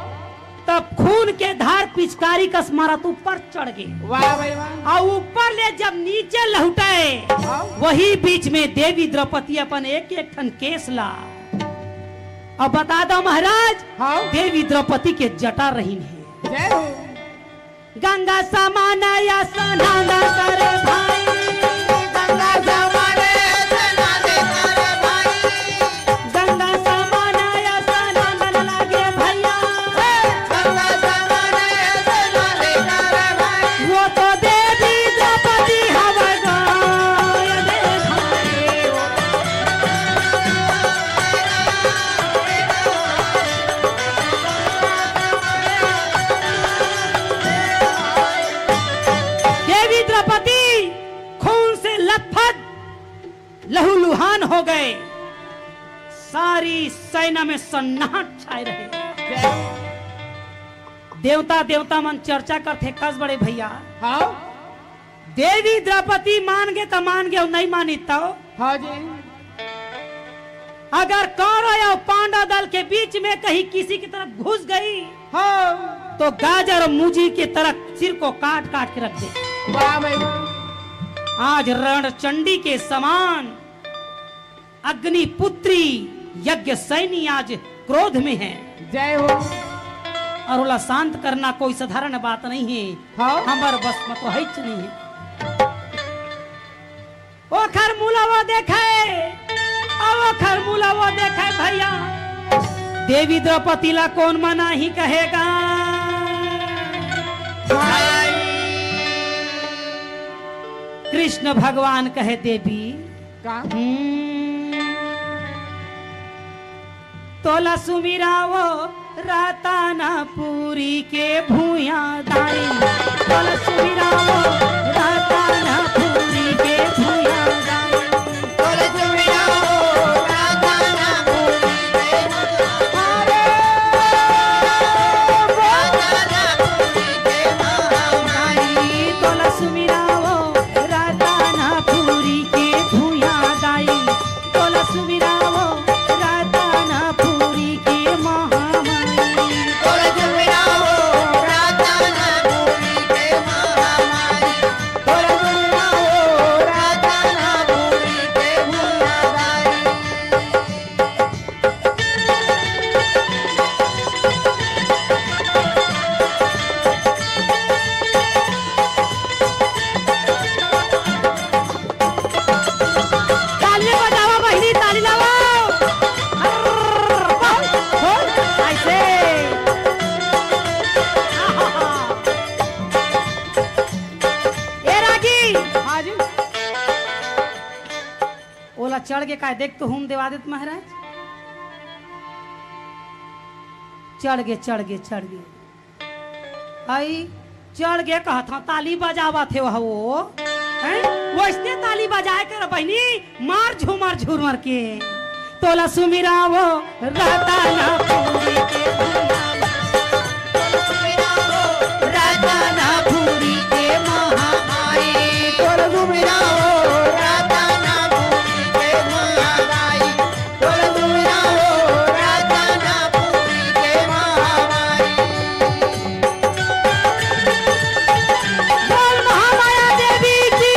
तब खून के धार पिचकारी कस मारत ऊपर चढ़ गे। वाह भाई वाह। अउ ऊपर ले जब नीचे लहुटे, हाँ। वही बीच में देवी द्रौपदी अपन एक एक ठन केस ला। अब बता दो महाराज, हाँ। देवी द्रौपदी के जटा रहीन हे। जय हो। गंगा समान या स्नान कर भाई। गंगा समान स्नान कर भाई। गंगा समान या स्नान लागे भैया। गंगा समान स्नान कर भाई। वो तो देवी द्रौपदी हवय गाय दे भाई। देवी द्रौपदी गए, सारी सेना में सन्नाट छाए रहे। देवता देवता मन चर्चा करथे, कस बड़े भैया। हाँ। देवी द्रौपदी मान गे त मान गे, अउ नहीं मानी त? हाँ जी। अगर कौरव अउ पांडव दल के बीच में कहीं किसी की तरफ घुस गई, हाँ। तो गाजर और मूजी की तरह सिर को काट काट के रख दे। वाह भाई। आज रणचंडी के समान अग्निपुत्री यज्ञ सैनी आज क्रोध में है। जय हो। और ओला शांत करना कोई साधारण बात नहीं है। हाँ। हमर बस में तो है नहीं है। ओखर मुला वो देखे, अब ओखर मुला वो देखे भैया, देवी द्रौपदी ला कौन मना ही कहेगा। कृष्ण भगवान कहे, देवी, का? हम्म। तोला सुमिरावो रतनपुरी के भुइयां दाई, तोला सुमिरावो रतनपुरी के भुइयां दाई। तोला सुमिरावो रतनपुरी के भुइयां दाई। तोला सुमिरावो रतनपुरी के भुइयां दाई, तोला सुमिरावो रतनपुरी के महामाई। तोला सुमिरावो रतनपुरी के महामाई। तोला सुमिरावो रतनपुरी के महामाई। ताली बजावा बहिनी, ताली लावा। अर्र, बोल, बोल, ऐसे। ए रागी। हाँ जी। ओला चढ़ के काय देख तो हूम देवा देत महाराज। चढ़ गे, चढ़ गे, चढ़ गे। आई, चढ़ गे कहत हंव, ताली बजावत हे वह वो। हैं? वइसने ताली बजाए कर बहिनी, मार झूमर झूमर के। तोला सुमिरावो रतनपुरी के, रतनपुरी के महामाई। तोला सुमिरावो रतनपुरी के महामाई। बोल महामाया देवी की।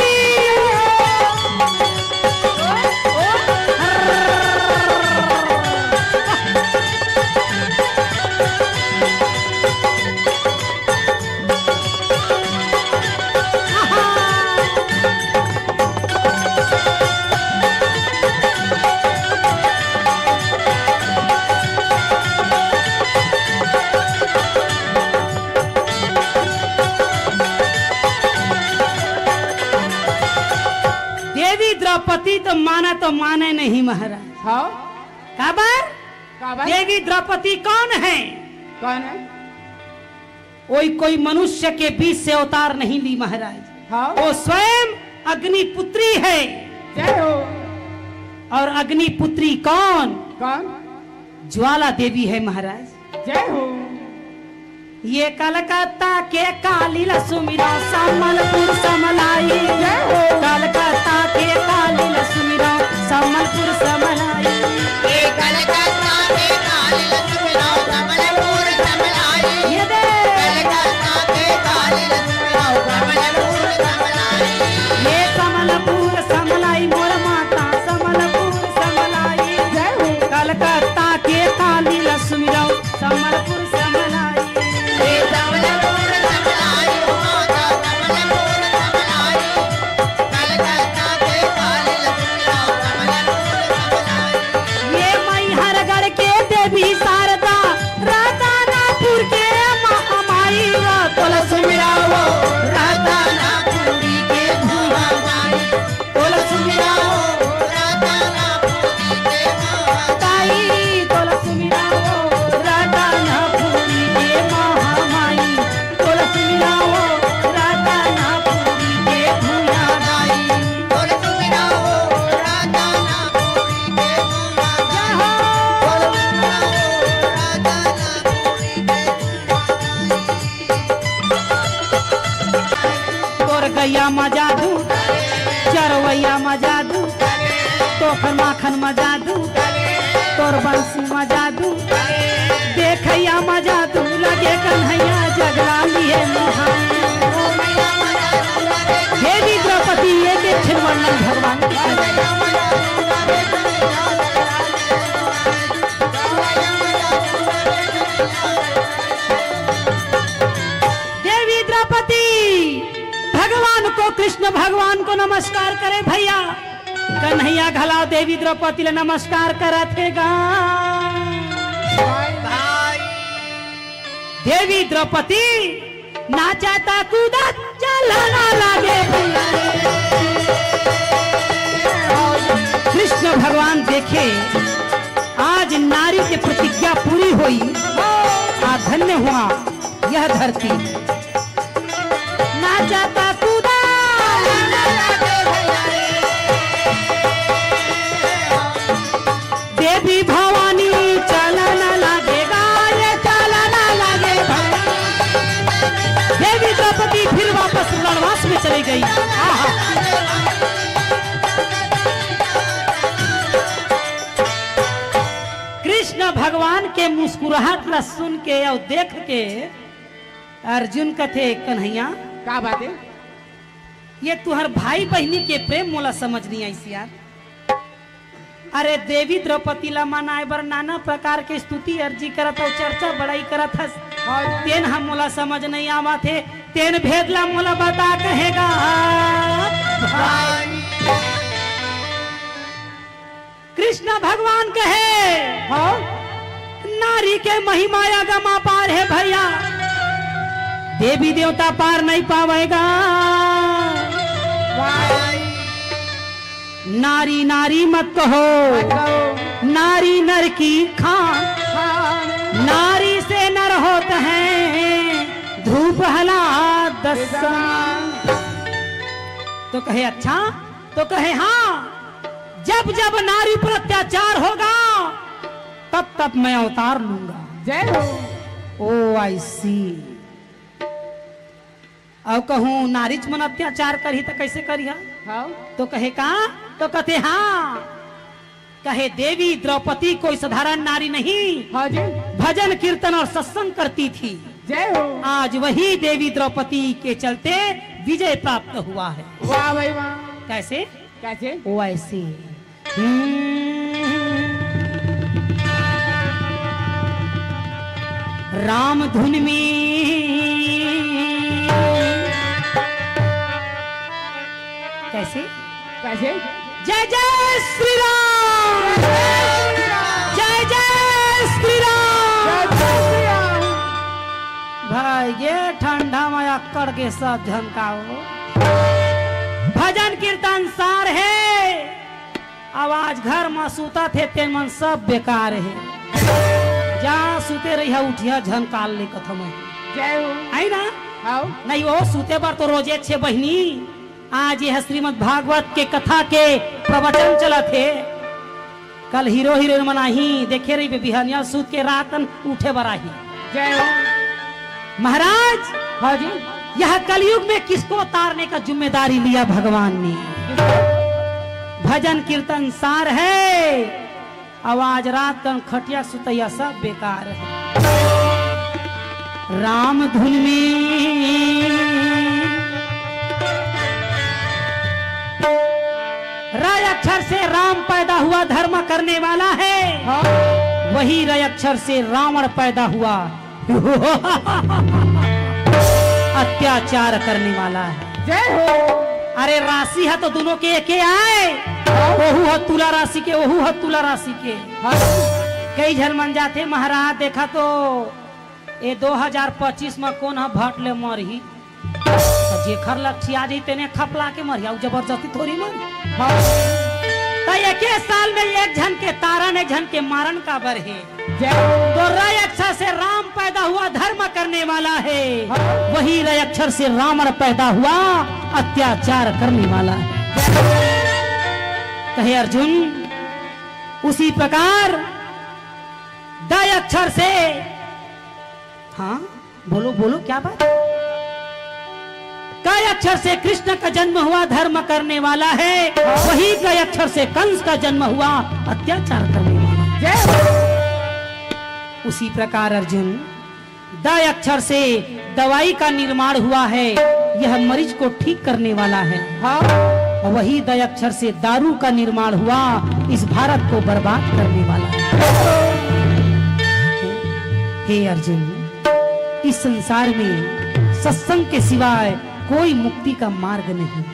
देवी द्रौपदी तो माना तो माने नहीं महाराज। हाँ। काबर? काबर? देवी द्रौपदी कौन है? कौन है? कोई, कोई मनुष्य के बीच से अवतार नहीं ली महाराज। हाँ। वो स्वयं अग्निपुत्री है। जय हो। और अग्निपुत्री कौन? कौन? ज्वाला देवी है महाराज। जय हो। ये कलकत्ता के काली ला सुमिरंव, संबलपुर समलाई। जय हो। कलकत्ता के काली ला सुमिरंव, संबलपुर समलाई। ये कलकत्ता के काली ला सुमिरंव, संबलपुर समलाई। ये दे। कलकत्ता के काली ला सुमिरंव, संबलपुर समलाई। ये संबलपुर समलाई, मोर माता संबलपुर समलाई। जय हो। कलकत्ता के काली ला सुमिरंव, संबलपुर समलाई। हे संबलपुर समलाई, ओ माता संबलपुर समलाई। कलकत्ता के काली ला सुमिरंव, संबलपुर समलाई। ये मैहरगढ़ के देवी शारदा, राधा या मजा दू, चरवैया मजा दू, तोखर माखन मजा दू, तोर बंसी मजा दू, देखैया मजा दू, लगे कन्हैया जगला लिए मोहान। देवी द्रौपदी एक एक छिन वर्णन भगवान के। देवी द्रौपदी भगवान को, कृष्ण भगवान को नमस्कार करे भैया। कन्हैया घला देवी द्रौपदी ला नमस्कार करत हे गा। देवी द्रौपदी नाचत कूदत चलना लागे। कृष्ण भगवान देखे, आज नारी के प्रतिज्ञा पूरी होई। आ धन्य हुआ यह धरती। नाचत कूदत देवी भवानी चलन लागे गा, ये चलन लागे भवानी। देवी द्रौपदी फिर वापस रणवास में चली गई। आहा। कृष्ण भगवान के मुस्कुराहट ला सुन के अउ देख के अर्जुन कथे, "कन्हैया, का बात हे?" ये तुहर भाई बहिनी के प्रेम मोला समझ नइ आइस यार। अरे देवी द्रौपदी ला मनाए बर नाना प्रकार के स्तुति अर्जी करत हस, चर्चा बड़ाई करत हस। हाँ। तेन ह मोला समझ नइ आवत हे, तेन भेद ला मोला बता कहे गा। कृष्ण भगवान कहे, हाँ? नारी के महिमा अगम अपार हे भैया, देवी देवता पार नइ पावय गा। नारी नारी मत कहो, मत कहो। नारी नर की खान, खान। नारी से नर होत हैं ध्रुव प्रहलाद समान। तो कहे, अच्छा? तो कहे, हाँ, जब जब नारी पर अत्याचार होगा, तब तब मैं अवतार लूंगा। जय हो। ओ आई सी। अउ कहूँ नारीच मन अत्याचार करही त कइसे करिहा? हाँ। तो कहे, का? तो कथे, हाँ। कहे, देवी द्रौपदी कोई साधारण नारी नहीं। हाँ जी। भजन कीर्तन और सत्संग करती थी। जय हो। आज वही देवी द्रौपदी के चलते विजय प्राप्त हुआ है। वाह भाई वाह। कैसे? कैसे? वैसे। हम्म। राम धुन में कैसे? कैसे? जय जय श्री राम। जय जय श्री राम। जय जय श्री राम। भाई, ये ठंडा में अक्कड़ के सब झनकाओ। भजन कीर्तन सार हे, अउ आज घर म सुतत हे, तेन मन सब बेकार हे। जा सुते रहिहा, उठिहा झन काल ले कथम हे। जय हो। है ना? हाव। नहीं हो, सुते बर तो रोजे छे बहिनी। आज ये श्रीमद् भागवत के कथा के प्रवचन चलत हे। कल हीरो हीरोइन मन आही, देखे रहिबे, बिहनिया सुत के रात अन उठे बर आही। जय हो। महाराज, हाँ जी। यह कलयुग में किसको तारने का जिम्मेदारी लिया भगवान ने? भजन कीर्तन सार हे, अउ आज रात कन खटिया सुतैया सब बेकार हे। राम धुन में र अक्षर से राम पैदा हुआ, धर्म करने वाला है। हाँ। वही र अक्षर से रावण पैदा हुआ, अत्याचार करने वाला है। जय हो। अरे राशि ह तो दोनों के एके आय, हाँ। ओहू ह तुला राशि के, ओहू ह तुला राशि के। हाँ। कई झन मन जाथे, महाराज देखा तो ए दो हजार पच्चीस म कोन ह भट ले मरही, त जेखर लट्ठी आ जाही तेने खपला के मरही, अउ जबरदस्ती थोड़ी मरही। हाँ। त एके साल में एक झन के तारन, एक झन के मारन काबर हे? जय हो। तो र अक्षर से राम पैदा हुआ, धर्म करने वाला है, हाँ। वही र अक्षर से रावण पैदा हुआ, अत्याचार करने वाला है। कहे अर्जुन, उसी प्रकार द अक्षर से, हाँ, बोलो, बोलो, क्या बात? क अक्षर से कृष्ण का जन्म हुआ, धर्म करने वाला है। वही क अक्षर से कंस का जन्म हुआ, अत्याचार करने वाला। जय हो। उसी प्रकार अर्जुन, द अक्षर से दवाई का निर्माण हुआ है, यह मरीज को ठीक करने वाला है। हाँ। और वही द अक्षर से दारू का निर्माण हुआ, इस भारत को बर्बाद करने वाला है। हे अर्जुन, इस संसार में सत्संग के सिवाय कोई मुक्ति का मार्ग नहीं है।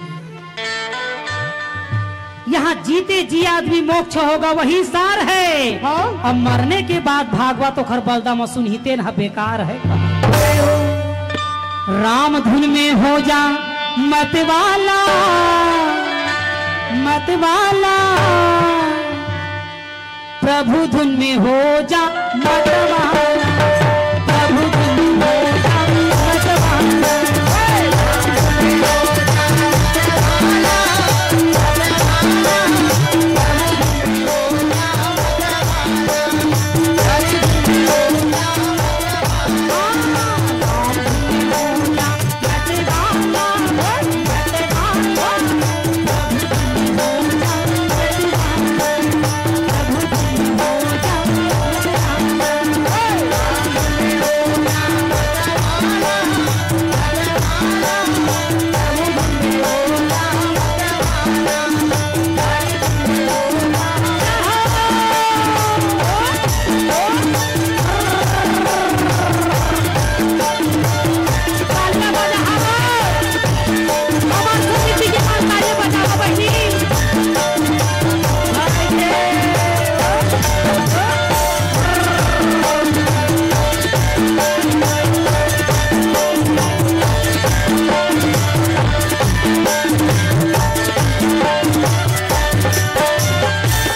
यहाँ जीते जी आदमी मोक्ष होगा, वही सार है। हाँ। अब मरने के बाद भागवत ओखर बलदा म सुनही तेन ह बेकार है। राम धुन में हो जा मतवाला, मतवाला। प्रभु धुन में हो जा मतवाला, प्रभु धुन में हो जा मतवाला।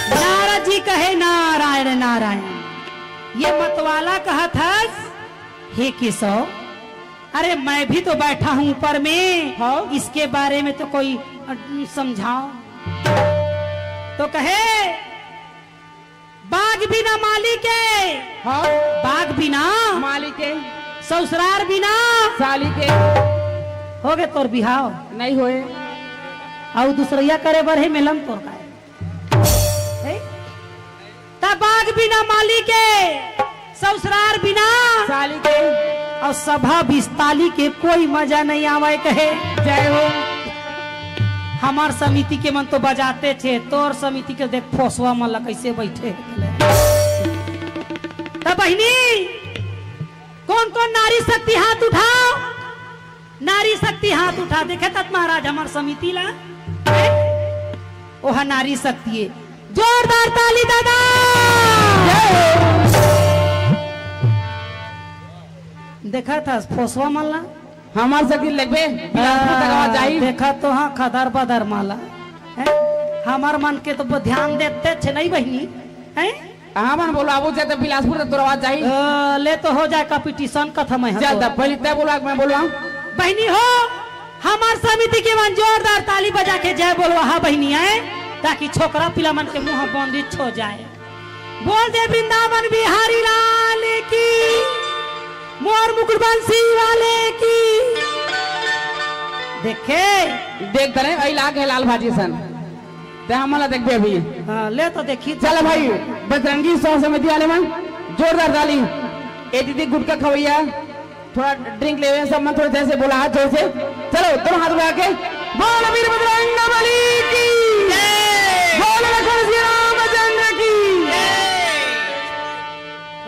नारद जी कहे, "नारायण, नारायण।" ये मतवाला कहत हस, "हे केशव, अरे मैं भी तो बैठा हूँ ऊपर में, हाँ। इसके बारे में तो कोई, अ, समझाओ।" तो कहे, "बाग बिना माली के।" हाँ। "बाग बिना माली के।" "ससुरार बिना साली के।" हो गे तोर बिहाव? नहीं होए। अउ दूसरइया करे बर हे मेलन तोर काय? हे? त बाग बिना माली के, ससुरार बिना साली के, अउ सभा बिस्ताली के कोई मजा नहीं आवय कहे। जय हो। हमर समिति के मन तो बजाते थे, तोर समिति के देख फोसवा मन ला कैसे बैठे। त बहिनी, कोन कोन नारी शक्ति हाथ उठाओ। नारी शक्ति हाथ उठा, देखे तत महाराज हमर समिति ला, हैं? ओहा नारी शक्ति हे। जोरदार ताली दादा। देखा था फोसवा मन ला? हमर शक्ति लगबे, बिलासपुर तक आवाज जाही। देखा तो हाँ, खदर बदर माला, हैं? हमर मन के तो ब-, ध्यान देते छे नहीं बहिनी, हैं? हमन बोलवाबो जे त बिलासपुर तक तोर आवाज जाही। अ, ले तो हो जाए competition कथा में हम जा तो। त पहले तय बोलवा, मैं बोलवा। बहिनी हो, हमर समिति के मन जोरदार ताली बजा के जय बोलवा हा बहिनी आए, ताकि छोकरा पिला मन के मुंह बंदिश हो जाए। बोल दे वृंदावन बिहारी लाल की, मोर मुकुट बंसी वाले की। देखे? देख तरे, अई लाग है लाल भाजी सन। ते हमन ला देखबे अभी। हाँ, ले तो देखी। चल भाई, बजरंगी सौ समिति वाले मन, जोरदार ताली। ए दीदी गुटखा खवैया, थोड़ा drink लेवे, सब मन थोड़ा जैसे बोला, हाथ जोर से। चलो, दोनों हाथ उठा के, बोल वीर बजरंग बली की, जय। बोल लखन श्री रामचंद्र की। जय।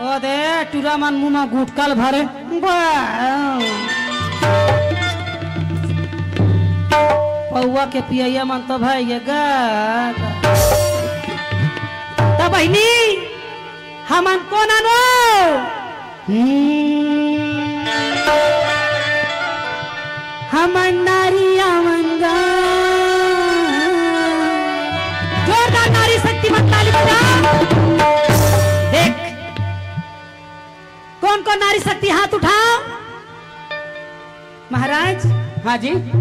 ओ दे, टूरा मन मुंह म गुटका ल भरे। बा। पौवा के पियैया मन तो भाई ये गा। त बहिनी, हमन कोन अनो? हम्म। हमन नारी आवन गा। जोरदार नारी शक्ति मन ताली बजा। देख, कोन कोन नारी शक्ति हाथ उठाओ। महाराज। हाँ जी।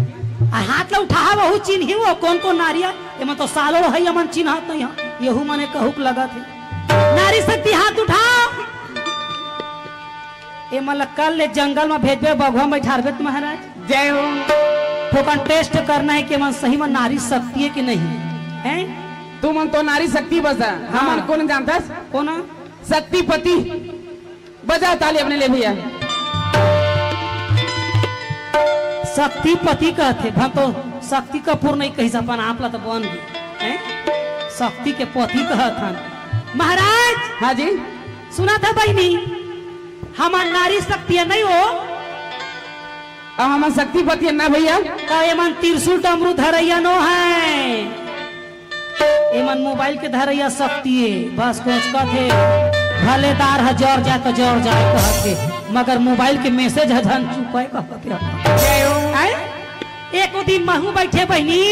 आ हाथ ला उठाहा, वहू चिन्ही वो कोन कोन नारी हे। एमन तो सालो है, एमन चिन्हात नहीं हे। यहू मने कहूक लगत हे। नारी शक्ति हाथ उठाओ। एमन ला कल ले जंगल में भेजबे, बघवा में बैठारबे त महाराज। जय हो। थोकन टेस्ट करना हे कि एमन सही म नारी शक्ति हे कि नहीं, हैं? तुमन तो नारी शक्ति बस, हाँ। हमन कोन जानथस? कोन? शक्तिपति। बजा ताली अपने ले भैया। शक्तिपति कहथे, भा तो शक्ति कपूर नहीं कहिस, अपन आप ला तो बन गे, हैं? शक्ति के पति कहत हन। महाराज! हाँ जी। सुनथस बहिनी, हमन नारी शक्ति नहीं हो। अब हमन शक्तिपति ना भैया। त एमन त्रिशूल डमरू धरइया नो हे, एमन मोबाइल के धरइया शक्ति हे। बस कोचकथे, भले दार ह जर जाय त जर जाय कहत हे, मगर मोबाइल के मैसेज ह झन चुपय कहत हे। जय हो। आय? एको दिन महूं बइठे बहिनी,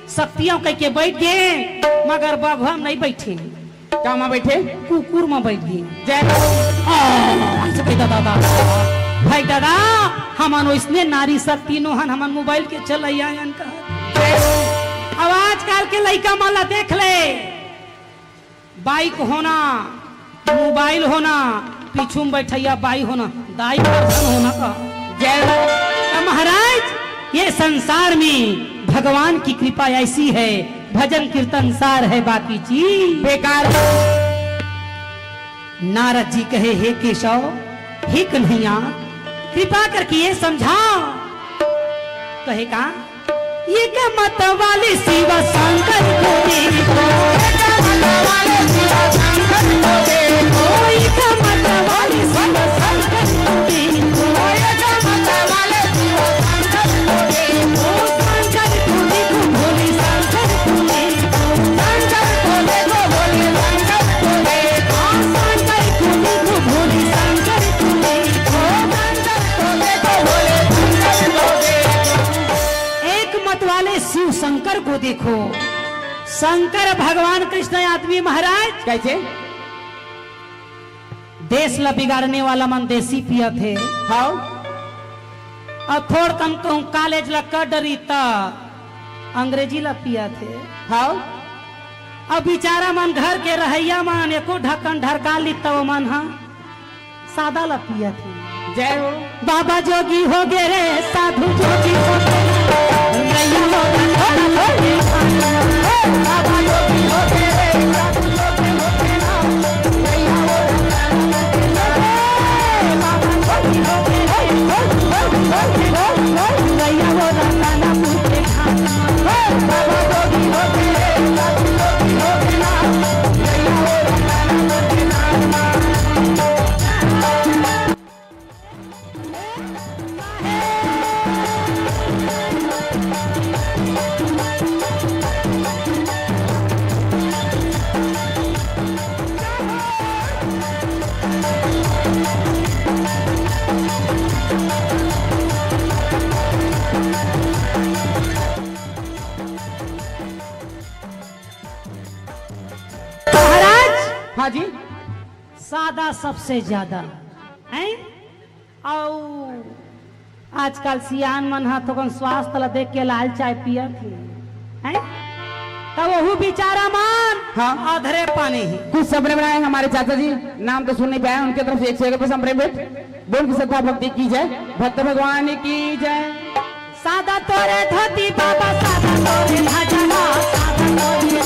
शक्ति हंव कहिके बइठ गे, मगर बघवा म नहीं बइठे। का म बइठे? कुकुर म बइठ गे। जय हो। आ, ऐसे कहि दादा, दादा। भाई दादा, हमन ओइसने नारी शक्ति नो हन, हमन मोबाइल के चलइया अन का। जय हो। अब आजकल के लइका मन ला देख ले, बाइक होना, मोबाइल होना, पीछू म बइठइया बाई होना, दाई परधन होना का। जय हो। त महाराज, ये संसार में भगवान की कृपा ऐसी है, भजन कीर्तन सार है, बाकी चीज बेकार। नारद जी कहे, हे केशव, हे कन्हैया, कृपा करके ये समझा। कहे का? एक मत वाले शिव शंकर को देखो। एक मत वाले शिव शंकर को देखो। एक मत वाले शिव शंकर को देखो। एक मत वाले शिव शंकर को देखो। शंकर को देखो, भोले शंकर को देखो। शंकर को देखो, भोले शंकर को देखो। शंकर को देखो, भोले शंकर को देखो। शंकर को देखो, भोले शंकर को देखो। एक मत वाले शिव शंकर को देखो। शंकर भगवान कृष्ण आदमी महाराज। कैसे? देश ला बिगाड़ने वाला मन देसी पियत हे। हाव। अउ थोड़ कन कहूं कॉलेज ला कर डरी त अंग्रेजी ला पियत हे। हाव। अउ बिचारा मन घर के रहइया मन एको ढक्कन ढरका ली त ओमन ह सादा ला पियत हे। जय हो। बाबा जोगी हो गे रे, साधु जोगी हो गे। रैया हो रे, थोड़ा थोड़ी खाना। बाबा जोगी हो गे रे, साधु जोगी हो गे ना। रैया हो रे, बाबा जोगी हो गे रे, रैया हो रे, खाना पूछे खाना। बाबा जोगी हो गे रे, साधु जोगी हो गे ना। रैया हो रे, खाना पूछे खाना। महाराज, हाँ जी। सादा सबसे ज्यादा, हैं? अउ आजकल सियान मन ह थोकन स्वास्थ्य ला देख के लाल चाय पियत हे, हैं? त ओहू बिचारा मन हाँ। अधरे पानी ही। कुछ संभ्रम रहे हमारे चाचा जी, नाम तो सुन नहीं पाया, उनके तरफ से एक सौ एक रुपये संभ्रम भेंट। बोल की श्रद्धा भक्ति की जय, भक्त भगवान की जय। सादा तोरे धोती बाबा, सादा तोरे भजवा, सादा तोरे,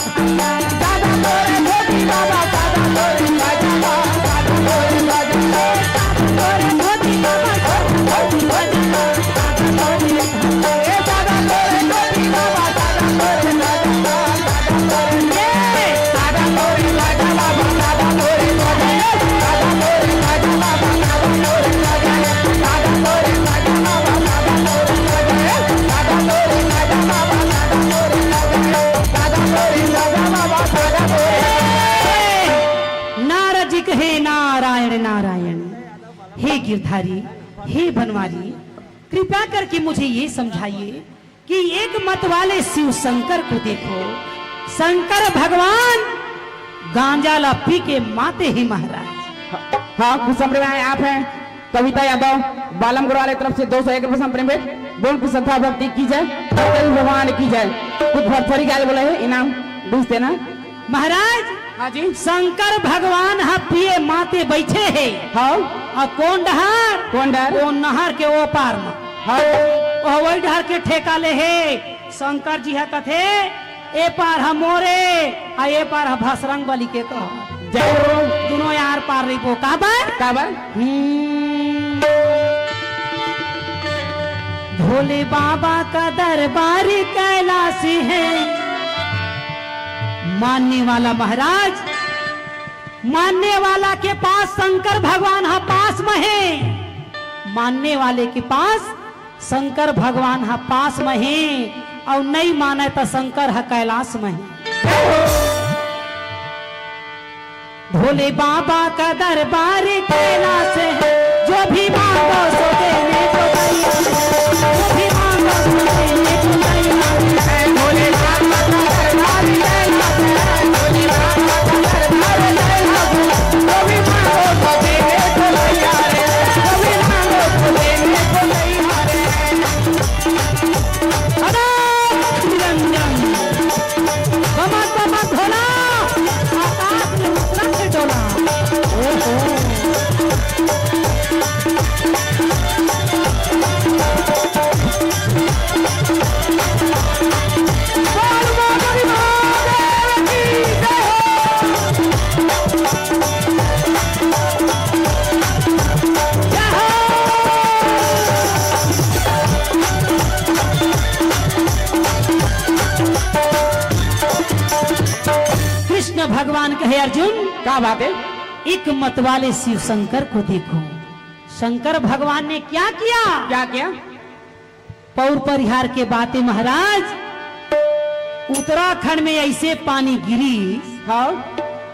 सादा तोरे धोती बाबा, सादा तोरे भजवा, सादा तोरे भजवा, सादा तोरे धोती बाबा, सादा तोरे भजवा, सादा तोरे, ए सादा तोरे धोती बाबा, सादा तोरे भजवा। नारद जी कहे, नारायण नारायण, हे गिरधारी, हे बनवारी, कृपा करके मुझे ये समझाइए कि एक मत वाले शिव शंकर को देखो, शंकर भगवान गांजा ला पी के माते ही महाराज। हाँ, खुश संभ्रम आए आप हैं कविता यादव, बालम गुरु वाले तरफ से दो सौ एक रुपये संभ्रम भेंट। बोल की श्रद्धा भक्ति की जय, भगवान की जय। कुछ भरथरी गाय बोला है, इनाम बीस देना। महाराज, हाँ जी। शंकर भगवान ह पिए माते बैठे हे। हाँ। अउ कोन डहर? कोन डहर? कोन नहर के ओ पार म। हाँ। हवई डहर के ठेका ले हे। शंकर जी ह कथे, "ए पार ह मोरे, आ ए पार ह भसरंग बली के कह।" जय हो। दुनों यार पार रहिबो। काबर? काबर? हम्म। भोले बाबा का दरबार कैलाश है, मानने वाला महाराज, मानने वाला के पास शंकर भगवान ह पास में है, मानने वाले के पास शंकर भगवान ह पास में हे, अउ नइ मानय त शंकर ह कैलाश में हे। भोले बाबा का दरबार कैलाश है, जो भी मांगो सो देने को तैयार है, जो भी मांगो सो देने को तैयार है। भोले बाबा का दरबार कैलाश है, भोले बाबा का दरबार कैलाश है, जो भी मांगो सो देने को तैयार है, जो भी मांगो सो देने को तैयार है। अनंत निरंजन, गमन गमन भोला, आकाश में उतरत डोला। ओहो। बोल बोल महादेव की जय हो। कृष्ण भगवान कहे, "अर्जुन, क्या बात है?" एक मत वाले शिव शंकर को देखो। शंकर भगवान ने क्या किया? क्या किया? पौर परिहार के बात हे महाराज, उत्तराखंड में अइसे पानी गिरी, हाँ।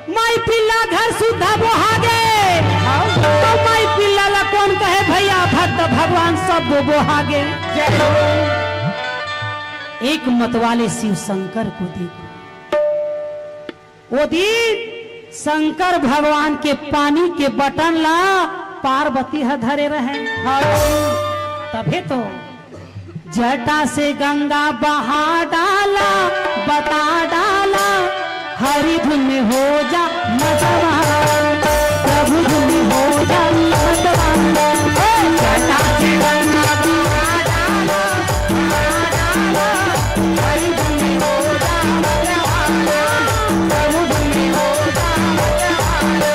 माई पिल्ला घर सुद्धा बोहा गे। हाँ। तो माई पिल्ला ला कोन कहे भैया, भक्त भगवान सब वो बोहा गे। जय हो। एक मत वाले शिव शंकर को देखो। वो दिन शंकर भगवान के पानी के बटन ला पार्वती ह धरे रहे। हाँ। तभे तो जटा से गंगा बहा डाला, बता डाला, हरि धुन में हो जा मतवाला, प्रभु धुन में हो जा मतवाला। ओ जटा से गंगा बहा डाला, बहा डाला, हरि धुन में हो जा मतवाला, प्रभु धुन में हो जा मतवाला।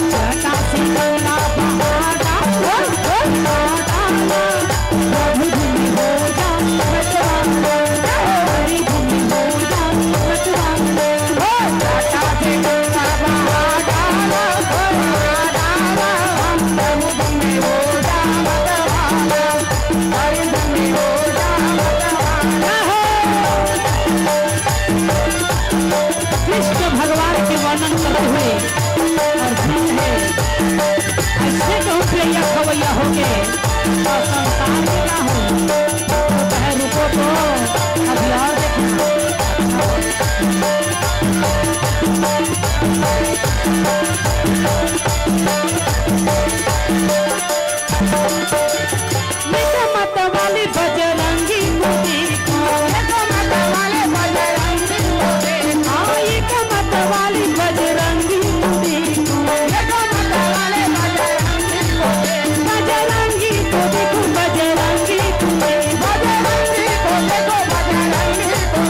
जटा से गंगा बहा डाला, बहा डाला, प्रभु धुन हो जा मतवाला, हरि धुन हो जा मतवाला। हो जटा से गंगा बहा डाला, बहा डाला, प्रभु धुन हो जा मतवाला, हरि धुन हो जा मतवाला। कृष्ण भगवान के वर्णन करते हुए अर्जुन है, ऐसे कहूँ प्रिया खवैया हो गए और संसार में ना हो, तो कहे रुको तो अभी और देखना। एक मत वाली बजरंगी को देखो, एक मत वाले बजरंगी को देखो, हाँ, एक मत वाली बजरंगी को देखो, एक मत वाले बजरंगी को देखो, बजरंगी को देखो, बजरंगी को देखो, बजरंगी को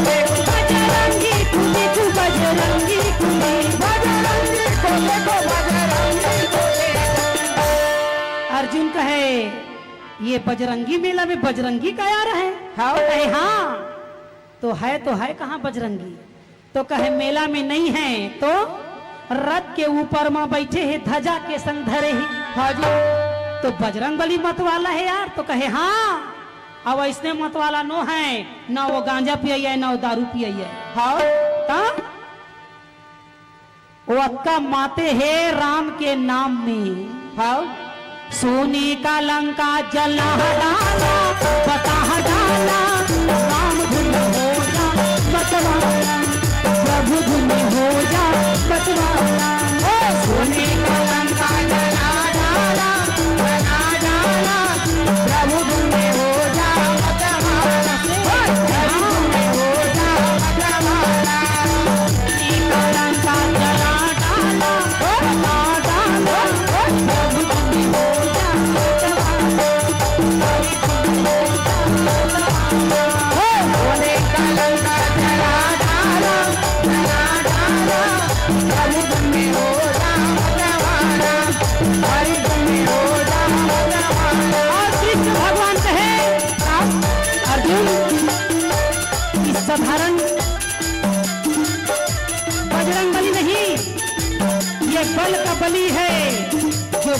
देखो, बजरंगी को देखो, बजरंगी को देखो, बजरंगी को देखो, बजरंगी को देखो। अर्जुन कहे, ये बजरंगी मेला में बजरंगी का यार है? हाँ। कहे, "हाँ।" तो है, तो है कहाँ बजरंगी? तो कहे, "मेला में नहीं है, तो रथ के ऊपर मा बैठे हे, ध्वजा के संग धरे हे।" हाँ जी। तो बजरंग बली मत वाला है यार? तो कहे, "हाँ।" अब ऐसने मत वाला नो है, ना वो गांजा पिया है, ना वो दारू पिया है। हाँ। तो वो अतका माते हे राम के नाम में। हाँ। सोने का लंका जला डाला, बता डाला, राम धुन हो जा मतवाला, प्रभु धुन हो जा मतवाला। ओ सोने का लंका जला डाला, बता डाला, प्रभु धुन हो जा मतवाला। ओ प्रभु धुन हो जा मतवाला।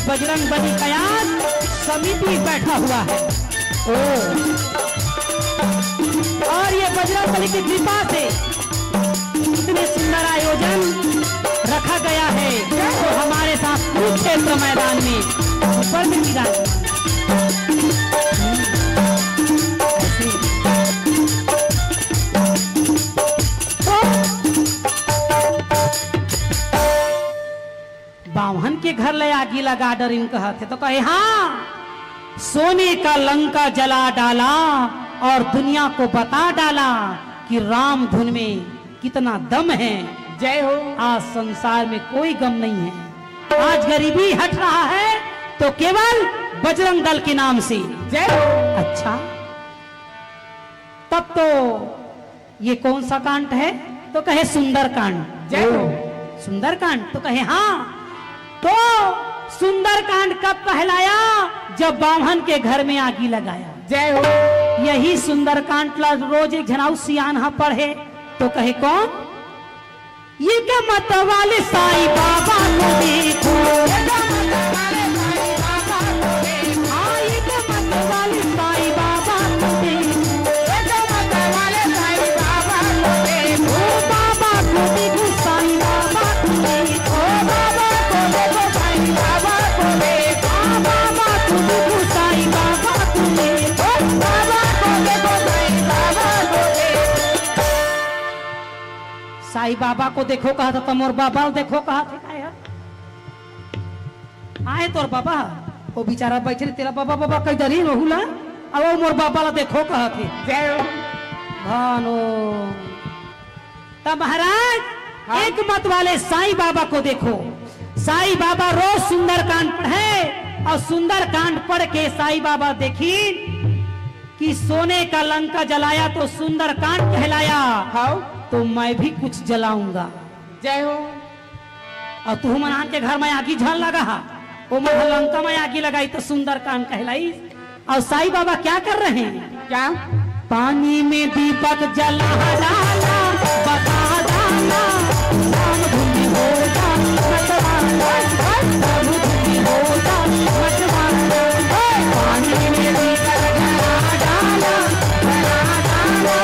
बजरंग बली का आज समिति बैठा हुआ है। ओ, और ये बजरंग बली की कृपा से इतने सुंदर आयोजन रखा गया है। तो हमारे साथ कुरुक्षेत्र मैदान में ऊपर में विराजमान। बाम्हन के घर ले आगी लगा डरिन कहत हे, तो कहे, हाँ, सोने का लंका जला डाला और दुनिया को बता डाला कि राम धुन में कितना दम है। जय हो। आज संसार में कोई गम नहीं है। आज गरीबी हट रहा है तो केवल बजरंग दल के नाम से। जय हो। अच्छा, तब तो ये कौन सा कांड है? तो कहे, सुंदरकांड। जय हो। सुंदरकांड? तो कहे, हाँ। तो सुंदरकांड कब कहलाया? जब बाम्हन के घर में आगी लगाया। जय हो। यही सुंदरकांड ला रोज एक झन अउ सियान हा पढ़े, तो कहे, कौन? एक मत वाले साईं बाबा को देखो। हाँ, एक मत वाले साईं बाबा को देखो। ओ बाबा को देखो, साईं बाबा को देखो। हाँ, बाबा को देखो, साईं बाबा को देखो। साईं बाबा को देखो कहत हे, त मोर बाबा ल देखो कहत हे, काय हे? आए तोर बाबा, वो बेचारा बैठे रहे, तेला बाबा, बाबा कहि डरिन ओहू ला, अउ वो मोर बाबा ला देखो कहत हे। जय हो। भानो। त महाराज, हाँ। एक मत वाले साईं बाबा को देखो। साईं बाबा रोज सुंदरकांड पढ़े अउ सुंदरकांड पढ़ के साईं बाबा देखिन कि सोने का लंका जलाया तो सुंदरकांड कहलाया, हाँ। तो मैं भी कुछ जलाऊंगा। जय हो। अउ तुहू मन आन के घर में आगी झन लगा हा, ओ मन ह लंका में आगी लगाई तो सुंदरकांड कहलाई। अउ साईं बाबा क्या कर रहे हैं? क्या? पानी में दीपक जला डाला, बता डाला, राम धुन हो जा, मतवाला, राम धुन हो जा, मतवाला। पानी में दीपक जला डाला, बता डाला,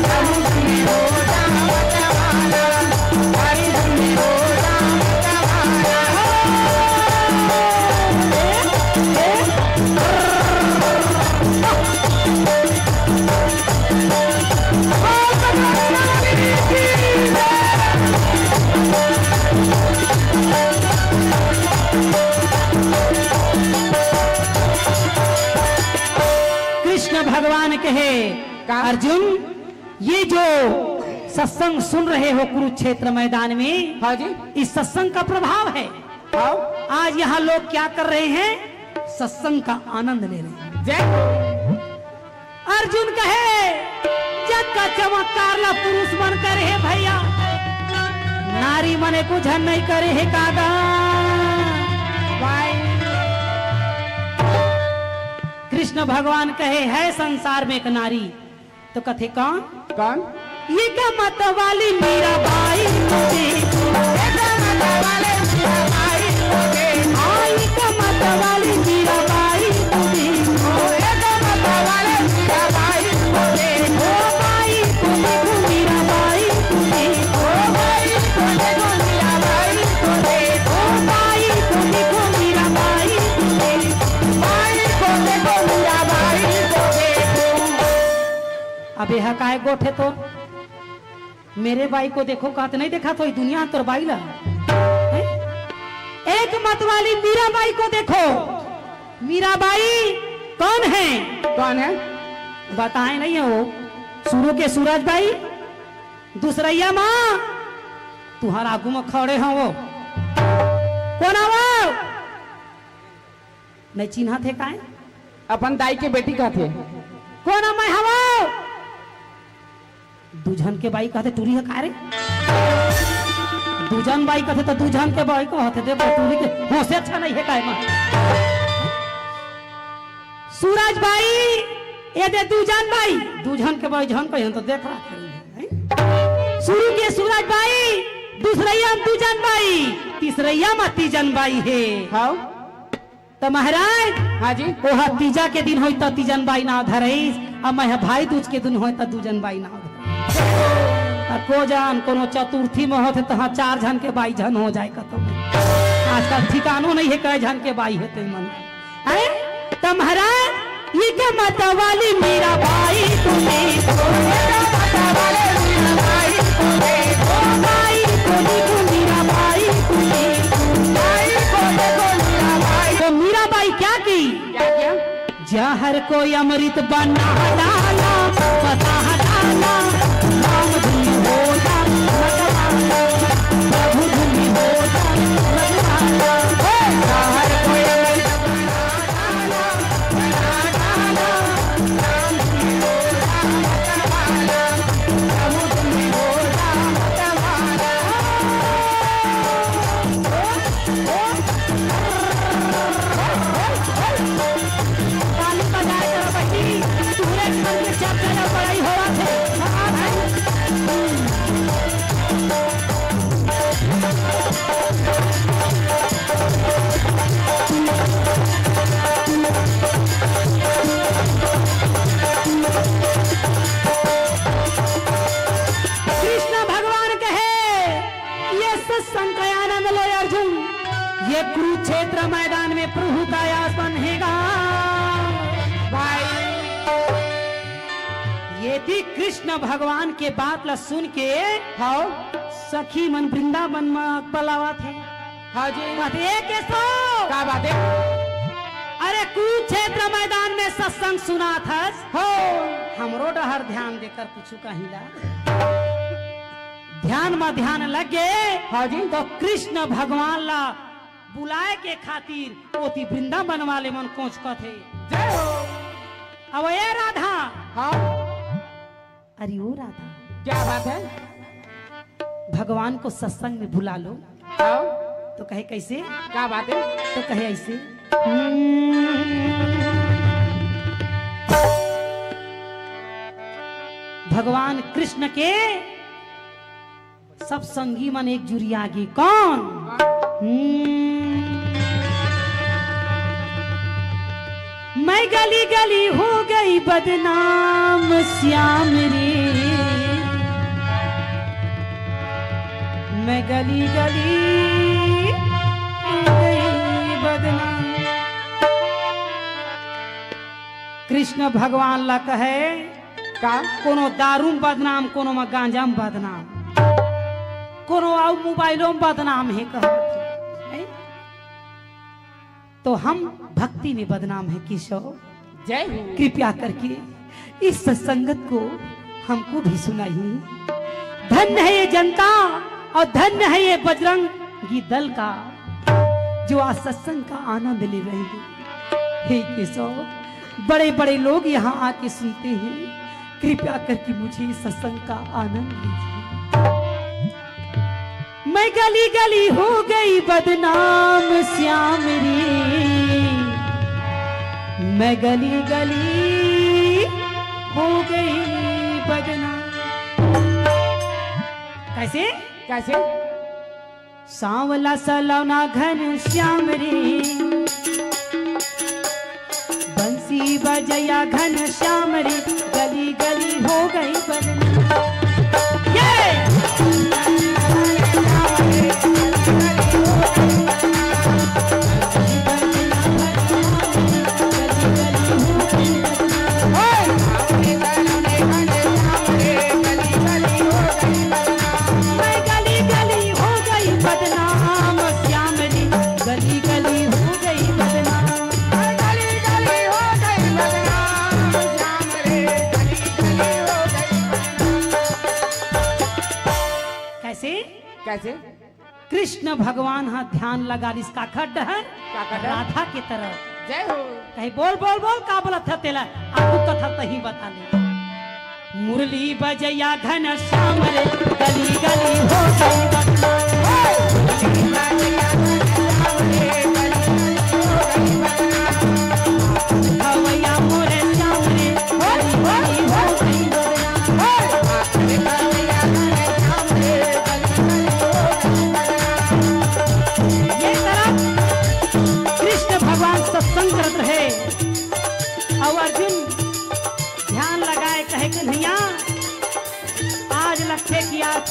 राम धुन हो जा, मतवाला। कृष्ण भगवान कहे, का? अर्जुन, ये जो सत्संग सुन रहे हो कुरुक्षेत्र मैदान में, हाँ जी। इस सत्संग का प्रभाव है। हाँ। आज यहाँ लोग क्या कर रहे हैं? सत्संग का आनंद ले रहे हैं। जय हो। अर्जुन कहे, जग का चमत्कार ला पुरुष मन करे हे भैया, नारी मन एको झन नहीं करे हे कागा। भाई। कृष्ण भगवान कहे, है संसार में एक नारी, तो कथे कौन? कौन? एक मत वाली मीराबाई को देखो। एक मत वाले मीराबाई को देखो। हाँ, एक मत वाली मीराबाई को देखो। एक मत वाले मीराबाई को देखो। ओ बाई को देखो, मीराबाई को देखो। ओ बाई को देखो, मीराबाई को देखो। ओ बाई को देखो, मीराबाई को देखो। बाई को देखो, मीराबाई को देखो। अब एहा काय गोठ हे तोर? मेरे बाई को देखो कहत नहीं देखा तो दुनिया तोर बाई ला। हैं? एक मत वाली मीराबाई को देखो। मीराबाई कौन है? कौन है? बताए नहीं है वो। शुरू के सूरज बाई, दूसरैया माँ, तुहर आगू में खड़े हो वो। कौन है वो? नहीं चिन्हत हे काय? अपन दाई के बेटी कहत हे। कोन मैं हवो? दू झन के बाई कहत हे, टूरी हे का रे? दू झन बाई कहत हे त दू झन के बाई कहत हे, दे टूरी के होसे अच्छा नहीं हे काय मा? सूरज बाई, ये दे दू झन बाई, दू झन के बाई झन कहिन त देख रहा है। शुरू के सूरज बाई, दूसरैया म दू झन बाई, तीसरैया म तीजन बाई हे। हाँ। त महाराज, हाँ जी। ओहा तीजा के दिन होई त तीजन बाई नाव धरइस, अउ मैं ह भाई दूज के दिन होई त दूजन बाई नाव धरइस। त को जान कोनो चतुर्थी में होथे तहाँ चार झन के बाई झन हो जाय कतो। आजकल ठिकानो नइ हे कै झन के बाई हे ते मन। हैं? त महाराज, ये क्या माता वाली मीरा बाई तुली, ओ मीरा माता वाली मीरा बाई तुली, ओ बाई तुली, ओ मीरा बाई तुली, बाई को देखो मीरा बाई। तो मीरा बाई क्या की? क्या किया? जहर को अमृत बना डाला, बता डाला, राम धुन हो जा मतवाला, प्रभु धुन हो जा मतवाला। हे! जहर को अमृत बना डाला, बना डाला, राम धुन हो जा मतवाला, प्रभु धुन हो जा मतवाला। ताली बजाए करो बहिनी, तुहरे घर में जब जगह बड़ाई होवत हे। कृष्ण भगवान कहे, ये सत्संग का आनंद लो अर्जुन, ये कुरुक्षेत्र मैदान में प्रभु का आसन हेगा। भाई, ये थी कृष्ण भगवान के बात ला सुन के, हाँ। सखी मन वृंदावन में पलावत हे। हाँ जी। कहत हे, "ए केशव, का बात हे?" अरे कुरुक्षेत्र मैदान में सत्संग सुनाथस। हो। हमरो डहर ध्यान देकर कुछु कहिला। ध्यान म ध्यान लग गे। हाँ जी। तो कृष्ण भगवान ला बुलाए के खातिर ओती वृंदावन वाले मन कोचकत हे। जय हो। अब ए राधा। हाँ। अरे ओ राधा। क्या बात है? भगवान को सत्संग में बुला लो। हाँ। तो कहे कैसे? क्या बात है? तो कहे ऐसे। भगवान कृष्ण के सब संगी मन एक जुरिया गे। कौन? हम्म। मैं गली गली हो गई बदनाम श्याम रे, मैं गली गली हो गई बदनाम। कृष्ण भगवान ला कहे, का? कोनो दारू में बदनाम, कोनो में गांजा में बदनाम, कोनो अउ मोबाइलो में बदनाम हे कहत हे। हैं? तो हम भक्ति में बदनाम है केशव। जय हो। कृपया करके इस सत्संगत को हमको भी सुनाइए। धन्य है ये जनता और धन्य है ये बजरंगी दल का, जो आज सत्संग का आनंद ले रहे हैं। हे केशव, बड़े-बड़े लोग यहाँ आके सुनते हैं। कृपया करके मुझे इस सत्संग का आनंद लीजिए। मैं गली गली हो गई बदनाम श्याम रे, मैं गली गली हो गई बदनाम। कैसे? कैसे? सांवला सलोना घन श्याम रे, बंसी बजैया घन श्याम रे, गली गली हो गई बदनाम। ये! मैं गली गली हो गई बदनाम श्याम रे, गली गली हो गई बदनाम। मैं गली गली हो गई बदनाम श्याम रे, गली गली हो गई बदनाम। कैसे? कैसे? कृष्ण भगवान हा ध्यान लगा लिस काखर डहर? काखर डहर? राधा के तरफ। जय हो। कहे, "बोल, बोल, बोल, का बोलत ह तेला?" आगू कथा तही बता ले। मुरली बजैया घन श्याम रे, गली गली हो गई बदनाम। हे! मुरली बजैया घन श्याम रे, गली गली हो गई बदनाम। भवैया मोरे श्याम रे, गली गली हो गई बदनाम। हे! ये तरफ कृष्ण भगवान सब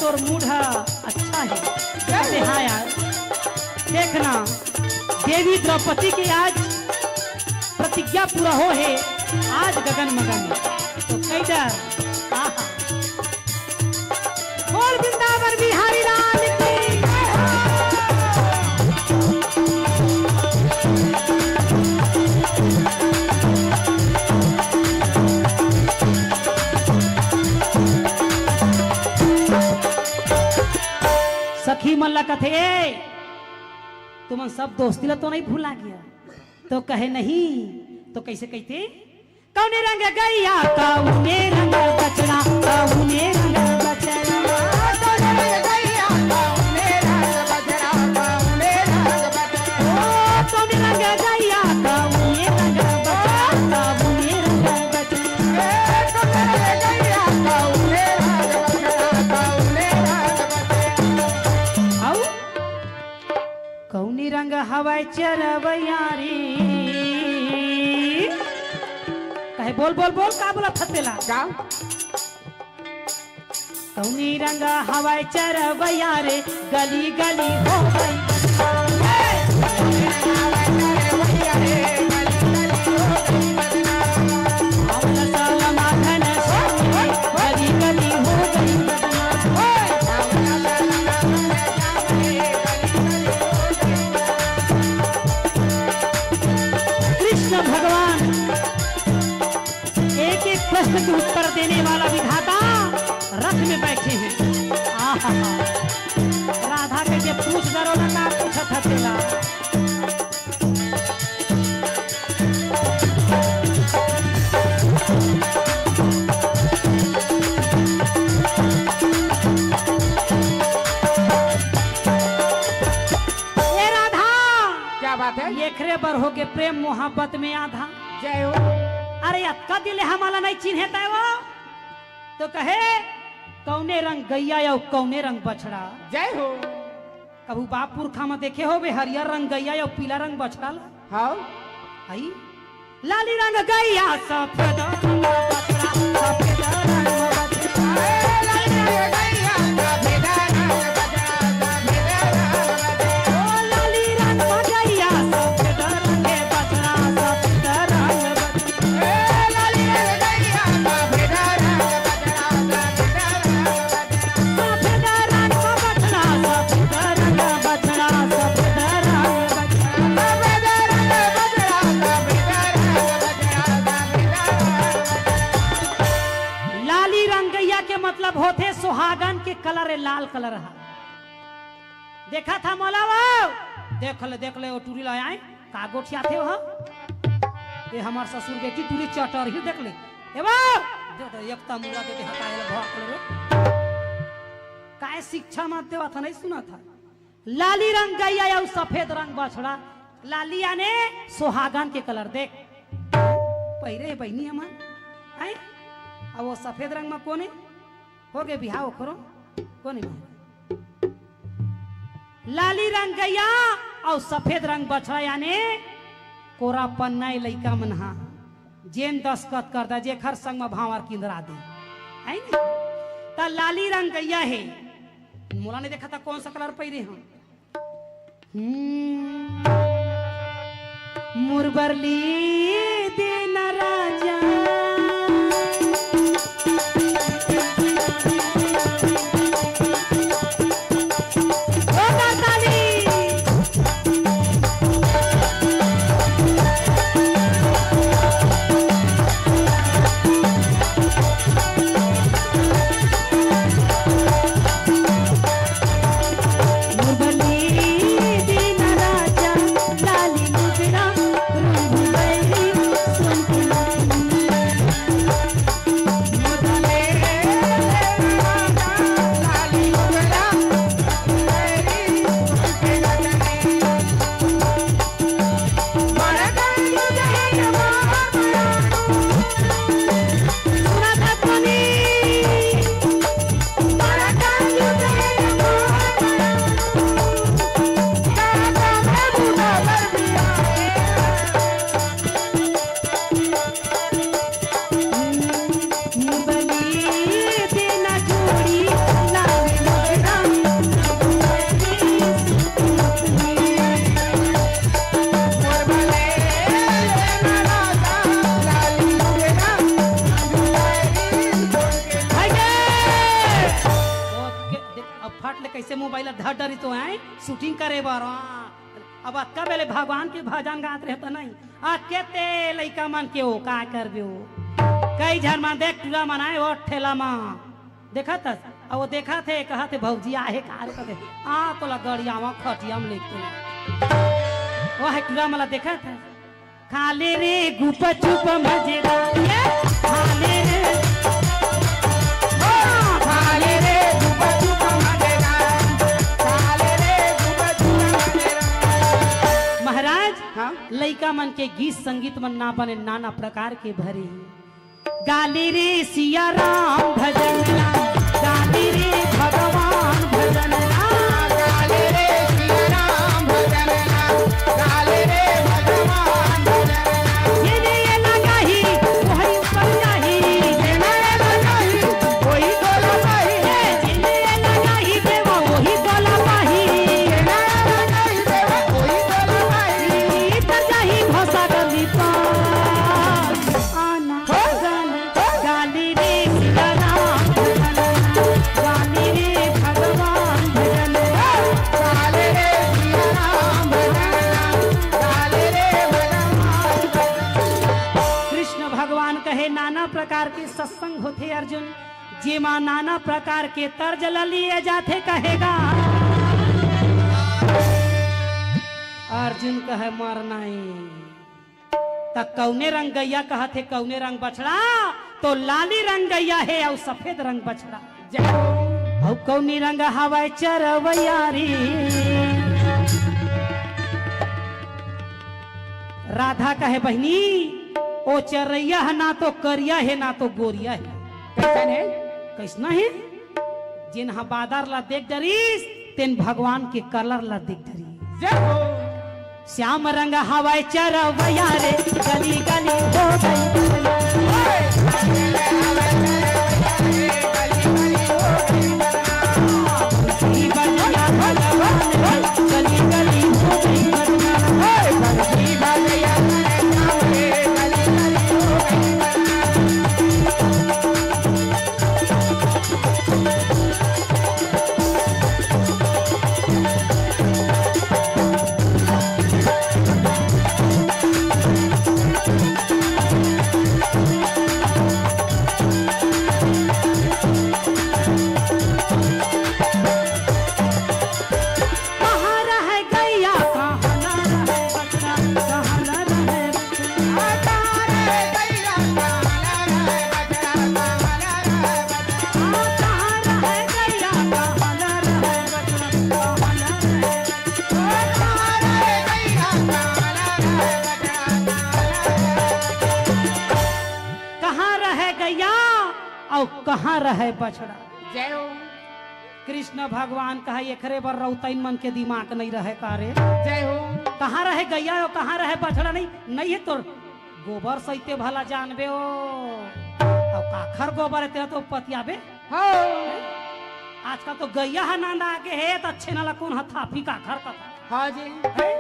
तोर मूड ह अच्छा हे। कहते हाँ यार, देखना, देवी द्रौपदी के आज प्रतिज्ञा पूरा हो हे, आज गगन मगन हे। तो कई डर, आहा। बोल वृंदावन बिहारी लाल की। सखी मन ला कथे, "ए, तुमन सब दोस्ती ला तो नहीं भुला गया?" तो कहे, "नहीं।" तो कैसे कहते? कौने रंग गैया, कौने रंग बछड़ा, कौने रंग बछड़ा। कौने रंग गैया, कौने रंग बछड़ा, कौने रंग बछड़ा। ओ, कौने रंग गैया, कौने रंग बछड़ा, कौने रंग बछड़ा। ए, कौने रंग गैया, कौने रंग बछड़ा, कौने रंग बछड़ा। अउ कौनी रंग हवय चरवैया रे? कहे, बोल, बोल, बोल, का बोलत हस तेला? का? कौनी रंग हवय चरवैया रे, गली गली हो गई। कृष्ण भगवान एक एक प्रश्न के उत्तर देने वाला विधाता रथ में बैठे हैं। आहा, राधा के जे पूछ डरो ना का पूछत हतेला। ए राधा, क्या बात है? एकरे बर हो के प्रेम मोहब्बत में आधा। जय हो। अरे अतका दिन ले हमला नहीं चिन्हे तय वो। तो कहे, कौने रंग गैया अउ कौने रंग बछड़ा? जय हो। कभू बाप पुरखा म देखे होबे हरियर रंग गैया अउ पीला रंग बछड़ा ला? हाव। हई? लाली रंग गैया, सफेद रंग बछड़ा, सफेद रंग बछड़ा। ए, लाली रंग गैया, सफेद रंग बछड़ा, सफेद रंग बछड़ा। ओ, लाली रंग गैया, सफेद रंग बछड़ा, सफेद रंग बछड़ा। लाली रंगैया के मतलब होथे सुहागन के कलर, ए लाल कलर हा। देखा था मोला वो? देख ले, देख ले, वो टूरी ला आए। का गोठियाथे हो? ए हमार ससुर बेटी टूरी चटर ही देख ले। ए बा! दे दे, एक तमुआ दे दे, हटाए ले भौंक ले रे। काय शिक्षा मत देवा था, नहीं सुना था। लाली रंग गैया अउ सफेद रंग बछड़ा। लाली आने सुहागन के कलर देख। पहिरे हे बहिनी हमन। हैं? अब वो सफेद रंग में कोन हे? हो गे बिहाव ओकरो? कोन हे? लाली रंग गैया अउ सफेद रंग बछड़ा, याने कोरा पन्ना ए लइका मन हा, जेन दस्खत कर दा, जेखर संग म भांवर किंदरा दे, है नी? त लाली रंग गैया हे, मोला नहीं देखा था कौन सा कलर पहिरे हम। हम्म। मुरबरली देना राजा। ओ ताली। मुरली दीन राजा, लाली मुद्रा, रूप बैरी, सुन कइसे मोबाइल ला धर डरी तो आए शूटिंग करे बर। हाँ। अब अतका बेले भगवान के भजन गात रहे त नहीं, अतके ते लइका मन के ओ का करबे ओ। कई झन मन देख टूरा मन आए ओ ठेला म देखत हस, अउ वो देखत हे, कहत हे, "भौजी आहे का रे?" कहत हे, "आ तोला गड़ियावा खटिया म लेके।" वो हे टूरा मन ला देखत हे, "खा ले रे गुपचुप मजेदार, ये खा ले रे, हाँ, खा ले रे गुपचुप मजेदार, खा ले रे गुपचुप मजेदार।" महाराज, हाँ? लइका मन के गीत संगीत मन ना बने, नाना प्रकार के भरे हे। गाली रे सिया राम भजन ना, गाली रे भगवान भजन ना। गाली रे सिया राम भजन ना, गाली रे भगवान भजन ना। ये ने ये लगाही, वही ऊपर जाही। ये ने ये लगाही, वही गोला पाही। ये ने ये लगाही, देवा वही गोला पाही। ये ने ये लगाही, देवा वही गोला पाही। इतर जाही भसा गली पार। आना, हो? गाली रे सिया राम भजन, गाली रे भगवान भजन, गाली रे सिया राम भजन, गाली रे भगवान भजन। कृष्ण भगवान कहे, नाना प्रकार के सत्संग होथे अर्जुन, जेमा नाना प्रकार के तर्ज ल लिए जाथे कहेगा। अर्जुन कहे, मरना ही। त कौने रंग गैया कहत हे, कौने रंग बछड़ा? तो लाली रंग गैया हे अउ सफेद रंग बछड़ा। जय हो। अउ कौनी रंग हवय चरवैया रे? राधा कहे, बहिनी, ओ चरैया ह ना तो करिया हे, ना तो गोरिया हे। कैसन हे? कैसना हे? जेन ह बादर ला देख डरिस, तेन भगवान के कलर ला देख डरिस। जय हो। श्याम रंग हवय चरवैया रे, गली गली हो गई। गली गली हो गई। कहाँ रहे गैया, कहाँ ना रहे बछड़ा, कहाँ ना रहे बछड़ा। कहाँ रहे गैया, कहाँ ना रहे बछड़ा, कहाँ ना रहे बछड़ा। कहाँ रहे गैया, कहाँ ना रहे बछड़ा, कहाँ ना रहे बछड़ा। कहाँ रहे गैया अउ कहाँ रहे बछड़ा? जय हो। कृष्ण भगवान कहा, "एकरे बर रउतइन मन के दिमाग नइ रहे का रे?" जय हो। कहाँ रहे गैया अउ कहाँ रहे बछड़ा? नहीं, नहीं हे तोर गोबर सहिते भला जानबे ओ। अउ काखर गोबर हे तेला तो पतियाबे। हाँ। आजकल तो गैया ह नांदा आगे हे, त अच्छे नाला कोन ह थापी काखर कथा। हाँ जी। हैं?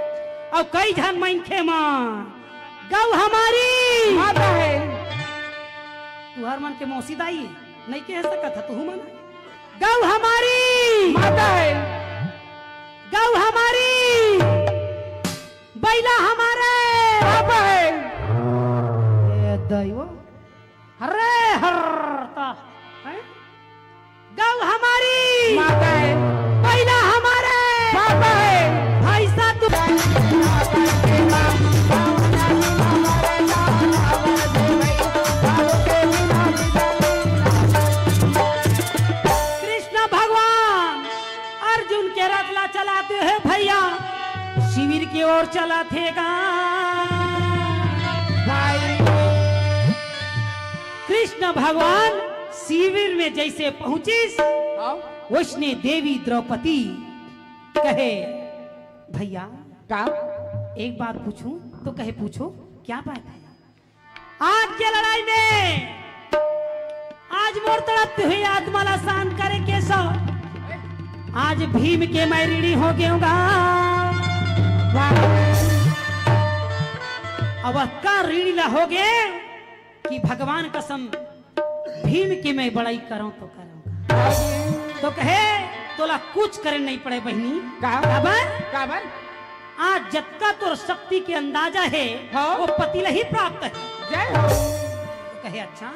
अउ कई झन मनखे मन, "गऊ हमारी।" माता हे। तुहर मन के मौसी दाई हे, नइ कहे सकत ह, तुहू मन। "गऊ हमारी।" माता हे। "गऊ हमारी।" "बैला हमारे।" पापा हे। ए दैव। हरे हर ता, हैं? "गऊ हमारी।" माता हे। "बैला हमारे।" पापा हे। "भैंसा तू।" कृष्ण भगवान अर्जुन के रथ ला चलाते हे भैया, शिविर के ओर चलाथे गा। भाई। कृष्ण भगवान शिविर में जइसे पहुंचिस, हाँ। वइसने देवी द्रौपदी कहे, "भैया, का? एक बात पूछूं?" तो कहे, "पूछो, क्या बात है?" आज के लड़ाई में आज मोर तड़पती हुई आत्मा ला शांत करे केशव, आज भीम के मैं ऋणी हो गेंव गा। अब का ऋणी ला हो गे कि भगवान कसम भीम के मैं बड़ाई करंव तो करंव। तो कहे, तोला कुछ करे नहीं पड़े बहिनी। का? काबर? काबर? आज जतका तोर शक्ति के अंदाजा हे, हाँ। वो पति ला ही प्राप्त हे। जय हो। तो कहे, "अच्छा?"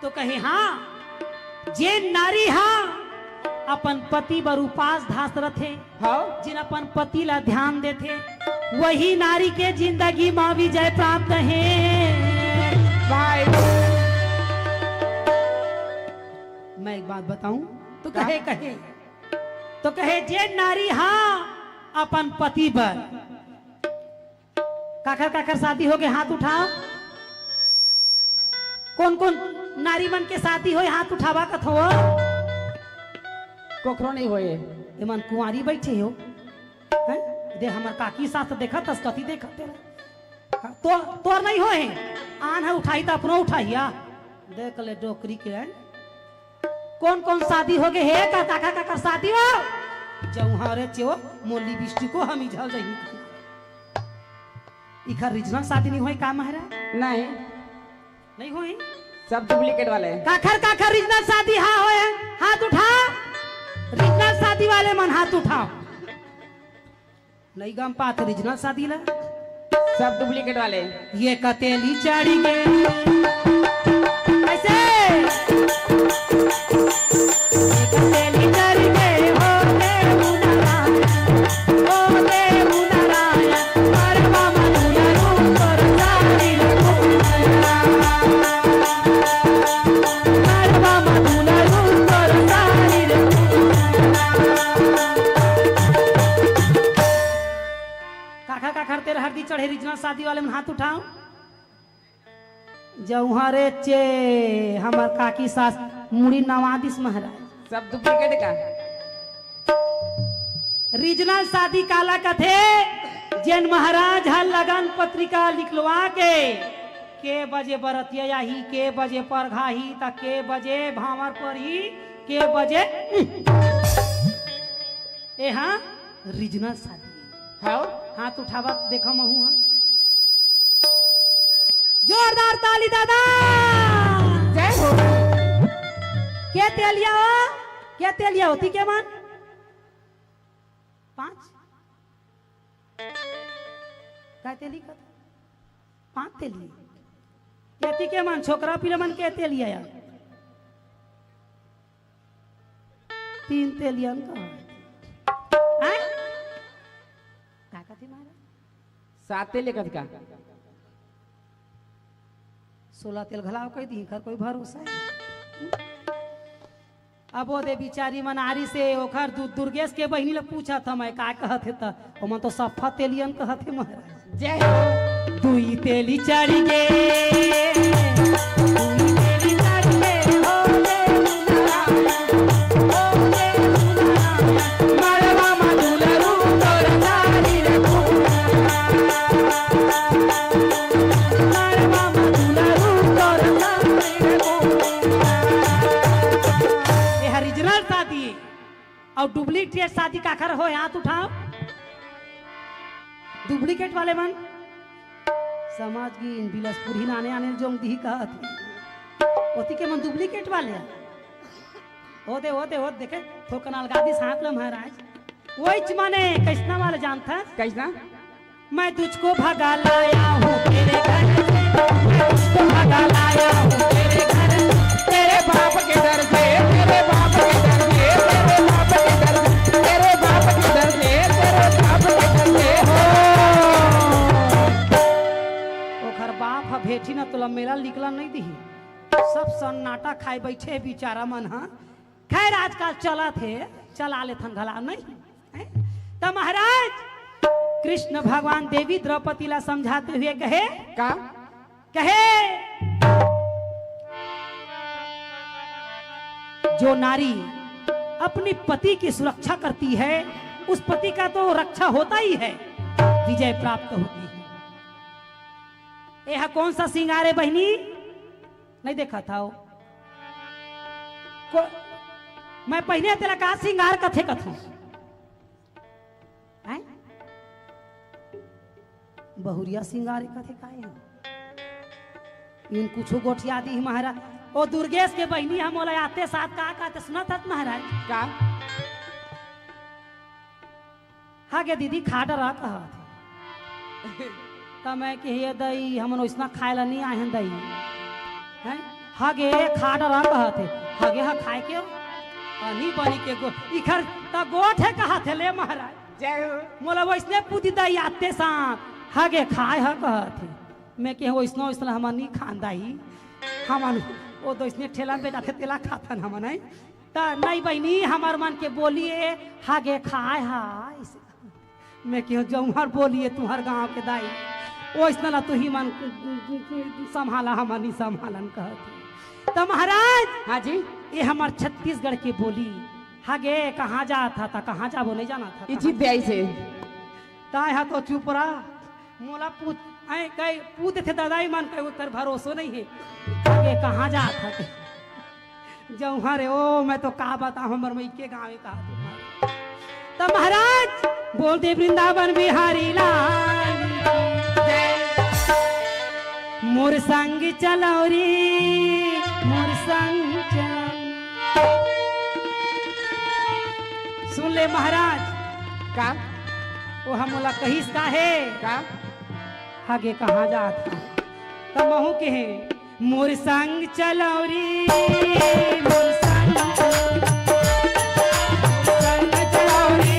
तो कहे, "हाँ, जे नारी हा अपन पति बर उपास धास रथे, हाँ। जिन अपन पति ला ध्यान देथे, वही नारी के जिंदगी मा विजय प्राप्त हे।" भाई। मैं एक बात बताऊं? तो का? कहे, कहे। तो कहे, "जे नारी हा अपन पति बर।" काखर काखर शादी होगे, हाथ उठाव। कोन कोन नारी मन के शादी होय, हाथ उठावा कथो। कोखरो नहीं होए। एमन कुंवारी बैठे हो। हैं? दे हमर काकी सास देखथस कति देखत हे। हाँ, तो, तोर नहीं होए। आन ह उठाही त अपनो उठाही, आ। देख ले डोकरी के, हैं? कोन कोन शादी होगे हे, का काखर काखर शादी हो? जऊहा रे चेव, मोर लिपस्टिको ह मिझल जही। इखर रिजनल शादी नहीं होय का महाराज? नहीं। नहीं होय? सब डुप्लीकेट वाले हैं। काखर काखर रिजनल शादी हा होय हे? हाथ उठा। रिजनल शादी वाले मन हाथ उठाव। नहीं गम पात रिजनल शादी ला। सब डुप्लीकेट वाले। ये कतेली चढ़ी गे। ऐसे। ये कतेली चढ़ी गे, हो देव नारायण, हो देव नारायण, परवा मधुर रूप तोर सारी रे फूल। परवा मधुर रूप तोर सारी रे फूल। काखर काखर तेल हरदी चढ़े रिजनल शादी वाले मन हाथ उठाव। जऊहा रे चे, हमर काकी सास मुड़ी नवा दिस महाराज। सब डुप्लीकेट का। रिजनल शादी काला कथे? जेन महाराज ह लगन पत्रिका लिखलवा के, के बजे बरतिया आही, के बजे परघाही, त के बजे भांवर परही, के बजे ए हाँ, रिजनल शादी। हाँ? हाथ उठावा, देखा महू हाँ। जोरदार ताली दादा। जय हो। के तेलिया हो? के तेलिया होती के मन? पाँच? का तेली का? पाँच तेली। केती के मन, छोकरा पिला मन के तेलिया यार। तीन तेलियन का। हैं? का कथी महाराज? सात तेल कथी का? सोलह तेल घलाव कह दी, कर कोई भरोसा है? अब वो दे बिचारी मन आरी से ओखर दु-, दुर्गेश के बहिनी ले पूछत हंव मैं का कहत हे त, ओमन तो सफा तेलियन कहत हे महाराज। जय हो। दुई तेली चढ़ गे, दुई तेली चढ़ गे, हो गे दुलारा, हो गे दुलारा, मड़वा मा दुलरू तोर सारी रे फूल। मड़वा मा दुलरू तोर सारी रे फूल। ये हर रिजनल शादी। अउ डुप्लीकेट शादी काखर होय, हाथ उठाव। डुप्लीकेट वाले मन समझ गिन, बिलासपुर ही नाने आने जोंग दिही कहत हे। ओती के मन डुप्लीकेट वाले हे। ओ दे, ओ दे, ओ देखे, थोकन अलगा दिस हाथ ल महाराज। वहीच माने कइसना वाला जानथस? कइसना? मैं तुझको भगा लाया हूँ तेरे घर से, मैं तुझको भगा लाया हूँ तेरे घर से। तेरे बाप के डर से, तेरे बाप के डर से, तेरे बाप के डर से, तेरे बाप के डर से, तेरे बाप के डर से हो। ओखर बाप ह भेठी न तोला मेला निकला नहीं दिही। सब सन्नाटा खाए बैठे बिचारा मन ह। खैर, आजकल चलत हे, चला लेथन घला नहीं। हैं? त महाराज, कृष्ण भगवान देवी द्रौपदी ला समझाते हुए कहे, का? कहे, जो नारी अपनी पति की सुरक्षा करती है, उस पति का तो रक्षा होता ही है, विजय प्राप्त होती है। ये हा कौन सा श्रृंगार है बहिनी? नहीं देखा था वो। को-, मैं पहिने तेला का श्रृंगार कथे कथों। हैं? बहुरिया श्रृंगार कथे काहे हो? इन कुछो गोठिया दी महाराज। ओ दुर्गेश के बहिनी हम ओला आते साथ का कहते सुनत हत महाराज? का? आगे दीदी खा डरा कहत हे। त मैं कहे, "ये दई, हमन ओइसना खाए ला नहीं आए हन दई।" हैं? हगे खा डरा कहत हे। हगे ह खाए के? अनी बनी के गो-, इखर त गोठ हे कहत हे ले महाराज। जय हो। मोला ओइसने पूदी दई आते साथ। हगे खाए ह कहत हे। मैं कहे, "ओइसना, ओइसना हमन नहीं खान दई। हमन ओ दोइसने ठेला में बेचाथे तेला खाथन हमन, हैं?" त नहीं बहिनी, हमर मन के बोली ए, हगे खाए ह। मैं कहे, "जौहर बोली ए तुहर गांव के दाई, ओइसना ला तुही मन संभाला, हमन नहीं संभालन," कहत हे। त महाराज, हाँ जी। ये हमर छत्तीसगढ़ के बोली, हगे कहाँ जात ह, त कहाँ जाबो नहीं जानत ह, ए जी, कहाँ दे आइसे। ताय हा तो चुप रहा। मोला पूछ, ऐ कई पूछ थे दादाई मन, कई ओकर भरोसो नहीं हे। आगे कहाँ जात हे? जौहर हे, ओ, मैं तो का बताऊं, हमर मइके गाँव का। त महाराज, बोल दे वृंदावन बिहारी लाल। मोर संग चलौरी, मोर संग चलौरी। सुन ले महाराज। का? वो हम मोला कहिस का हे? का? आगे कहाँ जात हे? त महू के हे, मोर संग चलौरी, मोर संग चलौरी, संग चलौरी।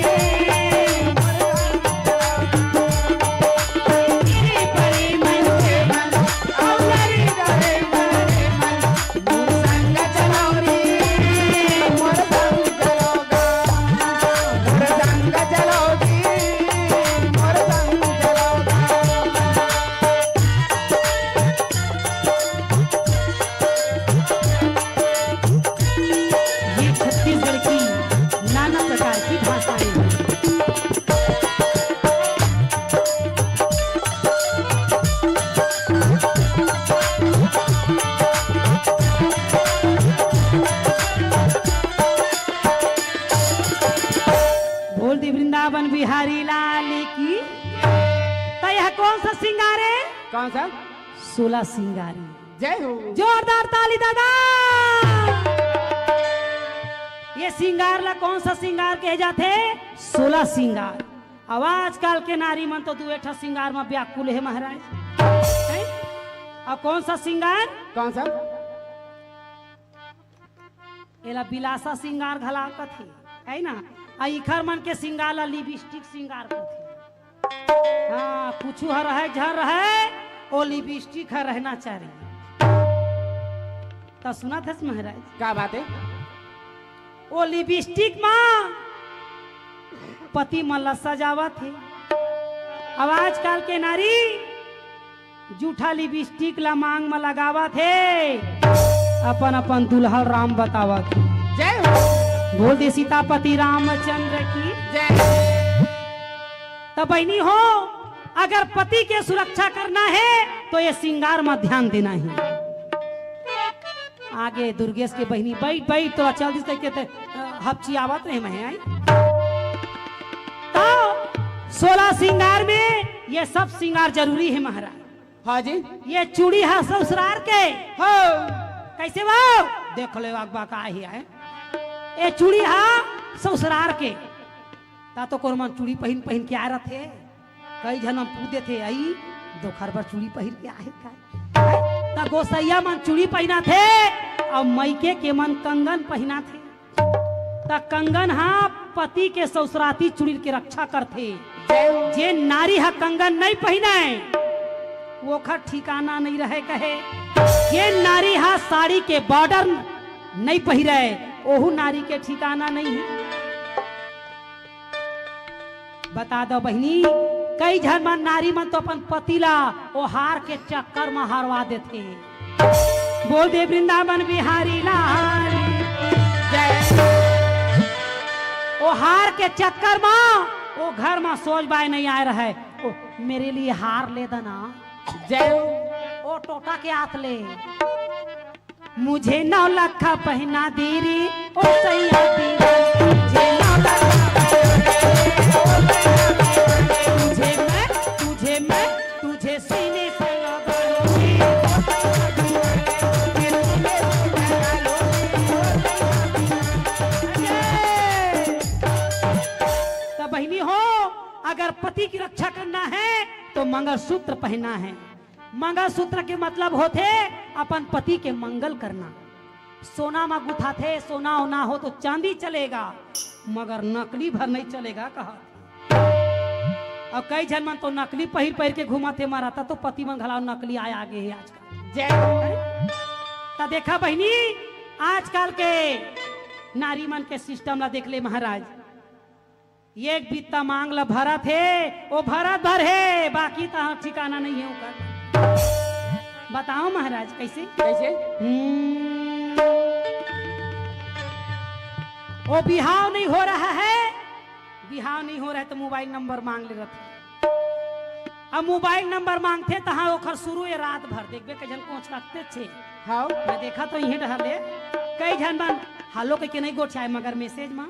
ये छत्तीसगढ़ की नाना प्रकार की भाषाएं हैं। बोल दे वृंदावन बिहारी लाल की। त यह कौन सा श्रृंगार हे? कौन सा? सोलह श्रृंगारी। जय हो। जोरदार ताली दादा। ये श्रृंगार ला कौन सा श्रृंगार कहे जाथे? सोलह श्रृंगार। अब आजकल के नारी मन तो दुए ठा श्रृंगार में व्याकुल हे महाराज। हैं? और कौन सा श्रृंगार? कौन सा? एला बिलासा श्रृंगार घला कथे, है ना? आ इखर मन के श्रृंगार ला लिपस्टिक श्रृंगार कथे। हाँ, कुछु ह रहय, झन रहय, ओ लिपस्टिक ह रहना चाहिए। त सुनत हस महाराज? का बात हे? ओ लिपस्टिक मा पति मन ला सजावत हे। अब आजकल के नारी जूठा लिपस्टिक ला मांग म लगावत हे, अपन अपन दुल्हा राम बतावत हे। जय हो। बोल दे सीतापति रामचंद्र की। जय। त बहिनी हो, अगर पति के सुरक्षा करना हे तो ये श्रृंगार म ध्यान देना हे। आगे दुर्गेश के बहिनी, "बैठ, बैठ, तोला चल दिस," कहिके ते, अ, हपचियावत रहे मैं, आई। तो सोलह श्रृंगार में ये सब श्रृंगार जरूरी हे महाराज। हाँ जी। ये चूड़ी हा ससुरार के। हो। कैसे वो? देख ले अगबा का ही है। ये चूड़ी हा ससुरार के। त तो कोन मन चूड़ी पहिन, पहिन के आए रथे। कई झन पूछ देथे, "आई, दोखर बर चूड़ी पहिर के आहे का?" त गोसैया मन चूड़ी पहिनाथे, अउ मइके के मन कंगन पहिनाथे। त कंगन हा पति के ससुराती चूड़ी के रक्षा करथे। जे नारी हा कंगन नइ पहिने, ओखर ठिकाना नइ रहे कहे। जे नारी हा साड़ी के border नइ पहिरे, ओहू नारी के ठिकाना नइ हे। बता दो बहिनी, कई झन मन नारी मन तो अपन पति ला ओ हार के चक्कर म हारवा देथे। बोल दे वृंदावन बिहारी लाल जय। ओ हार के चक्कर म ओ घर म सोज बाय नइ आए रहय, ओ मेरे लिए हार ले देना। जय। ओ टोटा के हाथ ले। मुझे नौ लखा पहना दे रे, ओ सैया दीवाना। मुझे नौ लखा पहना दे रे, ओ सैया दीवाना। तुझे मैं, तुझे मैं, तुझे सीने से लगा लूंगी। त बहिनी हो, मंगलसूत्र पहना है। मंगलसूत्र के मतलब होथे अपन पति के मंगल करना। सोना म गुथाथे, सोना ओना हो तो चांदी चलेगा, मगर नकली भर नहीं चलेगा कहा। अउ कई झन मन तो नकली पहिर पहिर के घूमत हे, मरता तो पति मन घलाव नकली आय आगे हे आजकल। जय हो। त देखा बहिनी, आजकल के नारी मन के सिस्टम ला देख ले महाराज, एक बित्ता मांग ला भरत हे, ओ भरत भर हे, बाकी त ठिकाना नहीं हे ओकर। बताओ महाराज, कैसे? कैसे? हम्म। ओ बिहाव नहीं हो रहा है, बिहाव नहीं हो रहा है त मोबाइल नंबर मांग ले रथे। अब मोबाइल नंबर मांगथे तहां ओखर शुरू ये रात भर देखबे कई झन कोच रखते छे। हाँ। मैं देखा तो इहे डहर ले कई झन मन हेलो कहिके नहीं गोठियाय मगर मैसेज मा,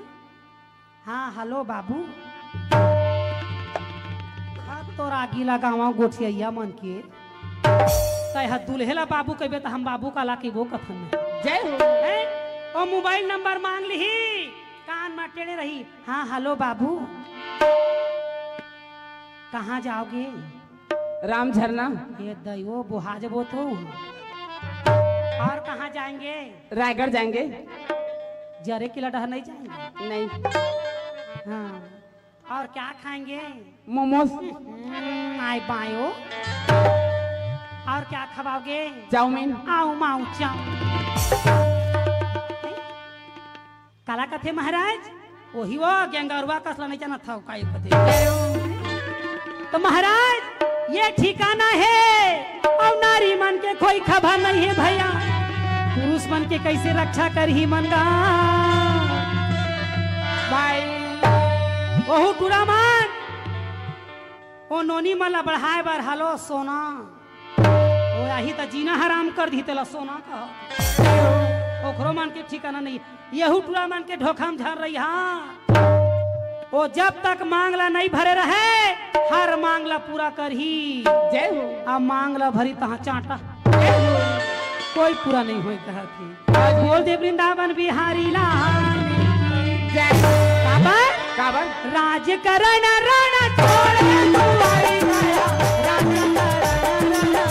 हाँ हेलो बाबू। हाँ, तोर आगी लगावा गोठियैया मन के। तै ह दूल्हे ला बाबू कहिबे त हम बाबू काला कहिबो कथन नहीं। जय हो। हैं? ओ मोबाइल नंबर मांग लिही, कान मा टेढ़े रही। हाँ हेलो बाबू। कहाँ जाओगे? राम झरना। ये दई, वो बोहा जबो तो। और कहाँ जाएंगे? रायगढ़ जाएंगे। जरे किला डहर नहीं जाएंगे? नहीं। हाँ। और क्या खाएंगे? मोमोज। हम्म, आय बायो। और क्या खवाओगे? चाउमीन। आऊ माऊ चाउमीन। काला कथे महाराज? ओही वो गेंगरुआ कस ला नहीं जानत हव, का एक कथे। तो महाराज, ये ठिकाना हे, अउ नारी मन के कोई खबर नहीं हे भैया। पुरुष मन के कैसे रक्षा करही मन गा? भाई। ओहू टूरा मन, ओ नोनी मन ला बढ़ाए बर हेलो सोना। ओ आही त जीना हराम कर दिही, तेला सोना कहा। ओखरो मन के ठिकाना नहीं। यहू टूरा मन के ढोखा म झर रही, हाँ। ओ जब तक मांग ला नहीं भरे रहे, हर मांग ला पूरा करही। जय हो। अब मांग ला भरी तहाँ चांटा। जय हो। कोई पूरा नहीं होय कहत हे। बोल दे वृंदावन बिहारी लाल। जय। काबर? काबर? राजकरण रण छोड़े दुआरी गया, राजकरण रण।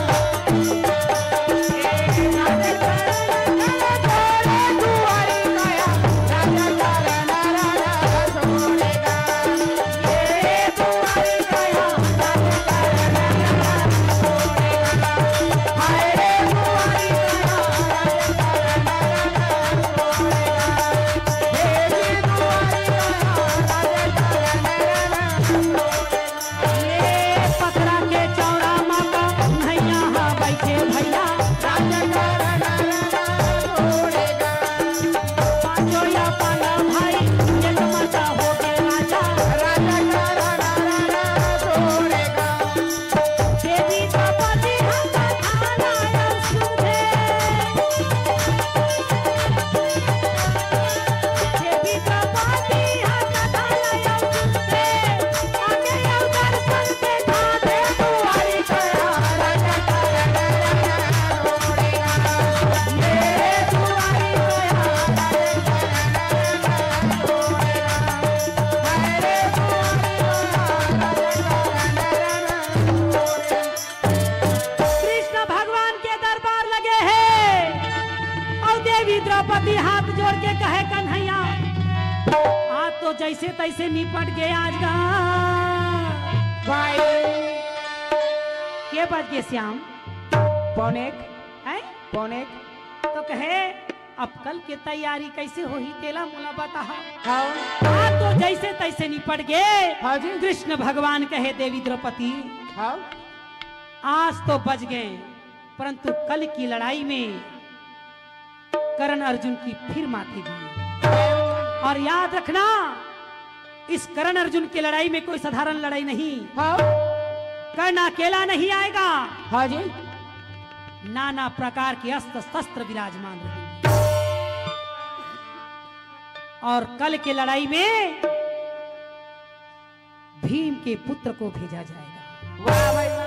ये पथरा के चौड़ा माता नैया हा बैठे भैया। पांचों या पांडव भाई एक माता हो गए राजा। देवी द्रौपदी हम कथा लायो सुधे। देवी द्रौपदी हम कथा लायो सुधे। कृष्ण भगवान के दरबार लगे हे अउ देवी द्रौपदी हाथ जोड़ के कहे, कन्हैया, आज तो जैसे तैसे निपट गए आज गा। भाई। के बज गए श्याम? पौने एक। हैं? पौने एक। तो कहे, अब कल के तैयारी कैसे होही, तेला मोला बताहा। हाँ। आज तो जैसे तैसे निपट गए। हाँ जी। कृष्ण भगवान कहे, देवी द्रौपदी, हाँ। आज तो बच गए, परंतु कल की लड़ाई में कर्ण अर्जुन की फिर माथे दिए। और याद रखना, इस कर्ण अर्जुन की लड़ाई में कोई साधारण लड़ाई नहीं। हाँ। कर्ण अकेला नहीं आएगा। हाँ जी। नाना प्रकार के अस्त्र शस्त्र विराजमान रहेंगे। और कल के लड़ाई में भीम के पुत्र को भेजा जाएगा। वाह भाई वाह।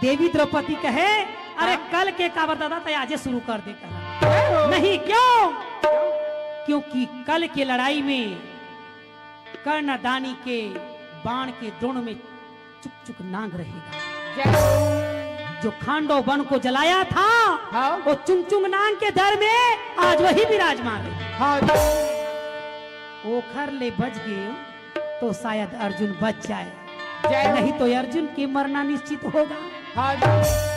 देवी द्रौपदी कहे, अरे हाँ। कल के काबर दादा, तय आजे शुरू कर दे कहा। जय हो। नहीं, क्यों? क्योंकि कल के लड़ाई में कर्णदानी के बाण के द्रोण में चुक चुक नांग रहेगा। जय हो। जो खांडो वन को जलाया था, हाँ। वो चुंग चुंग नांग के दर में आज वही विराजमान है। हाँ जी। ओखर ले बच गए तो शायद अर्जुन बच जाए, जय हो। नहीं तो अर्जुन के मरना निश्चित होगा। हाँ जी।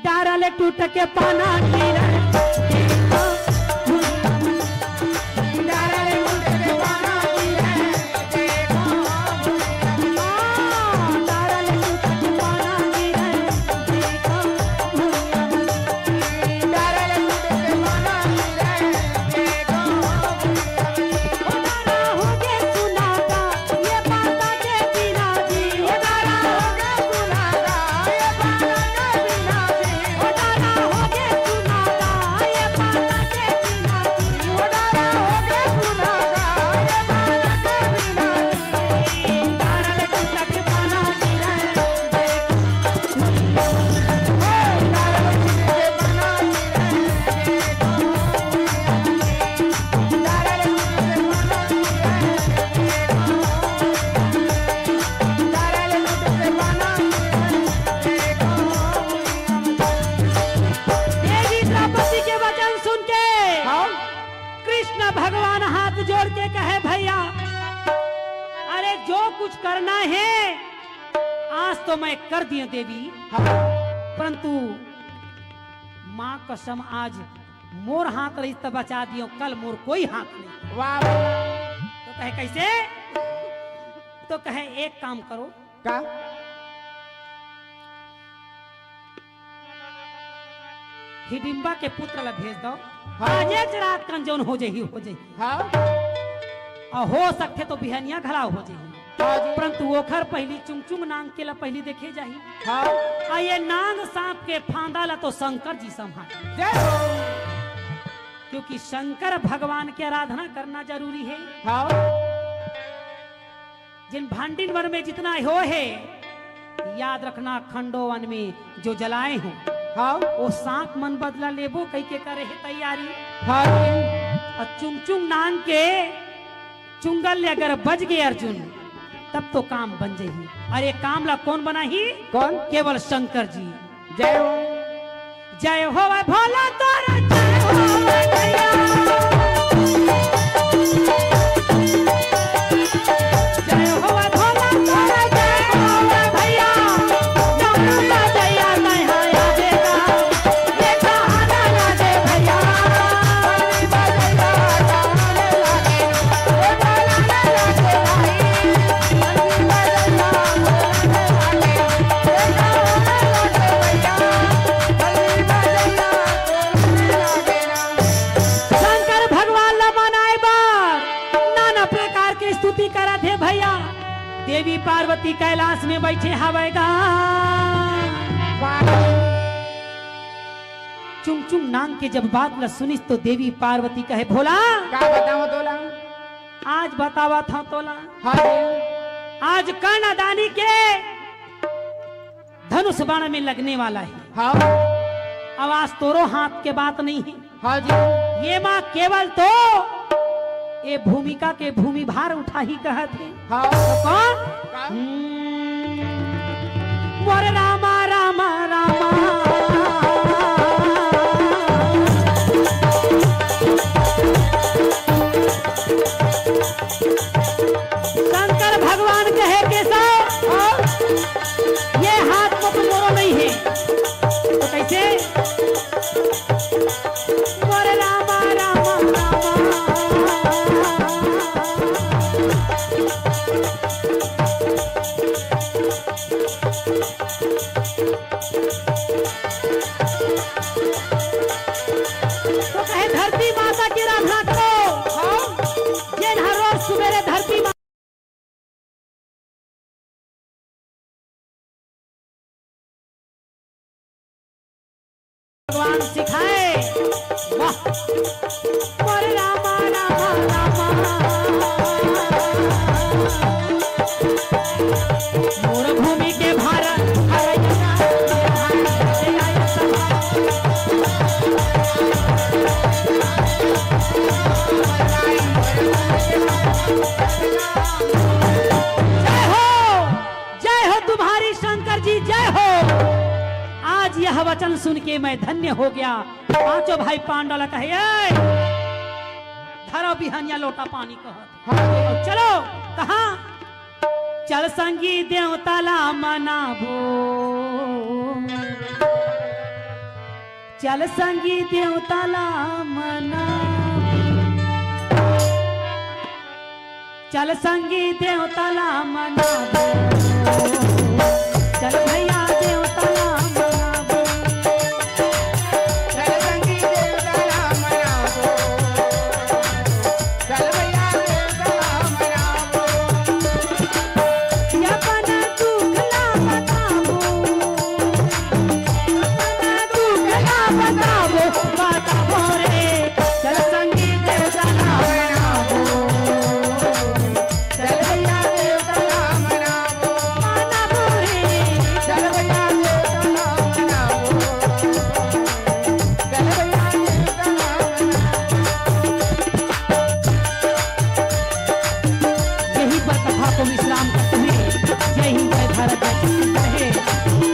डारा ले टूट के पाना गिरे। डारा ले टूट के पाना गिरे। देवी द्रौपदी के वचन सुन के हाँ। कृष्ण भगवान हाथ जोड़ के कहे, भैया, अरे, जो कुछ करना है, आज तो मैं कर दियो देवी, हाँ। परंतु माँ कसम, आज मोर हाथ रहिस त बचा दियो, कल मोर कोई हाथ नहीं। वाह, वाह। तो कहे, कैसे? तो कहे, एक काम करो। का? हिडिम्बा के पुत्र ला भेज दो। हाँ। आज एक रात कन जौन हो जाही, हो जाही। हाँ। और हो सकथे तो बिहनिया घला हो जाही। हाँ जी। परंतु ओखर पहिली चुंग चुंग नांग के ला पहिली देखे जाही। हाँ। आ ये नांग सांप के फांदा ला तो शंकर जी संभाल। जय हो। क्योंकि शंकर भगवान की आराधना करना जरूरी है। हाँ। जिन भांडिन वन में जितना हो है, याद रखना, खंडो वन में जो जलाए हो, हाँ। वो सांप मन बदला लेबो कहि के करे है तैयारी। हाँ। और चुंग चुंग नांग के चुंगल ले अगर बज गए अर्जुन, तब तो काम बन जाही। अरे काम ला कौन बनाही? कौन? केवल शंकर जी। जय हो। जय हो भोला तोरा, जय हो भैया। जय हो भोला तोरा, जय हो भैया। जमुना जैया नहा आवेगा, ये सहारा ना दे भैया। शंकर भगवान ला मनाए बर नाना प्रकार के स्तुति करत हे भैया। देवी पार्वती कैलाश में बैठे हवय गा। चुंग चुंग नांग के जब बात ला सुनिस तो देवी पार्वती कहे, भोला, का बतावं तोला? आज बतावत हंव तोला। हाँ जी। आज कर्णदानी के धनुष बाण में लगने वाला है। हाँ। अब आज तोरो हाथ के बात नहीं है। हाँ जी। ये माँ केवल तो ये भूमिका के भूमि भार उठाही कहत हे। हाँ। तो कौन? का? हम्म, मोर रामा, रामा, रामा। शंकर भगवान कहे, केशव, हाँ? ये हाथ में तो मोरो नहीं है, तो कैसे? मोर रामा, रामा, रामा। तो कहे, धरती माता की आराधना करो। हाँ। जेन हर रोज सुबेरे धरती मा- भगवान सिखाए। वाह। मोर रामा, रामा, रामा। मोर भूमि के भारत हरैया। जय हो, जय हो। यह वचन सुन के मैं धन्य हो गया। पांचों भाई पांडव ला कहे, "ए, धरो बिहनिया लोटा पानी," कहत। हाँ। "चलो।" कहाँ? "चल संगी देवता ला मनाबो, चल संगी देवता ला मनाबो, चल संगी देवता ला मनाबो, चल भैया देवता ला मनाबो।" चल संगी देवता ला मनाबो, चल भैया देवता ला मनाबो। अपन दुख ला बताबो, अपन दुख ला बताबो, बताबो रे। चल संगी देवता ला मनाबो, चल भैया देवता ला मनाबो, मनाबो रे। चल भैया देवता ला मनाबो, चल भैया देवता ला मनाबो। यहीं पर कथा को विश्राम करते हुए जय हिंद, जय भारत, जय छत्तीसगढ़ है।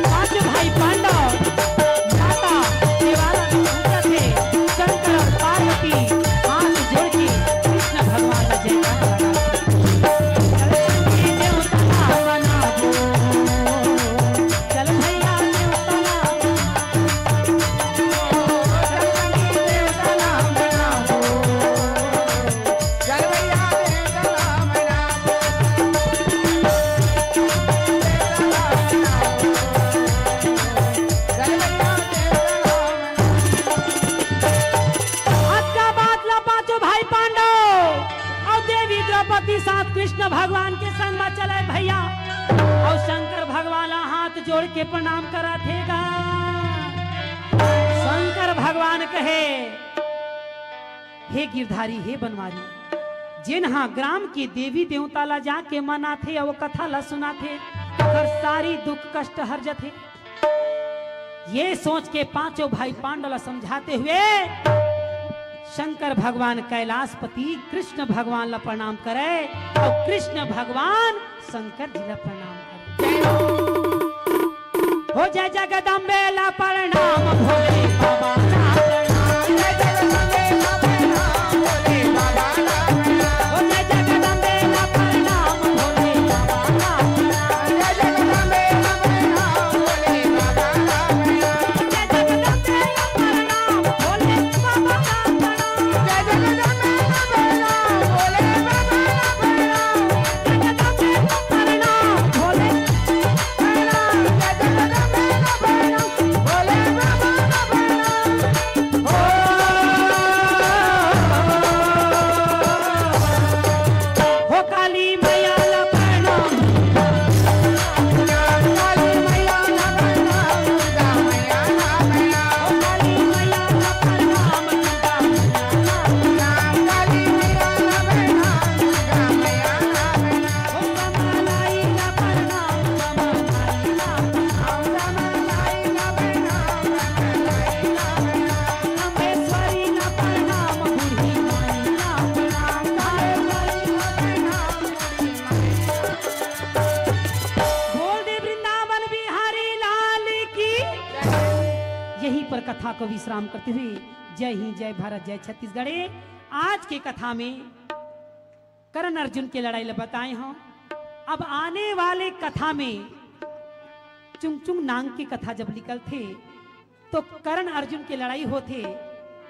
पांचों भाई पांडव माता देवाला में पहुंचे थे। शंकर और पार्वती हाथ जोड़ के कृष्ण भगवान का जयकारा लगा। चल भैया देवता ला मनाबो, चल भैया देवता ला मनाबो, चल भैया देवता ला मनाबो। अतका बात ला पांचों भाई पांडव अउ देवी द्रौपदी साथ कृष्ण भगवान के संग म चले भैया। अउ शंकर भगवान ला हाथ जोड़ के प्रणाम करत हे गा। शंकर भगवान कहे, हे गिरधारी, हे बनवारी, जेन हा ग्राम के देवी देवता ला जाके मनाथे अउ कथा ला सुनाथे, ओकर सारी दुख कष्ट हर जथे। ये सोच के पांचों भाई पांडव ला समझाते हुए शंकर भगवान कैलाशपति कृष्ण भगवान ला प्रणाम करे अउ कृष्ण भगवान शंकर जी ला प्रणाम करे। हो जय जगदम्बे ला प्रणाम, भोले बाबा ला प्रणाम। जय जगदम्बे ला प्रणाम, भोले बाबा ला प्रणाम। हो जय जगदम्बे ला प्रणाम, भोले बाबा ला प्रणाम। जय जगदम्बे ला प्रणाम, भोले बाबा ला प्रणाम। जय जगदम्बे ला प्रणाम, भोले बाबा ला प्रणाम। जय जगदम्बे ला प्रणाम, भोले बाबा ला प्रणाम। जय जगदम्बे ला प्रणाम, भोले बोल दे वृंदावन बिहारी लाल की। यहीं पर कथा को विश्राम करते हुए जय हिंद, जय भारत, जय छत्तीसगढ़। आज के कथा में कर्ण अर्जुन के लड़ाई ल बताए हंव। अब आने वाले कथा में चुंगचुंग नांग के कथा जब निकलथे तो कर्ण अर्जुन के लड़ाई होथे,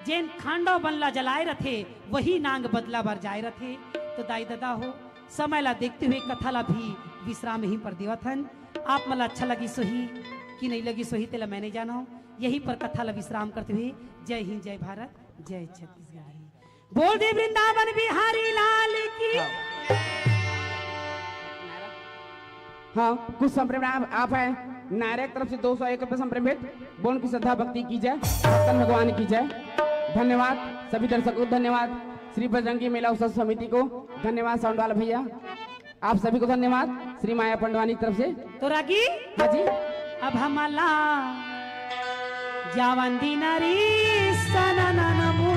जेन खांडव बन ला जलाए रथे, वही नांग बदला बर जाए रथे। तो दाई ददा हो, समय ला देखते हुए कथा ला भी विश्राम यहीं पर देवत हन। आप मन ला अच्छा लगिस होही कि नहीं लगिस होही, तेला मैं नहीं जानव। यहीं पर कथा ला विश्राम करते हुए जय हिंद, जय भारत, जय छत्तीसगढ़। बोल दे वृंदावन बिहारी लाल की। हाँ, कुछ संप्रेम आप, आप है नायरा के तरफ से दो सौ एक रुपये संप्रेम भेंट। बोल की श्रद्धा भक्ति की जय, भक्तन भगवान की जय। धन्यवाद सभी दर्शकों को, धन्यवाद श्री बजरंगी मेला उत्सव समिति को, धन्यवाद साउंड वाला भैया, आप सभी को धन्यवाद श्री माया पंडवानी की तरफ से। तो रागी, हाँ जी। अब हमला जावन दीना री सननन मू।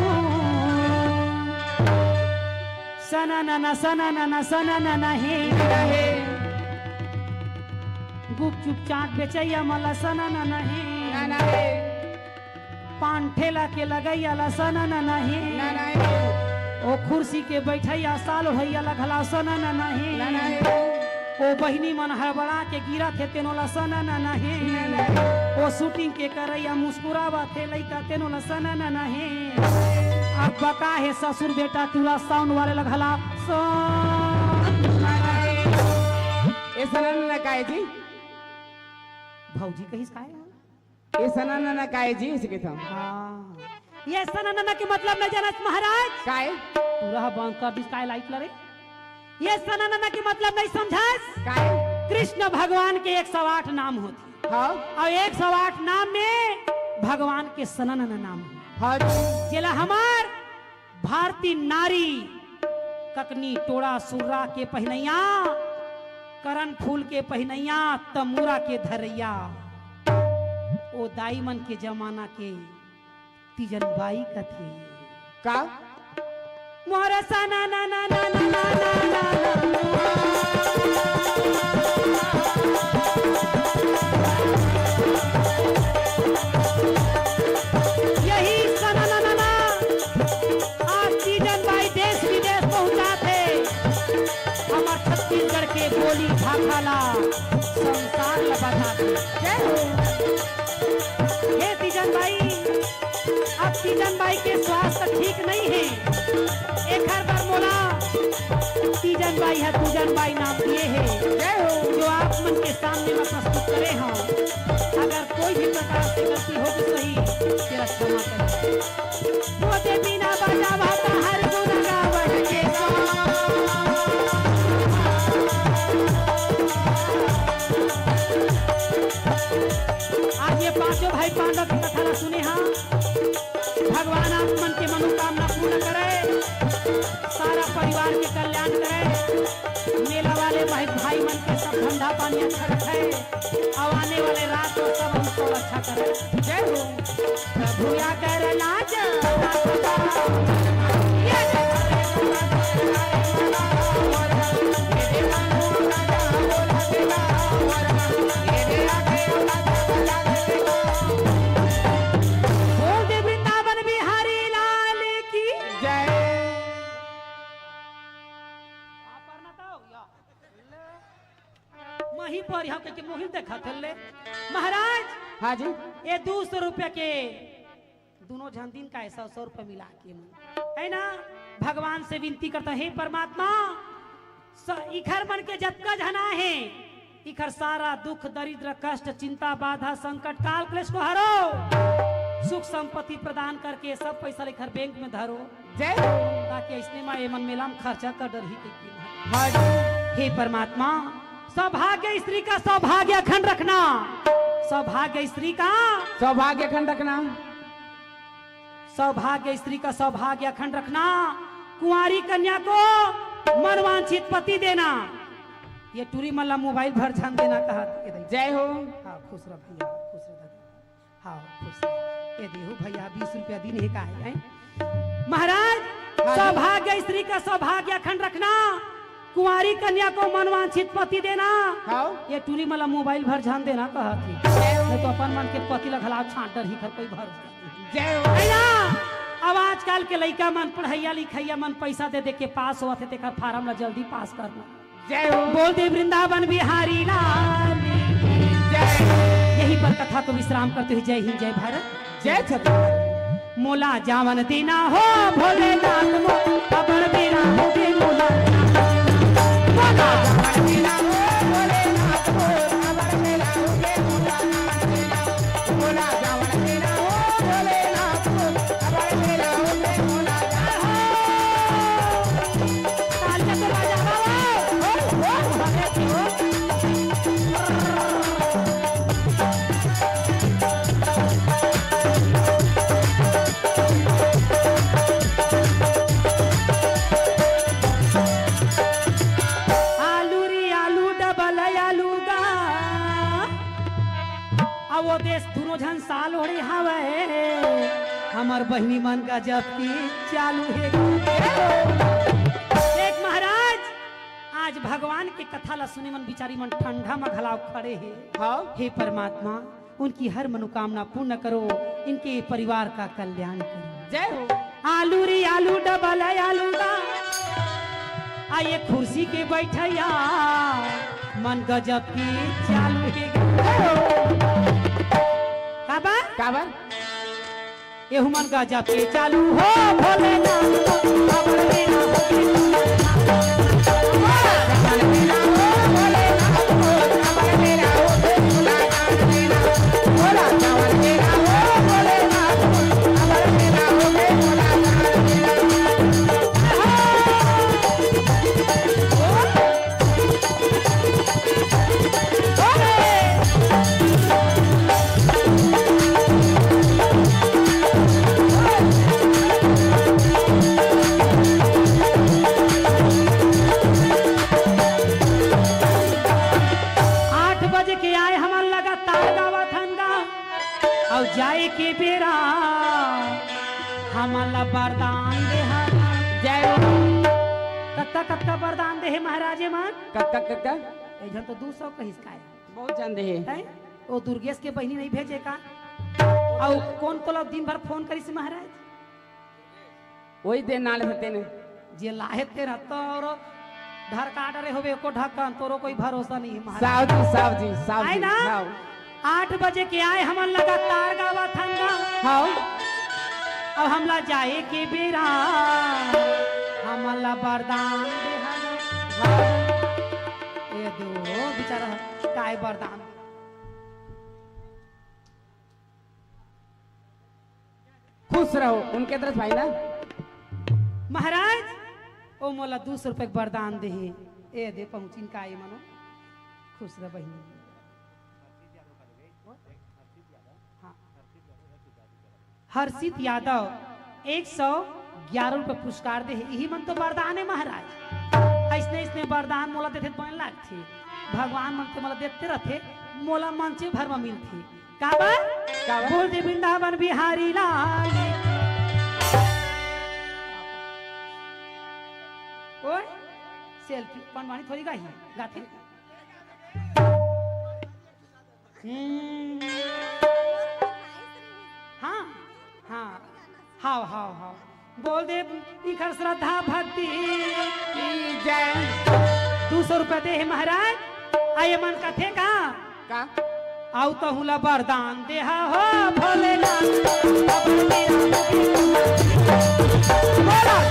सननन, सननन, सननन हे। गुपचुप चाट बेचैया मला सननन हे। नहीं। पान ठेला के लगइया ला सनन नहीं। ना, नहीं। ओ कुर्सी के बैठइया साल होइया ला घला सनन नहीं। ना, नहीं। ओ बहिनी मन हड़बड़ा के गिरत हे तेनो ला सनन नहीं। ना, नहीं। ओ shooting के करइया मुस्कुरावत हे लइका तेनो ला सनन नहीं। अब बका हे ससुर बेटा टूरा sound वाले ला घला सनन नहीं। ए सनन न काय जी? भौजी कहिस काय? ए सनन न काय जी, इसे कहता हूँ। हाँ। ये सनन न के मतलब नहीं जानस महाराज? काय? पूरा बंद कर दिस काय light ला रे? ये सनन न के मतलब नहीं समझस? काय? कृष्ण भगवान के एक सौ आठ नाम होथे। हाँ। अउ एक सौ आठ नाम में भगवान के सनन न नाम हे। हाँ जी। जेला हमर भारतीय नारी ककनी टोड़ा सुर्रा के पहिनइया, करन फूल के पहिनइया, तमूरा के धरइया, ओ दाई मन के जमाना के तीजन बाई कथे। का? मोर सना ना ना ना ना ना ना ना ना। यही सना ना ना ना। आज तीजन बाई देश विदेश पहुंचाथे। हमर छत्तीसगढ़ के बोली भाखा ला संसार ला बताथे। जय हो। हे तीजन बाई, अब तीजन बाई के स्वास्थ्य ठीक नहीं हे, एखर बर मोला तीजन बाई ह पूजन बाई नाम दिए हे। जय हो। जो आप मन के सामने मैं प्रस्तुत करे हूँ, अगर कोई भी प्रकार से गलती हो तो सही, तेरा क्षमा करें। वो दे बिना बजावा ता हर गुण गावत के सो। आज ये पांचों भाई पांडव की कथा ला सुने हा। भगवान आप मन के मनोकामना पूर्ण करे, सारा परिवार के कल्याण करे। मेला वाले भाई, भाई मन के सब धंधा पानी अच्छा रखे, अउ आने वाले रात को सब हमको अच्छा करे। जय हो। प्रभु या कर लाज। बोल दे वृंदावन बिहारी लाल की जय। मही पर यहाँ के मोहिल देखा थे ले। महाराज, हाँ जी। ये दो सौ रुपया के दोनों झन दिन का ऐसा सौ रुपया मिला के मन, है ना, भगवान से विनती करता, हे परमात्मा, स-, इखर मन के जतका झना हे, इखर सारा दुख, दरिद्र, कष्ट, चिंता, बाधा, संकट, काल, क्लेश को हरो, सुख संपत्ति प्रदान करके सब पैसा लेकर बैंक में धरो। जय हो। ताकि इसने मा एमन मेला में खर्चा कर डरही के की। हाँ जी। हे परमात्मा, सौभाग्य स्त्री का सौभाग्य अखंड रखना। सौभाग्य स्त्री का सौभाग्य अखंड रखना। सौभाग्य स्त्री का सौभाग्य अखंड रखना। कुंवारी कन्या को मनवांछित पति देना। ये टूरी मन ला मोबाइल भर झन देना कहा। जय हो। हाँ, खुश रह भैया, खुश रह दादा। हाँ, खुश रह। ये देहू भैया, बीस रुपया दिन हे का है, हैं? महाराज, हाँ जी। सौभाग्य स्त्री का सौभाग्य अखंड रखना, कुंवारी कन्या को मनवांछित पति देना। हाँ। ये टूरी मन ला मोबाइल भर झन देना कहा थी। जय हो। नहीं तो अपन मन के पति ला घला छांट डरही घर कोई भर। जय हो। भैया, अब आजकल के लइका मन पढ़ैया लिखैया मन पैसा दे दे के पास होवत हे, तेकर फार्म ला जल्दी पास करना। जय हो। बोल दे वृंदावन बिहारी लाल की जय। यहीं पर कथा को विश्राम करते हुए जय हिंद, जय भारत, जय छत्तीसगढ़। मोला जावन देना हो भोलेनाथ मो, अबड़ बेरा हो गे मोला। मोला जावन देना हो भोलेनाथ मो, अबड़ बेरा हो गे मोला। मोला जावन देना हो भोलेनाथ मो, अबड़ बेरा हो गे मोला। तालियां तो बजावा हो। हो, हो, हो, हो। आलू री आलू, डबल आलू गा। अब वो देश दुनों झन साल ओढ़े हवे, हमर बहिनी मन का जब की चालू हे। देख महाराज, आज भगवान के कथा ला सुने मन बिचारी मन ठंडा म घलाव खड़े हे। हाँ। हे परमात्मा, उनकी हर मनोकामना पूर्ण करो, इनके परिवार का कल्याण करो। जय हो। आलू रे आलू, डबल आलू दा, आ ये कुर्सी के बैठैया, मन गजब के चालू के। काबर? काबर? एहू मन गजब के चालू हो भोलेनाथ, अबर मेरा हो आठ बजे के आए हमन लगातार गावत हन गा, अउ जाए के बेरा हमन ला वरदान दे हन। जय हो। कतका कतका वरदान दे हे महाराज मन? कतका कतका? एक झन तो दू सौ कहिस काय। बहुत झन दे हे। हैं? ओ दुर्गेश के बहिनी नहीं भेजे का? अउ कोन तोला दिन भर फोन करिस महाराज? वही दे नाल होते ने। जे लाहे ते रहता और धर का डरे होवे एको ढक्कन, तोरो कोई भरोसा नहीं है महाराज। साव जी, साव जी, साव आए जी, ना? साव। आठ बजे के आए, हमन लगातार गावत हन गा। हाँ। अब हमला जाए के बेरा, हमन ला वरदान दे हन। हाँ। ए दो बेचारा काय वरदान। खुश रहो, उनके तरफ भाई ना। महाराज, ओ मोला दू सौ रुपये के वरदान दे हे। ए दे पहुँचिन का ए मनो। खुश रह बहिनी। हाँ। हर्षित यादव एक सौ ग्यारह रुपये पुरस्कार दे हे। यही मन तो वरदान है महाराज। ऐसने ऐसने वरदान मोला देथे तो बने लागथे। भगवान मन के मोला देते रहथे, मोला मंचे भर में मिलथे। काबर? काबर? बोल दे वृंदावन बिहारी लाल। ओए, सेल्फी, पंडवानी थोड़ी गाही, गाथे। हम्म। हाँ, हाँ, हाव, हाव, हाव। बोल दे, इखर श्रद्धा भक्ति की जय। दू सौ रुपया दे हे महाराज। आ ये मन कथे का? का? आउ तहूँ ला वरदान देहा हो भोलेनाथ। महाराज,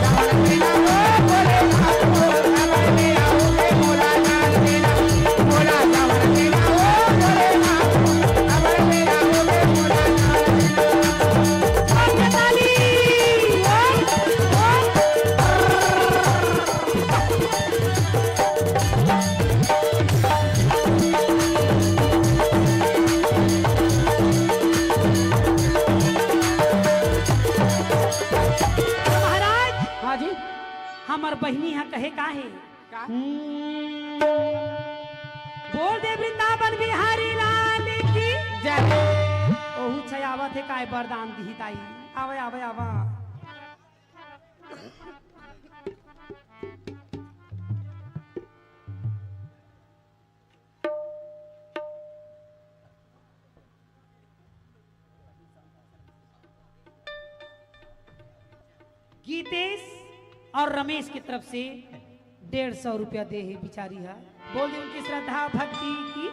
हाँ जी। हमर बहिनी ह कहे का हे? का? हम्म, बोल दे वृंदावन बिहारी लाल की जय। ओहू छयावत हे काय वरदान दिही ताई। आवे, आवे, आवा। गीतेश और रमेश की तरफ से डेढ़ सौ रुपया दे हे बिचारी हा। बोल दे उनकी श्रद्धा भक्ति की।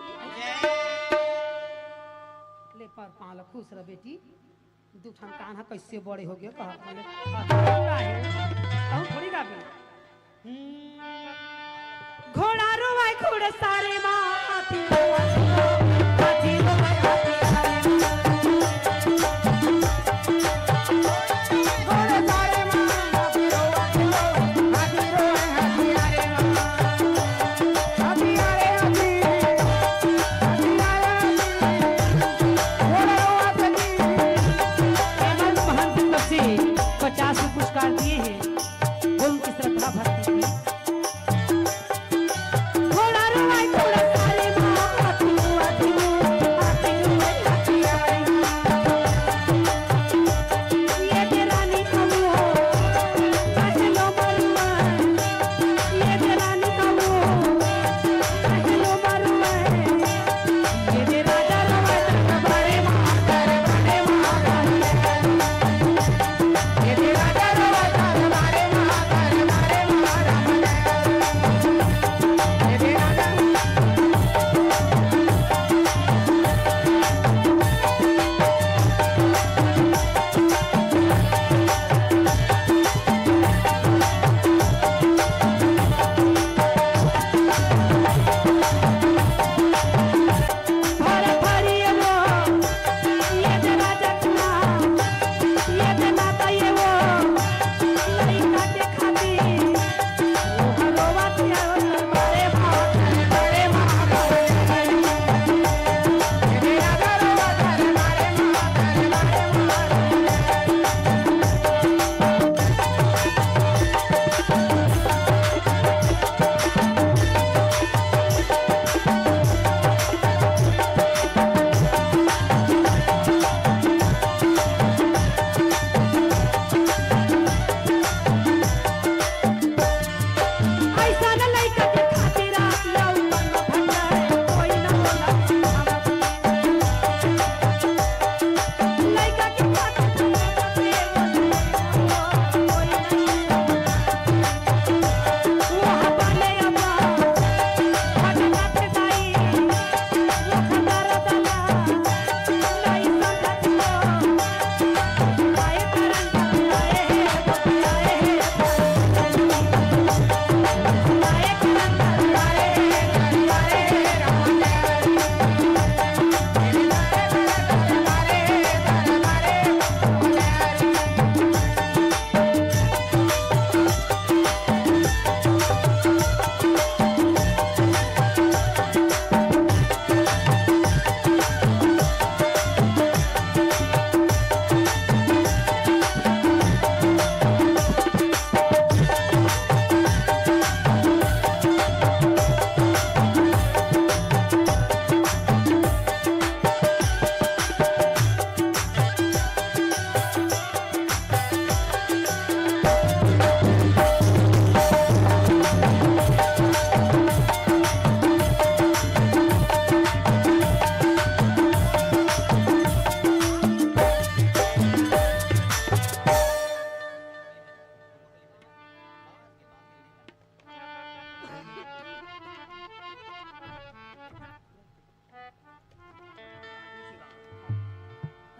ले पर पाँव ल खुश रह बेटी। दू ठन कान ह कइसे बड़े हो गए, कहा, बोले, "आ, का हे? कहूँ थोड़ी गाबे।" हम्म। घोड़ा रोवाय घोड़ा सारे माँ, हाथी रोवाय, हाथी रोवाय, हाथी सारे माँ। घोड़ा सारे माँ, हाथी रोवाय, हाथी रोवाय, हाथी सारे माँ। हाथी आ रे, हाथी। हाथी आ रे, हाथी। घोड़ा रोवाय, हाथी। हेमंत महंत की तरफ से पचास रुपये पुरस्कार दिए हैं। बोल उनकी श्रद्धा भक्ति की। घोड़ा रोवाय घोड़ा सारे माँ, हाथी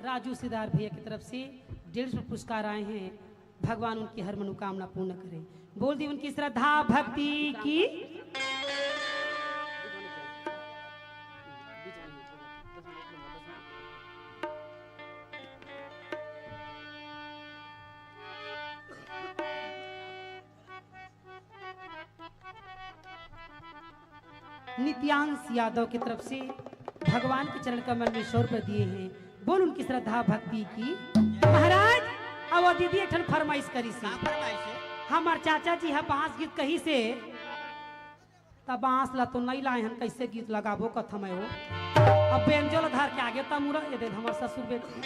राजू सिदार भैया की तरफ से डेढ़ सौ पुरस्कार आए हैं। भगवान उनकी हर मनोकामना पूर्ण करें। बोल दी उनकी श्रद्धा भक्ति की। नित्यांश यादव की तरफ से भगवान के चरण कमल में सौ रुपए दिए हैं। बोल उनकी श्रद्धा भक्ति की। महाराज, अब वो दीदी एक ठन फरमाइश करी से। का फरमाइश है? हमार चाचा जी ह बांस गीत कही से, तब बांस ला तो नहीं लाए हन, कैसे गीत लगाबो कथम है वो। अब बेंजो ला धर के आगे तमुरा ये दे हमार ससुर बेटी।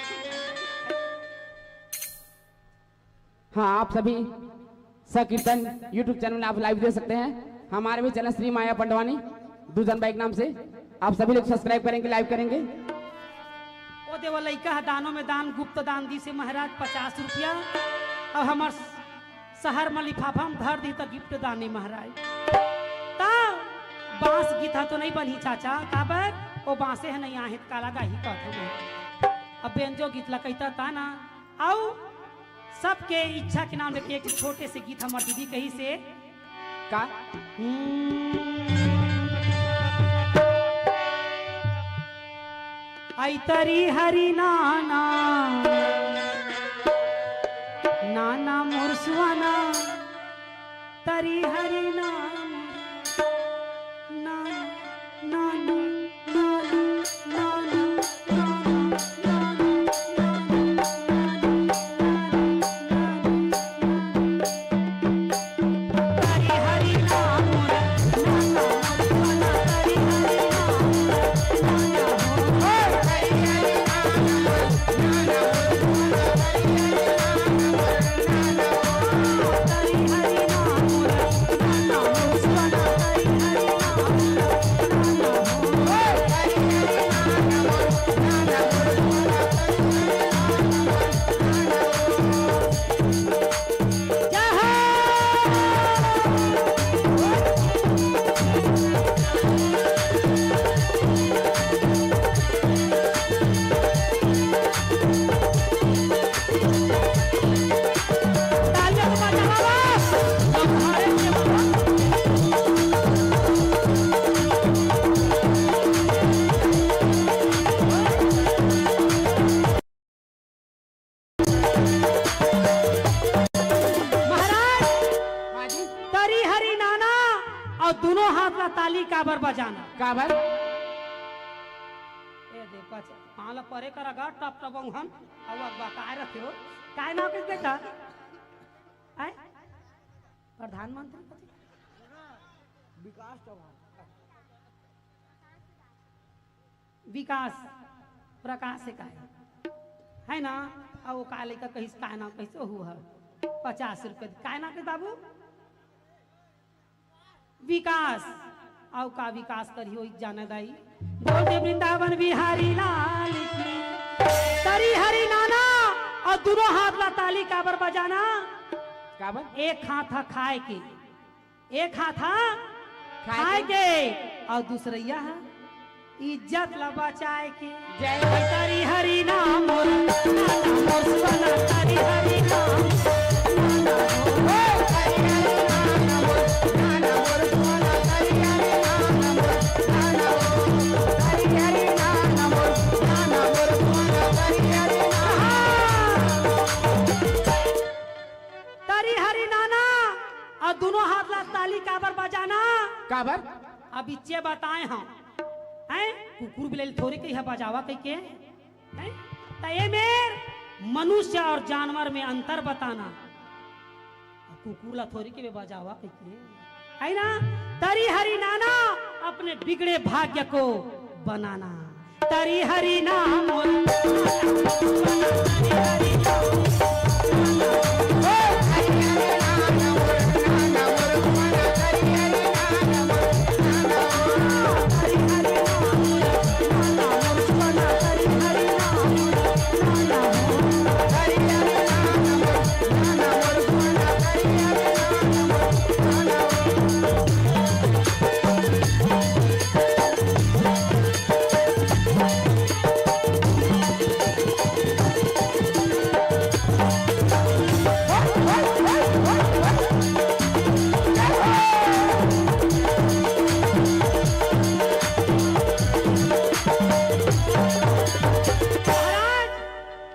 हाँ, आप सभी संकीर्तन YouTube चैनल में आप लाइव देख सकते हैं। हमारे भी चैनल श्री माया पंडवानी दूजन बाई के नाम से आप सभी लोग सब्सक्राइब करेंगे, लाइव करेंगे। ओ देवा, लइका ह दानों में दान, गुप्त दान दी से महाराज पचास रुपया, और हमार शहर में लिफाफा में धर दी त गिफ्ट दान हे महाराज। त बांस गीत ह तो नहीं बनही चाचा, काबर ओ बांसे ह नहीं आहे त काला गाही कहत हूँ। अब बेंजो गीत ला कहिता ता ना, अउ सबके इच्छा के नाम लेके एक छोटे से गीत हमर दीदी कही से। का? हम्म। आई तरी हरी नाना, नाना मोर सुहाना, तरी हरी नाना। काबर बजाना? काबर? ए दे, पच-, हाँ ला परे कर अगर टप टप हम, अब अगवा काय रखे हो? काय नाम किस बेटा? आय? प्रधानमंत्री कथी? विकास चौहान। विकास, प्रकाश से काय? है ना? अब वो का लइका कहिस, काय नाम कहिस? ओहू ह। पचास रुपया। काय नाम के बाबू? विकास। अउ का विकास करही, ओही जाने दाई। बोल दे वृंदावन बिहारी लाल की। तरी हरी नाना, अउ दुनों हाथ ला ताली काबर बजाना? काबर? एक हाथ ह खाए के, एक हाथ ह खाए खाए के। के, अउ दूसरइया ह इज्जत ला बचाए के। जय हो। तरी हरी नाम मोर, नाना मोर सुना, तरी हरी नाम। तरी हरी नाना, अउ दुनों हाथ ला ताली काबर बजाना? काबर? अब इच्चे बताए हम, हैं? कुकुर बिलई ल थोड़ी कही है बजावा कहिके, हैं? त ए मेर मनुष्य अउ जानवर में अंतर बताना। अब कुकुर ला थोड़ी कही बजावा कहिके, है ना? तरी हरी नाना, अपने बिगड़े भाग्य को बनाना। तरी हरी नाम। महाराज,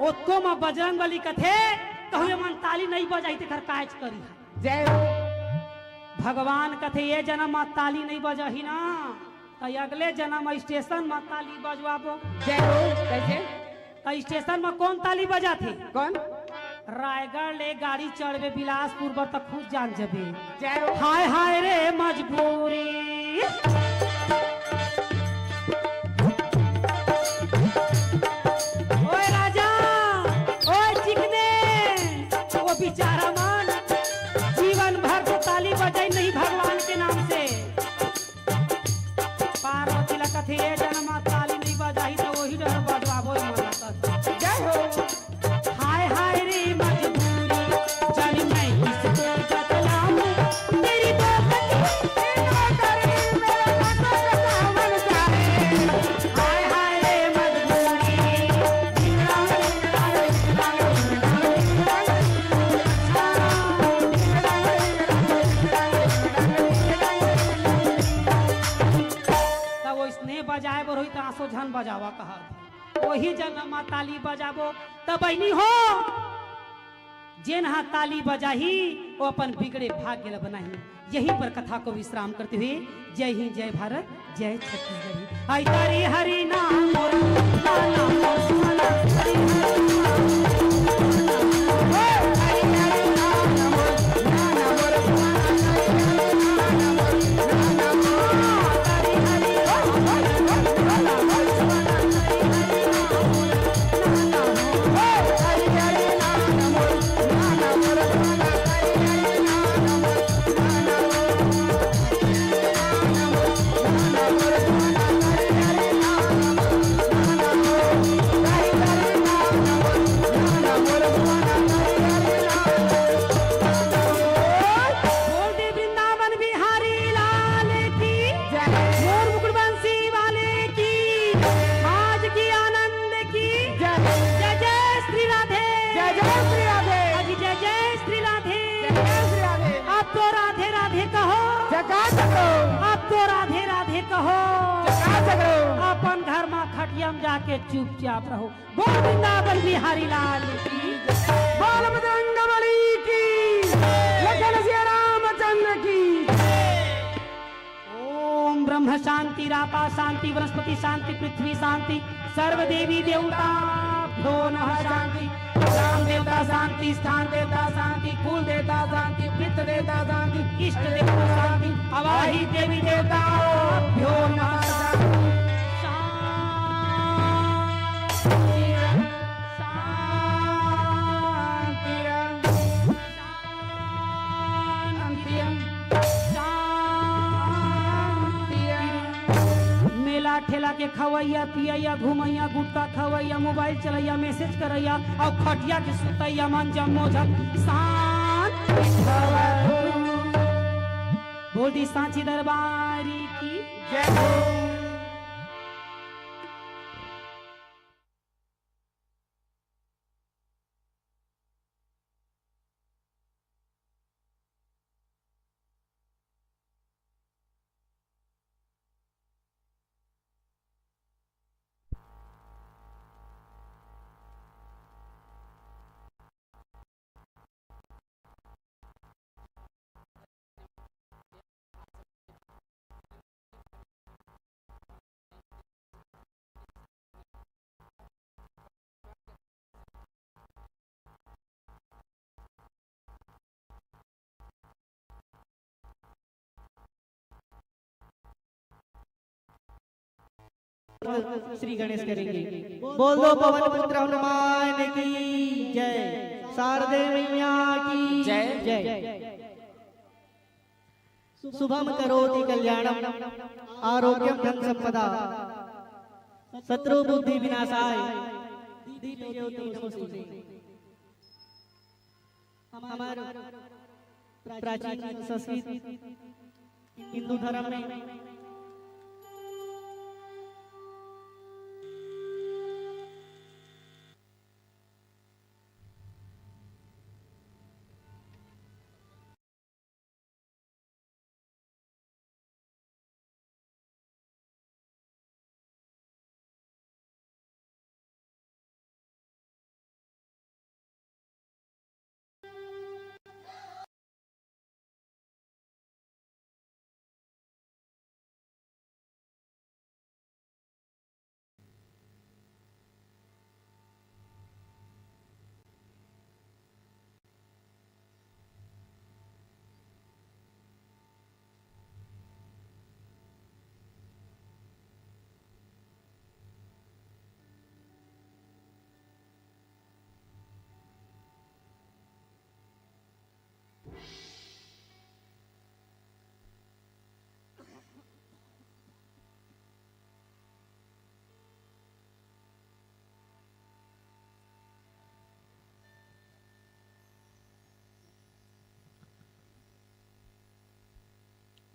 ओतको म बजरंग बली कथे, कहूँ ये मन ताली नइ बजाही तेखर कायच करी है। जय हो। भगवान कथे, "ये जनम म ताली नइ बजाही ना, त अगले जनम म स्टेशन म ताली बजवाबो।" जय हो। कइसे? त स्टेशन म कोन ताली बजाथे? कोन? रायगढ़ ले गाड़ी चढ़बे बिलासपुर बर, त खुद जान जबे। जय हो। हाय हाय रे मजबूरी। ओए राजा, ओए चिकने, वो बेचारा मन जीवन भर तो ताली बजाई नहीं भगवान के नाम से। पार्वती ला कथे, "ए जनम म ताली नहीं बजाही, त वही डहर बजवाबो, ए मन ला कथे।" जय हो। हाय हाय रे मजबूरी, चल मैं इसको बतलाऊं, मेरी दोस्त की नौकरी, मेरा नौकर सावन जाए। हाय हाय रे मजबूरी। त ओइसने बजाए बर होही त आंसू झन बजावा कहत। ओही जनम म ताली बजाबो। त बहिनी हो, जेन ह ताली बजाही, वो अपन बिगड़े भाग्य ल बनाही। यहीं पर कथा को विश्राम करते हुए जय हिंद, जय भारत, जय छत्तीसगढ़। आई तारी हरी नाम मोर, नाम मोर सुना, हरी हरी नाम। बोल दे वृंदावन बिहारी लाल की। जय। मोर मुकुट बंसी वाले की। आज की आनंद की। जय। जय जय श्री राधे। जय जय श्री राधे। अजी जय जय श्री राधे। जय जय श्री राधे। अब तो राधे राधे कहो। जयकार करो। अब तो राधे राधे कहो। जयकार करो। अपन घर म खटिया म जाके चुपचाप रहो। बोल वृंदावन बिहारी लाल की। बोल बजरंग बली की। लखन सिया रामचंद्र की। ओम रापा शांति, वनस्पति शांति, पृथ्वी शांति, सर्व देवी देवताभ्यो नमः शांति, ग्राम देवता शांति, स्थान देवता शांति, कुल देवता शांति, पितृ देवता शांति, इष्ट देवता शांति, अवाही देवी देवताभ्यो नमः शांति। शांति। मेला ठेला के खवैया, पियैया, घुमैया, गुटखा खवैया, मोबाइल चलैया, मैसेज करैया अउ खटिया के सुतैया मन जम्मो झन शांत भवतु। बोल दी सांची दरबार की जय हो। श्री गणेश करेंगे। बोल दो पवन पुत्र हनुमान की जय, शारदे मैया की जय। जय। शुभम करोति कल्याणम आरोग्यम धन संपदा शत्रु बुद्धि विनाशाय दीपे ज्योति नमोस्तुते। हमर प्राचीन संस्कृत हिंदू धर्म में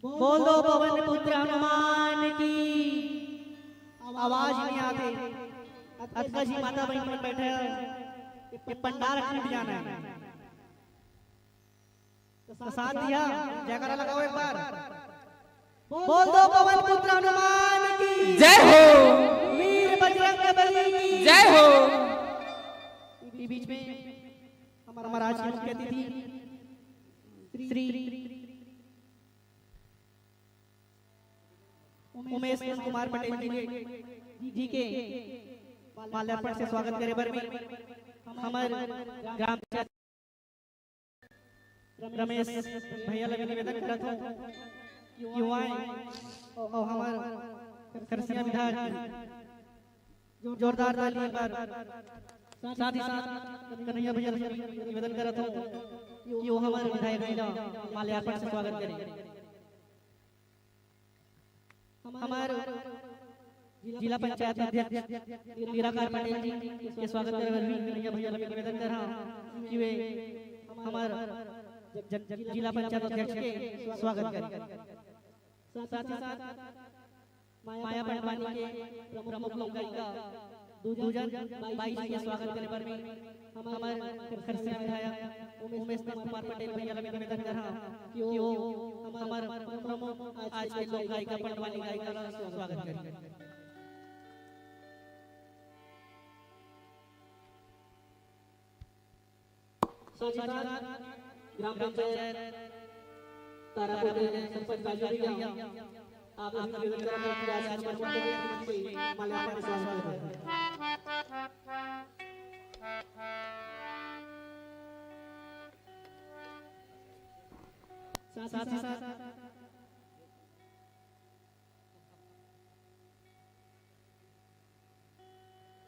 बोल दो पवन पुत्र हनुमान की। आवाज नहीं आते। अतका जी माता बहन मन बैठे हैं, ये पंडाल टूट जाना है। तो साथ दिया, जयकारा लगाओ एक बार। बोल दो पवन पुत्र हनुमान की जय हो। वीर बजरंग बली की जय हो। ये बीच में हमारा महाराज के मुख्य अतिथि श्री उमेश कुमार पटेल जी के, जी के माल्यार्पण से स्वागत करे बर में हमर ग्राम पंचायत रमेश भैया ला निवेदन करत हूँ, युवाएं और हमर खरसिया विधायक जोरदार ताली पर साथ ही साथ कन्हैया भैया ला निवेदन करत हूँ कि वो हमर विधायक जी ला माल्यार्पण से स्वागत करें। हमर जिला पंचायत अध्यक्ष निराकार पटेल जी के स्वागत करे बर भी कन्हैया भैया ला निवेदन करहा कि वे हमर ज-, ज-, जिला पंचायत अध्यक्ष के स्वागत करें। साथ ही साथ माया पंडवानी के प्रमुख लोक गायिका दूजन बाई जी के स्वागत करे बर में हमर खरसिया विधायक उमेश कुमार पटेल भैया ला निवेदन करहा कि वो हमर प्रमुख आज के लोक गायिका पंडवानी गायिका ला स्वागत करें। साथ ही साथ ग्राम पंचायत तारापुर के सरपंच राजू भैया आप सभी निवेदन करत हन कि आज के कार्यक्रम के माल्यार्पण के स्वागत करें। साथ ही साथ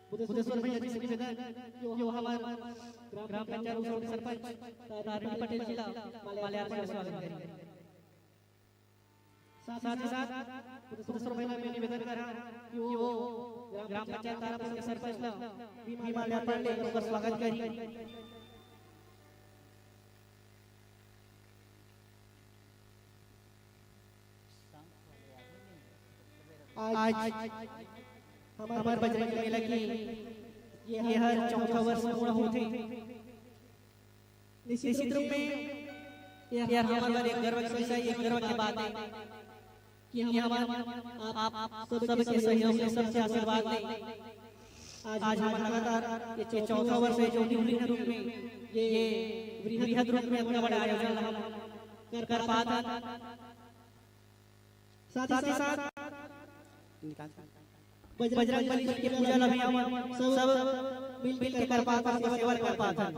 बुद्धेश्वर भैया जी से निवेदन कि वो हमारे ग्राम पंचायत सरपंच तारिणी पटेल जी ला माल्यार्पण के स्वागत करें। साथ ही साथ बुद्धेश्वर भैया मैं निवेदन करत हन कि वो ग्राम पंचायत तारापुर के सरपंच ला भी माल्यार्पण ले ओकर स्वागत करी। आज हमार बजरंग मेला के ये हर चौथा वर्ष पूरा होथे। निश्चित रूप में ये हमारे बर एक गर्व के विषय, एक गर्व के बात है कि हम आप सबके सहयोग से, सबके आशीर्वाद ले आज हम लगातार ये चौथा वर्ष है जो कि वृहद रूप में, ये वृहद रूप में इतना बड़ा आयोजन हम कर पात हन। साथ ही साथ बजरंग बली के पूजा ला भी हम सब मिल मिल के कर पात हन, सेवा कर पात हन।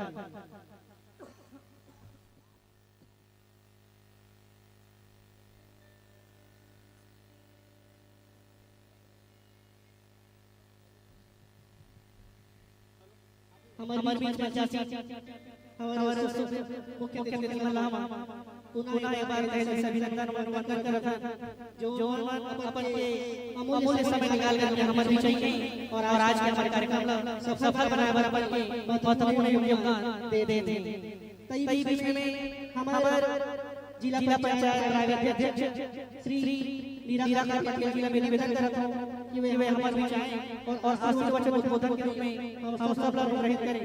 हमारे बीच में चाची, हमारे मुख्य अतिथि मन ला हम पुनः एक बार तहे दिल से अभिनंदन, वंदन करत हन, जो मन अपन के अमूल्य समय निकाल करके हमारे बीच आए और आज के हमारे कार्यक्रम ला सफल बनाए बर अपन के महत्वपूर्ण योगदान दे देथे। तई विषय में हमार जिला पंचायत प्राइवेट अध्यक्ष श्री निराकार पटेल जी ला मैं निवेदन करत हूँ कि वे हमारे बीच आए और आशीर्वचन उद्बोधन के रूप में हम सब ला अनुग्रहित करें।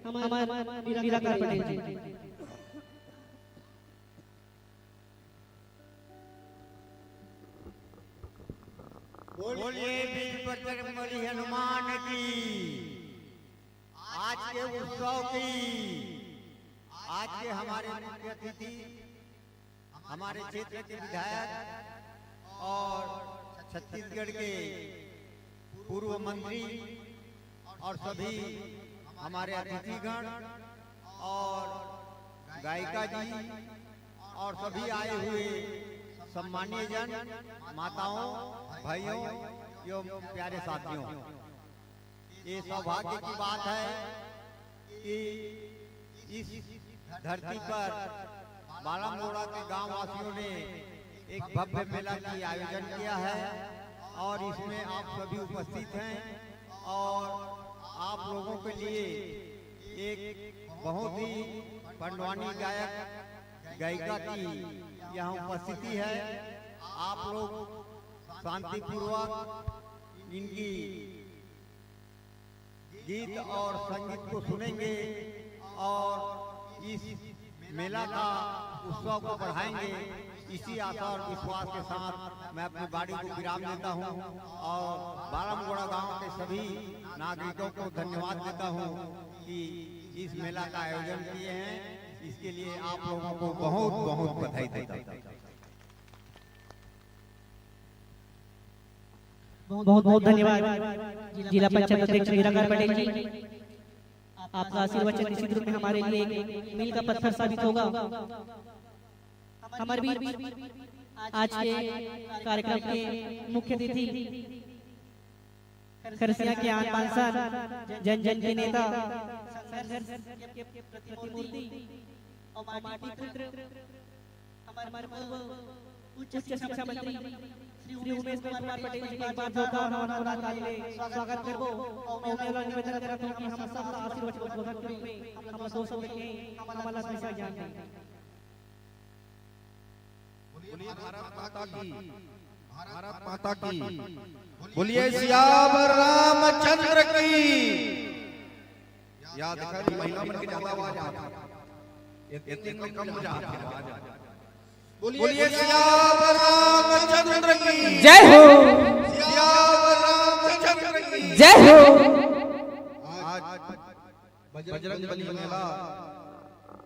हमार निराकार पटेल जी। बोलिए वीर बजरंगबली हनुमान की। आज के उत्सव की, आज के हमारे मुख्य अतिथि, हमारे क्षेत्र के विधायक और छत्तीसगढ़ के पूर्व मंत्री और सभी हमारे अतिथिगण और गायिका जी और सभी आए हुए सम्मानीय जन, माताओं, भाइयों एवं प्यारे साथियों, ये सौभाग्य की बात है कि इस धरती पर बालामोड़ा के गांव वासियों ने एक भव्य मेला की आयोजन किया है और इसमें आप सभी उपस्थित हैं और आप लोगों के लिए एक बहुत ही पंडवानी गायक गायिका की यहाँ उपस्थिति है। आप लोग शांतिपूर्वक इनकी गीत और संगीत को सुनेंगे और इस मेला का उत्सव को बढ़ाएंगे। इसी आशा और विश्वास के साथ मैं अपनी वाणी को विराम देता हूँ और बालमगोड़ा गांव के सभी नागरिकों को धन्यवाद देता हूँ कि इस मेला का आयोजन किए हैं। इसके लिए आप लोगों को बहुत बहुत बधाई देता हूँ। बहुत बहुत धन्यवाद जिला पंचायत अध्यक्ष निराकार पटेल जी, आपका आशीर्वचन निश्चित रूप में हमारे लिए एक मील का पत्थर साबित होगा। हमारे बीच आज के कार्यक्रम के मुख्य अतिथि खरसिया के आन बान शान, जन जन के नेता, संघर्ष के प्रतिमूर्ति और माटी के पुत्र, हमारे पूर्व उच्च शिक्षा मंत्री श्री उमेश कुमार पटेल जी के एक बार जोरदार हवा भरा ताली ले स्वागत करबो। और मैं ओला निवेदन करत हूँ कि हम सब ला आशीर्वचन उद्बोधन के रूप में हम दो शब्द के हमला दिशा ज्ञान दें। बोलिए भारत माता की, भारत माता की। बोलिए सियावर रामचंद्र की। याद है, महिला मन के ज्यादा आवाज आत हे, एक दिन में कम हो जात हे आवाज। बोलिए सियावर रामचंद्र की। जय हो। सियावर रामचंद्र की। जय हो। आज बजरंग बली मेला